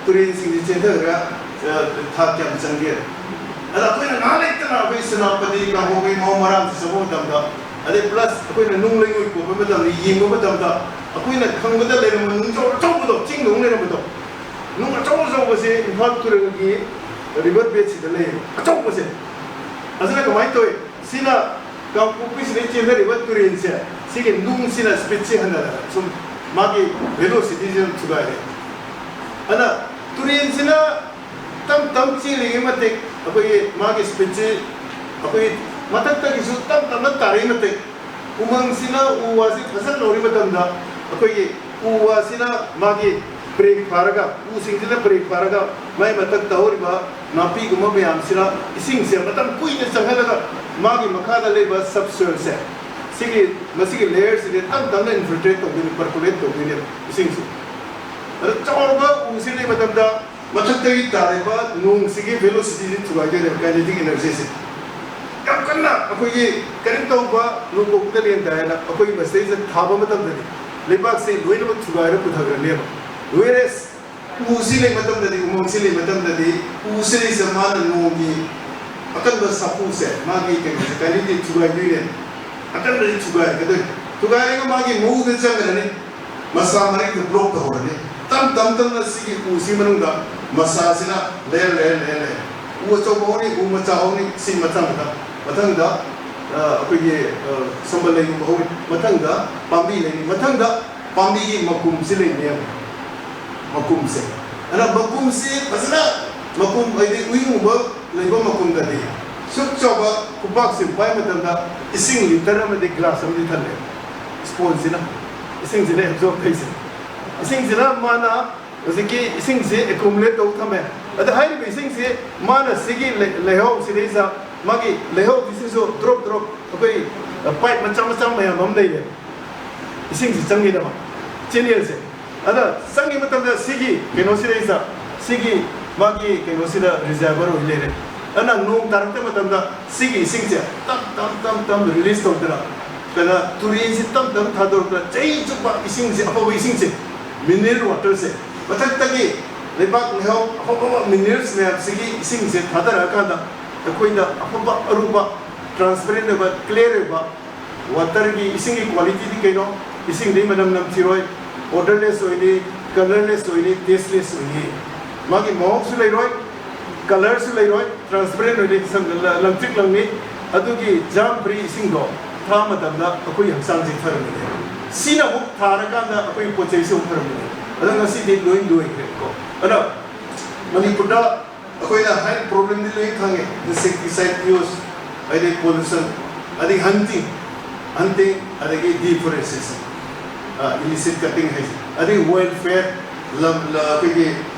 ꯇꯨꯔꯦꯜꯁꯤꯡꯁꯤ ꯆꯦꯟꯊꯈ꯭ꯔꯒ ꯑ, ꯊꯥ ꯀꯌꯥꯝ ꯆꯪꯒꯦ? ꯑꯗ ꯑꯩꯈꯣꯏꯅ ꯉꯥꯏꯍꯥꯛ ꯂꯩꯇꯅ ꯑꯩꯈꯣꯏ ꯁꯦꯅꯥꯄꯇꯤ ꯀꯥꯡꯄꯣꯛꯄꯤ ꯃꯑꯣꯡ ꯃꯔꯥꯡꯁꯤ ꯆꯠꯄ ꯃꯇꯝꯗ, ꯑꯗꯩ ꯄ꯭ꯂꯁ ꯑꯩꯈꯣꯏꯅ ꯅꯨꯡ ꯂꯩꯉꯣꯏ ꯀꯣꯠꯄ ꯃꯇꯝꯗ, ꯌꯦꯡꯕ ꯃꯇꯝꯗ ꯑꯩꯈꯣꯏꯅ ꯈꯪꯕꯗ ꯂꯩꯔꯝꯕ ꯅꯨꯡꯖꯥꯎ ꯑꯆꯧꯕꯗꯣ, ꯆꯤꯡꯗꯧꯅ ꯂꯩꯔꯝꯕꯗꯣ, ꯅꯨꯡ ꯑꯆꯧ ꯑꯆꯧꯕꯁꯦ ꯏꯝꯐꯥꯜ ꯇꯨꯔꯦꯜꯒꯤ ꯔꯤꯚꯔ ꯕꯦꯗꯁꯤꯗ ꯂꯩꯌꯦꯕ, ꯑꯆꯧꯕꯁꯦ꯫ ꯑꯗꯨꯅ ꯀꯃꯥꯏꯅ ꯇꯧꯏ? ꯁꯤꯅ ꯀꯥꯡꯄꯣꯛꯄꯤꯁꯤꯗꯩ ꯆꯦꯟꯊꯔꯤꯕ ꯇꯨꯔꯦꯜꯁꯦ, ꯁꯤꯒꯤ ꯅꯨꯡꯁꯤꯅ ꯁ꯭ꯄꯤꯗꯁꯤ ꯍꯟꯊꯔꯒ ꯁꯨꯝ ꯃꯥꯒꯤ ꯚꯦꯂꯣꯁꯤꯇꯤꯁꯤ ꯑꯗꯨꯝ ꯊꯨꯒꯥꯏꯔꯦ꯫ ꯑꯗꯨꯅ ꯇꯨꯔꯦꯜꯁꯤꯅ ꯇꯞ ꯇꯞ ꯆꯦꯜꯂꯤꯉꯩ ꯃꯇꯤꯛ ꯑꯩꯈꯣꯏꯒꯤ ꯃꯥꯒꯤ ꯁ꯭ꯄꯤꯗꯁꯤ ꯑꯩꯈꯣꯏ ꯃꯊꯛꯇꯒꯤꯁꯨ ꯇꯞ ꯇꯞꯅ ꯇꯥꯔꯛꯏ ꯃꯇꯤꯛ ꯎꯃꯪꯁꯤꯅ ꯎ ꯋꯥꯁꯤ ꯐꯖꯅ ꯂꯧꯔꯤ ꯃꯇꯝꯗ ꯑꯩꯈꯣꯏꯒꯤ ꯎ ꯋꯥꯁꯤꯅ ꯃꯥꯒꯤ ꯕ꯭ꯔꯦꯛ ꯐꯥꯔꯒ, ꯎꯁꯤꯡꯁꯤꯅ ꯕ꯭ꯔꯦꯛ ꯐꯥꯔꯒ ꯃꯥꯏ ꯃꯊꯛꯇ ꯍꯧꯔꯤꯕ ꯅꯥꯄꯤꯒꯨꯝꯕ ꯃꯌꯥꯝꯁꯤꯅ ꯏꯁꯤꯡꯁꯦ ꯃꯇꯝ ꯀꯨꯏꯅ ꯆꯪꯍꯜꯂꯒ ꯃꯥꯒꯤ ꯃꯈꯥꯗ ꯂꯩꯕ ꯁꯕꯁꯣꯏꯜꯁꯦ, ꯁꯤꯒꯤ, ꯃꯁꯤꯒꯤ ꯂꯦꯌꯔꯁꯤꯗꯤ ꯇꯞ ꯇꯞꯅ ꯏꯟꯐꯤꯜꯇ꯭ꯔꯦꯠ ꯇꯧꯗꯣꯏꯅꯤ, ꯄꯔꯀꯨꯂꯦꯠ ꯇꯧꯗꯣꯏꯅꯦꯕ ꯏꯁꯤꯡꯁꯦ꯫ ꯑꯗꯣ ꯆꯥꯎꯔꯕ ꯎꯁꯤ ꯂꯩꯕ ꯃꯇꯝꯗ ꯃꯊꯛꯇꯒꯤ ꯇꯥꯔꯛꯄ ꯅꯣꯡꯁꯤꯒꯤ ꯚꯦꯂꯣꯁꯤꯇꯤꯁꯤ ꯊꯨꯒꯥꯏꯗꯣꯏꯅꯦꯕ, ꯀꯥꯏꯅꯦꯇꯤꯛ ꯏꯅꯔꯖꯤꯁꯦ꯫ ꯌꯥꯝ ꯀꯟꯅ ꯑꯩꯈꯣꯏꯒꯤ ꯀꯔꯤꯝ ꯇꯧꯕ ꯅꯣꯡꯄꯣꯛꯇ ꯂꯦꯟ ꯇꯥꯏꯅ ꯑꯩꯈꯣꯏ ꯃꯁꯤꯗꯩꯁꯤꯗ ꯊꯥꯕ ꯃꯇꯝꯗꯗꯤ ꯂꯩꯕꯥꯛꯁꯦ ꯂꯣꯏꯅꯃꯛ ꯊꯨꯒꯥꯏꯔ ꯄꯨꯊꯈ꯭ꯔꯅꯦꯕ꯫ ꯋꯦꯔꯦꯁ ꯎꯁꯤ ꯂꯩ ꯃꯇꯝꯗꯗꯤ, ꯎꯃꯪꯁꯤ ꯂꯩ ꯃꯇꯝꯗꯗꯤ ꯎꯁꯤ ꯂꯩꯁꯦ ꯃꯥꯅ ꯅꯣꯡꯒꯤ ꯑꯀꯟꯕ ꯁꯥꯐꯨꯁꯦ, ꯃꯥꯒꯤ ꯀꯩꯅꯣꯁꯦ, ꯀꯥꯏꯅꯦꯇꯤꯛ ꯊꯨꯒꯥꯏꯗꯣꯏꯅꯦ꯫ ꯑꯀꯟꯕꯗꯤ ꯊꯨꯒꯥꯏꯔꯛꯀꯗꯣꯏꯅꯤ꯫ ꯊꯨꯒꯥꯏꯔꯒ ꯃꯥꯒꯤ ꯃꯎꯗ ꯆꯪꯈ꯭ꯔꯅꯤ꯫ ꯃꯁꯥ ꯃꯔꯤꯛꯇ ꯕ꯭ꯂꯣꯛ ꯇꯧꯍꯧꯔꯅꯤ꯫ ꯇꯞ ꯇꯞ ꯇꯞꯅ ꯁꯤꯒꯤ ꯎꯁꯤ ꯃꯅꯨꯡꯗ ꯃꯁꯥꯁꯤꯅ ꯂꯦꯌꯔ, ꯂꯦꯌꯔ, ꯂꯦꯌꯔ, ꯂꯦꯌꯔ꯫ ꯎ ꯑꯆꯧꯕ ꯍꯧꯅꯤ, ꯎ ꯃꯆꯥ ꯍꯧꯅꯤ, ꯁꯤ ꯃꯊꯪ ꯃꯊꯪ꯫ ꯃꯊꯪꯗ, ꯑ, ꯑꯩꯈꯣꯏꯒꯤ, ꯑ, ꯁꯝꯕꯜ ꯂꯩꯒꯨꯝꯕ ꯍꯧꯅꯤ꯫ ꯃꯊꯪꯗ ꯄꯥꯝꯕꯤ ꯂꯩꯅꯤ꯫ ꯃꯊꯪꯗ ꯄꯥꯝꯕꯤꯒꯤ ꯃꯀꯨꯝꯁꯤ ꯂꯩꯅꯦꯕ꯫ ꯃꯀꯨꯝꯁꯦ꯫ ꯑꯗꯨꯅ ꯃꯀꯨꯝꯁꯤ ꯐꯖꯅ, ꯃꯀꯨꯝ ꯍꯥꯏꯗꯤ ꯎꯌꯨꯡꯒꯨꯝꯕ ꯂꯩꯕ ꯃꯀꯨꯝꯗꯗꯤ ꯁꯨꯛ ꯆꯥꯎꯕ ꯈꯨꯕꯥꯛꯁꯤ ꯄꯥꯏ ꯃꯇꯝꯗ ꯏꯁꯤꯡ ꯂꯤꯇꯔ ꯑꯃꯗꯤ ꯒ꯭ꯂꯥꯁ ꯑꯃꯗꯤ ꯊꯜꯂꯦ꯫ ꯁ꯭ꯄꯣꯟꯖꯁꯤꯅ, ꯏꯁꯤꯡꯁꯤꯅ ꯑꯦꯕꯖꯣꯔꯕ ꯇꯧꯔꯤꯁꯦ꯫ ꯏꯁꯤꯡꯁꯤꯅ ꯃꯥꯅ ꯍꯧꯖꯤꯛꯀꯤ ꯏꯁꯤꯡꯁꯤ ꯑꯦꯀꯨꯃꯨꯂꯦꯠ ꯇꯧ ꯊꯝꯃꯦ꯫ ꯑꯗ ꯍꯥꯏꯔꯤꯕ ꯏꯁꯤꯡꯁꯤ ꯃꯥꯅ ꯁꯤꯒꯤ ꯂꯩ- ꯂꯩꯍꯥꯎ ꯁꯤꯗꯩꯁꯤꯗ ꯃꯥꯒꯤ ꯂꯩꯍꯥꯎꯁꯤꯁꯨ ꯗ꯭ꯔꯣꯞ ꯗ꯭ꯔꯣꯞ ꯑꯩꯈꯣꯏ ꯄꯥꯏꯞ ꯃꯆꯥ ꯃꯆꯥ ꯃꯌꯥꯝ ꯑꯃ ꯂꯩꯔꯦ ꯏꯁꯤꯡꯁꯤ ꯆꯪꯈꯤꯅꯕ ꯆꯦꯅꯦꯜꯁꯦ꯫ ꯑꯗ ꯆꯪꯈꯤꯕ ꯃꯇꯝꯗ ꯁꯤꯒꯤ ꯀꯩꯅꯣꯁꯤꯗꯩꯁꯤꯗ ꯁꯤꯒꯤ ꯃꯥꯒꯤ ꯀꯩꯅꯣꯁꯤꯗ ꯔꯤꯖꯔꯚꯔ ꯑꯣꯏ ꯂꯩꯔꯦ꯫ ꯑꯗꯨꯅ ꯅꯣꯡ ꯇꯥꯔꯛꯄ ꯃꯇꯝꯗ ꯁꯤꯒꯤ ꯏꯁꯤꯡꯁꯦ ꯇꯞ ꯇꯞ ꯇꯞ ꯇꯞ ꯔꯤꯂꯤꯁ ꯇꯧꯗꯅ ꯀꯩꯅꯣ ꯇꯨꯔꯦꯟꯁꯤ ꯇꯞ ꯇꯞ ꯊꯥꯗꯣꯔꯛꯇꯅ ꯆꯍꯤ ꯆꯨꯞꯄ ꯏꯁꯤꯡꯁꯦ, ꯑꯐꯕ ꯏꯁꯤꯡꯁꯦ, ꯃꯤꯅꯔꯦꯜ ꯋꯥꯇꯔꯁꯦ ꯃꯊꯛꯇꯒꯤ ꯂꯩꯕꯥꯛ ꯂꯩꯍꯥꯎ ꯑꯐꯕ ꯃꯤꯅꯔꯦꯜꯁ ꯃꯌꯥꯝꯁꯤꯒꯤ ꯏꯁꯤꯡꯁꯦ ꯊꯥꯗꯔꯛꯑꯀꯥꯟꯗ ꯑꯩꯈꯣꯏꯗ ꯑꯐꯕ ꯑꯔꯨꯕ ꯇ꯭ꯔꯥꯟꯁꯄꯦꯔꯦꯟ ꯑꯣꯏꯕ, ꯀ꯭ꯂꯤꯌꯥꯔ ꯑꯣꯏꯕ ꯋꯥꯇꯔꯒꯤ ꯏꯁꯤꯡꯒꯤ ꯀ꯭ꯋꯥꯂꯤꯇꯤꯗꯤ ꯀꯩꯅꯣ? ꯏꯁꯤꯡꯗꯤ ꯃꯅꯝ ꯅꯝꯊꯤꯔꯣꯏ, ꯑꯣꯗꯔꯂꯦꯁ ꯑꯣꯏꯅꯤ, ꯀꯂꯔꯂꯦꯁ ꯑꯣꯏꯅꯤ, ꯇꯦꯁꯂꯦꯁ ꯑꯣꯏꯅꯤ꯫ ꯃꯥꯒꯤ ꯃꯍꯥꯎꯁꯨ ꯂꯩꯔꯣꯏ, ꯀꯂꯔꯁꯨ ꯂꯩꯔꯣꯏ, ꯇ꯭ꯔꯥꯟꯁꯄꯦꯔꯦꯟ ꯑꯣꯏꯅꯤ, ꯁꯪ- ꯂ- ꯂꯪꯇ꯭ꯔꯤꯛ ꯂꯪꯅꯤ꯫ ꯑꯗꯨꯒꯤ ꯖꯥꯝ ꯐ꯭ꯔꯤ ꯏꯁꯤꯡꯗꯣ ꯊꯥ ꯃꯇꯝꯗ ꯑꯩꯈꯣꯏ ꯍꯛꯆꯥꯡꯁꯦ ꯐꯔꯝꯃꯤꯅꯦ꯫ ꯁꯤꯅ ꯑꯃꯨꯛ ꯊꯥꯔꯀꯥꯟꯗ ꯑꯩꯈꯣꯏ ꯄꯣꯠ ꯆꯩꯁꯨ ꯑꯃꯨꯛ ꯐꯔꯝꯃꯤꯅꯦ꯫ ꯑꯗꯣ ꯉꯁꯤꯗꯤ ꯂꯣꯏ ꯂꯣꯏꯈ꯭ꯔꯦꯀꯣ꯫ ꯑꯗꯣ ꯃꯅꯤꯄꯨꯔꯗ ꯑꯩꯈꯣꯏꯅ ꯍꯥꯏ ꯄ꯭ꯔꯣꯕ꯭ꯂꯦꯝꯗꯤ ꯂꯣꯏ ꯈꯪꯉꯦ, ꯏꯟꯁꯦꯛꯇꯤꯁꯥꯏꯠ ꯌꯨꯁ, ꯑꯗꯩ ꯄꯣꯂꯨꯁꯟ, ꯑꯗꯩ ꯍꯟꯇꯤꯡ, ꯍꯟꯇꯤꯡ, ꯑꯗꯒꯤ ꯗꯤꯐꯣꯔꯦꯁꯇꯦꯁꯟ, ꯏꯂꯤꯁꯤꯠ ꯀꯠꯇꯤꯡ ꯍꯥꯏꯁꯦ, ꯑꯗꯩ ꯋꯦꯜꯐꯤꯌꯔ, ꯂꯝ, ꯂ- ꯑꯩꯈꯣꯏꯒꯤ,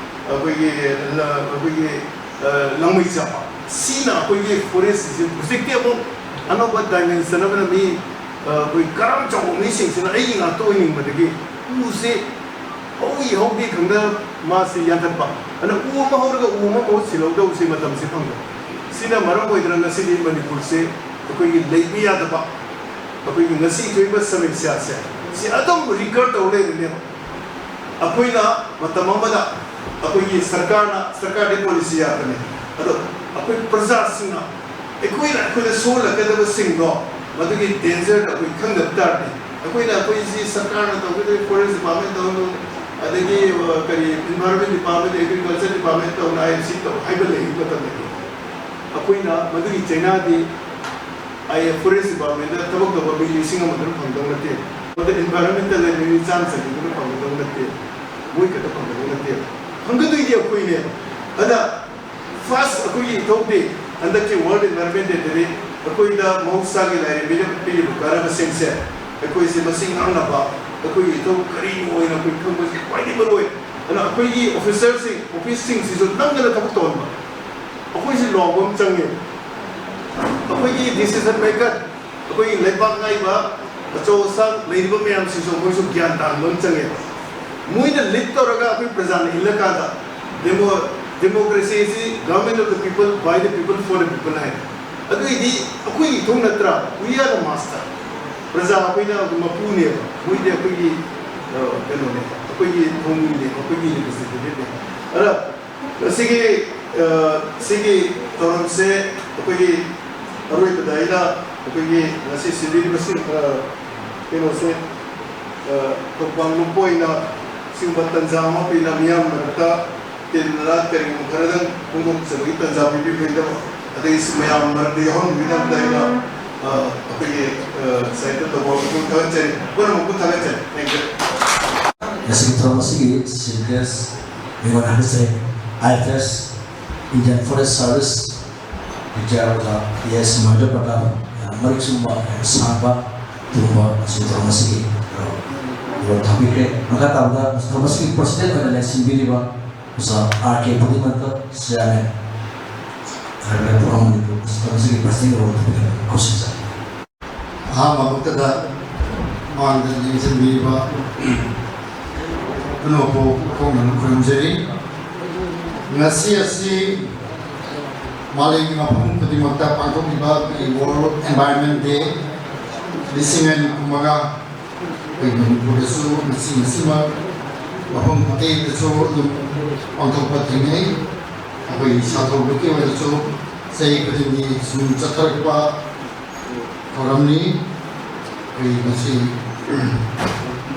ꯑꯩꯈꯣꯏꯒꯤ, ꯂ- ꯑꯩꯈꯣꯏꯒꯤ, ꯑ, ꯂꯪꯃꯩ ꯆꯥꯛꯄ, ꯁꯤꯅ ꯑꯩꯈꯣꯏꯒꯤ ꯐꯣꯔꯦꯁꯁꯤꯁꯦ ꯍꯧꯖꯤꯛꯇꯤ ꯑꯃꯨꯛ ꯑꯅꯧꯕ ꯗꯥꯏꯃꯦꯟꯁꯟ ꯑꯃꯅ ꯃꯤ, ꯑ, ꯑꯩꯈꯣꯏ ꯀꯔꯥꯝ ꯆꯥꯎꯕ ꯃꯤꯁꯤꯡꯁꯤꯅ ꯑꯩꯒꯤ ꯉꯥꯛꯇ ꯑꯣꯏꯅꯤꯡꯕꯗꯒꯤ ꯎꯁꯦ ꯍꯧꯏ ꯍꯧꯗꯦ ꯈꯪꯗ ꯃꯥꯁꯤ ꯌꯥꯟꯊꯠꯄ꯫ ꯑꯗꯨꯅ ꯎ ꯑꯃ ꯍꯧꯔꯒ ꯎ ꯑꯃ ꯃꯍꯨꯠ ꯁꯤꯜꯍꯧꯗꯧꯕꯁꯤ ꯃꯇꯝꯁꯤ ꯐꯪꯗꯕ꯫ ꯁꯤꯅ ꯃꯔꯝ ꯑꯣꯏꯗꯅ ꯉꯁꯤꯗꯤ ꯃꯅꯤꯄꯨꯔꯁꯦ ꯑꯩꯈꯣꯏꯒꯤ ꯂꯩꯕ ꯌꯥꯗꯕ, ꯑꯩꯈꯣꯏꯒꯤ ꯉꯁꯤ ꯊꯣꯛꯏꯕ ꯁꯃꯁ꯭ꯌꯥꯁꯦ ꯁꯤ ꯑꯗꯨꯝ ꯔꯤꯀꯔ ꯇꯧ ꯂꯩꯔꯅꯦꯕ꯫ ꯑꯩꯈꯣꯏꯅ ꯃꯇꯝ ꯑꯃꯗ ꯑꯩꯈꯣꯏꯒꯤ ꯁꯔꯀꯥꯔꯅ, ꯁꯔꯀꯥꯔꯗꯤ ꯄꯣꯂꯤꯁꯤ ꯌꯥꯕꯅꯤ, ꯑꯗꯣ ꯑꯩꯈꯣꯏ ꯄ꯭ꯔꯖꯥꯁꯤꯡꯅ ꯑꯩꯈꯣꯏꯅ ꯑꯩꯈꯣꯏꯗ ꯁꯣꯛꯍꯜꯂꯛꯀꯗꯕꯁꯤꯡꯗꯣ ꯃꯗꯨꯒꯤ ꯗꯦꯟꯖꯔꯗꯣ ꯑꯩꯈꯣꯏ ꯈꯪꯗꯕ ꯇꯥꯔꯗꯤ, ꯑꯩꯈꯣꯏꯅ ꯑꯩꯈꯣꯏꯁꯤ ꯁꯔꯀꯥꯔꯅ ꯇꯧꯒꯗꯕ, ꯐꯣꯔꯦꯁ ꯗꯤꯄꯥꯔꯠꯃꯦꯟ ꯇꯧꯅꯨ, ꯑꯗꯒꯤ, ꯑ, ꯀꯔꯤ, ꯏꯟꯚꯥꯏꯔꯣꯟꯃꯦꯟ ꯗꯤꯄꯥꯔꯠꯃꯦꯟ, ꯑꯦꯒ꯭ꯔꯤꯀꯜꯆꯔ ꯗꯤꯄꯥꯔꯠꯃꯦꯟ ꯇꯧꯅ ꯍꯥꯏ ꯁꯤ ꯇꯧ ꯍꯥꯏꯕ ꯂꯩꯕ ꯃꯇꯝꯗꯗꯤ ꯑꯩꯈꯣꯏꯅ ꯃꯗꯨꯒꯤ ꯆꯩꯅꯥꯗꯤ ꯑꯩ ꯐꯣꯔꯦꯁ ꯗꯤꯄꯥꯔꯠꯃꯦꯟꯗ ꯊꯕꯛ ꯇꯧꯕ ꯃꯤ ꯂꯤꯁꯤꯡ ꯑꯃꯗꯨꯅ ꯐꯪꯗꯧ ꯅꯠꯇꯦ꯫ ꯃꯗꯨ ꯏꯟꯚꯥꯏꯔꯣꯟꯃꯦꯟꯇ ꯂꯩꯕ ꯃꯤ ꯆꯥꯝ ꯆꯅꯤꯗꯨꯅ ꯐꯪꯒꯗꯧ ꯅꯠꯇꯦ꯫ ꯃꯣꯏ ꯈꯛꯇ ꯐꯪꯒꯗꯧ ꯅꯠꯇꯦ꯫ ꯐꯪꯒꯗꯣꯏꯗꯤ ꯑꯩꯈꯣꯏꯅꯦ꯫ ꯑꯗ ꯐꯥꯔꯁ ꯑꯩꯈꯣꯏꯒꯤ ꯏꯊꯧꯗꯤ ꯍꯟꯗꯛꯀꯤ ꯋꯥꯔꯜ ꯏꯟꯚꯥꯏꯔꯣꯟꯃꯦꯟ ꯗꯦꯗꯗꯤ ꯑꯩꯈꯣꯏꯗ ꯃꯍꯧꯁꯥꯒꯤ ꯂꯥꯏꯔꯦꯝꯕꯤꯅ ꯄꯤꯔꯤꯕ ꯀꯥꯟꯅꯕꯁꯤꯡꯁꯦ ꯑꯩꯈꯣꯏꯁꯦ ꯃꯁꯤꯡ ꯉꯥꯡꯅꯕ, ꯑꯩꯈꯣꯏꯒꯤ ꯏꯊꯧ ꯀꯔꯤꯅꯣ ꯍꯥꯏꯅ ꯑꯩꯈꯣꯏ ꯈꯪꯕꯁꯤ ꯈ꯭ꯋꯥꯏꯗꯒꯤ ꯃꯔꯨ ꯑꯣꯏ꯫ ꯑꯗꯨꯅ ꯑꯩꯈꯣꯏꯒꯤ ꯑꯣꯐꯤꯁꯔꯁꯤꯡ, ꯑꯣꯐꯤꯁꯁꯤꯡꯁꯤꯁꯨ ꯅꯝꯗꯅ ꯊꯕꯛ ꯇꯧꯍꯟꯕ, ꯑꯩꯈꯣꯏꯁꯤ ꯂꯥꯎꯕ ꯑꯃ ꯆꯪꯉꯦ꯫ ꯑꯩꯈꯣꯏꯒꯤ ꯗꯤꯁꯤꯖꯟ ꯃꯦꯀꯔ, ꯑꯩꯈꯣꯏꯒꯤ ꯂꯩꯕꯥꯛ ꯉꯥꯛꯏꯕ ꯑꯆꯧ ꯑꯁꯥꯡ ꯂꯩꯔꯤꯕ ꯃꯌꯥꯝꯁꯤꯁꯨ ꯃꯣꯏꯁꯨ ꯒ꯭ꯌꯥꯟ ꯇꯥꯍꯟꯕ ꯑꯃ ꯆꯪꯉꯦ꯫ ꯃꯣꯏꯅ ꯂꯤꯗ ꯇꯧꯔꯒ ꯑꯩꯈꯣꯏ ꯄ꯭ꯔꯖꯥꯅ ꯏꯜꯂꯀꯥꯟꯗ demo-, democracy is the government of the people, by the people, for the people ꯍꯥꯏ꯫ ꯑꯗꯨꯏꯗꯤ ꯑꯩꯈꯣꯏꯒꯤ ꯏꯊꯧ ꯅꯠꯇ꯭ꯔꯥ? We are the master. ꯄ꯭ꯔꯖꯥ ꯑꯩꯈꯣꯏꯅ ꯃꯄꯨꯅꯦꯕ, ꯃꯣꯏꯗꯤ ꯑꯩꯈꯣꯏꯒꯤ, ꯑ, ꯀꯩꯅꯣꯅꯦ, ꯑꯩꯈꯣꯏꯒꯤ ꯊꯧꯃꯤꯅꯦ, ꯑꯩꯈꯣꯏꯒꯤ representative ꯅꯦ꯫ ꯑꯗ ꯉꯁꯤꯒꯤ, ꯑ, ꯁꯤꯒꯤ ꯊꯧꯔꯝꯁꯦ ꯑꯩꯈꯣꯏꯒꯤ ꯑꯔꯣꯏꯕꯗ ꯑꯩꯅ ꯑꯩꯈꯣꯏꯒꯤ ꯉꯁꯤ ꯁꯤꯟꯕꯤꯔꯤꯕꯁꯤꯡ, ꯑ, ꯀꯩꯅꯣꯁꯦ, ꯑ, ꯊꯧꯕꯥꯜ ꯂꯨꯞꯄ ꯑꯣꯏꯅ ꯁꯤꯒꯨꯝꯕ ꯇꯟꯖꯥ ꯑꯃ ꯄꯤꯅ ꯃꯤꯌꯥꯝ ꯃꯔꯛꯇ ꯇꯤꯟꯅ ꯀꯔꯤꯒꯨꯝꯕ ꯈꯔꯗꯪ ꯐꯣꯡꯗꯣꯛꯆꯕꯒꯤ ꯇꯟꯖꯥ ꯄꯤꯕꯤꯕꯒꯤꯗꯃꯛ, ꯑꯗꯒꯤ ꯃꯌꯥꯝ ꯃꯔꯛꯇ ꯌꯥꯎꯍꯟꯕꯒꯤꯗꯃꯛꯇ ꯑꯩꯅ, ꯑ, ꯑꯩꯈꯣꯏꯒꯤ, ꯑ, ꯁꯥꯍꯤꯇ꯭ꯌ ꯇꯧꯕ ꯄꯨꯝꯅꯃꯛꯄꯨ ꯊꯥꯒꯠꯆꯔꯤ, ꯄꯨꯝꯅꯃꯛꯄꯨ ꯊꯥꯒꯠꯆꯔꯤ꯫ Thank you. ꯉꯁꯤꯒꯤ ꯊꯧꯔꯝ ꯑꯁꯤꯒꯤ chief guest ꯑꯩꯉꯣꯟꯗ ꯍꯥꯏꯖꯔꯤ, I F S, Indian Forest Service, retire ꯑꯣꯏꯕ ꯑꯦ ꯑꯦꯁ ꯃꯍꯦꯟꯗ꯭ꯔ ꯄ꯭ꯔꯇꯥꯞ, ꯌꯥꯝ ꯃꯔꯤꯛ ꯆꯨꯝꯕ, ꯌꯥꯝ ꯁꯥꯡꯕ, ꯑꯗꯨꯒꯨꯝꯕ ꯉꯁꯤꯒꯤ ꯊꯧꯔꯝ ꯑꯁꯤꯒꯤ, ꯑ, ꯊꯧꯔꯝ ꯊꯝꯕꯤꯈ꯭ꯔꯦ꯫ ꯃꯈꯥ ꯇꯥꯕꯗ ꯊꯧꯔꯝ ꯑꯁꯤꯒꯤ president ꯑꯣꯏꯅ ꯂꯦꯡꯁꯤꯟꯕꯤꯔꯤꯕ ꯑꯣꯖꯥ ꯑꯥꯔ ꯀꯦ ꯄꯨꯗꯤꯃꯟꯇ chairman, ꯍꯥꯏꯔꯤꯕ ꯊꯧꯔꯝ ꯑꯁꯤꯒꯤ president ꯑꯣꯏꯅ ꯈꯨꯔꯨꯝꯖꯔꯤ꯫ ꯑꯍꯥꯟꯕ ꯃꯛꯇꯗ ꯃꯥꯡꯗ ꯌꯦꯡꯁꯤꯟꯕꯤꯔꯤꯕ ꯄꯨꯝꯅꯃꯛꯄꯨ ꯍꯣꯡꯅꯅ ꯈꯨꯔꯨꯝꯖꯔꯤ꯫ ꯉꯁꯤ ꯑꯁꯤ ꯃꯥꯂꯦꯝꯒꯤ ꯃꯐꯝ ꯈꯨꯗꯤꯡꯃꯛꯇ ꯄꯥꯡꯊꯣꯛꯂꯤꯕ ꯑꯩꯈꯣꯏꯒꯤ World Environment Day ꯂꯤꯁꯤꯡ ꯑꯅꯤ ꯀꯨꯟꯃꯉꯥ ꯑꯩꯈꯣꯏ ꯃꯅꯤꯄꯨꯔꯗꯁꯨ ꯉꯁꯤ ꯉꯁꯤꯃꯛ ꯃꯐꯝ ꯑꯇꯩꯗꯁꯨ ꯑꯗꯨꯝ ꯄꯥꯡꯊꯣꯛꯄ ꯊꯦꯡꯅꯩ꯫ ꯑꯩꯈꯣꯏ ꯁꯥꯟꯇꯧꯕꯒꯤ ꯑꯣꯏꯅꯁꯨ ꯆꯍꯤ ꯈꯨꯗꯤꯡꯒꯤ ꯁꯨꯝ ꯆꯠꯊꯔꯛꯄ ꯊꯧꯔꯝꯅꯤ꯫ ꯑꯩꯈꯣꯏ ꯉꯁꯤ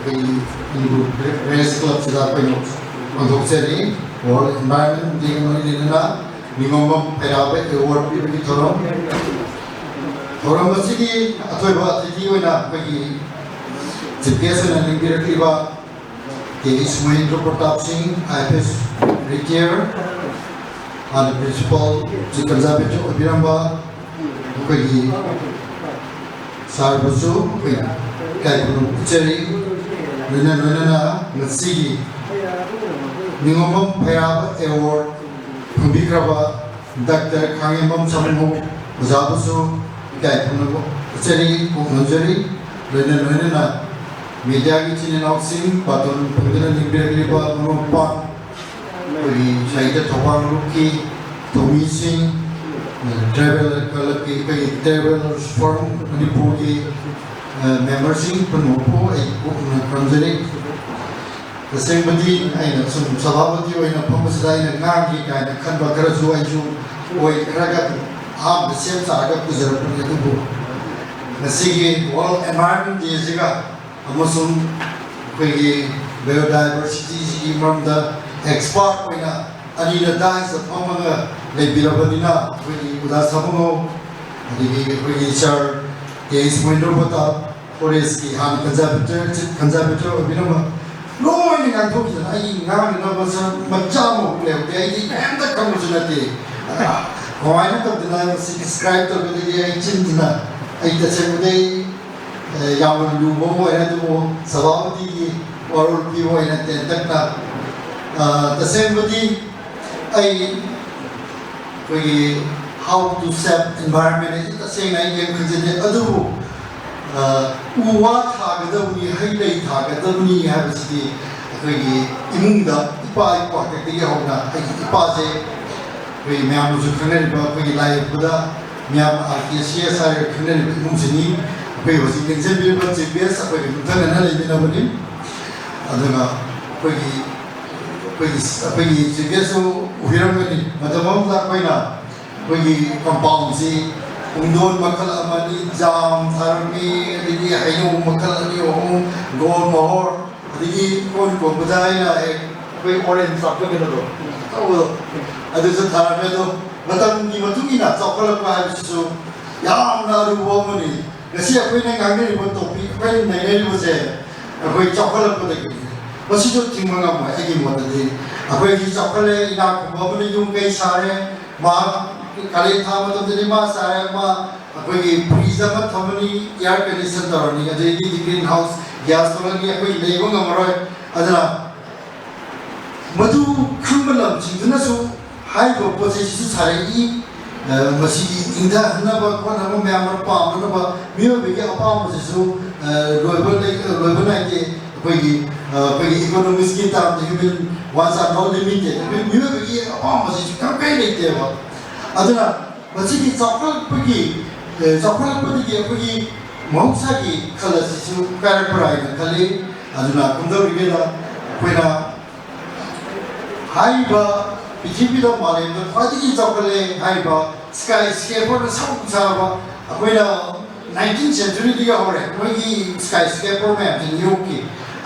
ꯑꯩꯈꯣꯏ ꯃꯅꯤꯄꯨꯔ Press Club ꯁꯤꯗ ꯑꯩꯈꯣꯏꯅ ꯄꯥꯡꯊꯣꯛꯆꯔꯤ꯫ World Environment Day ꯒ ꯃꯔꯤ ꯂꯩꯅꯅ ꯅꯤꯉꯣꯝꯕꯝ ꯄꯩꯔꯥꯕ award ꯄꯤꯕꯒꯤ ꯊꯧꯔꯝ꯫ ꯊꯧꯔꯝ ꯑꯁꯤꯒꯤ ꯑꯊꯣꯏꯕ ꯑꯇꯤꯊꯤ ꯑꯣꯏꯅ ꯑꯩꯈꯣꯏꯒꯤ chief guest ꯑꯣꯏꯅ ꯂꯦꯡꯕꯤꯔꯛꯂꯤꯕ ꯀꯦ ꯏꯁ ꯃꯍꯦꯟꯗ꯭ꯔ ꯄ꯭ꯔꯇꯥꯞ ꯁꯤꯡ, I F S retire, ꯍꯥꯟꯅ principal ꯁꯤ ꯀꯟꯖꯥꯔꯕꯦꯇꯔ ꯑꯣꯏꯕꯤꯔꯝꯕ ꯑꯩꯈꯣꯏꯒꯤ ꯁꯥꯔꯕꯨꯁꯨ ꯑꯩꯈꯣꯏ ꯏꯀꯥꯏ ꯈꯨꯝꯅꯕ ꯎꯠꯆꯔꯤ꯫ ꯂꯣꯏꯅ ꯂꯣꯏꯅꯅ ꯉꯁꯤꯒꯤ ꯅꯤꯉꯣꯝꯕꯝ ꯐꯩꯔꯥꯕ ꯑꯦꯋꯥꯔꯗ ꯐꯪꯕꯤꯈ꯭ꯔꯕ ꯗꯥꯛꯇꯔ ꯈꯥꯉꯦꯝꯕꯝ ꯁꯥꯃꯨ ꯑꯣꯖꯥꯕꯨꯁꯨ ꯏꯀꯥꯏ ꯈꯨꯝꯅꯕ ꯎꯠꯆꯔꯤ, ꯀꯣꯛꯅꯖꯔꯤ꯫ ꯂꯣꯏꯅ ꯂꯣꯏꯅꯅ ꯃꯤꯗꯤꯌꯥꯒꯤ ꯏꯆꯤꯟ ꯏꯅꯥꯎꯁꯤꯡ, ꯕꯥꯇꯣꯟ ꯐꯪꯗꯨꯅ ꯂꯦꯡꯕꯤꯔꯛꯂꯤꯕ ꯃꯔꯨꯞ ꯃꯄꯥꯡ, ꯑꯩꯈꯣꯏꯒꯤ ꯁꯥꯍꯤꯇ꯭ꯌ ꯊꯧꯕꯥꯜ ꯂꯨꯞꯀꯤ ꯊꯧꯃꯤꯁꯤꯡ, ꯇ꯭ꯔꯥꯏꯕꯦꯜ ꯀ꯭ꯂꯕꯀꯤ, ꯑꯩꯈꯣꯏꯒꯤ ꯇ꯭ꯔꯥꯏꯕꯦꯜ ꯐꯣꯔꯝ ꯃꯅꯤꯄꯨꯔꯒꯤ ꯃꯦꯝꯕꯔꯁꯤꯡ ꯄꯨꯝꯅꯃꯛꯄꯨ ꯑꯩ ꯄꯨꯛꯅꯤꯡ ꯈꯨꯔꯨꯝꯖꯔꯤ꯫ ꯇꯁꯦꯡꯕꯗꯤ ꯑꯩꯅ ꯁꯨꯝ ꯁꯚꯥꯄꯇꯤ ꯑꯣꯏꯅ ꯐꯝꯕꯁꯤꯗ ꯑꯩꯅ ꯉꯥꯡꯒꯦ ꯀꯥꯏꯅ ꯈꯟꯕ ꯈꯔꯁꯨ ꯑꯩꯁꯨ ꯑꯣꯏ ꯈꯔꯒ ꯑꯍꯥꯟꯕ ꯁꯦꯝ ꯁꯥꯔꯒ ꯄꯨꯖꯔꯛꯄꯅꯤ꯫ ꯑꯗꯨꯕꯨ ꯉꯁꯤꯒꯤ World Environment Day ꯑꯁꯤꯒ ꯑꯃꯁꯨꯡ ꯑꯩꯈꯣꯏꯒꯤ ꯕꯥꯏꯑꯣꯗꯥꯏꯕꯔꯁꯤꯇꯤꯁꯤꯒꯤ ꯃꯔꯝꯗ ꯑꯦꯛꯁꯄꯥꯔꯠ ꯑꯣꯏꯅ ꯑꯅꯤꯅ ꯗꯥꯏꯁꯇ ꯐꯝꯃꯒ ꯂꯩꯕꯤꯔꯕꯅꯤꯅ, ꯑꯩꯈꯣꯏꯒꯤ ꯑꯣꯖꯥ ꯁꯥꯃꯨꯉꯧ, ꯑꯗꯒꯤ ꯑꯩꯈꯣꯏꯒꯤ ꯁꯥꯔ ꯀꯦ ꯑꯦꯁ ꯃꯍꯦꯟꯗ꯭ꯔ ꯄ꯭ꯔꯇꯥꯞ, ꯐꯣꯔꯦꯁꯀꯤ ꯍꯥꯟꯅ ꯀꯟꯖꯥꯔꯕꯦꯇꯔ, ꯆꯤꯐ ꯀꯟꯖꯥꯔꯕꯦꯇꯔ ꯑꯣꯏꯕꯤꯔꯝꯕ, ꯂꯣꯏꯅ ꯉꯥꯡꯊꯣꯛꯈꯤꯗꯅ ꯑꯩꯒꯤ ꯉꯥꯡꯅꯅꯕ ꯁꯔꯨꯛ ꯃꯆꯥ ꯑꯃ ꯂꯩꯍꯧꯗꯦ꯫ ꯑꯩꯗꯤ ꯀꯔꯤꯝꯇ ꯈꯪꯕꯁꯨ ꯅꯠꯇꯦ꯫ ꯀꯃꯥꯏꯅ ꯇꯧꯗꯅ ꯃꯁꯤ ꯗꯤꯁꯀ꯭ꯔꯥꯏꯕ ꯇꯧꯒꯗꯒꯦ? ꯑꯩ ꯆꯤꯟꯁꯤꯅ, ꯑꯩ ꯇꯁꯦꯡꯕꯗꯤ, ꯑꯦ, ꯌꯥꯝꯅ ꯂꯨꯕ ꯑꯃ ꯑꯣꯏꯔꯦ꯫ ꯑꯗꯨꯕꯨ ꯁꯚꯥꯄꯇꯤꯒꯤ ꯋꯥꯔꯣꯜ ꯄꯤꯕ ꯑꯣꯏꯅ ꯇꯦꯟꯇꯛꯅ, ꯑ, ꯇꯁꯦꯡꯕꯗꯤ ꯑꯩ ꯑꯩꯈꯣꯏꯒꯤ how to save environment ꯍꯥꯏꯁꯤ ꯇꯁꯦꯡꯅ ꯑꯩ ꯀꯔꯤꯝ ꯈꯪꯖꯗꯦ꯫ ꯑꯗꯨꯕꯨ, ꯑ, ꯎ ꯋꯥ ꯊꯥꯒꯗꯕꯅꯤ, ꯍꯩ ꯂꯩ ꯊꯥꯒꯗꯕꯅꯤ ꯍꯥꯏꯕꯁꯤꯗꯤ ꯑꯩꯈꯣꯏꯒꯤ ꯏꯃꯨꯡꯗ ꯏꯄꯥ ꯏꯄꯨ ꯍꯥꯛꯇꯛꯇꯒꯤ ꯍꯧꯅ ꯑꯩꯒꯤ ꯏꯄꯥꯁꯦ ꯑꯩꯈꯣꯏ ꯃꯌꯥꯝꯅꯁꯨ ꯈꯪꯅꯔꯤꯕ ꯑꯩꯈꯣꯏꯒꯤ ꯂꯥꯏ ꯌꯦꯛꯄꯗ ꯃꯤꯌꯥꯝ ꯑꯥꯔ ꯀꯦ ꯁꯤ ꯑꯦꯁ ꯍꯥꯏꯔꯒ ꯈꯪꯅꯔꯤꯕ ꯏꯃꯨꯡꯁꯤꯅꯤ꯫ ꯑꯩꯈꯣꯏ ꯍꯧꯖꯤꯛ ꯂꯦꯡꯖꯟꯕꯤꯔꯤꯕ ꯆꯤꯐ ꯒꯦꯁ ꯑꯩꯈꯣꯏꯒ ꯌꯨꯝꯊꯪꯅꯅ ꯂꯩꯃꯤꯟꯅꯕꯅꯤ꯫ ꯑꯗꯨꯒ ꯑꯩꯈꯣꯏꯒꯤ, ꯑꯩꯈꯣꯏꯒꯤ, ꯑꯩꯈꯣꯏꯒꯤ ꯆꯤꯐ ꯒꯦꯁꯁꯨ ꯎꯕꯤꯔꯝꯒꯅꯤ꯫ ꯃꯇꯝ ꯑꯃꯗ ꯑꯩꯈꯣꯏꯅ ꯑꯩꯈꯣꯏꯒꯤ ꯀꯝꯄꯥꯎꯟꯁꯤ ꯄꯨꯡꯗꯣꯟ ꯃꯈꯜ ꯑꯃꯅꯤ, ꯖꯥꯝ ꯊꯥꯔꯝꯃꯤ, ꯑꯗꯒꯤ ꯍꯩꯅꯧ ꯃꯈꯜ ꯑꯅꯤ ꯑꯍꯨꯝ, ꯒꯣꯜ ꯃꯣꯍꯣꯔ, ꯑꯗꯒꯤ ꯏꯀꯣꯟ ꯀꯣꯟꯕꯗ ꯑꯩꯅ ꯍꯦꯛ ꯑꯩꯈꯣꯏ ꯑꯣꯔꯦꯟꯖ ꯆꯥꯎꯈꯠꯀꯗꯕꯗꯣ ꯇꯧꯕꯗꯣ, ꯑꯗꯨꯁꯨ ꯊꯥꯔꯝꯃꯦ꯫ ꯑꯗꯣ ꯃꯇꯝꯒꯤ ꯃꯇꯨꯡ ꯏꯟꯅ ꯆꯥꯎꯈꯠꯂꯛꯄ ꯍꯥꯏꯕꯁꯤꯁꯨ ꯌꯥꯝꯅ ꯑꯔꯨꯕ ꯑꯃꯅꯤ꯫ ꯉꯁꯤ ꯑꯩꯈꯣꯏꯅ ꯉꯥꯡꯅꯔꯤꯕ ꯇꯣꯄꯤꯛ, ꯑꯩꯈꯣꯏꯅ ꯅꯩꯅꯔꯤꯕꯁꯦ ꯑꯩꯈꯣꯏ ꯆꯥꯎꯈꯠꯂꯛꯄꯗꯒꯤꯅꯤ꯫ ꯃꯁꯤꯁꯨ ꯊꯤꯡꯕ ꯉꯝꯃꯣꯏ꯫ ꯑꯩꯒꯤ ꯃꯣꯠꯇꯗꯤ ꯑꯩꯈꯣꯏ ꯍꯧꯖꯤꯛ ꯆꯥꯎꯈꯠꯂꯦ, ꯏꯅꯥꯛ ꯈꯨꯟꯕ ꯑꯃꯅ ꯌꯨꯝ ꯀꯩ ꯁꯥꯔꯦ, ꯃꯍꯥꯛ ꯀꯥꯂꯦꯟ ꯊꯥ ꯃꯇꯝꯗꯗꯤ ꯃꯥ ꯁꯥꯔꯦ, ꯃꯥ ꯑꯩꯈꯣꯏꯒꯤ ꯐ꯭ꯔꯤꯖ ꯑꯃ ꯊꯝꯃꯅꯤ, ꯑꯦꯌꯥꯔ ꯀꯟꯗꯤꯁꯟ ꯇꯧꯔꯅꯤ, ꯑꯗꯩꯗꯤ ꯒ꯭ꯔꯤꯟ ꯍꯥꯎꯁ ꯒ꯭ꯌꯥꯁ ꯊꯣꯛꯂꯛꯑꯅꯤ, ꯑꯩꯈꯣꯏ ꯂꯩꯕ ꯉꯝꯃꯔꯣꯏ꯫ ꯑꯗꯨꯅ ꯃꯗꯨ ꯈꯪꯕ ꯂꯝꯁꯤꯡꯗꯨꯅꯁꯨ ꯍꯥꯏꯔꯤꯕ ꯄꯣꯠ ꯆꯩꯁꯤꯁꯨ ꯁꯥꯔꯛꯏ꯫ ꯑ, ꯃꯁꯤꯒꯤ ꯏꯪꯊꯍꯟꯅꯕ ꯈꯣꯠꯅꯕ ꯃꯌꯥꯝ ꯑꯃ ꯄꯥꯝꯅꯅꯕ ꯃꯤꯑꯣꯏꯕꯒꯤ ꯑꯄꯥꯝꯕꯁꯤꯁꯨ, ꯑ, ꯂꯣꯏꯕ ꯂꯩ-, ꯂꯣꯏꯕ ꯅꯥꯏꯗꯦ꯫ ꯑꯩꯈꯣꯏꯒꯤ, ꯑ, ꯑꯩꯈꯣꯏꯒꯤ economics ꯀꯤ term the human wants are not limited꯫ ꯑꯩꯈꯣꯏ ꯃꯤꯑꯣꯏꯕꯒꯤ ꯑꯄꯥꯝꯕꯁꯤꯁꯨ ꯈꯪꯀꯩ ꯂꯩꯇꯦꯕ꯫ ꯑꯗꯨꯅ ꯃꯁꯤꯒꯤ ꯆꯥꯎꯈꯠꯂꯛꯄꯒꯤ, ꯑ, ꯆꯥꯎꯈꯠꯂꯛꯄꯗꯒꯤ ꯑꯩꯈꯣꯏꯒꯤ ꯃꯍꯧꯁꯥꯒꯤ ꯈꯜ ꯑꯁꯤꯁꯨ ꯀꯥꯏꯔꯛꯄ꯭ꯔꯥ ꯍꯥꯏꯅ ꯈꯜꯂꯤ꯫ ꯑꯗꯨꯅ ꯀꯝꯗꯧꯔꯤꯒꯦꯗ ꯑꯩꯈꯣꯏꯅ ꯍꯥꯏꯔꯤꯕ ꯄ꯭ꯔꯤꯊꯤꯕꯤꯗ ꯃꯥꯂꯦꯝꯗ ꯈ꯭ꯋꯥꯏꯗꯒꯤ ꯆꯥꯎꯈꯠꯂꯦ ꯍꯥꯏꯔꯤꯕ skyscraper ꯅ ꯁꯛ ꯁꯥꯕ ꯑꯩꯈꯣꯏꯅ nineteenth century ꯗꯒꯤ ꯍꯧꯔꯦ ꯃꯣꯏꯒꯤ skyscraper ꯃꯌꯥꯝꯁꯦ ꯅ꯭ꯌꯨ ꯌꯣꯔꯛꯀꯤ꯫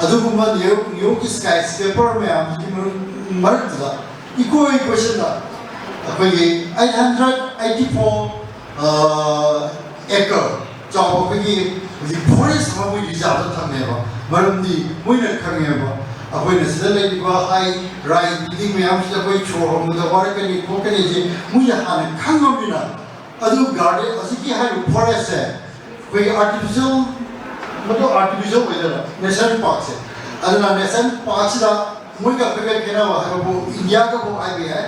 ꯑꯗꯨꯒꯨꯝꯕ ꯅ꯭ꯌꯨ ꯌꯣꯔꯛ, ꯅ꯭ꯌꯨ ꯌꯣꯔꯛꯀꯤ skyscraper ꯃꯌꯥꯝꯁꯤꯒꯤ ꯃꯔꯛ-, ꯃꯔꯛꯇꯨꯗ ꯏꯀꯣꯏ ꯀꯣꯏꯁꯟꯗ ꯑꯩꯈꯣꯏꯒꯤ eight hundred eighty four acre ꯆꯥꯎꯕ ꯑꯩꯈꯣꯏꯒꯤ ꯍꯧꯖꯤꯛ forest ꯑꯃ ꯃꯣꯏ reserve ꯗ ꯊꯝꯃꯦꯕ꯫ ꯃꯔꯝꯗꯤ ꯃꯣꯏꯅ ꯈꯪꯉꯦꯕ ꯑꯩꯈꯣꯏꯅ ꯁꯤꯗ ꯂꯩꯔꯤꯕ high rise building ꯃꯌꯥꯝꯁꯤꯗ ꯑꯩꯈꯣꯏ ꯁꯣꯔ ꯍꯣꯟꯕꯗ ꯋꯥꯔꯛꯀꯅꯤ ꯈꯣꯠꯀꯅꯤꯁꯦ ꯃꯣꯏꯅ ꯍꯥꯟꯅ ꯈꯪꯉꯕꯅꯤꯅ꯫ ꯑꯗꯨ garden ꯍꯧꯖꯤꯛꯀꯤ ꯍꯥꯏꯔꯤꯕ forest ꯁꯦ ꯑꯩꯈꯣꯏꯒꯤ artificial, ꯃꯗꯨ artificial ꯑꯣꯏꯗꯅ national park ꯁꯦ꯫ ꯑꯗꯨꯅ national park ꯁꯤꯗ ꯃꯣꯏꯒ ꯑꯩꯈꯣꯏꯒ ꯈꯦꯠꯅꯕ ꯍꯥꯏꯕꯕꯨ ꯏꯟꯗꯤꯌꯥꯒꯕꯨ ꯍꯥꯏꯕ ꯌꯥꯏ꯫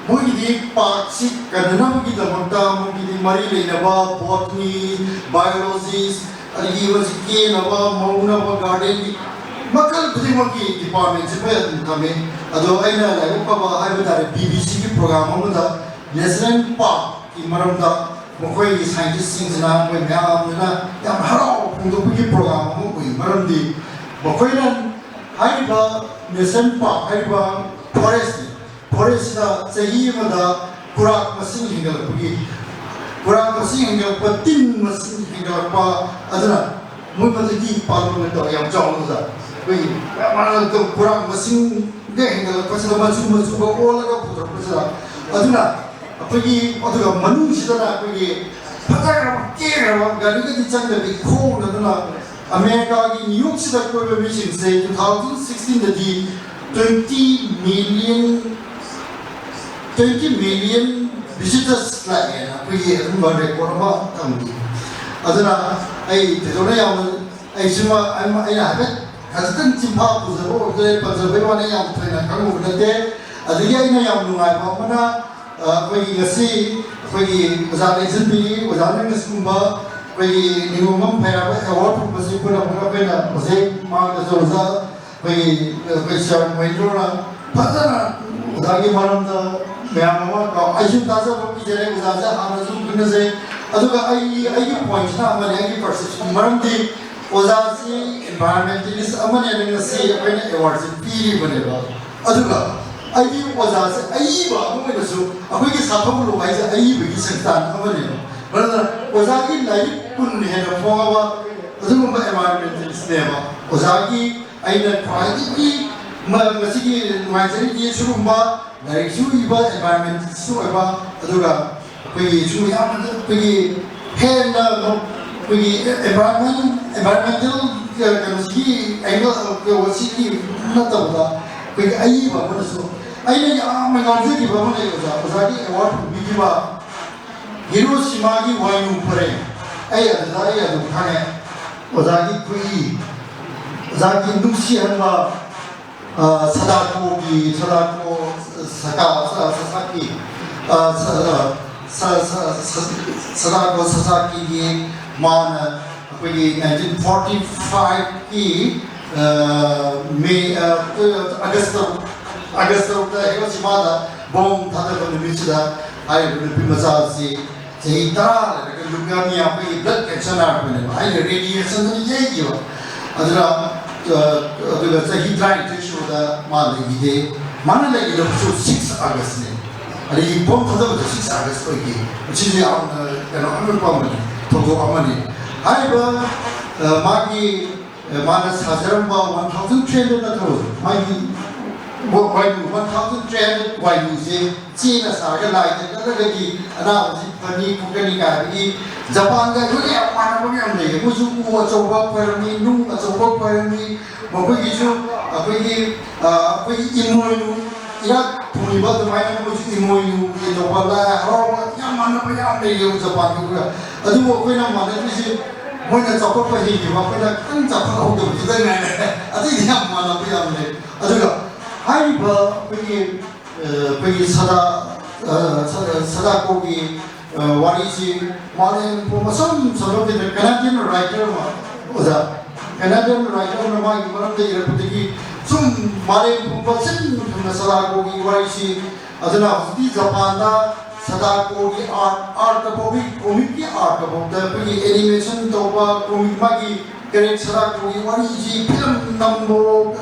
ꯃꯣꯏꯒꯤꯗꯤ park ꯁꯤ ꯀꯟꯅꯅꯕꯒꯤꯗꯃꯛꯇ ꯃꯣꯏꯒꯤꯗꯤ ꯃꯔꯤ ꯂꯩꯅꯕ botany, biologist, ꯑꯗꯒꯤ ꯃꯁꯤ ꯀꯦꯅꯕ, ꯃꯧꯅꯕ, garden ꯒꯤ ꯃꯈꯜ ꯈꯨꯗꯤꯡꯃꯛꯀꯤ department ꯁꯤ ꯃꯣꯏ ꯑꯗꯨꯝ ꯊꯝꯃꯤ꯫ ꯑꯗꯣ ꯑꯩꯅ ꯂꯥꯏꯕꯛ ꯐꯕ ꯍꯥꯏꯕ ꯇꯥꯔꯦ, ꯕꯤ ꯕꯤ ꯁꯤ ꯒꯤ program ꯑꯃꯗ national park ꯀꯤ ꯃꯔꯝꯗ ꯃꯈꯣꯏꯒꯤ scientist ꯁꯤꯡꯁꯤꯅ ꯃꯣꯏ ꯃꯌꯥꯝꯁꯤꯅ ꯌꯥꯝ ꯍꯔꯥꯎꯕ ꯐꯣꯡꯗꯣꯛꯄꯒꯤ program ꯑꯃ ꯎꯏ꯫ ꯃꯔꯝꯗꯤ ꯃꯈꯣꯏꯅ ꯍꯥꯏꯔꯤꯕ national park ꯍꯥꯏꯔꯤꯕ forest ꯁꯤ, forest ꯁꯤꯗ ꯆꯍꯤ ꯑꯃꯗ ꯈꯨꯔꯥꯛ ꯃꯁꯤꯡ ꯍꯦꯟꯒꯠꯂꯛꯄꯒꯤ, ꯈꯨꯔꯥꯛ ꯃꯁꯤꯡ ꯍꯦꯟꯒꯠꯂꯛꯄ, ꯇꯤꯟ ꯃꯁꯤꯡ ꯍꯦꯟꯒꯠꯂꯛꯄ, ꯑꯗꯨꯅ ꯃꯣꯏ ꯃꯗꯨꯒꯤ ꯄꯥꯜꯂꯣꯟ ꯇꯧ ꯌꯥꯝ ꯆꯥꯎꯅ ꯎꯖꯥ꯫ ꯑꯩꯈꯣꯏꯒꯤ ꯃꯌꯥꯝ ꯃꯔꯛꯇ ꯈꯨꯔꯥꯛ ꯃꯁꯤꯡꯒ ꯍꯦꯟꯒꯠꯂꯛꯄꯁꯤꯗ ꯃꯆꯨ ꯃꯆꯨꯒ ꯑꯣꯜꯂꯒ ꯄꯨꯊꯣꯔꯛꯄꯁꯤꯗ, ꯑꯗꯨꯅ ꯑꯩꯈꯣꯏꯒꯤ, ꯑꯗꯨꯒ ꯃꯅꯨꯡꯁꯤꯗꯅ ꯑꯩꯈꯣꯏꯒꯤ ꯐꯖꯈ꯭ꯔꯕ ꯀꯦꯈ꯭ꯔꯕ ꯒꯥꯔꯤꯒꯗꯤ ꯆꯪꯗꯕꯤ ꯈꯣꯡꯅꯗꯅ ꯑꯃꯦꯔꯤꯀꯥꯒꯤ ꯅ꯭ꯌꯨ ꯌꯣꯔꯛꯁꯤꯗ ꯀꯣꯏꯕ ꯃꯤꯁꯤꯡꯁꯦ two thousand sixteen ꯗꯗꯤ twenty million, twenty million visitors ꯂꯥꯛꯑꯦꯅ ꯑꯩꯈꯣꯏꯒꯤ ꯑꯗꯨꯝꯕ record ꯑꯃ ꯊꯝꯈꯤ꯫ ꯑꯗꯨꯅ ꯑꯩ ꯊꯣꯏꯗꯣꯛꯅ ꯌꯥꯝꯅ, ꯑꯩꯁꯤꯃ ꯑꯩꯅ ꯍꯥꯏꯐꯦꯠ ꯈꯖꯤꯛꯇꯪ ꯆꯤꯟꯐꯥ ꯄꯨꯖꯕ ꯑꯣꯏꯕꯗ ꯄꯟꯖꯕꯩ ꯋꯥꯅꯤ, ꯌꯥꯝ ꯊꯣꯏꯅ ꯈꯪꯉꯨꯕ ꯅꯠꯇꯦ꯫ ꯑꯗꯒꯤ ꯑꯩꯅ ꯌꯥꯝ ꯅꯨꯡꯉꯥꯏꯕ ꯑꯃꯅ, ꯑ, ꯑꯩꯈꯣꯏꯒꯤ ꯉꯁꯤ ꯑꯩꯈꯣꯏꯒꯤ ꯑꯣꯖꯥ ꯂꯦꯡꯁꯤꯟꯕꯤꯔꯤ, ꯑꯣꯖꯥꯅ ꯉꯁꯤꯒꯨꯝꯕ ꯑꯩꯈꯣꯏꯒꯤ ꯅꯤꯉꯣꯝꯕꯝ ꯐꯩꯔꯥꯕ ꯑꯦꯋꯥꯔꯗ ꯐꯪꯕꯁꯤ ꯄꯨꯝꯅꯃꯛ ꯑꯩꯈꯣꯏꯅ ꯍꯧꯖꯤꯛ ꯃꯥꯡꯗꯁꯨ ꯑꯣꯖꯥ ꯑꯩꯈꯣꯏꯒꯤ, ꯑꯩꯈꯣꯏ ꯁꯤꯌꯥꯔ ꯃꯍꯦꯟꯗ꯭ꯔꯣꯅ ꯐꯖꯅ ꯑꯣꯖꯥꯒꯤ ꯃꯔꯝꯗ ꯃꯌꯥꯝ ꯑꯃ ꯀꯣ, ꯑꯩꯁꯨ ꯇꯥꯖꯕ ꯄꯤꯖꯔꯦ, ꯑꯣꯖꯥꯁꯦ ꯍꯥꯟꯅꯁꯨ ꯈꯪꯅꯖꯩ꯫ ꯑꯗꯨꯒ ꯑꯩꯒꯤ, ꯑꯩꯒꯤ ꯄꯣꯏꯟꯠꯁꯤꯅ ꯑꯃꯅꯤ, ꯑꯩꯒꯤ ꯄꯔꯁꯦꯞꯁꯟ, ꯃꯔꯝꯗꯤ ꯑꯣꯖꯥꯁꯤ ꯏꯟꯚꯥꯏꯔꯣꯟꯃꯦꯟꯇꯦꯂꯤꯁ ꯑꯃꯅꯦꯅ ꯉꯁꯤ ꯑꯩꯈꯣꯏꯅ ꯑꯦꯋꯥꯔꯗꯁꯦ ꯄꯤꯔꯤꯕꯅꯦꯕ꯫ ꯑꯗꯨꯒ ꯑꯩꯗꯤ ꯑꯣꯖꯥꯁꯦ ꯑꯏꯕ ꯑꯃ ꯑꯣꯏꯅꯁꯨ, ꯑꯩꯈꯣꯏꯒꯤ ꯁꯥꯐꯝ ꯂꯨꯞ ꯍꯥꯏꯁꯦ ꯑꯏꯕꯒꯤ ꯁꯪꯁꯊꯥꯟ ꯑꯃꯅꯦꯕ꯫ ꯃꯔꯝꯅ ꯑꯣꯖꯥꯒꯤ ꯂꯥꯏꯔꯤꯛ ꯀꯨꯟ ꯍꯦꯟꯅ ꯐꯣꯡꯉꯕ ꯑꯗꯨꯒꯨꯝꯕ ꯏꯟꯚꯥꯏꯔꯣꯟꯃꯦꯟꯇꯦꯂꯤꯁꯅꯦꯕ꯫ ꯑꯣꯖꯥꯒꯤ ꯑꯩꯅ ꯈ꯭ꯋꯥꯏꯗꯒꯤ ꯃ-, ꯃꯁꯤꯒꯤ ꯅꯨꯡꯉꯥꯏꯖꯔꯤꯗꯤ ꯁꯤꯒꯨꯝꯕ ꯂꯥꯏꯔꯤꯛꯁꯨ ꯏꯕ, ꯏꯟꯚꯥꯏꯔꯣꯟꯃꯦꯟꯇꯦꯂꯤꯁꯁꯨ ꯑꯣꯏꯕ, ꯑꯗꯨꯒ ꯑꯩꯈꯣꯏꯒꯤ ꯁꯨꯝ ꯌꯥꯝꯅ ꯑꯩꯈꯣꯏꯒꯤ ꯍꯦꯟꯅ ꯑꯩꯈꯣꯏꯒꯤ ꯏꯟꯚꯥꯏꯔꯣꯟꯃꯦꯟ, ꯏꯟꯚꯥꯏꯔꯣꯟꯃꯦꯟꯇꯦꯜ ꯀꯩꯅꯣꯁꯤꯒꯤ ꯑꯦꯡꯒꯜ ꯁꯤꯒꯤ ꯅꯠꯇꯕꯗ ꯑꯩꯈꯣꯏꯒꯤ ꯑꯏꯕ ꯑꯃꯅꯁꯨ ꯑꯩꯅ ꯌꯥꯝꯅ ꯉꯥꯎꯖꯈꯤꯕ ꯑꯃ ꯂꯩ ꯑꯣꯖꯥ, ꯑꯣꯖꯥꯒꯤ ꯑꯦꯋꯥꯔꯗ ꯐꯪꯕꯤꯈꯤꯕ ꯍꯤꯔꯣꯁꯤꯃꯥꯒꯤ ꯋꯥꯏꯅꯨ ꯐꯔꯦ꯫ ꯑꯩ ꯑꯗꯨꯗ ꯑꯩ ꯑꯗꯨꯝ ꯈꯪꯉꯦ꯫ ꯑꯣꯖꯥꯒꯤ ꯈꯨꯏ, ꯑꯣꯖꯥꯒꯤ ꯅꯨꯡꯁꯤꯍꯟꯕ, ꯑ, ꯁꯗꯥꯀꯣꯒꯤ, ꯁꯗꯥꯀꯣ ꯁꯀꯥ-, ꯁ-, ꯁꯁꯥꯀꯤ, ꯑ, ꯁ-, ꯑ, ꯁ-, ꯁ-, ꯁ-, ꯁꯗꯥꯀꯣ ꯁꯁꯥꯀꯤꯒꯤ ꯃꯥꯅ ꯑꯩꯈꯣꯏꯒꯤ ꯅꯥꯏꯟꯇꯤꯟ ꯐꯣꯔꯇꯤ ꯐꯥꯏꯚꯀꯤ, ꯑ, ꯃꯦ, ꯑ, ꯑꯥꯒꯁ ꯇꯔꯨꯛ, ꯑꯥꯒꯁ ꯇꯔꯨꯛꯇ ꯍꯤꯔꯣꯁꯤꯃꯥꯗ ꯕꯣꯝ ꯊꯥꯗꯕ ꯅꯨꯃꯤꯠꯁꯤꯗ ꯍꯥꯏꯔꯤꯕ ꯅꯨꯄꯤ ꯃꯆꯥ ꯑꯁꯤ ꯆꯍꯤ ꯇꯔꯥ ꯂꯩꯔꯒ ꯂꯨꯀꯦꯃꯤꯌꯥ, ꯑꯩꯈꯣꯏꯒꯤ ꯕ꯭ꯂꯗ ꯀꯦꯟꯁꯔ ꯅꯥꯔꯛꯄꯅꯦꯕ꯫ ꯑꯩꯅ ꯔꯦꯗꯤꯌꯦꯁꯟꯗꯨꯅ ꯌꯩꯈꯤꯕ꯫ ꯑꯗꯨꯅ, ꯑ, ꯑꯗꯨꯒ ꯆꯍꯤ ꯇꯔꯥꯅꯤꯊꯣꯏ ꯁꯨꯕꯗ ꯃꯥ ꯂꯩꯈꯤꯗꯦ꯫ ꯃꯥꯅ ꯂꯩꯈꯤꯗꯕꯁꯨ ꯁꯤꯛꯁ ꯑꯥꯒꯁꯅꯦ꯫ ꯑꯗꯒꯤ ꯕꯣꯝ ꯊꯥꯗꯕꯗ ꯁꯤꯛꯁ ꯑꯥꯒꯁ ꯑꯣꯏꯈꯤ꯫ ꯃꯁꯤꯁꯨ ꯌꯥꯝꯅ ꯀꯩꯅꯣ ꯑꯉꯛꯄ ꯑꯃꯅꯤ, ꯊꯧꯗꯣꯛ ꯑꯃꯅꯤ꯫ ꯍꯥꯏꯔꯤꯕ, ꯑ, ꯃꯥꯒꯤ, ꯑ, ꯃꯥꯅ ꯁꯥꯖꯔꯝꯕ ꯋꯥꯟ ꯊꯥꯎꯖꯟ ꯊ꯭ꯔꯤ ꯍꯟꯗ꯭ꯔꯦꯗ ꯅꯠꯇ꯭ꯔꯣ? ꯃꯥꯒꯤ ꯋꯥ-, ꯋꯥꯏꯅꯨ, ꯋꯥꯟ ꯊꯥꯎꯖꯟ ꯊ꯭ꯔꯤ ꯍꯟꯗ꯭ꯔꯦꯗ ꯋꯥꯏꯅꯨꯁꯦ ꯆꯦꯅ ꯁꯥꯔꯒ ꯂꯥꯏꯗ ꯀꯠꯂꯒꯗꯤ ꯑꯅꯥꯕꯁꯤ ꯐꯅꯤ ꯈꯣꯠꯀꯅꯤ ꯀꯥꯏꯕꯒꯤ ꯖꯄꯥꯟꯒ ꯑꯩꯈꯣꯏꯒ ꯌꯥꯝ ꯃꯥꯟꯅꯕ ꯌꯥꯝ ꯂꯩꯌꯦ꯫ ꯃꯣꯏꯁꯨ ꯎ ꯑꯆꯧꯕ ꯐꯣꯏꯔꯝꯃꯤ, ꯅꯨꯡ ꯑꯆꯧꯕ ꯐꯣꯏꯔꯝꯃꯤ, ꯃꯈꯣꯏꯒꯤꯁꯨ ꯑꯩꯈꯣꯏꯒꯤ, ꯑ, ꯑꯩꯈꯣꯏꯒꯤ ꯏꯃꯣꯏꯅꯨ, ꯏꯔꯥꯠ ꯊꯣꯡꯉꯤꯕ ꯑꯗꯨꯃꯥꯏꯅ ꯃꯣꯏꯁꯨ ꯏꯃꯣꯏꯅꯨꯒꯤ ꯇꯧꯕ ꯂꯥꯏ ꯍꯔꯥꯎꯕ ꯌꯥꯝ ꯃꯥꯟꯅꯕ ꯌꯥꯝ ꯂꯩꯌꯦꯕ ꯖꯄꯥꯟꯒ ꯑꯩꯈꯣꯏꯒ꯫ ꯑꯗꯨꯕꯨ ꯑꯩꯈꯣꯏꯅ ꯃꯥꯟꯅꯗ꯭ꯔꯤꯁꯦ ꯃꯣꯏꯅ ꯆꯥꯎꯈꯠꯄ ꯍꯦꯟꯈꯤꯕ, ꯑꯩꯈꯣꯏꯅ ꯈꯤꯇꯪ ꯆꯥꯎꯈꯠꯍꯧꯗꯕꯗꯨꯗ ꯉꯥꯏꯔꯦ꯫ ꯑꯇꯩꯗꯤ ꯌꯥꯝ ꯃꯥꯟꯅꯕ ꯌꯥꯝ ꯂꯩ꯫ ꯑꯗꯨꯒ ꯍꯥꯏꯔꯤꯕ ꯑꯩꯈꯣꯏꯒꯤ, ꯑ, ꯑꯩꯈꯣꯏꯒꯤ ꯁꯗꯥ, ꯑ, ꯁꯗꯥ, ꯁꯗꯥꯀꯣꯒꯤ, ꯑ, ꯋꯥꯔꯤꯁꯤ ꯃꯥꯂꯦꯝ ꯄꯨꯝꯕ ꯁꯨꯝ ꯁꯟꯗꯣꯛꯈꯤꯗ꯭ꯔꯦ꯫ Canadian writer ꯑꯃ, ꯑꯣꯖꯥ, Canadian writer ꯑꯃꯅ ꯃꯥꯒꯤ ꯃꯔꯝꯗ ꯏꯔꯛꯄꯗꯒꯤ ꯁꯨꯝ ꯃꯥꯂꯦꯝ ꯄꯨꯝꯕ ꯁꯤꯟ ꯊꯨꯡꯅ ꯁꯗꯥꯀꯣꯒꯤ ꯋꯥꯔꯤꯁꯤ꯫ ꯑꯗꯨꯅ ꯍꯧꯖꯤꯛꯇꯤ ꯖꯄꯥꯟꯗ ꯁꯗꯥꯀꯣꯒꯤ art, artꯇ ꯐꯥꯎꯕ, comicꯀꯤ artꯇ ꯐꯥꯎꯗ ꯑꯩꯈꯣꯏꯒꯤ animation ꯇꯧꯕ, comic ꯃꯥꯒꯤ character ꯁꯗꯥꯀꯣꯒꯤ ꯋꯥꯔꯤꯁꯤ film ꯅꯝꯕ,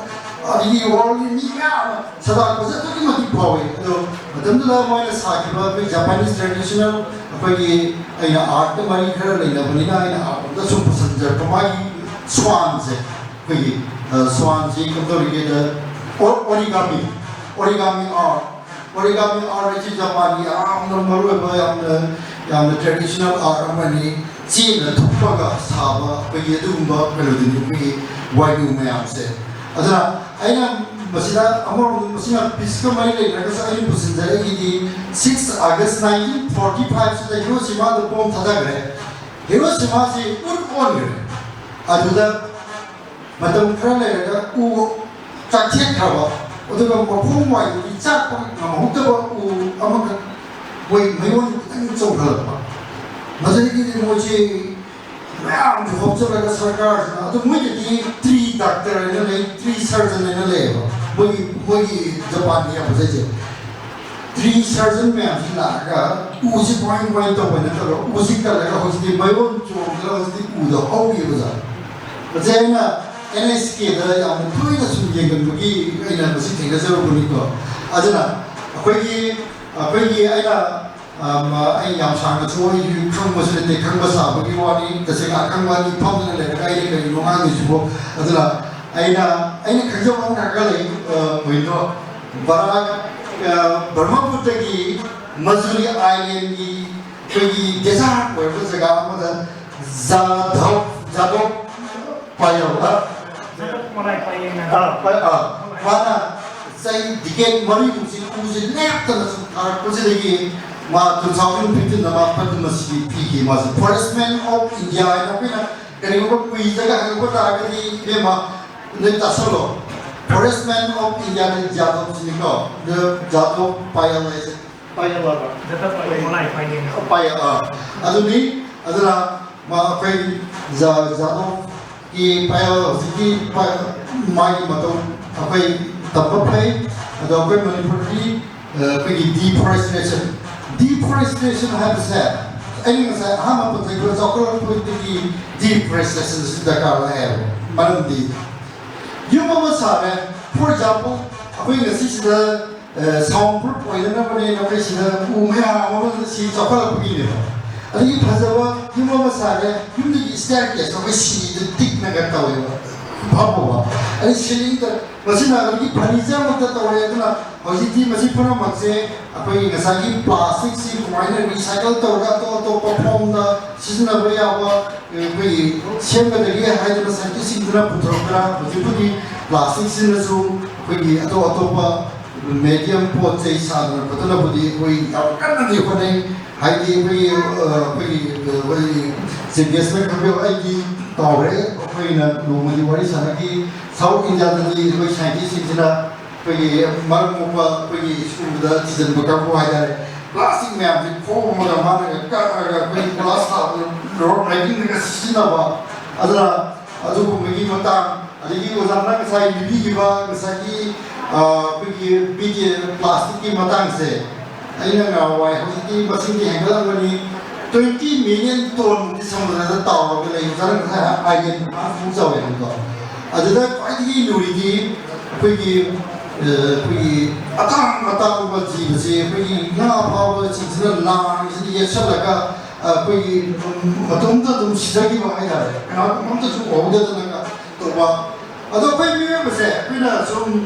ꯑꯗꯒꯤ worldꯒꯤ ꯃꯤ ꯃꯌꯥꯝ ꯑꯃ ꯁꯗꯥꯀꯣꯁꯦ ꯑꯗꯨꯛꯀꯤ ꯃꯇꯤꯛ ꯐꯥꯎꯋꯦ꯫ ꯑꯗꯣ ꯃꯇꯝꯗꯨꯗ ꯃꯣꯏꯅ ꯁꯥꯈꯤꯕ ꯑꯩꯈꯣꯏ Japanese traditional, ꯑꯩꯈꯣꯏꯒꯤ, ꯑꯩꯅ artꯀ ꯃꯔꯤ ꯈꯔ ꯂꯩꯅꯕꯅꯤꯅ ꯑꯩꯅ art ꯑꯝꯇ ꯁꯨꯝ ꯄꯨꯁꯟꯖꯔꯛꯄ, ꯃꯥꯒꯤ swanꯁꯦ, ꯑꯩꯈꯣꯏꯒꯤ, ꯑ, swanꯁꯤ ꯀꯝꯗꯧꯔꯤꯒꯦꯗ, ꯑꯣ-, origami, origami art, origami art ꯑꯁꯤ ꯖꯄꯥꯟꯒꯤ ꯌꯥꯝꯅ ꯃꯔꯨꯑꯣꯏꯕ, ꯌꯥꯝꯅ, ꯌꯥꯝꯅ traditional art ꯑꯃꯅꯤ꯫ ꯆꯦꯅ ꯊꯨꯞꯄꯒ ꯁꯥꯕ ꯑꯩꯈꯣꯏꯒꯤ ꯑꯗꯨꯒꯨꯝꯕ ꯀꯩꯅꯣꯗꯨꯅꯤ ꯑꯩꯈꯣꯏꯒꯤ wagyu ꯃꯌꯥꯝꯁꯦ꯫ ꯑꯗꯨꯅ ꯑꯩꯅ ꯃꯁꯤꯗ ꯑꯃꯔꯣꯝꯗ ꯃꯁꯤꯅ pieceꯀ ꯃꯔꯤ ꯂꯩꯅꯔꯒꯁꯨ ꯑꯩꯅ ꯄꯨꯁꯤꯟꯖꯔꯛꯏꯒꯤꯗꯤ six August nineteen forty five ꯁꯤꯗ Hiroshima ꯗ bomb ꯊꯥꯗꯈ꯭ꯔꯦ꯫ Hiroshima ꯁꯤ ꯎꯠ ꯑꯣꯟꯈ꯭ꯔꯦ꯫ ꯑꯗꯨꯗ ꯃꯇꯝ ꯈꯔ ꯂꯩꯔꯒ ꯎ ꯆꯥꯛꯊꯦꯛꯈ꯭ꯔꯕ, ꯑꯗꯨꯒ ꯃꯈꯣꯡ ꯋꯥꯏꯗꯨꯗꯤ ꯆꯥꯛꯄ ꯉꯝꯍꯧꯗꯕ ꯎ ꯑꯃꯈꯛ ꯃꯣꯏ ꯃꯌꯣꯟ ꯈꯤꯇꯪ ꯆꯣꯡꯈꯠꯂꯛꯄ꯫ ꯃꯗꯨꯗꯒꯤꯗꯤ ꯃꯣꯏꯁꯤ ꯃꯌꯥꯝꯁꯨ ꯍꯣꯞꯆꯜꯂꯒ ꯁꯔꯀꯥꯔꯁꯤꯅ, ꯑꯗꯨ ꯃꯣꯏꯗꯗꯤ tree doctor ꯍꯥꯏꯅ ꯂꯩ, tree surgeon ꯍꯥꯏꯅ ꯂꯩꯌꯦꯕ, ꯃꯣꯏꯒꯤ, ꯃꯣꯏꯒꯤ ꯖꯄꯥꯟꯒꯤ ꯌꯥꯝ ꯐꯖꯩꯁꯦ꯫ Tree surgeon ꯃꯌꯥꯝꯁꯤ ꯂꯥꯛꯑꯒ ꯎꯁꯤ ꯀꯃꯥꯏ ꯀꯃꯥꯏꯅ ꯇꯧꯕ ꯅꯠꯇꯕ, ꯎꯁꯤ ꯀꯜꯂꯒ ꯍꯧꯖꯤꯛꯇꯤ ꯃꯌꯣꯟ ꯆꯣꯡꯗꯅ ꯍꯧꯖꯤꯛꯇꯤ ꯎꯗꯣ ꯍꯧꯔꯤꯕ ꯑꯣꯖꯥ꯫ ꯃꯁꯤ ꯑꯩꯅ NHK ꯗ ꯌꯥꯝꯅ ꯇꯣꯏꯅ ꯁꯨꯝ ꯌꯦꯡꯒꯟꯕꯒꯤ ꯑꯩꯅ ꯃꯁꯤ ꯊꯦꯡꯅꯖꯔꯨꯕꯅꯤꯀꯣ꯫ ꯑꯗꯨꯅ ꯑꯩꯈꯣꯏꯒꯤ, ꯑꯩꯈꯣꯏꯒꯤ ꯑꯩꯅ, ꯑꯝ, ꯑꯩ ꯌꯥꯝ ꯁꯥꯡꯅꯁꯨ ꯑꯩ ꯈꯪꯕꯁꯨ ꯅꯠꯇꯦ, ꯈꯪꯕ ꯁꯥꯕꯒꯤ ꯋꯥꯅꯤ, ꯇꯁꯦꯡꯅ ꯑꯈꯪꯕ ꯑꯅꯤ ꯐꯝꯗꯨꯅ ꯂꯩꯔꯒ ꯑꯩꯅ ꯀꯔꯤꯅꯣ ꯉꯥꯡꯗꯣꯏꯁꯤꯕꯣ? ꯑꯗꯨꯅ ꯑꯩꯅ, ꯑꯩꯅ ꯈꯪꯖꯕ ꯑꯃ ꯈꯔ ꯂꯩ, ꯑ, ꯃꯣꯍꯤꯟꯗ꯭ꯔꯣ꯫ ꯕꯔꯥꯛ, ꯑ, ꯕ꯭ꯔꯍꯃꯄꯨꯇ꯭ꯔꯒꯤ ꯃꯖꯨꯂꯤ ꯑꯥꯏꯂꯦꯟꯒꯤ ꯑꯩꯈꯣꯏꯒꯤ desert ꯑꯣꯏꯔꯕ ꯖꯒꯥ ꯑꯃꯗ ꯖꯥꯙꯕ, ꯖꯥꯙꯕ ꯄꯥꯌꯦꯜ, ꯑ? ꯑꯥ, ꯄꯥ-, ꯑꯥ, ꯃꯥꯅ ꯆꯍꯤ decade ꯃꯔꯤꯃꯨꯛꯁꯤ ꯎꯁꯦ ꯂꯦꯞꯇꯅ ꯁꯨꯝ ꯊꯥꯔꯛꯄꯁꯤꯗꯒꯤ ꯃꯥ two thousand fifteen ꯗ ꯃꯥ ꯄꯗꯃ ꯁ꯭ꯔꯤ ꯄꯤꯈꯤ꯫ ꯃꯥꯁꯦ Forest Man of India ꯍꯥꯏꯅ ꯑꯩꯈꯣꯏꯅ ꯀꯔꯤꯒꯨꯝꯕ ꯀꯨꯏꯗꯒ ꯍꯪꯉꯛꯄ ꯇꯥꯔꯒꯗꯤ ꯏꯕꯦꯝꯃ ꯅꯣꯏ ꯇꯥꯁꯜꯂꯣ꯫ Forest Man of India ꯗꯤ ꯖꯥꯗꯕꯁꯤꯅꯤꯀꯣ꯫ ꯑꯗ ꯖꯥꯗꯕ ꯄꯥꯌꯦꯜ ꯍꯥꯏꯁꯦ ꯄꯥꯌꯦꯜ ꯍꯥꯏꯕ꯭ꯔꯥ? ꯖꯥꯗꯕ ꯄꯥꯌꯦꯜ, ꯃꯅꯥꯏ ꯄꯥꯌꯦꯜ꯫ ꯄꯥꯌꯦꯜ, ꯑꯥ꯫ ꯑꯗꯨꯅꯤ꯫ ꯑꯗꯨꯅ ꯃꯥ ꯑꯩꯈꯣꯏ ꯖꯥ-, ꯖꯥꯗꯕ ꯀꯤ ꯄꯥꯌꯦꯜ ꯍꯧꯖꯤꯛꯀꯤ ꯄꯥ-, ꯃꯥꯒꯤ ꯃꯇꯧ ꯑꯩꯈꯣꯏ ꯇꯝꯕ ꯐꯩ꯫ ꯑꯗꯣ ꯑꯩꯈꯣꯏ ꯃꯅꯤꯄꯨꯔꯒꯤ, ꯑ, ꯑꯩꯈꯣꯏꯒꯤ deforestation, deforestation ꯍꯥꯏꯕꯁꯦ ꯑꯩꯅ ꯉꯁꯥꯏ ꯑꯍꯥꯟꯕ ꯄꯟꯖꯈꯤꯕ ꯆꯥꯎꯈꯠꯂꯛꯄꯗꯒꯤ deforestation ꯑꯁꯤ ꯗꯔꯀꯥꯔ ꯑꯣꯏ ꯍꯥꯏꯌꯦꯕ꯫ ꯃꯔꯝꯗꯤ ꯌꯨꯝ ꯑꯃ ꯁꯥꯔꯦ, for example, ꯑꯩꯈꯣꯏ ꯉꯁꯤꯁꯤꯗ sound proof ꯑꯣꯏꯅꯅꯕꯅꯦꯅ ꯑꯩꯈꯣꯏ ꯁꯤꯗ ꯎ ꯃꯌꯥꯝ ꯑꯃ ꯁꯤ ꯆꯥꯎꯈꯠꯂꯛꯄꯒꯤꯅꯦꯕ꯫ ꯑꯗꯒꯤ ꯐꯖꯕ ꯌꯨꯝ ꯑꯃ ꯁꯥꯔꯦ, ꯌꯨꯝꯗꯨꯒꯤ staircase ꯑꯩꯈꯣꯏ ꯁꯤꯗ ꯇꯤꯛꯅꯒ ꯇꯧꯋꯦꯕ, ꯐꯝꯃꯕ꯫ ꯑꯗꯩ ceiling ꯗ ꯃꯁꯤꯅ ꯑꯗꯒꯤ furniture ꯃꯛꯇ ꯇꯧꯔꯦ꯫ ꯑꯗꯨꯅ ꯍꯧꯖꯤꯛꯇꯤ ꯃꯁꯤ ꯄꯨꯝꯅꯃꯛꯁꯦ ꯑꯩꯈꯣꯏꯒꯤ ꯉꯁꯥꯏꯒꯤ plastic ꯁꯤ ꯀꯃꯥꯏꯅ recycle ꯇꯧꯔꯒ ꯑꯇꯣꯞ ꯑꯇꯣꯞꯄ form ꯗ ꯁꯤꯖꯤꯟꯅꯕ ꯌꯥꯕ ꯑꯩꯈꯣꯏꯒꯤ ꯁꯦꯝꯒꯗꯒꯦ ꯍꯥꯏꯗꯅ scientist ꯁꯤꯡꯗꯨꯅ ꯄꯨꯊꯣꯔꯛꯇꯅ ꯍꯧꯖꯤꯛꯄꯨꯗꯤ plastic ꯁꯤꯅꯁꯨ ꯑꯩꯈꯣꯏꯒꯤ ꯑꯇꯣꯞ ꯑꯇꯣꯞꯄ medium ꯄꯣꯠ ꯆꯩ ꯁꯥꯗꯅ ꯈꯣꯠꯇꯅꯕꯨꯗꯤ ꯑꯩꯈꯣꯏ ꯌꯥꯝ ꯀꯟꯅꯗꯤ ꯍꯣꯠꯅꯩ꯫ ꯍꯥꯏꯗꯤ ꯑꯩꯈꯣꯏꯒꯤ, ꯑ, ꯑꯩꯈꯣꯏꯒꯤ, ꯑ, ꯑꯩꯈꯣꯏꯒꯤ chief guest ꯅ ꯈꯪꯕꯤꯌꯣ, ꯑꯩꯗꯤ ꯀꯥꯎꯔꯦ꯫ ꯑꯩꯈꯣꯏꯅ ꯅꯣꯡꯃꯗꯤ ꯋꯥꯔꯤ ꯁꯥꯟꯅꯈꯤ꯫ South India ꯗꯗꯤ ꯑꯩꯈꯣꯏ scientist ꯁꯤꯡꯁꯤꯅ ꯑꯩꯈꯣꯏꯒꯤ ꯃꯔꯝ ꯃꯣꯛꯄ ꯑꯩꯈꯣꯏꯒꯤ ꯁꯤꯒꯨꯝꯕꯗ ꯊꯤꯖꯤꯟꯕ ꯀꯥꯡꯕꯨ ꯍꯥꯏꯇꯥꯔꯦ, plastic ꯃꯌꯥꯝꯁꯦ ꯈꯣꯝꯃꯒ ꯃꯥꯅꯒ ꯀꯛꯑꯒ ꯑꯩꯈꯣꯏꯒꯤ glass ꯁꯥꯕꯗ road lighting ꯗꯒ ꯁꯤꯖꯤꯟꯅꯕ꯫ ꯑꯗꯨꯅ ꯑꯗꯨꯒꯨꯝꯕꯒꯤ ꯃꯇꯥꯡ, ꯑꯗꯒꯤ ꯑꯣꯖꯥꯅ ꯉꯁꯥꯏ ꯄꯤꯕꯤꯈꯤꯕ ꯉꯁꯥꯏꯒꯤ, ꯑ, ꯑꯩꯈꯣꯏꯒꯤ ꯄꯤ ꯇꯤ ꯑꯦ plastic ꯀꯤ ꯃꯇꯥꯡꯁꯦ, ꯑꯩꯅ ꯉꯍꯥꯟꯋꯥꯏ, ꯍꯧꯖꯤꯛꯇꯤ ꯃꯁꯤꯡꯗꯤ ꯍꯦꯟꯒꯠꯂꯝꯒꯅꯤ, twenty million ton ꯃꯨꯛꯇꯤ ꯁꯃꯨꯗ꯭ꯔꯗ ꯇꯥꯎꯔꯒ ꯂꯩ꯫ ꯑꯣꯖꯥꯅ ꯉꯁꯥꯏ ꯍꯥꯏꯒꯦ, ꯑꯃꯨꯛ ꯆꯥꯎꯋꯦ ꯍꯥꯏꯕꯗꯣ꯫ ꯑꯗꯨꯗ ꯈ꯭ꯋꯥꯏꯗꯒꯤ ꯂꯨꯔꯤꯗꯤ ꯑꯩꯈꯣꯏꯒꯤ, ꯑ, ꯑꯩꯈꯣꯏꯒꯤ ꯑꯇꯥꯡ ꯑꯇꯥꯡꯕ ꯖꯤꯕꯁꯦ, ꯑꯩꯈꯣꯏꯒꯤ ꯉꯥ ꯐꯥꯕꯁꯤꯡꯁꯤꯅ ꯂꯥꯡꯁꯤꯗ ꯌꯦꯠꯁꯜꯂꯒ, ꯑ, ꯑꯩꯈꯣꯏꯒꯤ ꯃꯇꯣꯝꯇ ꯑꯗꯨꯝ ꯁꯤꯖꯈꯤꯕ ꯍꯥꯏꯇꯥꯔꯦ, ꯀꯅꯥꯒꯨꯝꯕ ꯑꯝꯇꯁꯨ ꯎꯍꯧꯗꯗꯅꯒ ꯇꯧꯕ꯫ ꯑꯗꯣ ꯑꯩꯈꯣꯏ ꯃꯤꯑꯣꯏꯕꯁꯦ ꯑꯩꯈꯣꯏꯅ ꯁꯨꯝ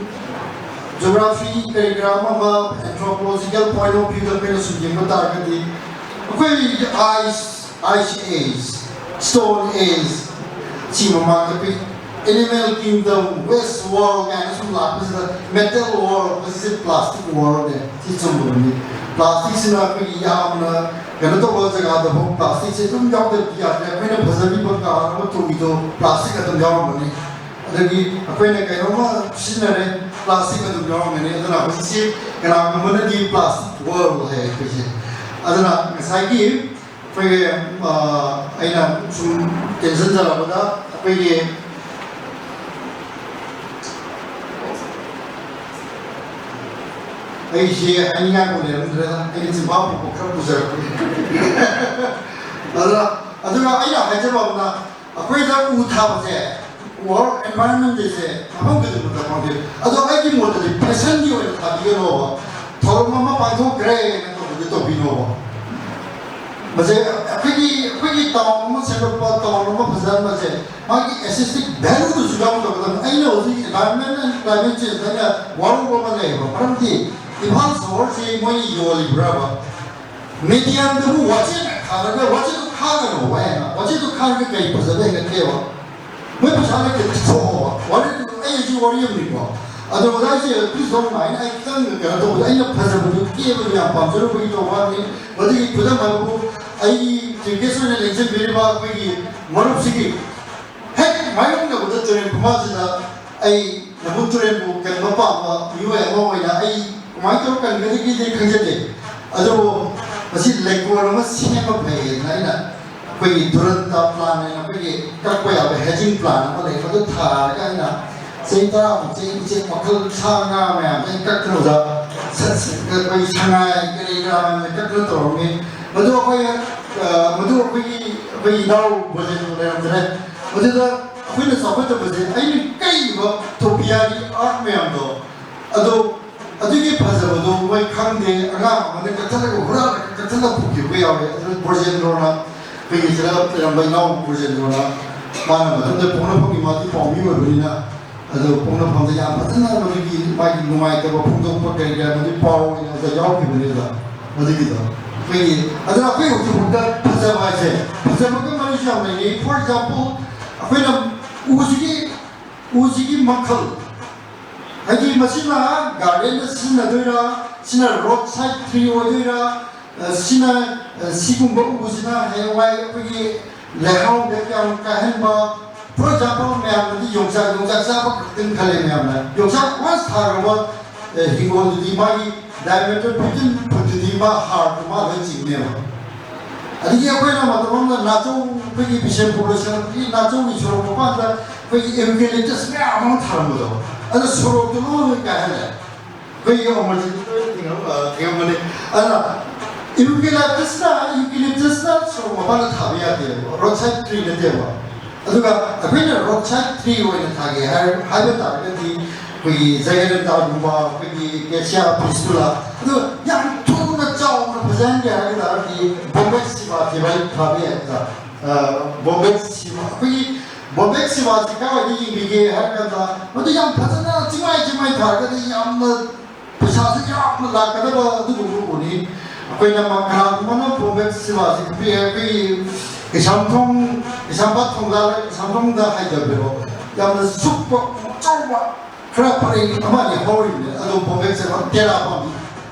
geography ꯀꯔꯤ ꯀꯔꯥ ꯑꯃ ꯑꯃ anthropological point of view ꯗ ꯑꯩꯈꯣꯏꯅ ꯁꯨꯝ ꯌꯦꯡꯕ ꯇꯥꯔꯒꯗꯤ ꯑꯩꯈꯣꯏ ice, ice age, stone age ꯁꯤ ꯃꯃꯥꯡꯗ ꯑꯩꯈꯣꯏ Animal Kingdom, Waste World ꯀꯥꯏꯅ ꯁꯨꯝ ꯂꯥꯛꯄꯁꯤꯗ, Metal World, ꯃꯁꯤꯁꯦ plastic world ꯅꯦ꯫ ꯁꯤ ꯆꯨꯝꯕꯅꯤ꯫ Plastic ꯁꯤꯅ ꯑꯩꯈꯣꯏꯒꯤ ꯌꯥꯝꯅ ꯀꯩꯅꯣ ꯇꯧꯕ ꯖꯒꯥꯗꯐꯥꯎ plastic ꯁꯦ ꯑꯗꯨꯝ ꯌꯥꯎꯗꯕꯗꯤ ꯌꯥꯗ꯭ꯔꯦ꯫ ꯑꯩꯈꯣꯏꯅ ꯐꯖꯕꯤꯕ ꯀꯥꯔ ꯑꯃ ꯊꯣꯡꯉꯤꯗꯣ plastic ꯑꯗꯨꯝ ꯌꯥꯎꯔꯝꯒꯅꯤ꯫ ꯑꯗꯒꯤ ꯑꯩꯈꯣꯏꯅ ꯀꯩꯅꯣꯝꯃ ꯁꯤꯖꯤꯟꯅꯔꯦ, plastic ꯑꯗꯨꯝ ꯌꯥꯎꯔꯝꯒꯅꯤ꯫ ꯑꯗꯨꯅ ꯍꯧꯖꯤꯛꯁꯤ ꯀꯅꯥꯒꯨꯝꯕꯅꯗꯤ plastic world ꯍꯥꯏ ꯑꯩꯈꯣꯏꯁꯦ꯫ ꯑꯗꯨꯅ ꯉꯁꯥꯏꯒꯤ ꯑꯩꯈꯣꯏꯒꯤ, ꯑ, ꯑꯩꯅ ꯁꯨꯝ ꯇꯦꯟꯁꯤꯟꯖꯔꯛꯄꯗ, ꯑꯩꯈꯣꯏꯒꯤ ꯑꯩꯁꯦ ꯍꯥꯏꯅꯤꯡꯉꯥꯏꯕꯨ ꯂꯩꯔꯝꯗ꯭ꯔꯦꯗ, ꯑꯩꯅ ꯆꯤꯟꯐꯥ ꯄꯨꯕ ꯈꯔ ꯄꯨꯖꯔꯛꯄꯅꯤ꯫ ꯑꯗꯨꯅ, ꯑꯗꯨꯒ ꯑꯩꯅ ꯍꯥꯏꯖꯕ ꯑꯃꯅ, ꯑꯩꯈꯣꯏꯗ ꯎ ꯊꯥꯕꯁꯦ, World Environment Day ꯁꯦ ꯃꯐꯝ ꯈꯨꯗꯤꯡꯃꯛꯇ ꯄꯥꯡꯊꯣꯛꯏ꯫ ꯑꯗꯣ ꯑꯩꯒꯤ ꯃꯣꯠꯇꯗꯤ fashion ꯒꯤ ꯑꯣꯏꯅ ꯊꯥꯕꯤꯒꯅꯣꯕ, ꯊꯧꯔꯝ ꯑꯃ ꯄꯥꯡꯊꯣꯛꯈ꯭ꯔꯦꯅ ꯇꯧꯕꯗꯤ ꯇꯧꯕꯤꯅꯣꯕ꯫ ꯃꯁꯦ ꯑꯩꯈꯣꯏꯒꯤ, ꯑꯩꯈꯣꯏꯒꯤ town ꯑꯃ ꯁꯦꯝꯒꯠꯄ, town ꯑꯃ ꯐꯖꯍꯟꯕꯁꯦ, ꯃꯥꯒꯤ aesthetic value ꯗꯨꯁꯨ ꯌꯥꯎꯗꯕꯗ, ꯑꯩꯅ ꯍꯧꯖꯤꯛ environment and climate change ꯍꯥꯏꯅ ꯋꯥꯔꯧꯕ ꯑꯃ ꯂꯩꯌꯦꯕ꯫ ꯃꯔꯝꯗꯤ ꯏꯝꯐꯥꯜ ꯁꯍꯔꯁꯤ ꯃꯣꯏꯅ ꯌꯣꯜꯂꯤꯕ꯭ꯔꯕ? Median ꯗꯕꯨ ꯋꯥꯆꯦꯠ ꯊꯥꯔꯒ, ꯋꯥꯆꯦꯠꯇꯨ ꯈꯥꯒꯅꯣꯕ ꯍꯥꯏꯅ, ꯋꯥꯆꯦꯠꯇꯨ ꯈꯥꯔꯒ ꯀꯔꯤ ꯐꯖꯕ ꯍꯦꯟꯒꯠꯀꯦꯕ? ꯃꯣꯏ ꯄꯩꯁꯥ ꯂꯩꯇꯦ, ꯄꯤꯊꯣꯛꯑꯣꯕ꯫ ꯋꯥꯔꯤ, ꯑꯩ ꯍꯧꯖꯤꯛ ꯋꯥꯔꯤ ꯑꯃꯅꯤꯀꯣ꯫ ꯑꯗꯣ ꯑꯣꯖꯥ ꯑꯩꯁꯦ please don't mind, ꯑꯩ ꯈꯤꯇꯪ ꯀꯩꯅꯣ ꯇꯧꯕꯗ, ꯑꯩꯅ ꯐꯖꯕꯗꯨ, ꯀꯦꯕꯗꯨ ꯌꯥꯝ ꯄꯥꯝꯖꯔꯨꯕꯒꯤ ꯇꯧꯕ ꯋꯥꯅꯤ꯫ ꯃꯗꯨꯒꯤ ꯈꯨꯗꯝ ꯍꯥꯏꯕꯕꯨ, ꯑꯩꯒꯤ chief guest ꯑꯣꯏꯅ ꯂꯦꯡꯁꯤꯟꯕꯤꯔꯤꯕ ꯑꯩꯈꯣꯏꯒꯤ ꯃꯔꯨꯞꯁꯤꯒꯤ ꯍꯦꯛ ꯃꯥꯌꯣꯛꯅꯕꯗ ꯇꯨꯔꯦꯜ ꯈꯨꯃꯥꯡꯁꯤꯗ ꯑꯩ ꯅꯕꯨ ꯇꯨꯔꯦꯜꯕꯨ ꯀꯟꯕ ꯄꯥꯝꯕ ꯃꯤꯑꯣꯏ ꯑꯃ ꯑꯣꯏꯅ ꯑꯩ ꯀꯃꯥꯏꯅ ꯇꯧꯔ ꯀꯟꯒꯗꯒꯦꯗꯤ ꯈꯪꯖꯗꯦ꯫ ꯑꯗꯨꯕꯨ ꯃꯁꯤ ꯂꯩꯀꯣꯜ ꯑꯃ ꯁꯦꯝꯕ ꯐꯩꯌꯦꯅ ꯑꯩꯅ, ꯑꯩꯈꯣꯏꯒꯤ ꯗꯨꯔꯟꯇ plan ꯍꯥꯏꯅ ꯑꯩꯈꯣꯏꯒꯤ ꯀꯛꯄ ꯌꯥꯕ hedging plan ꯑꯃ ꯂꯩ, ꯃꯗꯨ ꯊꯥꯔꯒ ꯑꯩꯅ ꯆꯍꯤ ꯇꯔꯥꯃꯨꯛ ꯆꯍꯤ ꯎꯆꯦꯛ ꯃꯈꯜ ꯁꯥ ꯉꯥ ꯃꯌꯥꯝꯁꯦ ꯑꯩꯅ ꯀꯛꯇꯅ ꯑꯣꯖꯥ ꯁ-, ꯁ-, ꯑꯩꯈꯣꯏ ꯁꯉꯥꯏ ꯀꯔꯤ ꯀꯔꯥ ꯃꯌꯥꯝꯁꯦ ꯀꯛꯇꯅ ꯇꯧꯔꯝꯃꯤ꯫ ꯃꯗꯨ ꯑꯩꯈꯣꯏ, ꯑ, ꯃꯗꯨ ꯑꯩꯈꯣꯏꯒꯤ, ꯑꯩꯈꯣꯏ ꯏꯅꯥꯎ ꯕ꯭ꯔꯖꯦꯟꯗ꯭ꯔꯣ ꯂꯩꯔꯝꯗ꯭ꯔꯦ꯫ ꯃꯗꯨꯗ ꯑꯩꯈꯣꯏꯅ ꯆꯥꯎꯈꯠꯇꯕꯁꯦ, ꯑꯩꯅ ꯀꯛꯏꯕ ꯇꯣꯄꯤꯌꯥꯒꯤ art ꯃꯌꯥꯝꯗꯣ, ꯑꯗꯣ ꯑꯗꯨꯒꯤ ꯐꯖꯕꯗꯣ ꯃꯣꯏ ꯈꯪꯗꯦ, ꯑꯉꯥꯡ ꯑꯃꯅ ꯀꯛꯊꯠꯂꯒ ꯍꯨꯔꯥꯜꯂꯒ ꯀꯛꯊꯠꯂꯒ ꯄꯨꯈꯤꯕ ꯌꯥꯎꯋꯦ꯫ ꯑꯗꯨ ꯕ꯭ꯔꯖꯦꯟꯗ꯭ꯔꯣꯅ, ꯑꯩꯈꯣꯏꯒꯤ ꯁꯤꯗ ꯂꯩꯔꯝꯕ ꯏꯅꯥꯎ ꯕ꯭ꯔꯖꯦꯟꯗ꯭ꯔꯣꯅ, ꯃꯥꯅ ꯃꯇꯝꯗ ꯄꯣꯛꯅꯐꯝꯒꯤ ꯃꯥꯗꯤ ꯄꯥꯎꯃꯤ ꯑꯣꯏꯕꯅꯤꯅ, ꯑꯗꯣ ꯄꯣꯛꯅꯐꯝꯗ ꯌꯥꯝ ꯐꯖꯅ ꯃꯗꯨꯒꯤ ꯃꯥꯒꯤ ꯅꯨꯡꯉꯥꯏꯇꯕ ꯐꯣꯡꯗꯣꯛꯄ ꯀꯔꯤ ꯀꯔꯥ ꯃꯗꯨꯒꯤ ꯄꯥꯎ ꯑꯣꯏꯅ ꯑꯗꯨꯗ ꯌꯥꯎꯈꯤꯕꯅꯦꯕ꯫ ꯃꯗꯨꯒꯤꯗꯣ ꯑꯩꯈꯣꯏꯒꯤ, ꯑꯗꯨꯅ ꯑꯩꯈꯣꯏ ꯍꯧꯖꯤꯛꯐꯥꯎꯗ ꯐꯖꯕ ꯍꯥꯏꯁꯦ, ꯐꯖꯕꯒ ꯃꯔꯤꯁꯨ ꯌꯥꯝ ꯂꯩꯅꯩ꯫ For example, ꯑꯩꯈꯣꯏꯅ ꯎꯁꯤꯒꯤ ꯎꯁꯤꯒꯤ ꯃꯈꯜ, ꯍꯥꯏꯗꯤ ꯃꯁꯤꯅ ꯒꯥꯔꯗꯦꯟꯗ ꯁꯤꯖꯤꯟꯅꯗꯣꯏꯔꯥ, ꯁꯤꯅ ꯔꯣꯗ ꯁꯥꯏꯠ ꯇ꯭ꯔꯤ ꯑꯣꯏꯗꯣꯏꯔꯥ, ꯑ, ꯁꯤꯅ, ꯑ, ꯁꯤꯒꯨꯝꯕ ꯎꯁꯤꯅ ꯍꯌꯦꯡꯋꯥꯏ ꯑꯩꯈꯣꯏꯒꯤ ꯂꯩꯍꯥꯎꯗ ꯀꯌꯥꯝ ꯀꯥꯏꯍꯟꯕ? For example, ꯃꯌꯥꯝꯅꯗꯤ ꯌꯣꯡꯆꯥꯛ, ꯌꯣꯡꯆꯥꯛ ꯆꯥꯕ ꯈꯛꯇꯪ ꯈꯜꯂꯦ ꯃꯌꯥꯝꯅ꯫ ꯌꯣꯡꯆꯥꯛ once ꯊꯥꯈ꯭ꯔꯕ, ꯑ, ꯍꯤꯡꯒꯣꯜꯗꯨꯗꯤ ꯃꯥꯒꯤ diameter fifteen footꯇꯨꯗꯤ ꯃꯥ ꯍꯥꯔꯗꯨ ꯃꯥ ꯂꯣꯏ ꯆꯤꯡꯅꯦꯕ꯫ ꯑꯗꯒꯤ ꯑꯩꯈꯣꯏꯅ ꯃꯇꯝ ꯑꯃꯗ ꯅꯥꯆꯧ, ꯑꯩꯈꯣꯏꯒꯤ ꯕꯤꯁꯦꯝꯄꯨꯔ ꯂꯣꯏꯁꯪꯒꯤ ꯅꯥꯆꯧꯒꯤ ꯁꯣꯔꯣꯛ ꯃꯄꯥꯟꯗ ꯑꯩꯈꯣꯏꯒꯤ eucalyptus ꯃꯌꯥꯝ ꯑꯃ ꯊꯥꯔꯝꯕꯗꯣ, ꯑꯗꯨ ꯁꯣꯔꯣꯛꯇꯨ ꯂꯣꯏ ꯀꯥꯏꯍꯜꯂꯦ꯫ ꯑꯩꯈꯣꯏꯒꯤ ꯑꯃꯔꯖꯤꯠꯇ ꯊꯦꯡꯅ-, ꯑ, ꯊꯦꯡꯅꯕꯅꯤ꯫ ꯑꯗꯨꯅ eucalyptusꯅ, eucalyptusꯅ ꯁꯣꯔꯣꯛ ꯃꯄꯥꯟꯗ ꯊꯥꯕ ꯌꯥꯗꯦꯕ, ꯔꯣꯗ ꯁꯥꯏꯠ ꯇ꯭ꯔꯤ ꯅꯠꯇꯦꯕ꯫ ꯑꯗꯨꯒ ꯑꯩꯈꯣꯏꯅ ꯔꯣꯗ ꯁꯥꯏꯠ ꯇ꯭ꯔꯤ ꯑꯣꯏꯅ ꯊꯥꯒꯦ ꯍꯥꯏ-, ꯍꯥꯏꯕ ꯇꯥꯔꯒꯗꯤ ꯑꯩꯈꯣꯏꯒꯤ ꯖꯌꯂꯂꯤꯇꯥꯒꯨꯝꯕ, ꯑꯩꯈꯣꯏꯒꯤ Cassia fistula, ꯑꯗꯨ ꯌꯥꯝ ꯊꯨꯅ ꯆꯥꯎꯅ ꯐꯖꯍꯟꯒꯦ ꯍꯥꯏꯕ ꯇꯥꯔꯒꯗꯤ Bombec sativa ꯊꯥꯕ ꯌꯥꯏ꯫ ꯑ, Bombec sativa, ꯑꯩꯈꯣꯏꯒꯤ Bombec savaꯁꯤ ꯀꯥꯏꯋꯥꯏꯗ ꯌꯦꯡꯕꯤꯒꯦ ꯍꯥꯏꯔ ꯀꯥꯟꯗ, ꯃꯗꯨ ꯌꯥꯝ ꯐꯖꯅ ꯆꯤꯡꯃꯥꯏ ꯆꯤꯡꯃꯥꯏ ꯊꯥꯔꯒꯗꯤ ꯌꯥꯝꯅ ꯄꯩꯁꯥꯁꯨ ꯌꯥꯝꯅ ꯂꯥꯛꯀꯗꯕ ꯑꯗꯨꯒꯨꯝꯕ ꯎꯅꯤ꯫ ꯑꯩꯈꯣꯏꯅ ꯃ-, ꯀꯅꯥꯒꯨꯝꯕꯅ Bombec savaꯁꯤ ꯈꯪꯕꯤꯔꯦ, ꯑꯩꯈꯣꯏꯒꯤ ꯀꯩꯁꯥꯝꯊꯣꯡ, ꯀꯩꯁꯥꯝꯄꯥꯠ ꯊꯣꯡꯒꯥꯜ ꯀꯩꯁꯥꯝꯊꯣꯡꯗ ꯍꯥꯏꯗꯕꯤꯔꯣ, ꯌꯥꯝꯅ ꯁꯨꯞꯄ, ꯑꯆꯧꯕ, ꯈꯔ ꯄꯔꯦꯡ ꯑꯃ ꯑꯅꯤ ꯍꯧꯔꯤꯕꯅꯦ꯫ ꯑꯗꯣ Bombec sava ꯇꯦꯔꯥ ꯄꯥꯝꯕꯤ꯫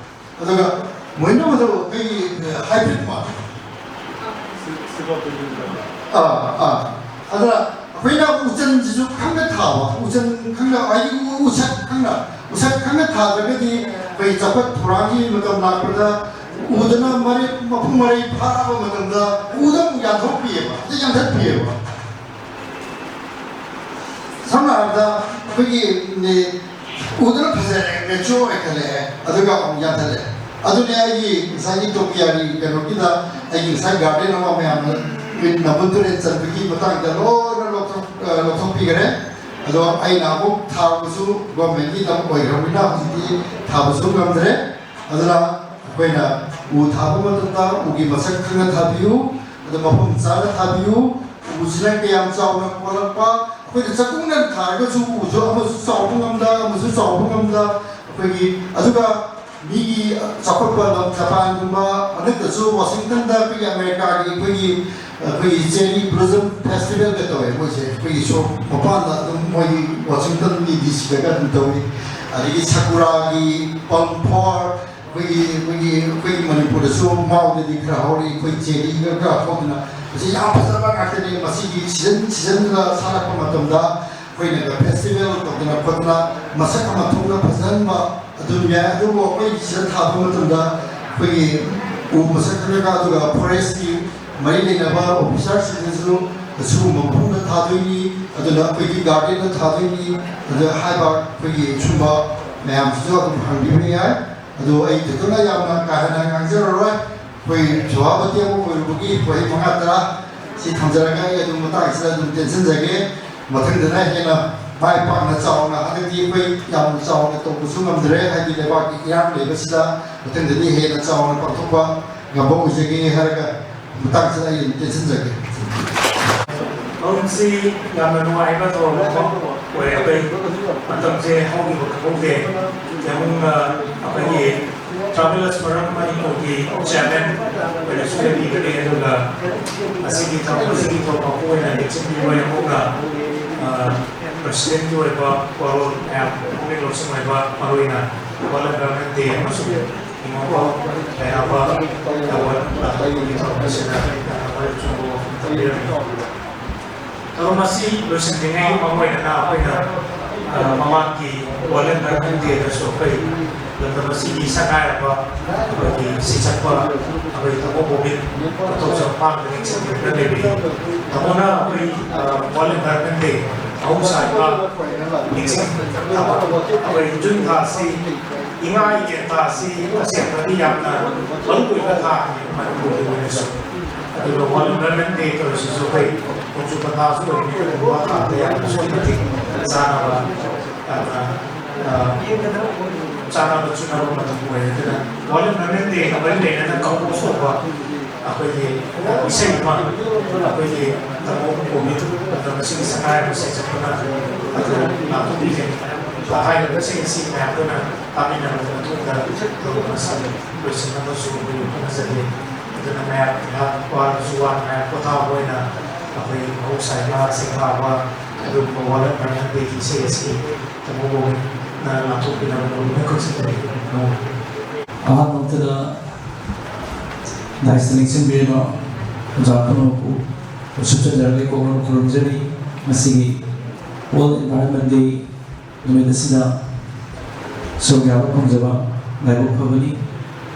ꯑꯗꯨꯒ ꯃꯣꯏꯅ ꯃꯗꯨ ꯑꯩꯈꯣꯏꯒꯤ hybrid ꯃꯥꯜꯂꯦ꯫ ꯑꯥ, ꯑꯥ꯫ ꯑꯗꯨꯅ ꯑꯩꯈꯣꯏꯅ ꯎꯆꯟꯁꯤꯁꯨ ꯈꯪꯅ ꯊꯥꯕ, ꯎꯆꯟ ꯈꯪꯅ, ꯍꯥꯏꯗꯤ ꯎ-, ꯎꯁꯛ ꯈꯪꯅ, ꯎꯁꯛ ꯈꯪꯅ ꯊꯥꯗ꯭ꯔꯒꯗꯤ ꯑꯩꯈꯣꯏ ꯆꯥꯎꯈꯠ ꯊꯧꯔꯥꯡꯒꯤ ꯃꯇꯝ ꯂꯥꯛꯄꯗ ꯎꯗꯨꯅ ꯃꯔꯩ, ꯃꯄꯨꯡ ꯃꯔꯩ ꯐꯥꯔꯛꯑꯕ ꯃꯇꯝꯗ ꯎꯗ ꯑꯃꯨꯛ ꯌꯥꯟꯊꯣꯛꯄꯤꯑꯕ, ꯑꯗ ꯌꯥꯟꯊꯠꯄꯤꯑꯕ꯫ ꯁꯝꯅ ꯍꯥꯏꯔꯕꯗ ꯑꯩꯈꯣꯏꯒꯤ, ꯎꯗꯨꯅ ꯐꯖꯔꯦ, mature ꯑꯣꯏꯈꯠꯂꯛꯑꯦ, ꯑꯗꯨꯒ ꯑꯃꯨꯛ ꯌꯥꯟꯊꯠꯂꯦ꯫ ꯑꯗꯨꯅꯦ ꯑꯩꯒꯤ ꯉꯁꯥꯏꯒꯤ topiary ꯀꯩꯅꯣꯒꯤꯗ ꯑꯩꯒꯤ ꯉꯁꯥꯏ garden ꯑꯃ ꯃꯌꯥꯝꯅ ꯅꯝꯕꯨꯜ ꯇꯨꯔꯦꯜ ꯆꯟꯕꯒꯤ ꯃꯇꯥꯡꯗ ꯂꯣꯏꯅ ꯂꯧꯊꯣꯛ-, ꯑ, ꯂꯧꯊꯣꯛꯄꯤꯈꯔꯦ꯫ ꯑꯗꯣ ꯑꯩꯅ ꯑꯃꯨꯛ ꯊꯥꯕꯁꯨ governmentꯀꯤ ꯊꯕꯛ ꯑꯣꯏꯈ꯭ꯔꯕꯅꯤꯅ ꯍꯧꯖꯤꯛꯇꯤ ꯊꯥꯕꯁꯨ ꯉꯝꯗ꯭ꯔꯦ꯫ ꯑꯗꯨꯅ ꯑꯩꯈꯣꯏꯅ ꯎ ꯊꯥꯕ ꯃꯇꯝꯗ ꯎꯒꯤ ꯃꯁꯛ ꯈꯪꯅ ꯊꯥꯕꯤꯌꯨ, ꯑꯗꯨ ꯃꯐꯝ ꯆꯥꯅ ꯊꯥꯕꯤꯌꯨ꯫ ꯎꯁꯤꯅ ꯀꯌꯥꯝ ꯆꯥꯎꯅ ꯄꯥꯜꯂꯛꯄ, ꯑꯩꯈꯣꯏꯅ ꯆꯥꯛꯈꯨꯝꯗ ꯊꯥꯔꯒꯁꯨ ꯎꯁꯨ ꯑꯃꯁꯨ ꯆꯥꯎꯕ ꯉꯝꯗ, ꯑꯃꯁꯨ ꯆꯥꯎꯕ ꯉꯝꯗ, ꯑꯩꯈꯣꯏꯒꯤ, ꯑꯗꯨꯒ ꯃꯤꯒꯤ ꯆꯥꯎꯈꯠꯄ ꯂꯝ ꯖꯄꯥꯟꯒꯨꯝꯕ, ꯍꯟꯗꯛꯇꯁꯨ ꯋꯥꯁꯤꯡꯇꯟꯗ ꯑꯩꯈꯣꯏꯒꯤ ꯑꯃꯦꯔꯤꯀꯥꯒꯤ ꯑꯩꯈꯣꯏꯒꯤ ꯑꯩꯈꯣꯏꯒꯤ ꯆꯦꯔꯤ ꯕ꯭ꯂꯣꯖꯝ ꯐꯦꯁꯇꯤꯚꯦꯜꯒ ꯇꯧꯋꯦ꯫ ꯃꯣꯏꯁꯦ ꯑꯩꯈꯣꯏꯒꯤ ꯁꯣ ꯃꯄꯥꯟꯗ ꯑꯗꯨꯝ ꯃꯣꯏꯒꯤ ꯋꯥꯁꯤꯡꯇꯟꯒꯤ ꯗꯤ ꯁꯤꯗꯒ ꯑꯗꯨꯝ ꯇꯧꯏ꯫ ꯑꯗꯒꯤ ꯁꯀꯨꯔꯥꯒꯤ ꯄꯝ ꯐꯣꯔ ꯑꯩꯈꯣꯏꯒꯤ ꯑꯩꯈꯣꯏꯒꯤ ꯑꯩꯈꯣꯏꯒꯤ ꯃꯅꯤꯄꯨꯔꯗꯁꯨ ꯃꯥꯎꯗꯗꯤ ꯈꯔ ꯍꯧꯔꯤ, ꯑꯩꯈꯣꯏ ꯆꯦꯔꯤꯒ ꯈꯔ ꯍꯧꯗꯅ, ꯃꯁꯤ ꯌꯥꯝ ꯐꯖꯕ ꯉꯥꯛꯇꯅꯤ꯫ ꯃꯁꯤꯒꯤ ꯁꯤꯖꯟ ꯁꯤꯖꯟꯗꯨꯗ ꯁꯥꯠꯂꯛꯄ ꯃꯇꯝꯗ ꯑꯩꯈꯣꯏꯅꯒ ꯐꯦꯁꯇꯤꯚꯦꯜ ꯇꯧꯗꯅ ꯈꯣꯠꯇꯅ ꯃꯁꯛ ꯑꯃ ꯊꯣꯛꯅ ꯐꯖꯍꯟꯕ ꯑꯗꯨꯝ ꯌꯥꯏ꯫ ꯑꯗꯨꯕꯨ ꯑꯩꯈꯣꯏ ꯁꯤꯗ ꯊꯥꯕ ꯃꯇꯝꯗ ꯑꯩꯈꯣꯏꯒꯤ ꯎ ꯃꯁꯛ ꯈꯔꯒ, ꯑꯗꯨꯒ ꯐꯣꯔꯦꯁꯀꯤ ꯃꯔꯤ ꯂꯩꯅꯕ ꯑꯣꯐꯤꯁꯥꯔꯁꯤꯡꯗꯁꯨ ꯑꯁꯤꯒꯨꯝꯕ ꯃꯐꯝꯗ ꯊꯥꯗꯣꯏꯅꯤ꯫ ꯑꯗꯨꯅ ꯑꯩꯈꯣꯏꯒꯤ ꯒꯥꯔꯗꯦꯟꯗ ꯊꯥꯗꯣꯏꯅꯤ꯫ ꯑꯗꯨ ꯍꯥꯏꯕ ꯑꯩꯈꯣꯏꯒꯤ ꯁꯨꯝꯕ ꯃꯌꯥꯝꯁꯤꯁꯨ ꯑꯗꯨꯝ ꯍꯪꯕꯤꯕ ꯌꯥꯏ꯫ ꯑꯗꯨ ꯑꯩ ꯊꯣꯏꯗꯣꯛꯅ ꯌꯥꯝꯅ ꯀꯥ ꯍꯦꯟꯅ ꯉꯥꯡꯖꯔꯔꯣꯏ꯫ ꯑꯩꯈꯣꯏ ꯁꯚꯥꯄꯇꯤ ꯑꯃ ꯑꯣꯏꯔꯨꯕꯒꯤ ꯋꯥꯍꯩ ꯃꯉꯥ ꯇꯔꯥ ꯁꯤ ꯊꯝꯖꯔꯒ ꯑꯩ ꯑꯗꯨꯝ ꯃꯇꯥꯡꯁꯤꯗ ꯑꯗꯨꯝ ꯇꯦꯟꯁꯤꯟꯖꯒꯦ꯫ ꯃꯊꯪꯗꯅ ꯍꯦꯟꯅ ꯃꯥꯏ ꯄꯥꯛꯅ ꯆꯥꯎꯅ, ꯍꯟꯗꯛꯇꯤ ꯑꯩꯈꯣꯏ ꯌꯥꯝ ꯆꯥꯎꯅ ꯇꯧꯕꯁꯨ ꯉꯝꯗ꯭ꯔꯦ, ꯍꯥꯏꯗꯤ ꯂꯩꯕꯥꯛꯀꯤ ꯏꯔꯥꯡ ꯂꯩꯕꯁꯤꯗ꯫ ꯃꯊꯪꯗꯗꯤ ꯍꯦꯟꯅ ꯆꯥꯎꯅ ꯄꯥꯡꯊꯣꯛꯄ ꯉꯝꯕ ꯑꯣꯏꯖꯒꯦ ꯍꯥꯏꯔꯒ ꯃꯇꯥꯡꯁꯤꯗ ꯑꯩ ꯑꯗꯨꯝ ꯇꯦꯟꯁꯤꯟꯖꯒꯦ꯫ ꯊꯧꯔꯝꯁꯤ ꯌꯥꯝꯅ ꯅꯨꯡꯉꯥꯏꯕ ꯊꯧꯔꯝ ꯑꯃ ꯑꯣꯏꯔꯦ꯫ ꯑꯩꯈꯣꯏ ꯃꯇꯝꯁꯦ ꯍꯧꯈꯤꯕ ꯈꯪꯍꯧꯗꯦ꯫ ꯌꯥꯝꯅ ꯑꯩꯈꯣꯏꯒꯤ ꯇ꯭ꯔꯥꯚꯦꯂꯔꯁ ꯐꯣꯔꯝ ꯃꯅꯤꯄꯨꯔꯒꯤ ꯆꯤꯌꯥꯔꯃꯦꯟ ꯑꯣꯏꯅꯁꯨ ꯂꯦꯞꯄꯤꯕꯅꯦ, ꯑꯗꯨꯒ ꯑꯁꯤꯒꯤ ꯊꯧꯔꯝ ꯑꯁꯤꯒꯤ ꯊꯧꯔꯝ ꯃꯄꯨ ꯑꯣꯏꯅ ꯂꯦꯡꯁꯤꯟꯕꯤꯕ ꯌꯥꯍꯧꯅ, ꯑ, ꯄ꯭ꯔꯁꯤꯗꯦꯟꯒꯤ ꯑꯣꯏꯕ ꯋꯥꯔꯣꯜ ꯃꯌꯥꯝ, ꯄꯨꯛꯅꯤꯡ ꯂꯧꯁꯤꯡ ꯑꯣꯏꯕ, ꯃꯔꯨꯑꯣꯏꯅ ꯋꯥꯔꯜ ꯑꯦꯟꯚꯥꯏꯔꯣꯟꯃꯦꯟ ꯗꯦ ꯑꯃꯁꯨꯡ ꯏꯃꯥꯕꯣꯛ ꯂꯩꯔꯥꯕ ꯊꯧꯒꯜ ꯄꯥꯡꯊꯣꯛꯄꯒꯤ ꯊꯧꯔꯝ ꯑꯁꯤꯗ ꯌꯥꯝꯅ ꯃꯔꯤꯛ ꯆꯨꯝꯕ ꯋꯥꯐꯝ ꯊꯝꯕꯤꯔꯝꯃꯤ꯫ ꯊꯧꯔꯝ ꯑꯁꯤ ꯂꯣꯏꯁꯤꯟꯗ꯭ꯔꯤꯉꯩ ꯃꯔꯨꯑꯣꯏꯅ ꯑꯩꯈꯣꯏꯅ, ꯑ, ꯃꯃꯥꯡꯒꯤ ꯋꯥꯔꯜ ꯑꯦꯟꯚꯥꯏꯔꯣꯟꯃꯦꯟ ꯗꯦꯗꯁꯨ ꯑꯩꯈꯣꯏ ꯂꯝꯗꯝ ꯑꯁꯤꯒꯤ ꯁꯛ ꯍꯥꯏꯔꯕ ꯑꯩꯈꯣꯏꯒꯤ ꯁꯤꯆꯠꯄ ꯑꯩꯈꯣꯏ ꯇꯥꯃꯣ ꯒꯣꯕꯤꯟ ꯄꯣꯠꯊꯣꯛ ꯆꯥꯎ ꯃꯥꯡꯗ ꯅꯤꯡꯁꯤꯡꯕꯤꯗꯨꯅ ꯂꯩꯕꯤꯔꯤ꯫ ꯇꯥꯃꯣꯅ ꯑꯩꯈꯣꯏ, ꯑ, ꯋꯥꯔꯜ ꯑꯦꯟꯚꯥꯏꯔꯣꯟꯃꯦꯟ ꯗꯦ ꯑꯍꯨꯝ ꯁꯥꯔꯤꯕ ꯅꯤꯡꯁꯤꯡ ꯑꯩꯈꯣꯏ ꯖꯨꯟ ꯊꯥ ꯑꯁꯤ ꯏꯉꯥ ꯏꯉꯦꯟ ꯊꯥ ꯑꯁꯤ ꯇꯁꯦꯡꯅꯗꯤ ꯌꯥꯝꯅ ꯃꯔꯨ ꯑꯣꯏꯕ ꯊꯥꯅꯤ ꯃꯅꯤꯄꯨꯔꯒꯤ ꯑꯣꯏꯅꯁꯨ꯫ ꯑꯗꯨꯒ ꯋꯥꯔꯜ ꯏꯟꯚꯥꯏꯔꯣꯟꯃꯦꯟ ꯗꯦ ꯇꯧꯔꯤꯁꯤꯁꯨ ꯑꯩꯈꯣꯏ ꯅꯣꯡꯖꯨ ꯄꯟꯊꯥꯁꯨ ꯑꯣꯏꯕꯅꯤꯅ ꯎ ꯋꯥ ꯊꯥꯕꯗ ꯌꯥꯝꯅ ꯑꯁꯨꯛꯀꯤ ꯃꯇꯤꯛ ꯆꯥꯟꯅꯕ, ꯌꯥꯝꯅ, ꯑ, ꯆꯥꯟꯅꯕ ꯆꯨꯅꯕ ꯃꯇꯝ ꯑꯣꯏ꯫ ꯑꯗꯨꯅ ꯋꯥꯔꯜ ꯏꯟꯚꯥꯏꯔꯣꯟꯃꯦꯟ ꯗꯦꯒ ꯃꯔꯤ ꯂꯩꯅꯅ ꯀꯝꯄꯣꯁ ꯇꯧꯕ ꯑꯩꯈꯣꯏꯒꯤ ꯏꯁꯩ ꯑꯃ ꯑꯩꯈꯣꯏꯒꯤ ꯇꯥꯃꯣ ꯒꯣꯕꯤꯟ ꯃꯇꯝ ꯑꯁꯤꯒꯤ ꯁꯛꯅꯥꯏꯕꯁꯤ ꯆꯠꯄꯅ ꯑꯗꯨ ꯂꯥꯛꯄꯤꯒꯅꯤ꯫ ꯍꯥꯏꯔꯤꯕꯁꯤꯡ ꯑꯁꯤ ꯃꯌꯥꯝ ꯄꯨꯟꯅ ꯇꯥꯃꯤꯟꯅꯔꯕ ꯃꯇꯨꯡꯗ ꯊꯧꯔꯝ ꯑꯁꯤ ꯂꯣꯏꯁꯤꯟꯅꯕꯁꯨ ꯑꯩꯈꯣꯏ ꯍꯣꯠꯅꯖꯒꯦ꯫ ꯑꯗꯨꯅ ꯃꯌꯥꯝ ꯉꯥꯏꯍꯥꯛ ꯋꯥꯔꯕꯁꯨ ꯋꯥꯅ ꯉꯥꯏꯍꯥꯛ ꯄꯣꯊꯥꯕ ꯑꯣꯏꯅ ꯑꯩꯈꯣꯏ ꯃꯍꯧꯁꯥꯒꯤ ꯁꯩꯊꯥꯕ ꯑꯗꯨꯒꯨꯝꯕ ꯋꯥꯔꯜ ꯑꯦꯟꯚꯥꯏꯔꯟꯃꯦꯟ ꯗꯦꯒꯤ ꯏꯁꯩ ꯑꯁꯤ ꯇꯥꯃꯣ ꯕꯣꯕꯤꯅ ꯉꯥꯛꯊꯣꯛꯄꯤꯅꯕ ꯅꯣꯂꯨꯛꯅ ꯈꯨꯔꯨꯝꯖꯔꯤ꯫ ꯑꯍꯥꯟꯕ ꯃꯛꯇꯗ ꯗꯥꯏꯁꯇ ꯂꯦꯡꯁꯤꯟꯕꯤꯔꯤꯕ ꯑꯣꯖꯥ ꯄꯨꯝꯅꯃꯛꯄꯨ ꯎꯁꯨꯞ ꯆꯟꯖꯔꯒ ꯏꯀꯣꯛ ꯃꯅꯨꯡ ꯈꯨꯔꯨꯝꯖꯔꯤ꯫ ꯉꯁꯤꯒꯤ ꯋꯥꯔꯜ ꯑꯦꯟꯚꯥꯏꯔꯟꯃꯦꯟ ꯗꯦ ꯅꯨꯃꯤꯠ ꯑꯁꯤꯗ ꯁꯔꯨꯛ ꯌꯥꯕ ꯐꯪꯖꯕ ꯂꯥꯏꯕꯛ ꯐꯕꯅꯤ꯫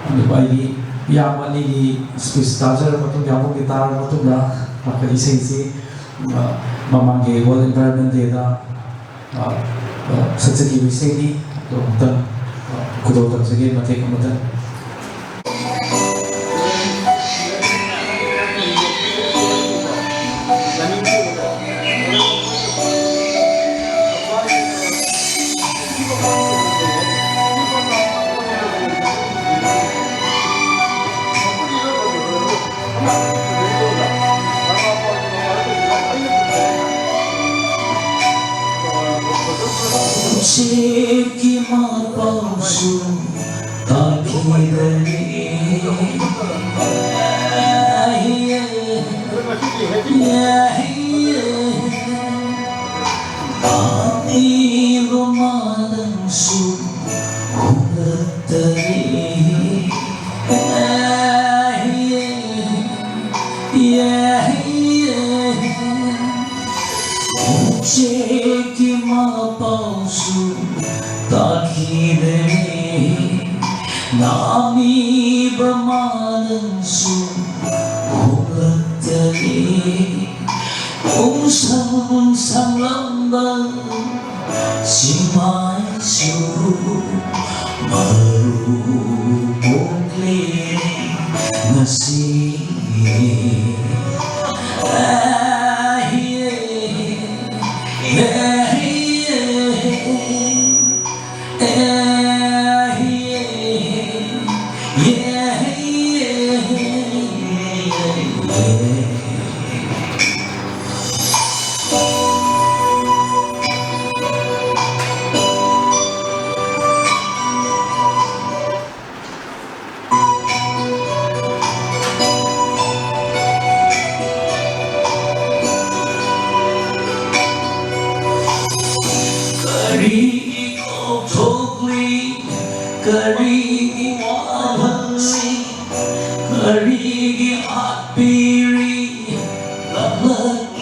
ꯑꯗꯨꯕꯨ ꯑꯩꯒꯤ ꯏꯌꯥꯝꯕ ꯑꯅꯤꯒꯤ ꯁ꯭ꯄꯤꯆ ꯇꯥꯖꯔꯕ ꯃꯇꯨꯡꯗ, ꯌꯥꯝꯕꯨꯡꯒꯤ ꯇꯥꯔꯕ ꯃꯇꯨꯡꯗ, ꯃꯈꯣꯏ ꯏꯁꯩꯁꯤ, ꯑ, ꯃꯃꯥꯡꯒꯤ ꯋꯥꯔꯜ ꯑꯦꯟꯚꯥꯏꯔꯟꯃꯦꯟ ꯗꯦꯗ, ꯑ, ꯑ, ꯁꯛꯆꯈꯤꯕ ꯏꯁꯩꯅꯤ꯫ ꯑꯗꯣ ꯑꯃꯨꯛꯇꯪ, ꯑ, ꯈꯨꯗꯣꯜ ꯇꯝꯖꯒꯦ, ꯃꯇꯦꯛ ꯑꯃꯇꯪ꯫ ꯎꯆꯦꯛꯀꯤ ꯃꯄꯥꯎꯁꯨ ꯇꯥꯈꯤꯗꯔꯦ꯫ ꯃꯥꯡꯂꯤꯕ ꯃꯥꯂꯪꯁꯨ ꯍꯣꯡꯂꯛꯇꯔꯦ꯫ ꯎꯆꯦꯛꯀꯤ ꯃꯄꯥꯎꯁꯨ ꯇꯥꯈꯤꯗꯔꯦ꯫ ꯅꯥꯃꯤꯕ ꯃꯥꯂꯪꯁꯨ ꯍꯣꯡꯂꯛꯇꯔꯦ꯫ ꯄꯨꯡꯁꯪ ꯁꯪꯂꯝꯕ ꯆꯤꯡꯃꯥꯏꯁꯨ ꯃꯔꯨ ꯀꯣꯛꯂꯦ ꯉꯁꯤ꯫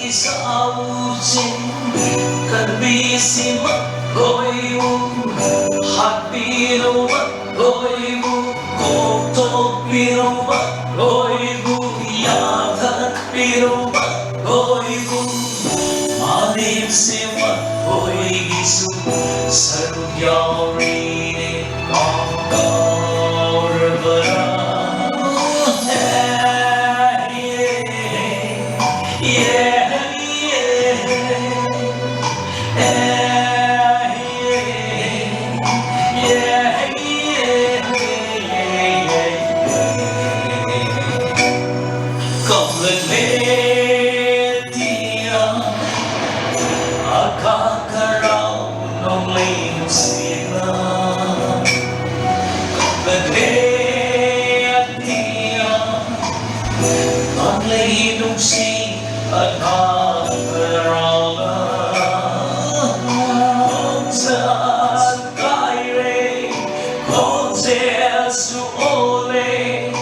ꯆꯥꯎꯁꯤꯡ ꯀꯟꯕꯤꯁꯤꯃꯛ ꯂꯣꯏꯕꯨ ꯍꯥꯠꯄꯤꯔꯨꯕ ꯂꯣꯏꯕꯨ ꯀꯣꯛꯊꯣꯛꯄꯤꯔꯨꯕ ꯂꯣꯏꯕꯨ ꯌꯥꯊꯠꯄꯤꯔꯨꯕ ꯂꯣꯏꯕꯨ ꯃꯥꯂꯦꯝꯁꯤꯃꯛ ꯂꯣꯏꯒꯤꯁꯨ ꯁꯔꯨꯛ ꯌꯥꯎꯔꯤꯅꯦ ꯀꯥꯎꯔꯕꯔꯥ? Ang lay nung si at hakarala. Kung saan kaire, kung sesu ole,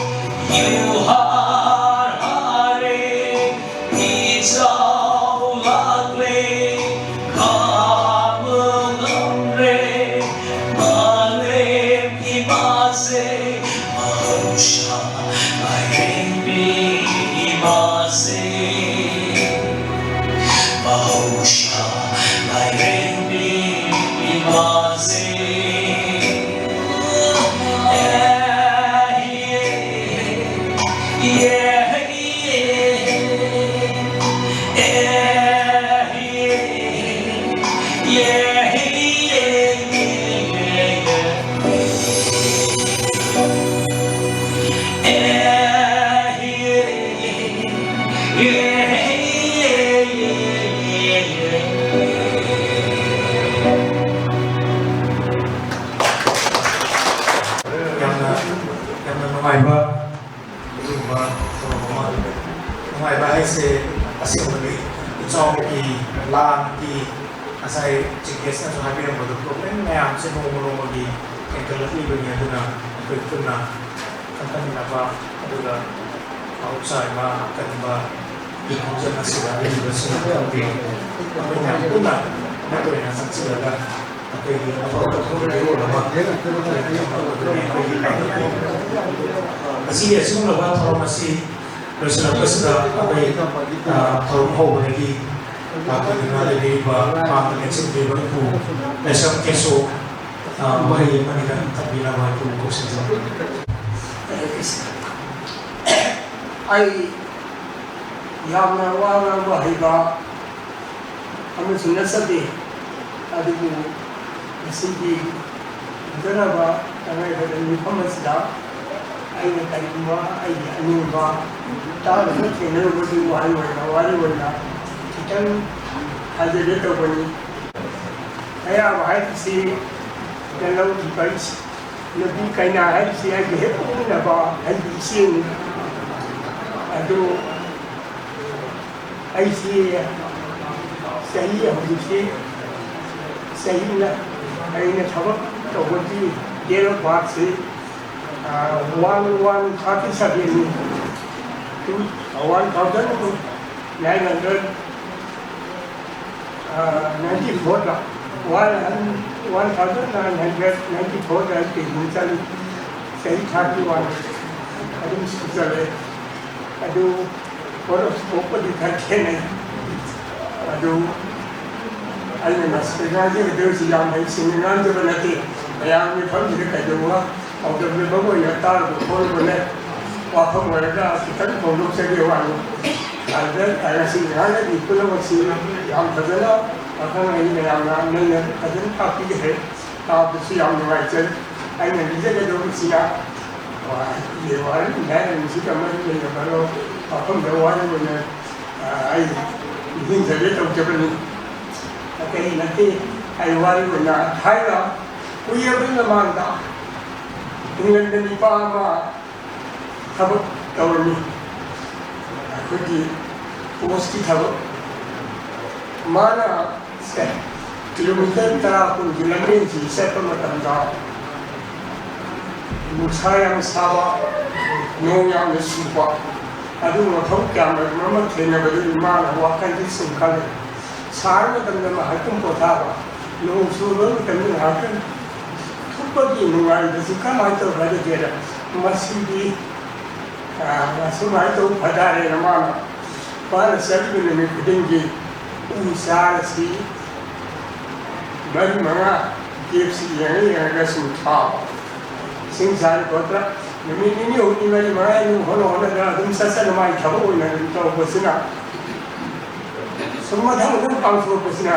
you har hare, it's all ugly. Kamangre, malem imase, mausha, mairembi imase, mausha, mairembi imase. Eh, yeah, yeah, yeah. ꯌꯥꯝꯅ, ꯌꯥꯝꯅ ꯅꯨꯡꯉꯥꯏꯕ ꯑꯗꯨꯒꯨꯝꯕ ꯊꯧꯔꯝ ꯑꯃ꯫ ꯅꯨꯡꯉꯥꯏꯕ ꯍꯥꯏꯁꯦ ꯑꯁꯦꯡꯕꯗꯤ ꯏꯆꯥꯎꯒꯤ ꯂꯥꯟꯒꯤ ꯉꯁꯥꯏ ꯆꯤꯐ ꯒꯦꯁꯅꯁꯨ ꯍꯥꯏꯕꯤꯔꯝꯕꯗꯣ ꯄ꯭ꯔꯣꯕ꯭ꯂꯦꯝ ꯃꯌꯥꯝꯁꯦ ꯅꯣꯡꯃ ꯅꯣꯡꯃꯒꯤ ꯍꯦꯟꯒꯠꯂꯛꯂꯤꯕꯅꯤ꯫ ꯑꯗꯨꯅ ꯑꯩꯈꯣꯏ ꯄꯨꯟꯅ ꯈꯟꯊꯃꯤꯟꯅꯕ ꯑꯗꯨꯒ ꯃꯍꯧꯁꯥ ꯏꯃꯥ ꯑꯀꯟꯕ ꯈꯣꯡꯖꯪ ꯑꯁꯤꯗ ꯂꯩꯔꯤꯕꯁꯤꯡ ꯈꯪꯗꯦ, ꯑꯩꯈꯣꯏ ꯃꯌꯥꯝ ꯄꯨꯟꯅ ꯃꯇꯨꯡ ꯏꯟꯅ ꯆꯪꯁꯤꯜꯂꯒ ꯑꯩꯈꯣꯏꯒꯤ ꯑꯐꯕ ꯊꯧꯔꯝ ꯂꯩꯔꯣꯜ ꯑꯃ ꯑꯩꯈꯣꯏꯒꯤ ꯃꯁꯤꯒꯤ ꯑꯁꯤꯒꯨꯝꯂꯕ ꯊꯧꯔꯝ ꯑꯁꯤ ꯂꯣꯏꯁꯤꯜꯂꯛꯄꯁꯤꯗ ꯑꯩꯈꯣꯏ, ꯑ, ꯊꯧꯔꯝ ꯍꯧꯕꯗꯒꯤ ꯂꯥꯛꯄꯤꯗꯨꯅ ꯂꯩꯕꯤꯔꯤꯕ ꯃꯥꯡꯗ ꯂꯦꯡꯁꯤꯟꯕꯤꯔꯤꯕ ꯏꯄꯨ ꯂꯥꯏꯁ꯭ꯔꯝ ꯀꯦꯁꯣ, ꯑ, ꯋꯥꯍꯩ ꯑꯃꯅꯤꯗꯪ ꯊꯝꯕꯤꯅꯕ ꯏꯄꯨꯕꯨ ꯀꯧꯁꯤꯟꯖꯔꯤ꯫ ꯑꯩ ꯌꯥꯝꯅ ꯋꯥ ꯉꯥꯡꯕ ꯍꯩꯕ ꯑꯃꯁꯨ ꯅꯠꯆꯗꯦ, ꯑꯗꯨꯕꯨ ꯉꯁꯤꯒꯤ ꯐꯖꯔꯕ ꯇꯉꯥꯏꯐꯗꯕ ꯃꯤꯐꯝ ꯑꯁꯤꯗ ꯑꯩꯅ ꯀꯔꯤꯒꯨꯝꯕ ꯑꯩꯒꯤ ꯑꯅꯤꯡꯕ ꯇꯥꯗꯅ ꯊꯦꯡꯅꯔꯨꯕꯒꯤ ꯋꯥꯍꯩ ꯑꯣꯏꯅ, ꯋꯥꯔꯤ ꯑꯣꯏꯅ ꯈꯤꯇꯪ ꯍꯥꯏꯖꯒꯦ ꯇꯧꯕꯅꯤ꯫ ꯑꯌꯥꯕ ꯍꯥꯏꯕꯁꯤ ꯂꯧꯈꯤꯕ ꯅꯨꯄꯤ ꯀꯩꯅꯥ ꯍꯥꯏꯕꯁꯤ ꯑꯩꯒꯤ ꯍꯦꯛ ꯄꯣꯛꯃꯤꯟꯅꯕ ꯑꯩꯒꯤ ꯏꯆꯦꯅꯤ꯫ ꯑꯗꯨ ꯑꯩꯁꯤ ꯆꯍꯤ ꯍꯧꯖꯤꯛꯁꯤ ꯆꯍꯤꯅ ꯑꯩꯅ ꯊꯕꯛ ꯇꯧꯕꯒꯤ date of birthꯁꯤ, ꯑ, one one thirty sevenꯅꯤ꯫ Two, one thousand nine hundred ninety fourꯗ, one, one thousand nine hundred ninety fourꯗ ꯑꯩ pension ꯆꯠꯂꯤ꯫ ꯆꯍꯤ thirty one ꯑꯗꯨꯝ ꯁꯨꯖꯜꯂꯦ꯫ ꯑꯗꯨ horoscopeꯀꯗꯤ ꯈꯔ ꯈꯦꯠꯅꯩ꯫ ꯑꯗꯨ ꯑꯩꯅ ꯃꯁꯤꯗ ꯉꯥꯡꯖꯒꯗꯧꯔꯤꯁꯤ ꯌꯥꯝ ꯍꯩꯁꯤꯡꯅ ꯉꯥꯡꯖꯕ ꯅꯠꯇꯦ꯫ ꯃꯌꯥꯝ ꯃꯤꯐꯝꯁꯤꯗ ꯀꯩꯗꯧꯕ ꯄꯥꯎꯗꯝ ꯃꯤꯐꯝ ꯑꯣꯏꯅ ꯇꯥꯔꯨꯕ ꯈꯣꯠꯂꯨꯕꯅꯦ꯫ ꯋꯥꯐꯝ ꯑꯣꯏꯔꯒ ꯈꯤꯇꯪ ꯐꯣꯡꯗꯣꯛꯆꯒꯦ ꯋꯥꯅꯤ꯫ ꯑꯗꯨꯗ ꯉꯁꯤ ꯉꯥꯡꯅꯔꯤ ꯄꯨꯝꯅꯃꯛꯁꯤ ꯌꯥꯝ ꯐꯖꯅ ꯃꯈꯪ ꯑꯩ ꯃꯌꯥꯝꯅ ꯅꯣꯏꯅ ꯐꯖꯅ ꯇꯥꯛꯄꯤꯈ꯭ꯔꯦ꯫ ꯇꯥꯕꯗꯁꯨ ꯌꯥꯝ ꯅꯨꯡꯉꯥꯏꯖꯩ꯫ ꯑꯩꯅ ꯂꯤꯖꯒꯗꯧꯕꯁꯤꯅ ꯋꯥꯔꯤ ꯂꯥꯏꯔꯤꯛꯁꯤꯒ ꯃꯔꯤ ꯂꯩꯅꯕ ꯃꯐꯝꯗ ꯋꯥꯔꯤ ꯑꯣꯏꯅ, ꯑ, ꯑꯩ ꯂꯤꯖꯒꯦ ꯇꯧꯖꯕꯅꯤ꯫ ꯑꯇꯩ ꯅꯠꯇꯦ, ꯑꯩ ꯋꯥꯔꯤ ꯑꯣꯏꯅ ꯊꯥꯏꯅ ꯀꯨꯏꯔꯕꯩ ꯃꯃꯥꯡꯗ ꯏꯪꯂꯦꯟꯗ ꯅꯨꯄꯥ ꯑꯃ ꯊꯕꯛ ꯇꯧꯔꯝꯃꯤ꯫ ꯑꯩꯈꯣꯏꯒꯤ postꯀꯤ ꯊꯕꯛ꯫ ꯃꯥꯅ ꯁꯦ, kilometre ꯇꯔꯥ ꯀꯨꯟꯒꯤ ꯂꯝꯖꯦꯟꯁꯤ ꯆꯠꯄ ꯃꯇꯝꯗ ꯅꯨꯡꯁꯥ ꯌꯥꯝ ꯁꯥꯕ, ꯅꯣꯡ ꯌꯥꯝꯅ ꯆꯨꯕ, ꯑꯗꯨꯒꯨꯝꯕ ꯊꯕꯛ ꯀꯌꯥꯃꯔꯨꯝ ꯑꯃ ꯊꯦꯡꯅꯕꯗꯒꯤ ꯃꯥꯅ ꯋꯥꯈꯜꯁꯤ ꯁꯨꯝ ꯈꯜꯂꯦ꯫ ꯁꯥꯔ ꯃꯇꯝꯗ ꯉꯥꯏꯍꯥꯛꯇꯪ ꯄꯣꯊꯥꯕ, ꯅꯣꯡ ꯆꯨꯕ ꯃꯇꯝꯗ ꯉꯥꯏꯍꯥꯛꯇꯪ ꯊꯨꯞꯄꯒꯤ ꯅꯨꯡꯉꯥꯏꯕꯁꯤ ꯀꯃꯥꯏꯅ ꯇꯧꯒꯗꯒꯦꯅ, ꯃꯁꯤꯗꯤ, ꯑ, ꯑꯁꯨꯃꯥꯏꯅ ꯇꯧ ꯐ ꯇꯥꯔꯦꯅ ꯃꯥꯅ, ꯃꯥꯅ ꯆꯠꯂꯤꯕ ꯅꯨꯃꯤꯠ ꯈꯨꯗꯤꯡꯒꯤ ꯎ ꯆꯥꯔ ꯑꯁꯤ ꯃꯔꯤ ꯃꯉꯥ ꯇꯦꯞꯁꯤ ꯌꯦꯡꯉ ꯌꯦꯡꯉꯒ ꯁꯨꯝ ꯊꯥꯕ꯫ ꯏꯁꯤꯡ ꯆꯥꯏ ꯈꯣꯠꯇꯅ ꯅꯨꯃꯤꯠ ꯅꯤꯅꯤ ꯍꯨꯝꯅꯤ ꯃꯔꯤ ꯃꯉꯥ ꯑꯗꯨꯝ ꯍꯣꯠꯅ ꯍꯣꯠꯅꯗꯅ ꯑꯗꯨꯝ ꯆꯠꯆꯅ ꯃꯥꯒꯤ ꯊꯕꯛ ꯑꯣꯏꯅ ꯑꯗꯨꯝ ꯇꯧꯔꯛꯄꯁꯤꯅ ꯁꯨꯝ ꯃꯊꯪ ꯃꯊꯪ ꯄꯥꯡꯊꯣꯔꯛꯄꯁꯤꯅ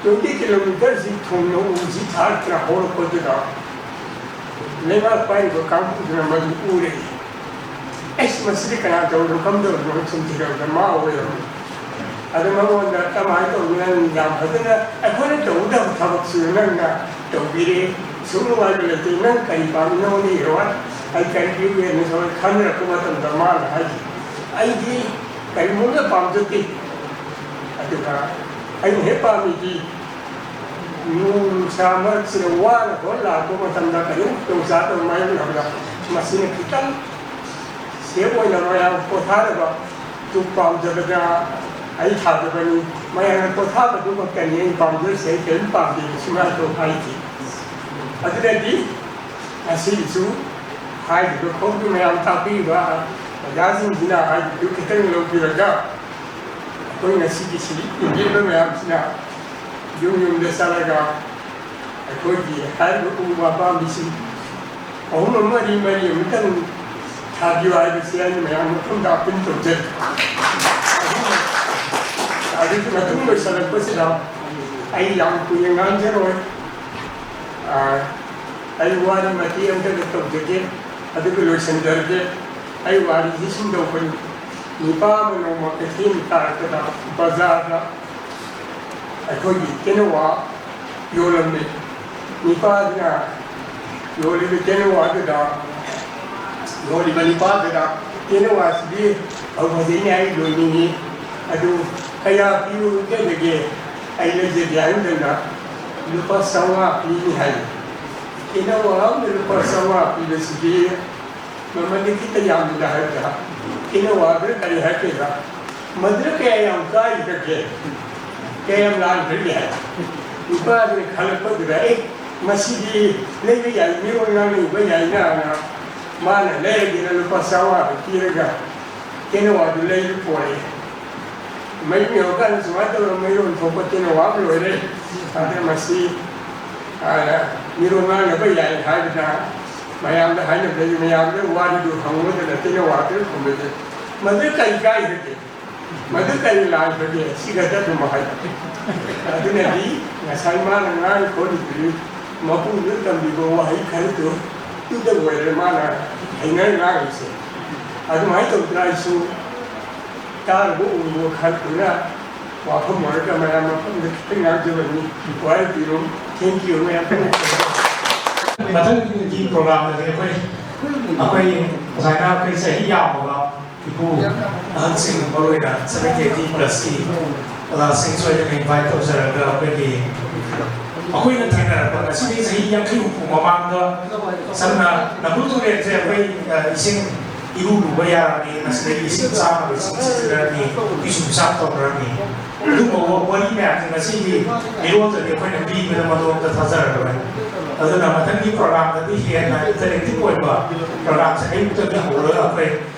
twenty kilometres ꯊꯨꯡꯅ ꯎꯁꯤ ꯊꯥꯔꯛꯇꯅ ꯍꯧꯔꯛꯄꯗꯨꯗ ꯂꯩꯕꯥꯛ ꯄꯥꯏꯔꯤꯕ ꯀꯥꯡꯕꯨꯗꯨꯅ ꯃꯗꯨ ꯎꯔꯦ꯫ ꯑꯩꯁ, ꯃꯁꯤꯗꯤ ꯀꯅꯥ ꯇꯧꯔꯤꯅꯣ, ꯀꯝꯗꯧꯔꯤꯅꯣ ꯁꯨꯝ ꯊꯤꯔꯛꯄꯗ ꯃꯥ ꯑꯣꯏꯔꯝꯃꯤ꯫ ꯑꯗꯨ ꯃꯉꯣꯟꯗ ꯀꯃꯥꯏꯅ ꯇꯧꯅꯤ, ꯅꯪ ꯌꯥꯝ ꯐꯖꯅ ꯑꯩꯈꯣꯏꯅ ꯇꯧꯒꯗꯕ ꯊꯕꯛꯁꯨ ꯅꯪꯅ ꯇꯧꯕꯤꯔꯦ, ꯑꯁꯨꯛ ꯅꯨꯡꯉꯥꯏꯕ ꯂꯩꯇꯦ, ꯅꯪ ꯀꯔꯤ ꯄꯥꯝꯃꯤ, ꯅꯉꯣꯟꯗ ꯏꯔꯣꯏ ꯑꯩ ꯀꯔꯤ ꯄꯤꯌꯨꯒꯦꯅ ꯁꯨꯃꯥꯏꯅ ꯈꯟꯅꯔꯛꯄ ꯃꯇꯝꯗ ꯃꯥꯅ ꯍꯥꯏꯈꯤ, "ꯑꯩꯗꯤ ꯀꯔꯤꯒꯨꯝꯕ ꯄꯥꯝꯖꯗꯦ, ꯑꯗꯨꯒ ꯑꯩꯅ ꯍꯦꯛ ꯄꯥꯝꯃꯤꯗꯤ ꯅꯣꯡ ꯅꯨꯡꯁꯥ ꯃꯔꯛꯁꯤꯗ ꯋꯥꯅ ꯍꯣꯠ ꯂꯥꯛꯄ ꯃꯇꯝꯗ ꯀꯔꯤꯒꯨꯝꯕ ꯈꯨꯗꯣꯡꯆꯥꯗꯕ ꯃꯥꯌꯣꯛꯅꯕꯗ ꯃꯁꯤꯅ ꯈꯤꯇꯪ ꯁꯦꯞ ꯑꯣꯏꯅ ꯃꯌꯥꯝ ꯄꯣꯊꯥꯅꯕ ꯇꯨ ꯄꯥꯝꯖꯕꯗ ꯑꯩ ꯊꯥꯖꯕꯅꯤ꯫ ꯃꯌꯥꯝꯅ ꯄꯣꯊꯥꯕꯗꯨꯃꯛꯇꯅꯤ ꯑꯩ ꯄꯥꯝꯖꯔꯤꯁꯦ, ꯑꯩ ꯀꯔꯤꯝ ꯄꯥꯝꯗꯦ", ꯁꯨꯃꯥꯏꯅ ꯇꯧ ꯍꯥꯏꯈꯤ꯫ ꯑꯗꯨꯅꯗꯤ ꯉꯁꯤꯒꯤꯁꯨ ꯍꯥꯏꯔꯤꯕ ꯈꯣꯡꯒꯤ ꯃꯌꯥꯝ ꯇꯥꯛꯄꯤꯔꯤꯕ ꯑꯣꯖꯥꯁꯤꯡꯁꯤꯅ ꯍꯥꯏꯔꯤꯕꯗꯨ ꯈꯤꯇꯪ ꯂꯧꯕꯤꯔꯒ ꯑꯩꯈꯣꯏ ꯉꯁꯤꯒꯤ ꯁꯤꯒꯤ ꯄꯦꯟꯕ ꯃꯌꯥꯝꯁꯤꯅ ꯌꯨꯝ ꯌꯨꯝꯗ ꯆꯠꯂꯒ ꯑꯩꯈꯣꯏꯒꯤ ꯍꯥꯏꯔꯤꯕ ꯎ ꯋꯥ ꯄꯥꯝꯕꯤꯁꯤꯡ ꯑꯍꯨꯝ ꯑꯃ ꯃꯔꯤ ꯃꯔꯤ ꯑꯃꯇꯪ ꯊꯥꯕꯤꯌꯨ ꯍꯥꯏꯕꯁꯤ ꯑꯩꯅ ꯃꯌꯥꯝ ꯃꯐꯝꯗ ꯑꯥꯄꯤꯜ ꯇꯧꯖꯔꯤ꯫ ꯑꯗꯨꯒꯤ ꯃꯇꯨꯡ ꯂꯣꯏꯁꯤꯜꯂꯛꯄꯁꯤꯗ ꯑꯩ ꯌꯥꯝ ꯀꯨꯏꯅ ꯉꯥꯡꯖꯔꯣꯏ꯫ ꯑꯥ, ꯑꯩ ꯋꯥꯔꯤ ꯃꯇꯦꯛ ꯑꯃꯇꯒ ꯇꯧꯖꯒꯦ, ꯑꯗꯨꯒ ꯂꯣꯏꯁꯤꯟꯖꯔꯒꯦ꯫ ꯑꯩ ꯋꯥꯔꯤꯁꯤ ꯁꯨꯝ ꯇꯧꯕꯅꯤ꯫ ꯅꯨꯄꯥ ꯑꯃ ꯅꯣꯡꯃ ꯀꯩꯊꯦꯜ ꯀꯥꯔꯛꯄꯗ ꯕꯖꯥꯔꯗ ꯑꯩꯈꯣꯏꯒꯤ ꯇꯦꯅꯋꯥ ꯌꯣꯜꯂꯝꯃꯤ꯫ ꯅꯨꯄꯥꯗꯨꯅ ꯌꯣꯜꯂꯤꯕ ꯇꯦꯅꯋꯥꯗꯨꯗ, ꯌꯣꯜꯂꯤꯕ ꯅꯨꯄꯥꯗꯨꯗ, "ꯇꯦꯅꯋꯥꯁꯤꯗꯤ ꯐꯕꯨ ꯐꯖꯩꯅꯦ, ꯑꯩ ꯂꯣꯏꯅꯤꯡꯉꯤ꯫ ꯑꯗꯨ ꯀꯌꯥ ꯄꯤꯕ ꯂꯩꯖꯒꯦ? ꯑꯩ ꯂꯩꯖꯒꯦ" ꯍꯥꯏ ꯃꯇꯝꯗ, "ꯂꯨꯄꯥ ꯆꯥꯝꯃꯉꯥ ꯄꯤꯅꯤ" ꯍꯥꯏ꯫ ꯇꯦꯅꯋꯥ ꯑꯃꯗ ꯂꯨꯄꯥ ꯆꯥꯝꯃꯉꯥ ꯄꯤꯕꯁꯤꯗꯤ ꯃꯃꯜꯗꯤ ꯈꯤꯇ ꯌꯥꯝꯗꯅ ꯍꯥꯏꯕꯗ, ꯀꯤꯅꯋꯥꯗꯨꯅ ꯀꯔꯤ ꯍꯥꯏꯔꯛꯀꯦꯗ, "ꯃꯗꯨꯗ ꯀꯌꯥ ꯌꯥꯝ ꯀꯥꯏꯈ꯭ꯔꯒꯦ? ꯀꯌꯥ ꯌꯥꯝ ꯂꯥꯟꯈ꯭ꯔꯒꯦ?" ꯍꯥꯏ꯫ ꯅꯨꯄꯥꯗꯨꯅ ꯈꯜꯂꯛꯄꯗꯨꯗ, "ꯑꯦ, ꯃꯁꯤꯗꯤ ꯂꯩꯕ ꯌꯥꯏ, ꯃꯤꯔꯣꯜ ꯉꯥꯡꯅꯕ ꯌꯥꯏꯅ"ꯅ ꯃꯥꯅ ꯂꯩꯔꯒꯦꯅ ꯂꯨꯄꯥ ꯆꯥꯝꯃꯉꯥꯗꯨ ꯄꯤꯔꯒ ꯀꯤꯅꯋꯥꯗꯨ ꯂꯩꯕ ꯄꯣꯔꯛꯑꯦ꯫ ꯃꯌꯨꯝ ꯌꯧꯔꯀꯥꯟꯗ ꯁꯨꯃꯥꯏꯅ ꯇꯧꯔ ꯃꯩꯔꯣꯟ ꯊꯣꯛꯄ ꯀꯤꯅꯋꯥ ꯑꯃ ꯂꯣꯏꯔꯦ꯫ ꯑꯗ ꯃꯁꯤ, ꯑ, ꯃꯤꯔꯣꯜ ꯉꯥꯡꯅꯕ ꯌꯥꯏ ꯍꯥꯏꯗꯅ ꯃꯌꯥꯝꯗ ꯍꯥꯏꯅꯕꯗꯒꯤ ꯃꯌꯥꯝꯗ ꯋꯥꯔꯤꯗꯨ ꯍꯪꯉꯨꯗꯅ ꯀꯤꯅꯋꯥꯗꯨ ꯈꯨꯝꯕꯁꯦ, "ꯃꯗꯨ ꯀꯔꯤ ꯀꯥꯏꯗꯒꯦ? ꯃꯗꯨ ꯀꯔꯤ ꯂꯥꯟꯕꯒꯦ?" ꯁꯤꯒꯗ ꯑꯗꯨꯝ ꯍꯥꯏ꯫ ꯑꯗꯨꯅꯗꯤ ꯉꯁꯥꯏ ꯃꯥꯅ ꯉꯥꯡ ꯈꯣꯠꯂꯤꯗꯨꯒꯤ ꯃꯄꯨꯗꯨꯅ ꯇꯝꯕꯤꯕ ꯋꯥꯍꯩ ꯈꯔꯗꯨ ꯑꯗꯨꯗ ꯑꯣꯏꯔꯦ ꯃꯥꯅ ꯍꯩꯅ ꯉꯥꯡꯉꯤꯁꯦ꯫ ꯑꯗꯨꯃꯥꯏꯅ ꯇꯧꯗꯅ ꯑꯩꯁꯨ ꯇꯥꯔꯨꯕ ꯎꯔꯨꯕ ꯈꯔꯗꯨꯅ ꯋꯥꯐꯝ ꯑꯣꯏꯔꯒ ꯃꯌꯥꯝ ꯃꯐꯝꯗ ꯈꯤꯇꯪ ꯉꯥꯡꯖꯕꯅꯤ꯫ ꯋꯥꯔꯤꯕꯤꯔꯣ꯫ Thank you, ꯃꯌꯥꯝ꯫ ꯃꯊꯪꯒꯤ ꯄ꯭ꯔꯣꯒ꯭ꯔꯥꯝꯗꯗꯤ ꯑꯩꯈꯣꯏ, ꯑꯩꯈꯣꯏ ꯉꯁꯥꯏꯅ ꯑꯩꯈꯣꯏ ꯆꯍꯤ ꯌꯥꯝꯃꯕ ꯏꯄꯨ ꯑꯍꯜꯁꯤꯡ, ꯃꯔꯨꯑꯣꯏꯅ seventy eighty plus ꯀꯤ ꯑꯣꯖꯥꯁꯤꯡ ꯁꯣꯏꯗꯅ invite ꯇꯧꯖꯔꯒ ꯑꯩꯈꯣꯏꯒꯤ, ꯑꯩꯈꯣꯏꯅ ꯊꯦꯡꯅꯔꯛꯄ ꯉꯁꯤꯗꯒꯤ ꯆꯍꯤ ꯌꯥꯡꯈꯩ ꯍꯨꯝꯐꯨ ꯃꯃꯥꯡꯗ ꯁꯝꯅ ꯅꯝꯕꯨꯜ ꯇꯨꯔꯦꯜꯁꯦ ꯑꯩꯈꯣꯏ, ꯑ, ꯏꯁꯤꯡ ꯏꯔꯨ ꯂꯨꯕ ꯌꯥꯔꯝꯃꯤ, ꯃꯁꯤꯗꯒꯤ ꯏꯁꯤꯡ ꯆꯥꯅꯕ ꯏꯁꯤꯡ ꯁꯤꯖꯤꯟꯅꯔꯝꯃꯤ, ꯐꯤꯁꯨ ꯐꯤꯁꯥꯝ ꯇꯧꯅꯔꯝꯃꯤ꯫ ꯑꯗꯨꯒꯨꯝꯕ ꯋꯥꯔꯤ ꯃꯌꯥꯝꯁꯦ ꯉꯁꯤꯒꯤ ꯃꯤꯔꯣꯜꯗꯗꯤ ꯑꯩꯈꯣꯏꯅ ꯄꯤꯕꯗ ꯃꯗꯨ ꯑꯝꯇ ꯊꯥꯖꯔꯔꯣꯏ꯫ ꯑꯗꯨꯅ ꯃꯊꯪꯒꯤ ꯄ꯭ꯔꯣꯒ꯭ꯔꯥꯝꯗꯗꯤ ꯍꯦꯟꯅ interactive ꯑꯣꯏꯕ ꯄ꯭ꯔꯣꯒ꯭ꯔꯥꯝꯁꯦ ꯑꯌꯨꯛꯇꯒꯤ ꯍꯧꯔꯒ ꯑꯩꯈꯣꯏ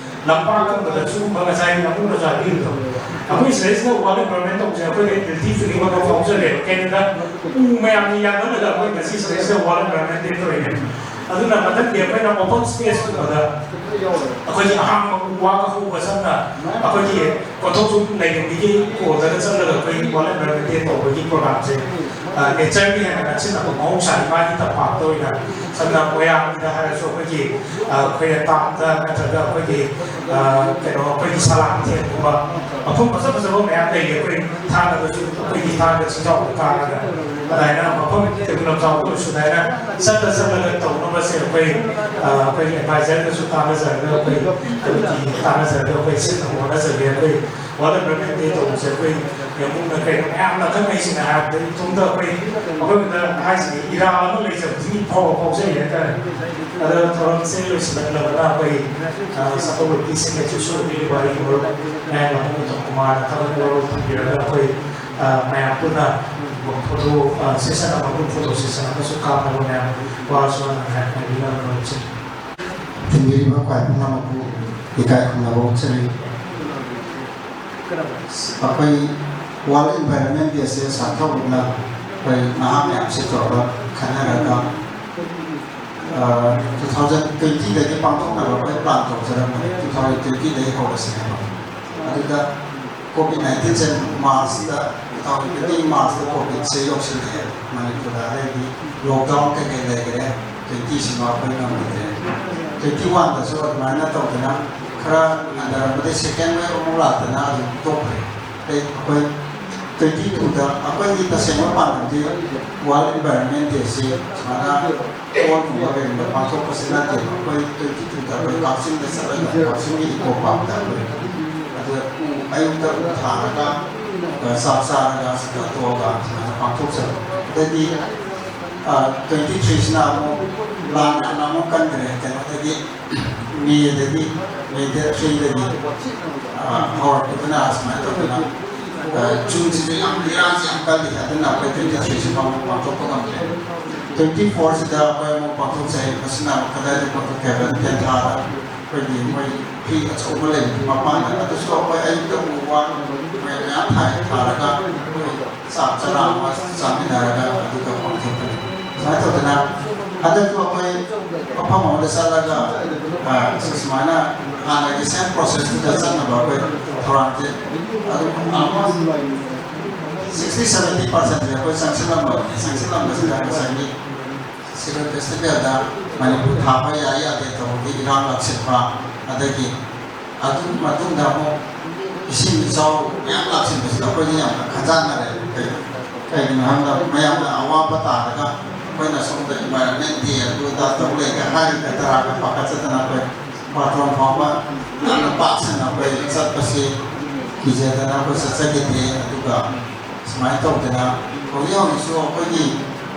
ꯂꯝꯄꯥꯛꯀꯨꯝꯕꯗ ꯁꯤꯒꯨꯝꯕ ꯉꯁꯥꯏ ꯅꯃꯨꯅꯁꯨ ꯍꯥꯏꯕꯤꯕꯗꯣ, ꯑꯩꯈꯣꯏ ꯁꯤꯗꯩꯁꯤꯗ ꯋꯥꯔꯜ ꯏꯟꯚꯥꯏꯔꯣꯟꯃꯦꯟ ꯇꯧꯕꯁꯦ ꯑꯩꯈꯣꯏꯗ ꯍꯦꯜꯊꯤ ꯐꯤꯂꯤꯡ ꯑꯃ ꯐꯥꯎꯖꯔꯦꯕ꯫ ꯀꯩꯅꯣꯗ ꯎ ꯃꯌꯥꯝꯅ ꯌꯥꯟꯍꯜꯂꯒ ꯑꯩꯈꯣꯏ ꯉꯁꯤ ꯁꯤꯗꯩꯁꯤꯗ ꯋꯥꯔꯜ ꯏꯟꯚꯥꯏꯔꯣꯟꯃꯦꯟ ꯗꯦ ꯇꯧꯔꯤꯅꯦ꯫ ꯑꯗꯨꯅ ꯃꯊꯪꯒꯤ ꯑꯩꯈꯣꯏꯅ ꯑꯣꯄꯟ ꯁ꯭ꯄꯦꯁꯀꯨꯝꯕꯗ ꯑꯩꯈꯣꯏꯒꯤ ꯑꯍꯥꯡꯕ ꯎ ꯋꯥꯒ ꯍꯧꯕ, ꯁꯝꯅ ꯑꯩꯈꯣꯏꯒꯤ ꯀꯣꯟꯊꯣꯛ ꯁꯨꯝ ꯂꯩꯔꯝꯃꯤꯒꯤ ꯀꯣꯜꯗꯒ ꯆꯠꯂꯒ ꯑꯩꯈꯣꯏ ꯋꯥꯔꯜ ꯏꯟꯚꯥꯏꯔꯣꯟꯃꯦꯟ ꯗꯦ ꯇꯧꯕꯒꯤ ꯄ꯭ꯔꯣꯒ꯭ꯔꯥꯝꯁꯦ, ꯑ, ꯅꯦꯆꯔꯒꯤ ꯍꯦꯟꯅ ꯅꯛꯁꯤꯟꯅꯕ, ꯃꯍꯧꯁꯥ ꯏꯃꯥꯒꯤ ꯇꯝꯄꯥꯛꯇ ꯑꯣꯏꯅ, ꯁꯝꯅ ꯃꯣꯏꯔꯥꯡꯒꯤꯗ ꯍꯥꯏꯔꯁꯨ ꯑꯩꯈꯣꯏꯒꯤ, ꯑ, ꯑꯩꯈꯣꯏꯅ ꯇꯥꯝꯗ ꯅꯠꯇ꯭ꯔꯒ ꯑꯩꯈꯣꯏꯒꯤ, ꯑ, ꯀꯩꯅꯣ, ꯑꯩꯈꯣꯏꯒꯤ ꯁꯂꯥꯡꯊꯦꯟꯒꯨꯝꯕ ꯃꯐꯝ ꯐꯖ ꯐꯖꯕ ꯃꯌꯥꯝ ꯂꯩꯔꯤ꯫ ꯑꯩꯈꯣꯏ ꯊꯥꯡꯒꯗꯁꯨ, ꯑꯩꯈꯣꯏꯒꯤ ꯊꯥꯡꯒ ꯆꯤꯡꯖꯥꯎꯗ ꯀꯥꯔꯒ ꯑꯗꯨꯃꯥꯏꯅ ꯃꯐꯝ ꯇꯩꯕꯨꯜ ꯂꯝꯖꯥꯎꯗ ꯑꯣꯏꯔꯁꯨ ꯑꯗꯨꯃꯥꯏꯅ ꯆꯠꯂ ꯆꯠꯂꯒ ꯇꯧꯅꯕꯁꯦ ꯑꯩꯈꯣꯏ, ꯑ, ꯑꯩꯈꯣꯏꯒꯤ ꯑꯦꯗꯚꯥꯏꯖꯔꯗꯁꯨ ꯇꯥꯟꯅꯖꯔꯒ, ꯑꯩꯈꯣꯏ ꯀꯃꯤꯇꯤ ꯇꯥꯟꯅꯖꯔꯒ ꯑꯩꯈꯣꯏ ꯁꯤꯟꯅꯕ ꯍꯣꯠꯅꯖꯒꯦ꯫ ꯑꯩꯈꯣꯏ World Environment Day ꯇꯧꯕꯁꯦ ꯑꯩꯈꯣꯏ ꯌꯥꯝꯕꯨꯡꯅ ꯀꯩꯅꯣ ꯃꯌꯥꯝꯅ ꯑꯈꯪ ꯑꯍꯩꯁꯤꯡꯅ ꯍꯥꯏꯔꯕꯗ ꯏꯇꯣꯝꯇ ꯑꯩꯈꯣꯏ ꯑꯩꯈꯣꯏꯗ ꯍꯥꯏꯁꯤꯗꯤ ꯏꯔꯥ ꯑꯃ ꯂꯩꯖꯕꯗꯤ ꯐꯥꯎꯕ ꯐꯥꯎꯖꯩ ꯍꯥꯏꯇꯥꯔꯦ꯫ ꯑꯗꯣ ꯊꯧꯔꯝꯁꯦ ꯂꯣꯏꯁꯤꯜꯂꯛꯂꯕꯗ ꯑꯩꯈꯣꯏ ꯁꯞꯄꯣꯔꯇꯤꯁꯤꯡꯅꯁꯨ ꯁꯣꯏꯗꯕꯤꯕ ꯑꯩ ꯃꯔꯨꯞ ꯃꯌꯥꯝ ꯑꯃ ꯎꯇꯝ ꯀꯨꯃꯥꯔꯅ ꯊꯕꯛ ꯃꯔꯨꯞ ꯊꯝꯕꯤꯔꯒ ꯑꯩꯈꯣꯏ ꯃꯌꯥꯝ ꯄꯨꯟꯅ ꯐꯣꯇꯣ ꯁꯦꯁꯟ ꯑꯃ, ꯒ꯭ꯔꯨꯞ ꯐꯣꯇꯣ ꯁꯦꯁꯟ ꯑꯃꯁꯨ ꯀꯥꯞꯅꯕ ꯃꯌꯥꯝ ꯋꯥꯁꯨ ꯍꯥꯏꯕꯤꯅꯕ ꯃꯔꯨꯞꯁꯤꯡ꯫ ꯊꯤꯟꯕꯤꯔꯤꯕ ꯈ꯭ꯋꯥꯏ ꯄꯨꯝꯅꯃꯛꯄꯨ ꯏꯀꯥꯏ ꯈꯨꯝꯅꯕ ꯎꯠꯆꯔꯤ꯫ ꯑꯩꯈꯣꯏ World Environment Day ꯑꯁꯦ ꯁꯥꯟꯊꯧꯕꯅ ꯑꯩꯈꯣꯏ ꯅꯍꯥ ꯃꯌꯥꯝꯁꯦ ꯇꯧꯔꯒ ꯈꯟꯅꯔꯒ, ꯑ, two thousand twenty ꯗꯒꯤ ꯄꯥꯡꯊꯣꯛꯅꯕ ꯑꯩꯈꯣꯏ plan ꯇꯧꯖꯔꯝꯕꯅꯤ, two thousand twenty ꯗꯒꯤ ꯍꯧꯔꯁꯤ ꯍꯥꯏꯕ꯫ ꯑꯗꯨꯗ COVID nineteen ꯁꯦ March ꯇ, two thousand twenty March ꯇ COVID ꯁꯦ ꯌꯧꯁꯤꯜꯂꯛꯑꯦ ꯃꯅꯤꯄꯨꯔꯗ, ꯑꯗꯩꯗꯤ lockdown ꯀꯩꯀꯩ ꯂꯩꯈ꯭ꯔꯦ, twenty ꯁꯤꯃ ꯑꯩꯈꯣꯏ ꯉꯝꯈꯤꯗ꯭ꯔꯦ꯫ Twenty one ꯗꯁꯨ ꯑꯗꯨꯃꯥꯏꯅ ꯇꯧꯗꯅ ꯈꯔ ꯍꯟꯊꯔꯝꯕꯗꯩ second wave ꯑꯃꯨꯛ ꯂꯥꯛꯇꯅ ꯑꯗꯨꯝ ꯇꯣꯛꯈ꯭ꯔꯦ꯫ ꯑꯗꯩ ꯑꯩꯈꯣꯏ twenty two ꯗ ꯑꯩꯈꯣꯏꯒꯤ ꯇꯁꯦꯡꯕ ꯄꯥꯟꯗꯝꯗꯤ World Environment Day ꯁꯤ ꯁꯨꯃꯥꯏꯅ ꯄꯣꯠꯀꯨꯝꯕ ꯀꯩꯒꯨꯝꯕ ꯄꯥꯡꯊꯣꯛꯄꯁꯤ ꯅꯠꯇꯦꯕ꯫ ꯑꯩꯈꯣꯏ twenty two ꯗ ꯑꯩꯈꯣꯏ ꯀꯛꯆꯤꯡꯗ ꯆꯠꯂꯒ ꯀꯛꯆꯤꯡꯒꯤ eco park ꯇ ꯑꯩꯈꯣꯏ ꯑꯗꯨ ꯎ, ꯑꯌꯨꯛꯇ ꯎ ꯊꯥꯔꯒ, ꯑ, ꯆꯥꯛ ꯆꯥꯔꯒ ꯁꯤꯗ ꯇꯣꯛꯑꯒ ꯁꯨꯃꯥꯏꯅ ꯄꯥꯡꯊꯣꯛꯆꯕ꯫ ꯑꯗꯩꯗꯤ, ꯑ, twenty three ꯁꯤꯅ ꯑꯃꯨꯛ ꯂꯥꯟ ꯌꯥꯝꯅ ꯑꯃꯨꯛ ꯀꯟꯈ꯭ꯔꯦ ꯀꯩꯅꯣꯗꯒꯤ, May ꯗꯒꯤ, May date three ꯗꯒꯤ, ꯑ, ꯍꯧꯔꯛꯄꯗꯨꯅ ꯁꯨꯃꯥꯏꯅ ꯇꯧꯗꯅ, ꯑ, June ꯁꯤꯁꯨ ꯌꯥꯝ ꯏꯔꯥꯡꯁꯤ ꯌꯥꯝ ꯀꯜꯂꯤ, ꯑꯗꯨꯅ ꯑꯩꯈꯣꯏ twenty three ꯁꯤ ꯄꯥꯡ-, ꯄꯥꯡꯊꯣꯛꯄ ꯉꯝꯗ꯭ꯔꯦ꯫ Twenty four ꯁꯤꯗ ꯑꯩꯈꯣꯏ ꯑꯃꯨꯛ ꯄꯥꯡꯊꯣꯛꯆꯩ꯫ ꯃꯁꯤꯅ ꯑꯃꯨꯛ ꯀꯗꯥꯏꯗ ꯄꯥꯡꯊꯣꯛꯀꯦ ꯍꯥꯏꯕꯗ ꯇꯦꯟꯊꯥꯗ ꯑꯩꯈꯣꯏꯒꯤ ꯃꯣꯏ ꯄꯨꯈ꯭ꯔꯤ ꯑꯆꯧꯕ ꯂꯩꯕꯒꯤ ꯃꯄꯥꯟꯗ, ꯑꯗꯨꯁꯨ ꯑꯩꯈꯣꯏ ꯑꯌꯨꯛꯇ ꯎ ꯋꯥ ꯃꯌꯥꯝ ꯃꯌꯥꯝ ꯊꯥꯏ, ꯊꯥꯔꯒ ꯑꯩꯈꯣꯏ ꯆꯥꯛ ꯆꯔꯥ ꯑꯃ ꯆꯥꯃꯤꯟꯅꯔꯒ ꯑꯗꯨꯒ ꯄꯥꯡꯊꯣꯛꯄꯅꯤ꯫ ꯁꯨꯃꯥꯏꯅ ꯇꯧꯗꯅ ꯍꯟꯗꯛꯁꯨ ꯑꯩꯈꯣꯏ ꯃꯐꯝ ꯑꯃꯗ ꯆꯠꯂꯒ, ꯑ, ꯁꯨꯃꯥꯏꯅ ꯍꯥꯟꯅꯒꯤ same process ꯇꯨꯗ ꯆꯠꯅꯕ ꯑꯩꯈꯣꯏ ꯊꯧꯔꯥꯡꯁꯦ ꯑꯗꯨꯝ almost sixty seventy percent ꯁꯦ ꯑꯩꯈꯣꯏ ꯆꯪꯁꯤꯜꯂꯝꯕꯅꯤ꯫ ꯆꯪꯁꯤꯜꯂꯝꯕꯁꯤꯗ ꯉꯁꯥꯏꯒꯤ Silver Festival ꯗ ꯃꯅꯤꯄꯨꯔ ꯊꯥꯕ ꯌꯥꯏ ꯌꯥꯗꯦ ꯇꯧꯕꯒꯤ ꯏꯔꯥꯡ ꯂꯥꯛꯁꯤꯟꯕ, ꯑꯗꯒꯤ ꯑꯗꯨ ꯃꯇꯨꯡꯗ ꯑꯃꯨꯛ ꯏꯁꯤꯡ ꯏꯆꯥꯎ ꯃꯌꯥꯝ ꯂꯥꯛꯁꯤꯟꯕꯁꯤꯗ ꯑꯩꯈꯣꯏꯗꯤ ꯌꯥꯝꯅ ꯈꯟꯖꯥꯟꯅꯔꯦ꯫ ꯀꯩ-, ꯀꯩꯒꯤꯅꯣ ꯍꯥꯏꯕꯗ ꯃꯌꯥꯝꯅ ꯑꯋꯥꯕ ꯇꯥꯔꯒ ꯑꯩꯈꯣꯏꯅ ꯁꯣꯝꯗ Environment Day ꯑꯗꯨ ꯑꯗꯥ ꯇꯧ ꯂꯩꯒ ꯍꯥꯏꯔꯒ ꯇꯔꯥꯒ ꯄꯥꯈꯠꯆꯗꯅ ꯑꯩꯈꯣꯏ ꯕꯥꯔꯇꯣꯟ ꯐꯥꯎꯕ ꯌꯥꯝꯅ ꯄꯥꯛ ꯁꯟꯅ ꯑꯩꯈꯣꯏ ꯆꯠꯄꯁꯤ ꯀꯤꯖꯗꯅ ꯑꯩꯈꯣꯏ ꯆꯠꯆꯈꯤꯗꯦ꯫ ꯑꯗꯨꯒ ꯁꯨꯃꯥꯏꯅ ꯇꯧꯗꯅ ꯍꯧꯖꯤꯛ ꯍꯧꯖꯤꯛꯁꯨ ꯑꯩꯈꯣꯏꯒꯤ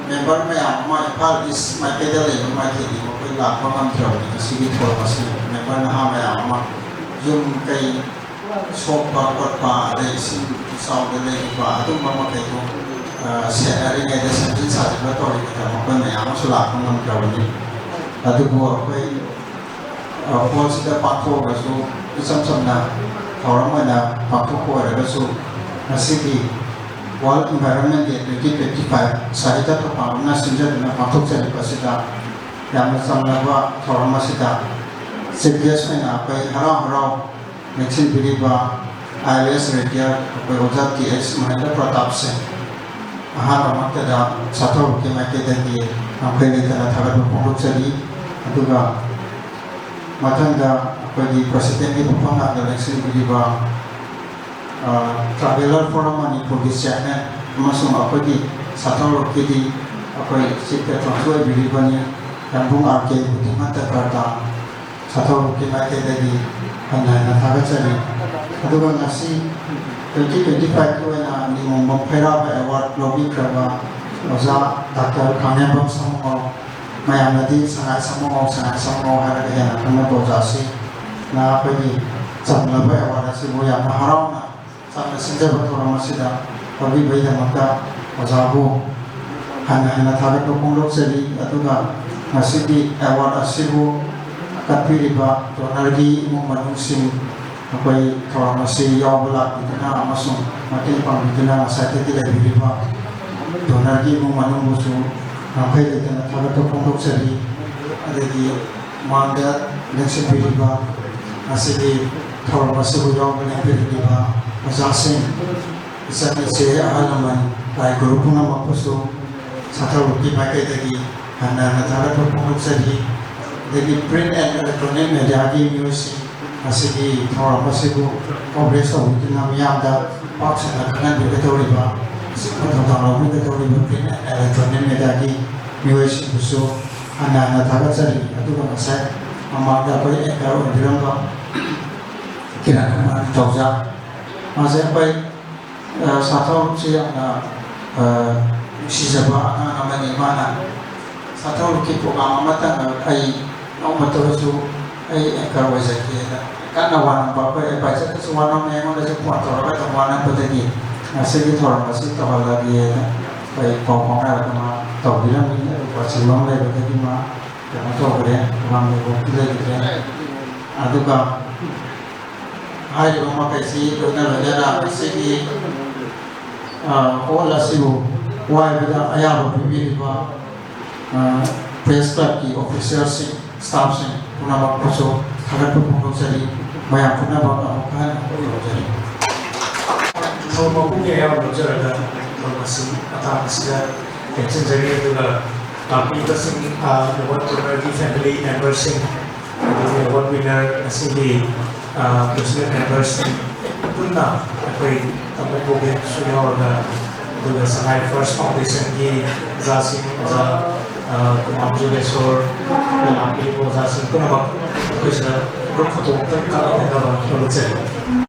ꯃꯦꯝꯕꯔ ꯃꯌꯥꯝ ꯑꯃ ꯏꯝꯐꯥꯜ ꯏꯁ ꯃꯥꯏꯀꯩꯗ ꯂꯩꯕ ꯃꯥꯏꯀꯩꯗꯤ ꯃꯈꯣꯏ ꯂꯥꯛꯄ ꯉꯝꯗ꯭ꯔꯕꯅꯤ꯫ ꯉꯁꯤꯒꯤ ꯊꯧꯔꯝ ꯑꯁꯤ ꯃꯦꯝꯕꯔ ꯅꯍꯥ ꯃꯌꯥꯝ ꯑꯃ ꯌꯨꯝ ꯀꯩ ꯁꯣꯛꯄ ꯈꯣꯠꯄ, ꯑꯗꯩ ꯏꯁꯤꯡ ꯏꯆꯥꯎꯗ ꯂꯩꯔꯤꯕ ꯑꯗꯨꯝꯕ ꯃꯈꯩꯗꯣ, ꯑ, ꯁꯦꯟꯅꯔꯤꯉꯩꯗ, ꯁꯦꯝꯖꯤꯟ ꯁꯥꯖꯤꯟꯕ ꯇꯧꯔꯤꯉꯩꯗ ꯃꯈꯣꯏ ꯃꯌꯥꯝ ꯑꯃꯁꯨ ꯂꯥꯛꯄ ꯉꯝꯗ꯭ꯔꯕꯅꯤ꯫ ꯑꯗꯨꯕꯨ ꯑꯩꯈꯣꯏ, ꯑ, ꯍꯣꯜꯁꯤꯗ ꯄꯥꯡꯊꯣꯛꯑꯒꯁꯨ ꯏꯆꯝ ꯆꯝꯅ ꯊꯧꯔꯝ ꯑꯣꯏꯅ ꯄꯥꯡꯊꯣꯛꯄ ꯑꯣꯏꯔꯒꯁꯨ, ꯉꯁꯤꯒꯤ World Environment Day twenty twenty-five ꯁꯥꯍꯤꯇ꯭ꯌ ꯊꯧꯄꯥꯝꯅ ꯁꯤꯟꯖꯗꯨꯅ ꯄꯥꯡꯊꯣꯛꯆꯔꯤꯕ ꯑꯁꯤꯗ ꯌꯥꯝꯅ ꯆꯝꯂꯕ ꯊꯧꯔꯝ ꯑꯁꯤꯗ chief guest ꯑꯣꯏꯅ ꯑꯩꯈꯣꯏ ꯍꯔꯥꯎ ꯍꯔꯥꯎ ꯂꯦꯡꯁꯤꯟꯕꯤꯔꯤꯕ IAS retired ꯑꯩꯈꯣꯏ ꯑꯣꯖꯥ ꯇꯤ ꯑꯦꯁ ꯃꯍꯦꯟꯗ꯭ꯔ ꯄ꯭ꯔꯇꯥꯞ ꯁꯤꯡ, ꯑꯍꯥꯟꯕꯃꯛꯇꯗ ꯁꯥꯊꯧꯔꯛꯀꯤ ꯃꯥꯏꯀꯩꯗꯒꯤ ꯉꯝꯈꯩ ꯂꯩꯇꯅ ꯊꯥꯒꯠꯄ ꯐꯣꯡꯗꯣꯛꯆꯔꯤ꯫ ꯑꯗꯨꯒ ꯃꯊꯪꯗ ꯑꯩꯈꯣꯏꯒꯤ presidentꯀꯤ ꯐꯝꯐꯝ ꯂꯥꯡꯗ ꯂꯦꯡꯁꯤꯟꯕꯤꯔꯤꯕ, ꯑ, Traveller Forum ꯃꯅꯤꯄꯨꯔꯒꯤ chairman ꯑꯃꯁꯨꯡ ꯑꯩꯈꯣꯏꯒꯤ ꯁꯥꯊꯧꯔꯛꯀꯤꯗꯤ ꯑꯩꯈꯣꯏ chief patronꯁꯨ ꯑꯣꯏꯕꯤꯔꯤꯕꯅꯤ, ꯌꯥꯝꯕꯨꯡ ꯑꯥꯔ ꯀꯦ ꯕꯨꯙꯤꯃꯟꯇ ꯀꯔꯇꯥ꯫ ꯁꯥꯊꯧꯔꯛꯀꯤ ꯃꯥꯏꯀꯩꯗꯒꯤ ꯍꯟꯅ ꯍꯟꯅ ꯊꯥꯒꯠꯆꯔꯤ꯫ ꯑꯗꯨꯒ ꯉꯁꯤ twenty twenty-fiveꯀꯤ ꯑꯣꯏꯅ ꯅꯤꯉꯣꯝꯕꯝ ꯐꯩꯔꯥꯕ award ꯂꯧꯕꯤꯈ꯭ꯔꯕ ꯑꯣꯖꯥ ꯗꯥꯛꯇꯔ ꯈꯥꯡꯉꯦꯝꯕꯝ ꯁꯥꯃꯨꯉꯧ, ꯃꯌꯥꯝꯅꯗꯤ ꯁꯉꯥꯏ ꯁꯥꯃꯨꯉꯧ, ꯁꯉꯥꯏ ꯁꯥꯃꯨꯉꯧ ꯍꯥꯏꯔꯒ ꯍꯦꯟꯅ ꯈꯪꯅꯕ ꯑꯣꯖꯥꯁꯤꯅ ꯑꯩꯈꯣꯏꯒꯤ ꯆꯝꯂꯕ award ꯑꯁꯤꯕꯨ ꯌꯥꯝꯅ ꯍꯔꯥꯎꯅ ꯆꯥꯛꯅ ꯁꯤꯟꯖꯕ ꯊꯧꯔꯝ ꯑꯁꯤꯗ ꯂꯧꯕꯤꯕꯒꯤꯗꯃꯛꯇ ꯑꯣꯖꯥꯕꯨ ꯍꯟꯅ ꯍꯟꯅ ꯊꯥꯒꯠꯄ ꯐꯣꯡꯗꯣꯛꯆꯔꯤ꯫ ꯑꯗꯨꯒ ꯉꯁꯤꯒꯤ award ꯑꯁꯤꯕꯨ ꯀꯠꯄꯤꯔꯤꯕ donorꯒꯤ ꯏꯃꯨꯡ ꯃꯅꯨꯡꯁꯤꯡ, ꯑꯩꯈꯣꯏ ꯊꯧꯔꯝ ꯑꯁꯤ ꯌꯥꯎꯕ ꯂꯥꯛꯄꯤꯗꯨꯅ ꯑꯃꯁꯨꯡ ꯃꯇꯦꯡ ꯄꯥꯡꯕꯤꯗꯨꯅ ꯉꯁꯥꯏꯗꯒꯤ ꯂꯩꯕꯤꯔꯤꯕ donorꯒꯤ ꯏꯃꯨꯡ ꯃꯅꯨꯡꯕꯨꯁꯨ ꯉꯝꯈꯩ ꯂꯩꯇꯅ ꯊꯥꯒꯠꯄ ꯐꯣꯡꯗꯣꯛꯆꯔꯤ꯫ ꯑꯗꯒꯤ ꯃꯥꯡꯗ ꯂꯦꯡꯁꯤꯟꯕꯤꯔꯤꯕ, ꯉꯁꯤꯒꯤ ꯊꯧꯔꯝ ꯑꯁꯤꯕꯨ ꯌꯥꯎꯕ ꯂꯦꯡꯕꯤꯔꯤꯕ ꯑꯣꯖꯥꯁꯤꯡ, ꯏꯆꯟ ꯏꯆꯦ, ꯑꯍꯜ ꯂꯃꯟ, ꯂꯥꯏ ꯒꯨꯔꯨ ꯄꯨꯝꯅꯃꯛꯄꯨꯁꯨ ꯁꯥꯊꯧꯔꯛꯀꯤ ꯃꯥꯏꯀꯩꯗꯒꯤ ꯍꯟꯅ ꯍꯟꯅ ꯊꯥꯒꯠꯄ ꯐꯣꯡꯗꯣꯛꯆꯔꯤ꯫ ꯑꯗꯒꯤ print and electronic mediaꯒꯤ ꯃꯤꯑꯣꯏꯁꯤꯡ, ꯉꯁꯤꯒꯤ ꯊꯧꯔꯝ ꯑꯁꯤꯕꯨ coverage ꯇꯧꯕꯤꯗꯨꯅ ꯃꯤꯌꯥꯝꯗ ꯄꯥꯛ ꯁꯟꯅ ꯈꯪꯍꯟꯕꯤꯒꯗꯧꯔꯤꯕ, ꯑꯆꯧꯕ ꯊꯧꯗꯥꯡ ꯂꯧꯕꯤꯒꯗꯧꯔꯤꯕ print and electronic mediaꯒꯤ ꯃꯤꯑꯣꯏꯁꯤꯡꯕꯨꯁꯨ ꯍꯟꯅ ꯍꯟꯅ ꯊꯥꯒꯠꯆꯔꯤ꯫ ꯑꯗꯨꯒ ꯉꯁꯥꯏ ꯃꯃꯥꯡꯗ ꯑꯩꯈꯣꯏ anchor ꯑꯣꯏꯕꯤꯔꯝꯕ ꯀꯤꯔꯟ ꯀꯨꯃꯥꯔ ꯅꯤꯡꯊꯧꯖꯥ, ꯃꯥꯁꯦ ꯑꯩꯈꯣꯏ, ꯑ, ꯁꯥꯊꯧꯁꯤ ꯌꯥꯝꯅ, ꯑ, ꯅꯨꯡꯁꯤꯖꯕ ꯑꯉꯥꯡ ꯑꯃꯅꯤ꯫ ꯃꯥꯅ ꯁꯥꯊꯧꯒꯤ ꯄ꯭ꯔꯣꯒ꯭ꯔꯥꯝ ꯑꯃꯇꯪ ꯑꯩ ꯅꯣꯡꯃꯇ ꯑꯣꯏꯔꯁꯨ ꯑꯩ ꯑꯦꯡꯀꯔ ꯑꯣꯏꯖꯒꯦꯅ ꯀꯟꯅ ꯋꯥꯅꯣꯝꯕ, ꯑꯩꯈꯣꯏ ꯑꯦꯗꯚꯥꯏꯖꯔꯗꯁꯨ ꯋꯥꯅꯣꯝꯃꯦ, ꯑꯩꯉꯣꯟꯗꯁꯨ ꯐꯣꯟ ꯇꯧꯔꯒ ꯑꯗꯨꯝ ꯋꯥꯅꯣꯝꯕꯗꯒꯤ ꯉꯁꯤꯒꯤ ꯊꯧꯔꯝ ꯑꯁꯤ ꯇꯧꯍꯜꯂꯒꯦꯅ ꯑꯩꯈꯣꯏ ꯄꯥꯎ ꯐꯥꯎꯅꯔꯒ ꯃꯥ ꯇꯧꯕꯤꯔꯝꯃꯤ꯫ ꯑꯗꯨꯕꯨ ꯑꯆꯤꯟꯕ ꯑꯃ ꯂꯩꯕꯗꯒꯤ ꯃꯥ ꯀꯩꯅꯣ ꯇꯧꯈ꯭ꯔꯦ, ꯄ꯭ꯔꯣꯒ꯭ꯔꯥꯝ ꯂꯩꯕ ꯂꯩꯈꯤꯗ꯭ꯔꯦ꯫ ꯑꯗꯨꯒ ꯍꯥꯏꯔꯤꯕ ꯃꯈꯩꯁꯤ ꯂꯣꯏꯅ ꯂꯣꯏꯅꯅ ꯉꯁꯤꯒꯤ, ꯑ, ꯍꯣꯜ ꯑꯁꯤꯕꯨ ꯋꯥꯏꯕꯗ ꯑꯌꯥꯕ ꯄꯤꯕꯤꯔꯤꯕ, ꯑ, ꯄ꯭ꯔꯦꯁ ꯀ꯭ꯂꯕꯀꯤ ꯑꯣꯐꯤꯁꯤꯌꯦꯜꯁꯤꯡ, ꯁ꯭ꯇꯥꯐꯁꯤꯡ ꯄꯨꯝꯅꯃꯛꯄꯨꯁꯨ ꯊꯥꯒꯠꯄ ꯐꯣꯡꯗꯣꯛꯆꯔꯤ꯫ ꯃꯌꯥꯝ ꯄꯨꯝꯅꯃꯛ ꯑꯃꯨꯛ ꯍꯟꯅ ꯈꯨꯔꯨꯝꯖꯔꯤ꯫ ꯊꯧꯔꯝ ꯃꯄꯨꯒꯤ ꯑꯌꯥꯕ ꯂꯧꯖꯔꯒ ꯊꯧꯔꯝ ꯑꯁꯤ ꯃꯇꯥꯡ ꯑꯁꯤꯗ ꯇꯦꯟꯁꯤꯟꯖꯔꯤ꯫ ꯑꯗꯨꯒ ꯂꯥꯛꯄꯤꯔꯤꯕꯁꯤꯡ, ꯑ, ꯑꯦꯋꯥꯔꯗ ꯋꯤꯅꯔꯒꯤ ꯐꯦꯃꯤꯂꯤ ꯃꯦꯝꯕꯔꯁꯤꯡ, ꯑꯗꯒꯤ ꯑꯦꯋꯥꯔꯗ ꯋꯤꯅꯔ ꯑꯁꯤꯒꯤ, ꯑ, ꯄ꯭ꯔꯦꯁꯤꯗꯦꯟ ꯃꯦꯝꯕꯔꯁꯤꯡ ꯄꯨꯟꯅ ꯑꯩꯈꯣꯏ ꯇꯥꯃꯣ ꯄ꯭ꯔꯣꯕꯦꯟꯁꯨ ꯌꯥꯎꯔꯒ, ꯑꯗꯨꯒ ꯁꯉꯥꯏ ꯐꯥꯔꯁ ꯐꯥꯎꯟꯗꯦꯁꯟꯒꯤ ꯑꯣꯖꯥꯁꯤꯡ, ꯑꯣꯖꯥ, ꯑ, ꯀꯨꯃꯥꯔ ꯖꯨꯒꯦꯁꯣꯔ, ꯂꯥꯛꯄꯤꯔꯤꯕ ꯑꯣꯖꯥꯁꯤꯡ ꯄꯨꯝꯅꯃꯛ ꯑꯩꯈꯣꯏꯁꯤꯗ ꯒ꯭ꯔꯨꯞ ꯐꯣꯇꯣ ꯑꯃꯇꯪ ꯀꯥꯞꯃꯤꯟꯅꯅꯕ ꯍꯣꯠꯅꯖꯔꯤ꯫